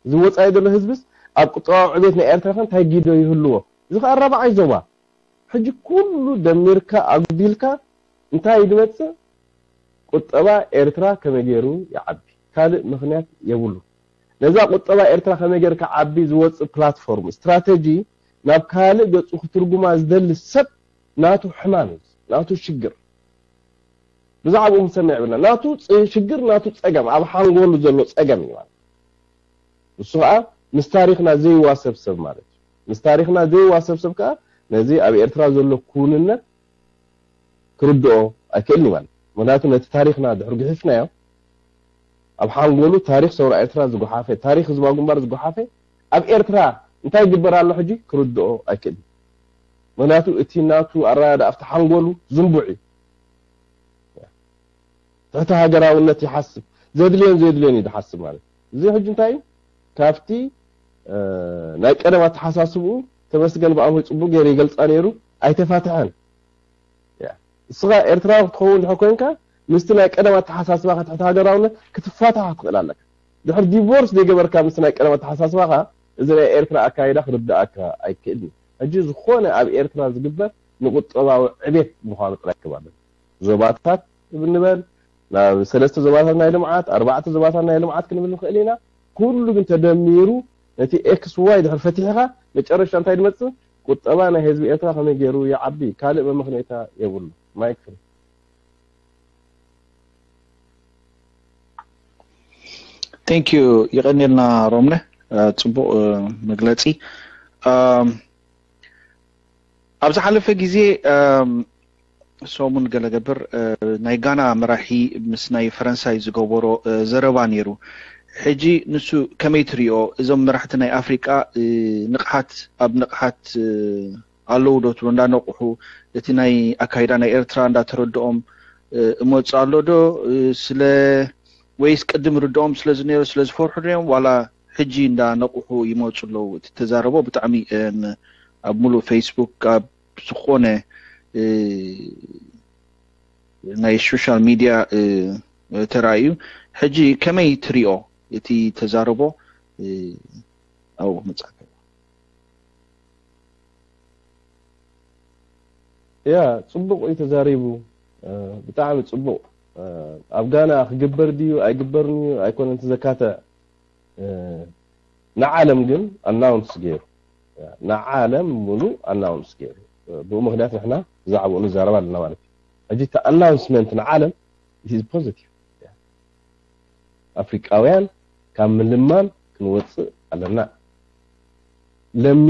እዚ ወፃኢ ዘሎ ህዝብስ ኣብ ቁጠባዊ ዕቤት ናይ ኤርትራ ከ እንታይ ጊዶ ይህልዎ? እዚ ከዓ ራብዓይ ዞባ። ሕጂ ኩሉ ደሚርካ ኣጉዲልካ እንታይ ድመፅእ? ቁጠባ ኤርትራ ከመይ ገይሩ ይዓቢ? ካልእ ምክንያት የብሉ። ነዛ ቁጠባ ኤርትራ ከመይ ገይርካ ዓቢ ዝወፅእ ፕላትፎርም ስትራተጂ ናብ ካልእ ገፁ ክትርጉማ ዝደሊ ሰብ ናቱ ሕማም እዩ፣ ናቱ ሽግር። ብዛዕባኡ ክንሰምዕ የብልና። ናቱ ሽግር ናቱ ፀገም ኣብ ሓንጎሉ ዘሎ ፀገም እዩ ማለት። እሱ ከዓ ምስ ታሪክና ዘይዋሰብ ሰብ ማለት እዩ። ምስ ታሪክና ዘይዋሰብ ሰብ ከዓ ነዚ ኣብ ኤርትራ ዘሎ ክውንነት ክርድኦ ኣይክእልን ማለት። ምክንያቱ ነቲ ታሪክና ድሕር ግሒፍናዮ ኣብ ሓንጎሉ ታሪክ ሰውራ ኤርትራ ዝጎሓፈ፣ ታሪክ ህዝባዊ ግንባር ዝጎሓፈ ኣብ ኤርትራ እንታይ ይግበር ኣሎ ሕጂ ክርድኦ ኣይክእልን። ምክንያቱ እቲ ናቱ ኣረዳድኣ ኣብቲ ሓንጎሉ ዝንቡዕ እዩ። ትሕቲ ሃገራውነት ይሓስብ፣ ዘድልዮን ዘይድልዮን እዩ ዝሓስብ ማለት እዩ። እዚ ሕጂ እንታይ እዩ? ካብቲ ናይ ቀደም ኣተሓሳስብኡ ተመስገን ብኣምሆይ ፅቡቅ ገይሩ ይገልፃ ነይሩ ኣይተፋትሐን። እስኻ ኤርትራዊ ክትኸውን ድሕር ኮይንካ ምስቲ ናይ ቀደም ኣተሓሳስባኻ ትሕቲ ሃገራውነት ክትፋታሕ ትኽእል ኣለካ። ድሕር ዲቮርስ ዘይገበርካ ምስቲ ናይ ቀደም ኣተሓሳስባኻ እዚ ናይ ኤርትራ ኣካይዳ ክርድኣካ ኣይክእልን። ሕጂ ዝኾነ ኣብ ኤርትራ ዝግበር ንቁጠባዊ ዕቤት ምዃኑ ጥራይ ክባል ዞባታት ንበል ናብ ሰለስተ ዞባታት ናይ ልምዓት ኣርባዕተ ዞባታት ናይ ልምዓት ክንብል ንኽእል ኢና። ኩሉ ግን ተደሚሩ ነቲ ኤክስ ዋይ ድሕር ፈቲሕኻ መጨረሻ እንታይ ድመፅእ? ቁጠባ ናይ ህዝቢ ኤርትራ ከመይ ገይሩ ይዓቢ? ካልእ መመኽነይታ የብሉ። ማይክ ፍሪ። Thank you። ይቐንየልና ሮምነ፣ ጽቡቕ መግለጺ። ኣብ ዝሓለፈ ግዜ ሰሙን ገለ ገብር ናይ ጋና መራሒ ምስ ናይ ፈረንሳይ ዝገበሮ ዘረባ ነይሩ። ሕጂ ንሱ ከመይ ትሪኦ? እዞም መራሕቲ ናይ ኣፍሪቃ ንቕሓት ኣብ ንቕሓት ኣለዉ ዶ ትብሎ? እንዳነቕሑ እቲ ናይ ኣካይዳ ናይ ኤርትራ እንዳተረድኦም እመፁ ኣሎ ዶ? ስለ ወይስ ቅድም ርድኦም ስለ ዝነይሩ ስለ ዝፈርሑ ድዮም ዋላ ሕጂ እንዳነቕሑ ይመፁ ኣለዉ? እቲ ተዛረቦ ብጣዕሚ ኣብ ሙሉእ ፌስቡክ ኣብ ዝኾነ ናይ ሶሻል ሚድያ ተራእዩ። ሕጂ ከመይ ትሪኦ እቲ ተዛረቦ? ኣብኡ ክመፅኣካ። ያ ፅቡቕ እዩ ተዛሪቡ፣ ብጣዕሚ ፅቡቕ። ኣብ ጋና ክግበር ድዩ ኣይግበርን እዩ ኣይኮነን እቲ ዘካትዕ፣ ንዓለም ግን ኣናውንስ ገይሩ፣ ንዓለም ሙሉእ ኣናውንስ ገይሩ። ብኡ ምክንያት ንሕና ብዛዕባኡ ንዛረብ ኣለና ማለት እዩ። ሕጂ እቲ ኣናውንስመንት ንዓለም ኢት ኢዝ ፖዚቲቭ። ኣፍሪቃውያን ካብ ምልማን ክንወፅእ ኣለና። ለሚ